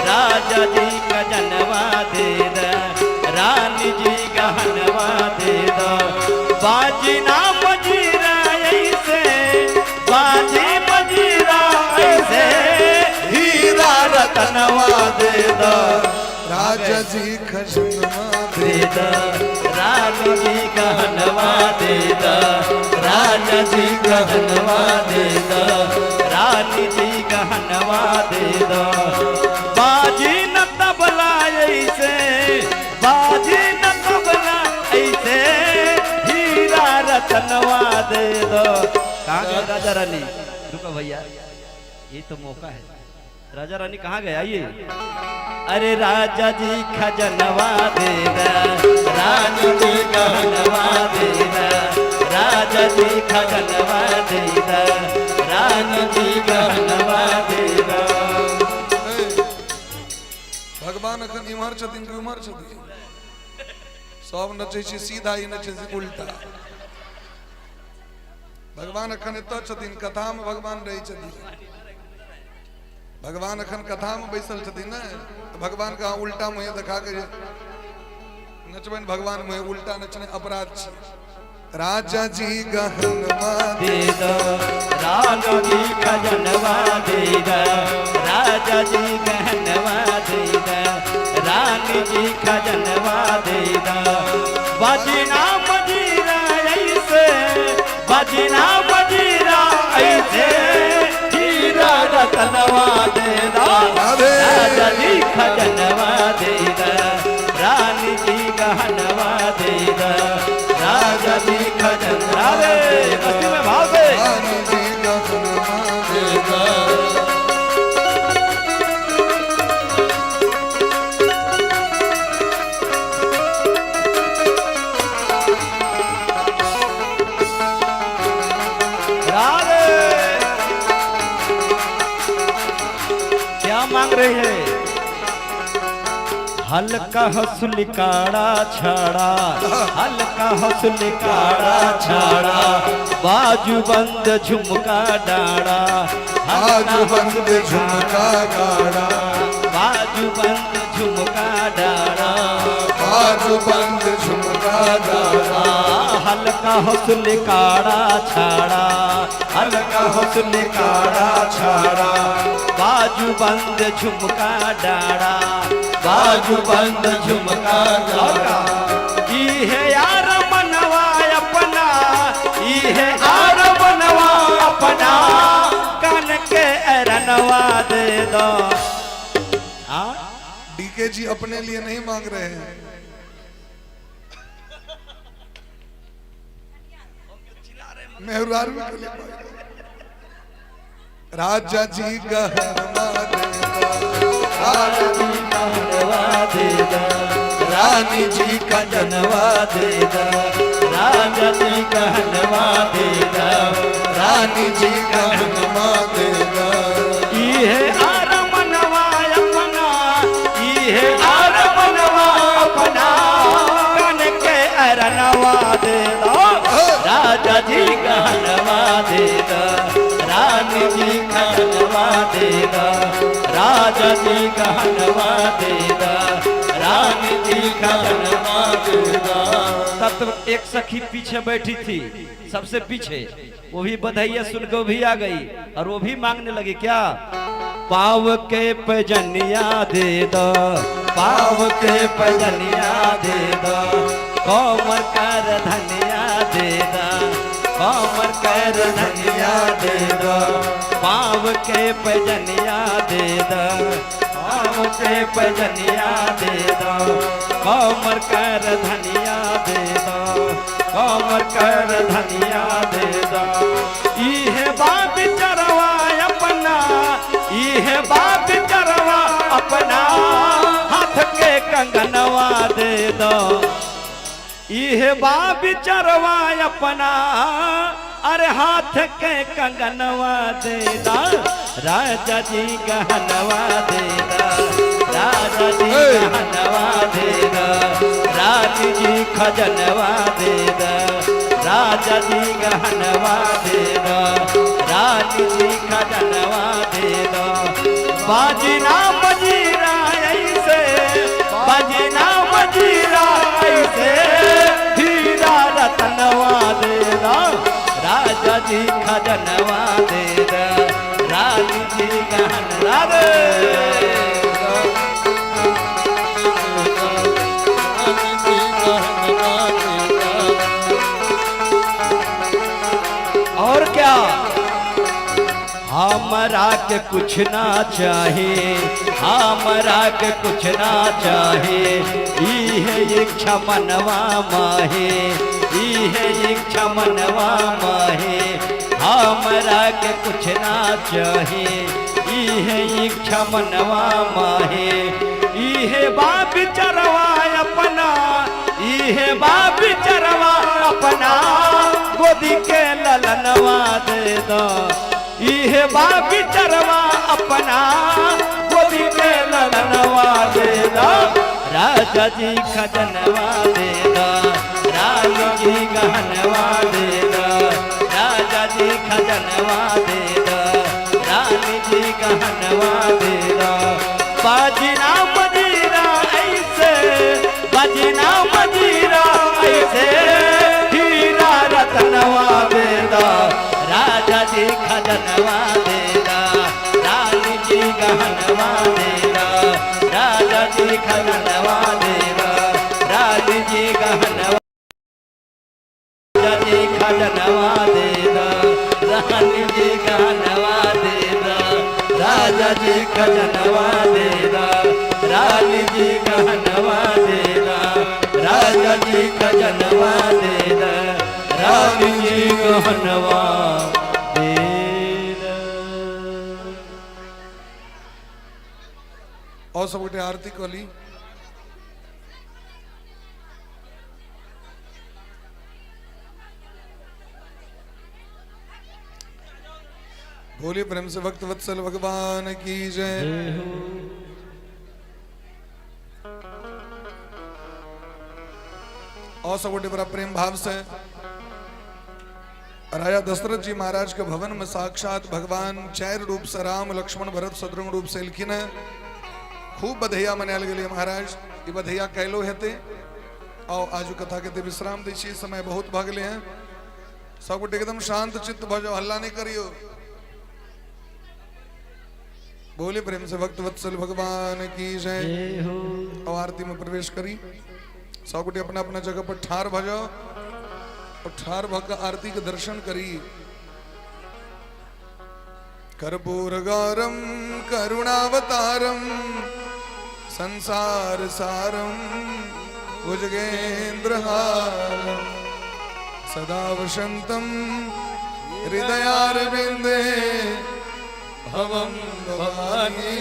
राजा जी खजनवा दे दा रानी जी गहनवा दे दा। बाजी ना मजीरा ऐसे बाजी मजीरा ऐसे हीरा रतनवा दे दा राजा जी खजनवा दे दा रानी जी गहनवा दे दा राजा जी गहनवा दे दा रानी जी गहनवा दे दा। बाजी न तबला ऐसे बाजी न तबला ऐसे हीरा रतनवा दे दो। कहाँ गए राजा रानी? रुको भैया ये तो मौका है। राजा रानी कहाँ गए? आइए। अरे राजा जी खजनवा दे दा रानी जी गहनवा दे दा राजा जी खजनवा दे दा रानी जी गहनवा दे दा। भगवान अखन इम्हर छथिन कि उम्हर छथिन? सब नचै छै सीधा, ई नचै छै उल्टा। भगवान अखन एतऽ छथिन, कथा में भगवान रहै छथिन। भगवान अखन कथा में बैसल छथिन ने, तो भगवान के अहाँ उल्टा मुँहे देखा के नचबनि, भगवान मुँहे उल्टा नचने अपराध छै। राजा जी गहनवा दे दा राजा जी खजनवा दे दा राजा जी गहनवा दे दा रानी जी खजनवा दे दा। बाजना मजीरा ऐसे बाजना मजीरा ऐसे हीरा रतनवा दे दा राजा जी खजनवा दे दा रानी जी गहनवा दे दा राजा जी खजनवा दे। मस्ती में भाव से रानी जी गहनवा दे दा। राधे क्या मांग रही है? हल्का हौसल काड़ा छाड़ा हल्का हौसल काड़ा छाड़ा बाजू बंद झुमका डाड़ा बाजू बंद झुमका गाड़ा बाजू बंद झुमका डाड़ा बाजू बंद झुमका गाड़ा हल्का हौसल काड़ा छाड़ा हल्का हौसल काड़ा छाड़ा बाजू बंद झुमका डाड़ा बाजू बंद झुमका डाड़ा। ई है यार मनवा अपना ई है यार मनवा अपना कान के अरनवा दे दो। हाँ डीके जी अपने लिए नहीं मांग रहे हैं। मेहरारू के लिए मांग रहे हैं। राजा जी गहनवा दे दा राजा जी गहनवा दे दा रानी जी खजनवा दे दा राजा जी गहनवा दे दा रानी जी गहनवा दे दा। चरणवा दे दो, राजा जी गहनवा दे दो, रानी जी खजनवा दे दो, राजा जी गहनवा दे दो, रानी जी खजनवा दे दो। तब तो एक सखी पीछे बैठी थी, सबसे पीछे, वो भी बधाइया सुन के वो भी आ गई और वो भी मांगने लगी, क्या? पाव के पजनिया दे दो, पाव के पजनिया दे दो, कोमर कर धनिया दे दो, कोमर कर धनिया दे दो, पाव के पजनिया दे दो, पाव के पजनिया दे दो, कोमर कर धनिया दे दो, कोमर कर धनिया दे दो। इहे बाप चरवा अपना, इहे बाप चरवा अपना, हाथ के कंगनवा दे दो, इहे बाप चरवा अपना, अरे हाथ के कंगनवा दे दो, राजा जी गहनवा दे दो, राजा जी गहनवा दे दो, रानी जी खजनवा दे दो, राजा जी गहनवा दे दो, रानी जी खजनवा दे दो। बाजना बजीरा ऐसे, बाजना बजीरा ऐसे, हीरा रतनवा दे दो, राजा जी खजनवा दे दो, रानी जी गहनवा दे दो। और क्या? हमरा के कुछ ना चाहे, हमरा के कुछ ना चाहे, इहे इच्छा मनवा माहे, इहे इच्छा मनवा माहे, हमरा के कुछ ना चाहे, इहे इच्छा मनवा माहे, इहे बाप चरवा अपना, इहे बाप चरवा अपना, गोदी के ललनवा दे दो, इहे बाप चरवा अपना, गोदी के ललनवा दे दो, राजा जी खजनवा दे दो, रानी जी गहनवा दे दो, राजा जी खजनवा दे दो, रानी जी गहनवा दे दो। बाजना बजीरा ऐसे, बाजना बजीरा ऐसे, हीरा रतनवा दे दो, राजा जी खजनवा दे दो, रानी जी गहनवा दे दो, राजा जी खजनवा दे दो, रानी जी गहनवा, राजा जी खजनवा दे दो, रानी जी गहनवा दे दो, राजा जी खजनवा दे दो, रानी जी गहनवा दे दो, राजा जी खजनवा दे दो, रानी जी गहनवा दे दो। और सब गोटे आरती कली। बोलिए प्रेम से भक्त वत्सल भगवान की जय। और सब गोटे बड़ा प्रेम भाव से राजा दशरथ जी महाराज के भवन में साक्षात भगवान चार रूप से राम लक्ष्मण भरत शत्रुघ्न रूप से एलखिन है। खूब बधैया मनायल गेलै महाराज। ई बधैया कैलो हेतै। और आजू कथा के विश्राम दै छी, समय बहुत भऽ गेलै हैं। सब गोटे एकदम शांत चित्त भऽ जाओ, हल्ला नहीं करियो। बोले प्रेम से भक्त वत्सल भगवान की जय। और आरती में प्रवेश करी। सब गोटे अपना अपना जगह पर ठार भऽ जाओ और ठार भऽ के आरती के दर्शन करी। कर्पूर गौरम करुणावतारम संसार सारम भुजगेंद्रहारम सदा वसंतम हृदयारविंदे भवं भवानी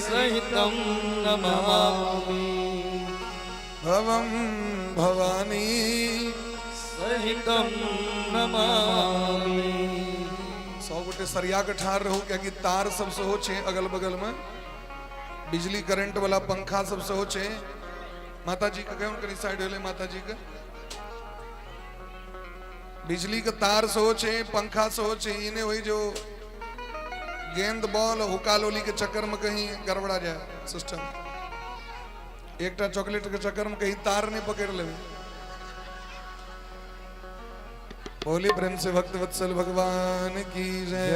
सहितं नमामि। भवं भवानी सहितं नमामि। 100 गोटे सरिया के ठार रहू, कियाकि तार सब सेहो छै अगल बगल में, बिजली करंट वाला पंखा सब सेहो छै। माता जी के कहियौन कनी साइड होले माता जी के। बिजली के तार सेहो छै, पंखा सेहो छै, ई नहि होइ जो गेंद बॉल हुक्का लोली के चक्कर में कहीं गड़बड़ा जाए सिस्टम। एकटा चॉकलेट के चक्कर में कहीं तार नहीं पकड़ लेवे। बोली प्रेम से भक्त वत्सल भगवान की जय।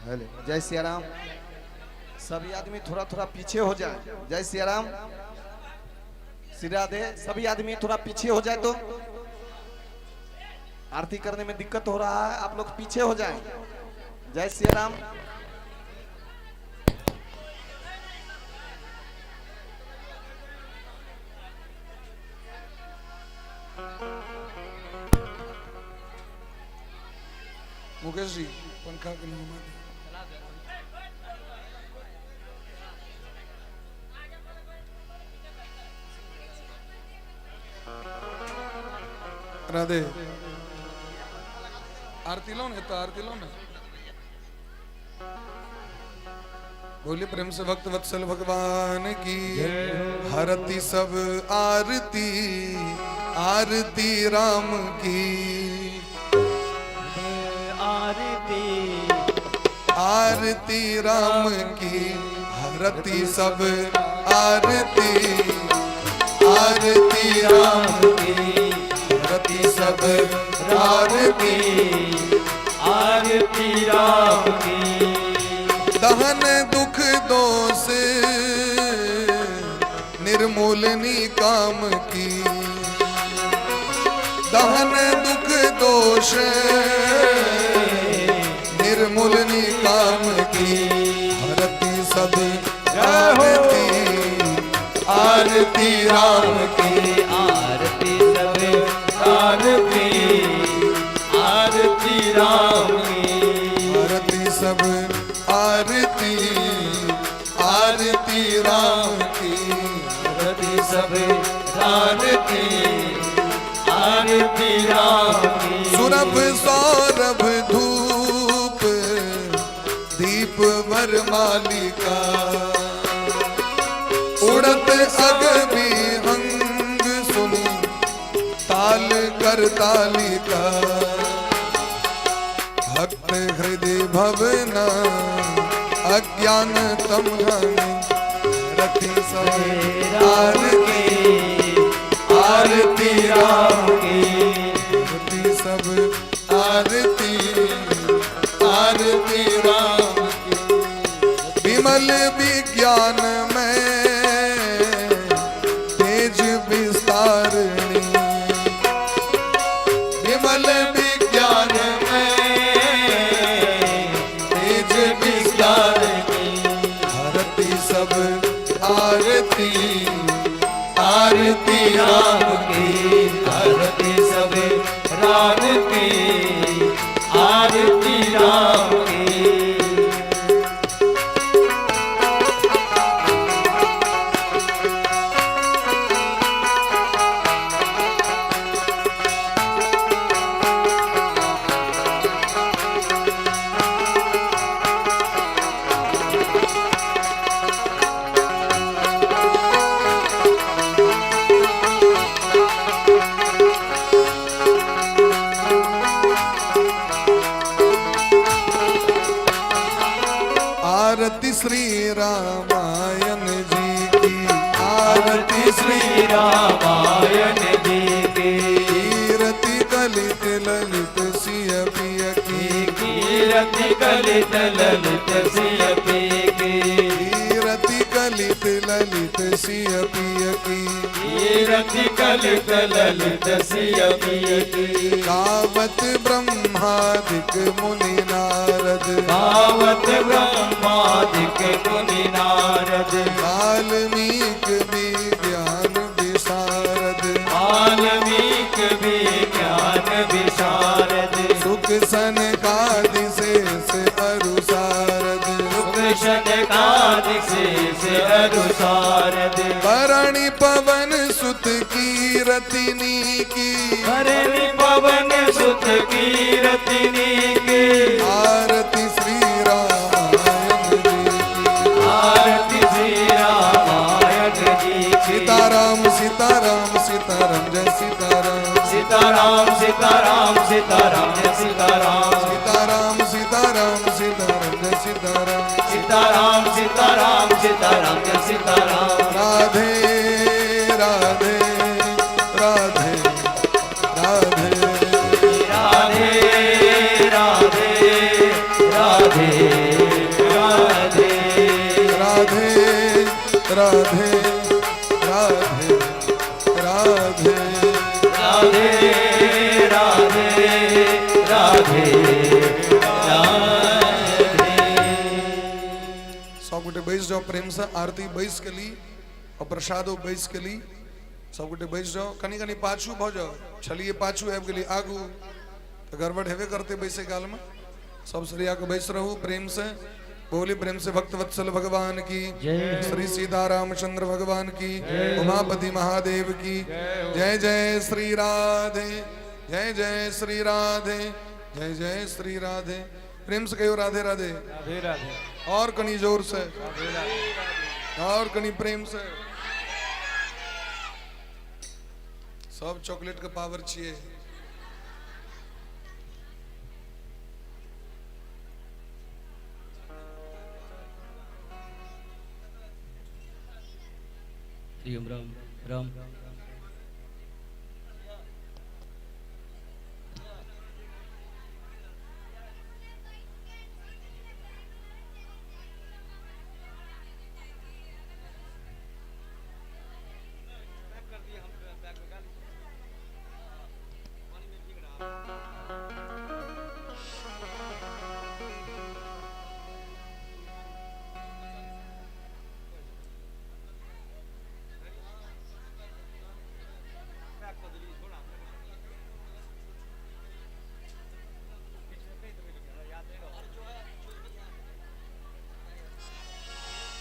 हेलो, जय सिया राम। सभी आदमी थोड़ा थोड़ा पीछे हो जाए। जय सिया राम, श्री राधे। सभी आदमी थोड़ा पीछे हो जाए तो आरती करने में दिक्कत हो रहा है, आप लोग पीछे हो जाएं। जय सिया राम। मुकेश जी पंखा के घुमा दे। राधे आरती लो ने, तो आरती लो ने। बोले प्रेम से भक्त वत्सल भगवान की। हरती सब आरती, आरती राम की। आरती आरती राम की, हरती सब आरती, आरती राम की, हरती सब आरती, आरती राम की। दहन दुख दोष निर्मूलनी काम की, दहन दुख दोष निर्मूलनी काम की, हरती सब आरती, आरती राम की। आरती सब आरती, आरती राम की। आरती सब आरती, आरती राम की। आरती सब आरती, आरती राम की। सुरभ सौरभ धूप दीप वर मालिका, उड़त अग विहंग सुनी ताल कर तालिका। भक्त हृदय भवना अज्ञान तम हानि, रति सब आरती, आरती राम की। आरती सब आरती, आरती राम की। विमल विज्ञान में तेज विस्तारणी, विमल विज्ञान में तेज विस्तारणी, आरती सब आरती, आरती राम की। आरती सब आरती, आरती राम की। आरती श्री रामायण जी की, आरती श्री रामायण जी की। कीरति कलित ललित सिय पिय की, कीरति कलित ललित सिय पिय की। कीरति कलित ललित सिय पिय की, कीरति कलित ललित सिय पिय की। गावत ब्रह्मादिक मुनि नारद, गावत ब्रह्मादिक मुनि नारद। वाल्मीकि विज्ञान विशारद, वाल्मीकि विज्ञान विशारद। सुख सनकादि शेष अरु सारद, सुख सनकादि शेष अरु सारद। भरणि पवन सुत कीरति नीकी, भरणि पवन सुत कीरति नीकी। आरती श्री रामायण जी की, आरती श्री रामायण सीताराम सीताराम जय सीताराम। सीताराम सीताराम सीताराम जय सीताराम। सीताराम सीताराम सीताराम जय सीताराम। सीताराम सीताराम सीताराम जय सीताराम। राधे राधे राधे राधे राधे राधे राधे राधे राधे राधे राधे राधे राधे राधे राधे राधे। सब गोटे बैस जाओ प्रेम से, आरती बैस के ली और प्रसादो बैस के ली। सब गोटे बैस जाओ, कनी कनी पाछू भ जाओ, छलिए पाछू आबि गेली आगू तो गड़बड़ हेबे करते बैसे काल में। सब सरिया के बैस रहू प्रेम से, बोली प्रेम से भक्त वत्सल भगवान की, श्री सीतारामचंद्र भगवान की, उमापति महादेव की जय। जय श्री राधे, जय जय श्री राधे, जय जय श्री राधे। प्रेम से कहो राधे राधे, राधे राधे, और कनी जोर से, और कनी प्रेम से। सब चॉकलेट के पावर छिए। हरि ओम राम राम।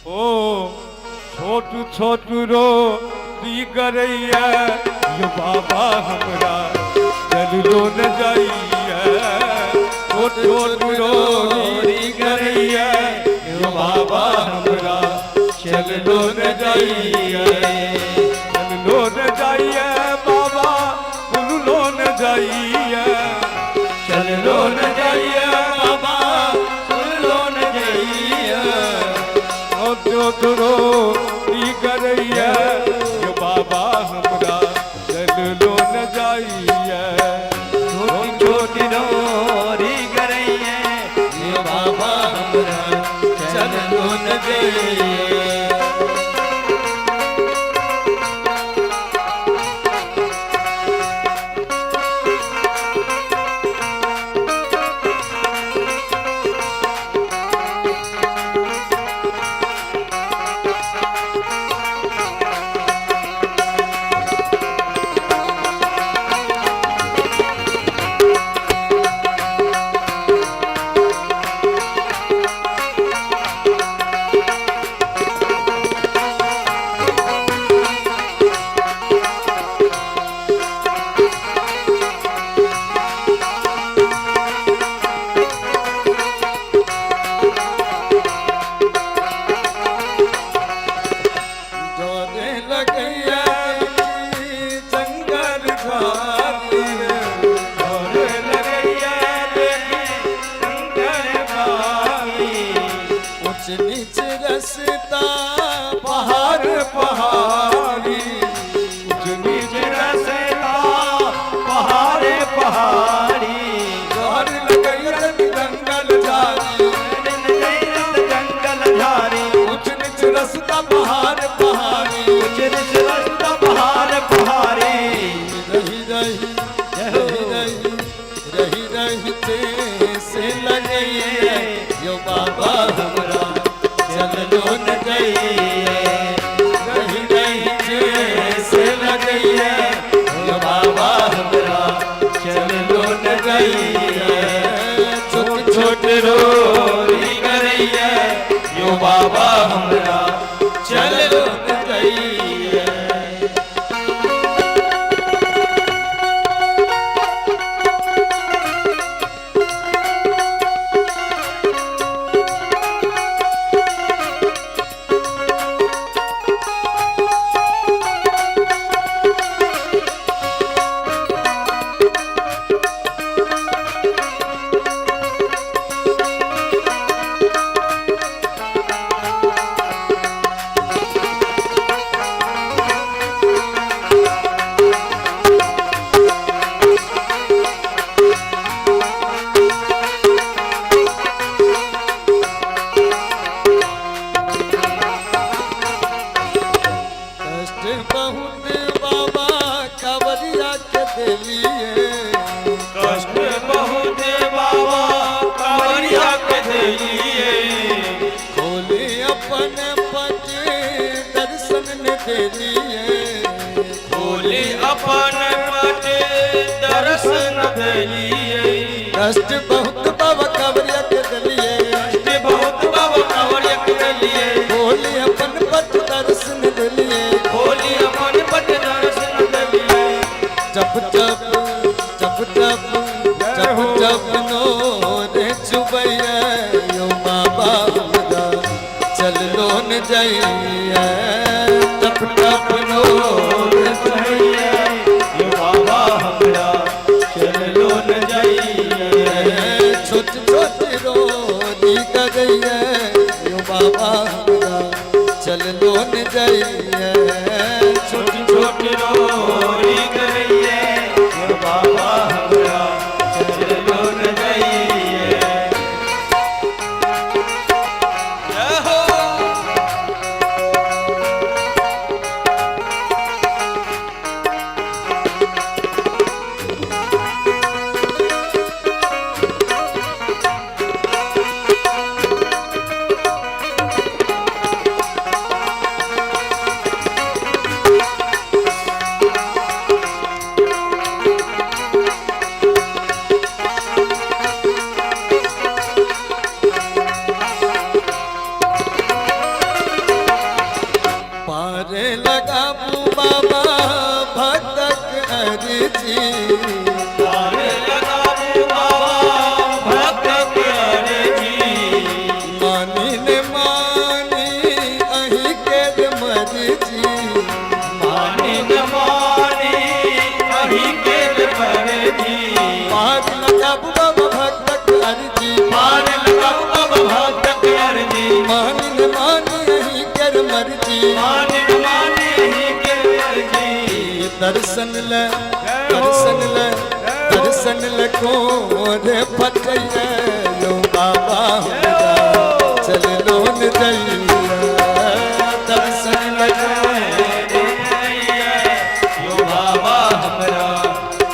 ओ छोट छोट रो दी करैया यो बाबा हमरा चललो न जाइया। छोट छोट रो दी करैया यो बाबा हमरा चललो न जाइया। चललो न जाइया बाबा, बोललो न जाइया। चललो न जाइया बाबा, बोललो न जाइया। छोट रो दी करैया यो बाबा हमरा चललो न जाइया। छोटी छोटी डोरी करैया यो बाबा हमरा चललो न जाइया। जोरे लगैया जंगल झाड़ी, जोरे लगैया जंगल झाड़ी, ऊंच नीच रस्ता पहाड़ पहाड़ी, ऊंच नीच रसता पहाड़ पहाड़ी, जोरे लगैया जंगल झाड़ी, जंगल झाड़ी, ऊंच नीच रस्ता पहाड़ पहाड़ी, ऊंच नीच रस्ता पहाड़ पहाड़ी। रही रही रही रही रही रही से लगैया यो बाबा हमरा चललो न जाइए। रही रही से लगैया यो बाबा हमरा चललो न जाइए। छोट छोट रोरी करैया यो बाबा हमरा चललो न जाइए। छोट देलिए। खोली अपन पट दर्शन देलिए। कष्ट बहुत बाबा कांवरिया के देलिए। कष्ट बहुत बाबा कांवरिया के देलिए। खोली अपन पट दर्शन देलिए। खोली अपन पट दर्शन देलिए। जप जप जप जप जप जप नोरे चुबैया यो बाबा हमरा चल लोन जाइए। टप टप नोरे चुबैया यो बाबा हमरा चल लोन जाइए। छोट छोट रोनी करैया यो बाबा हमरा चल लोन जाइए। छोट छोट रोनी करैया यो बाबा हमरा चल लोन जाइए। जय हो। पारे लगाबू बाबा भक्तक अर्जी। पारे लगाबू बाबा भक्तक अर्जी। मानी ने मानी अहीं के मर्जी। मानी न मानी अहीं के मर्जी। पार लगाबू बाबा भक्तक अर्जी। पार लगाबू बाबा भक्तक अर्जी। मानी ने मानी अहीं के मर्जी। मानी न मानी अहीं के मर्जी। दर्शन ले दर्शन ले दर्शन ले कोरे फटैया यो बाबा हमरा चल लोन जाइए। दर्शन ले यो बाबा हमरा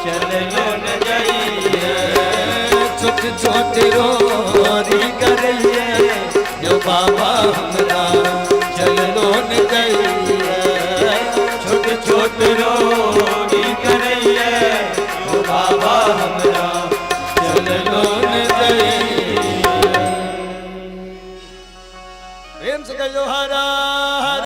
चल लोन जाइए। छोट छोट रो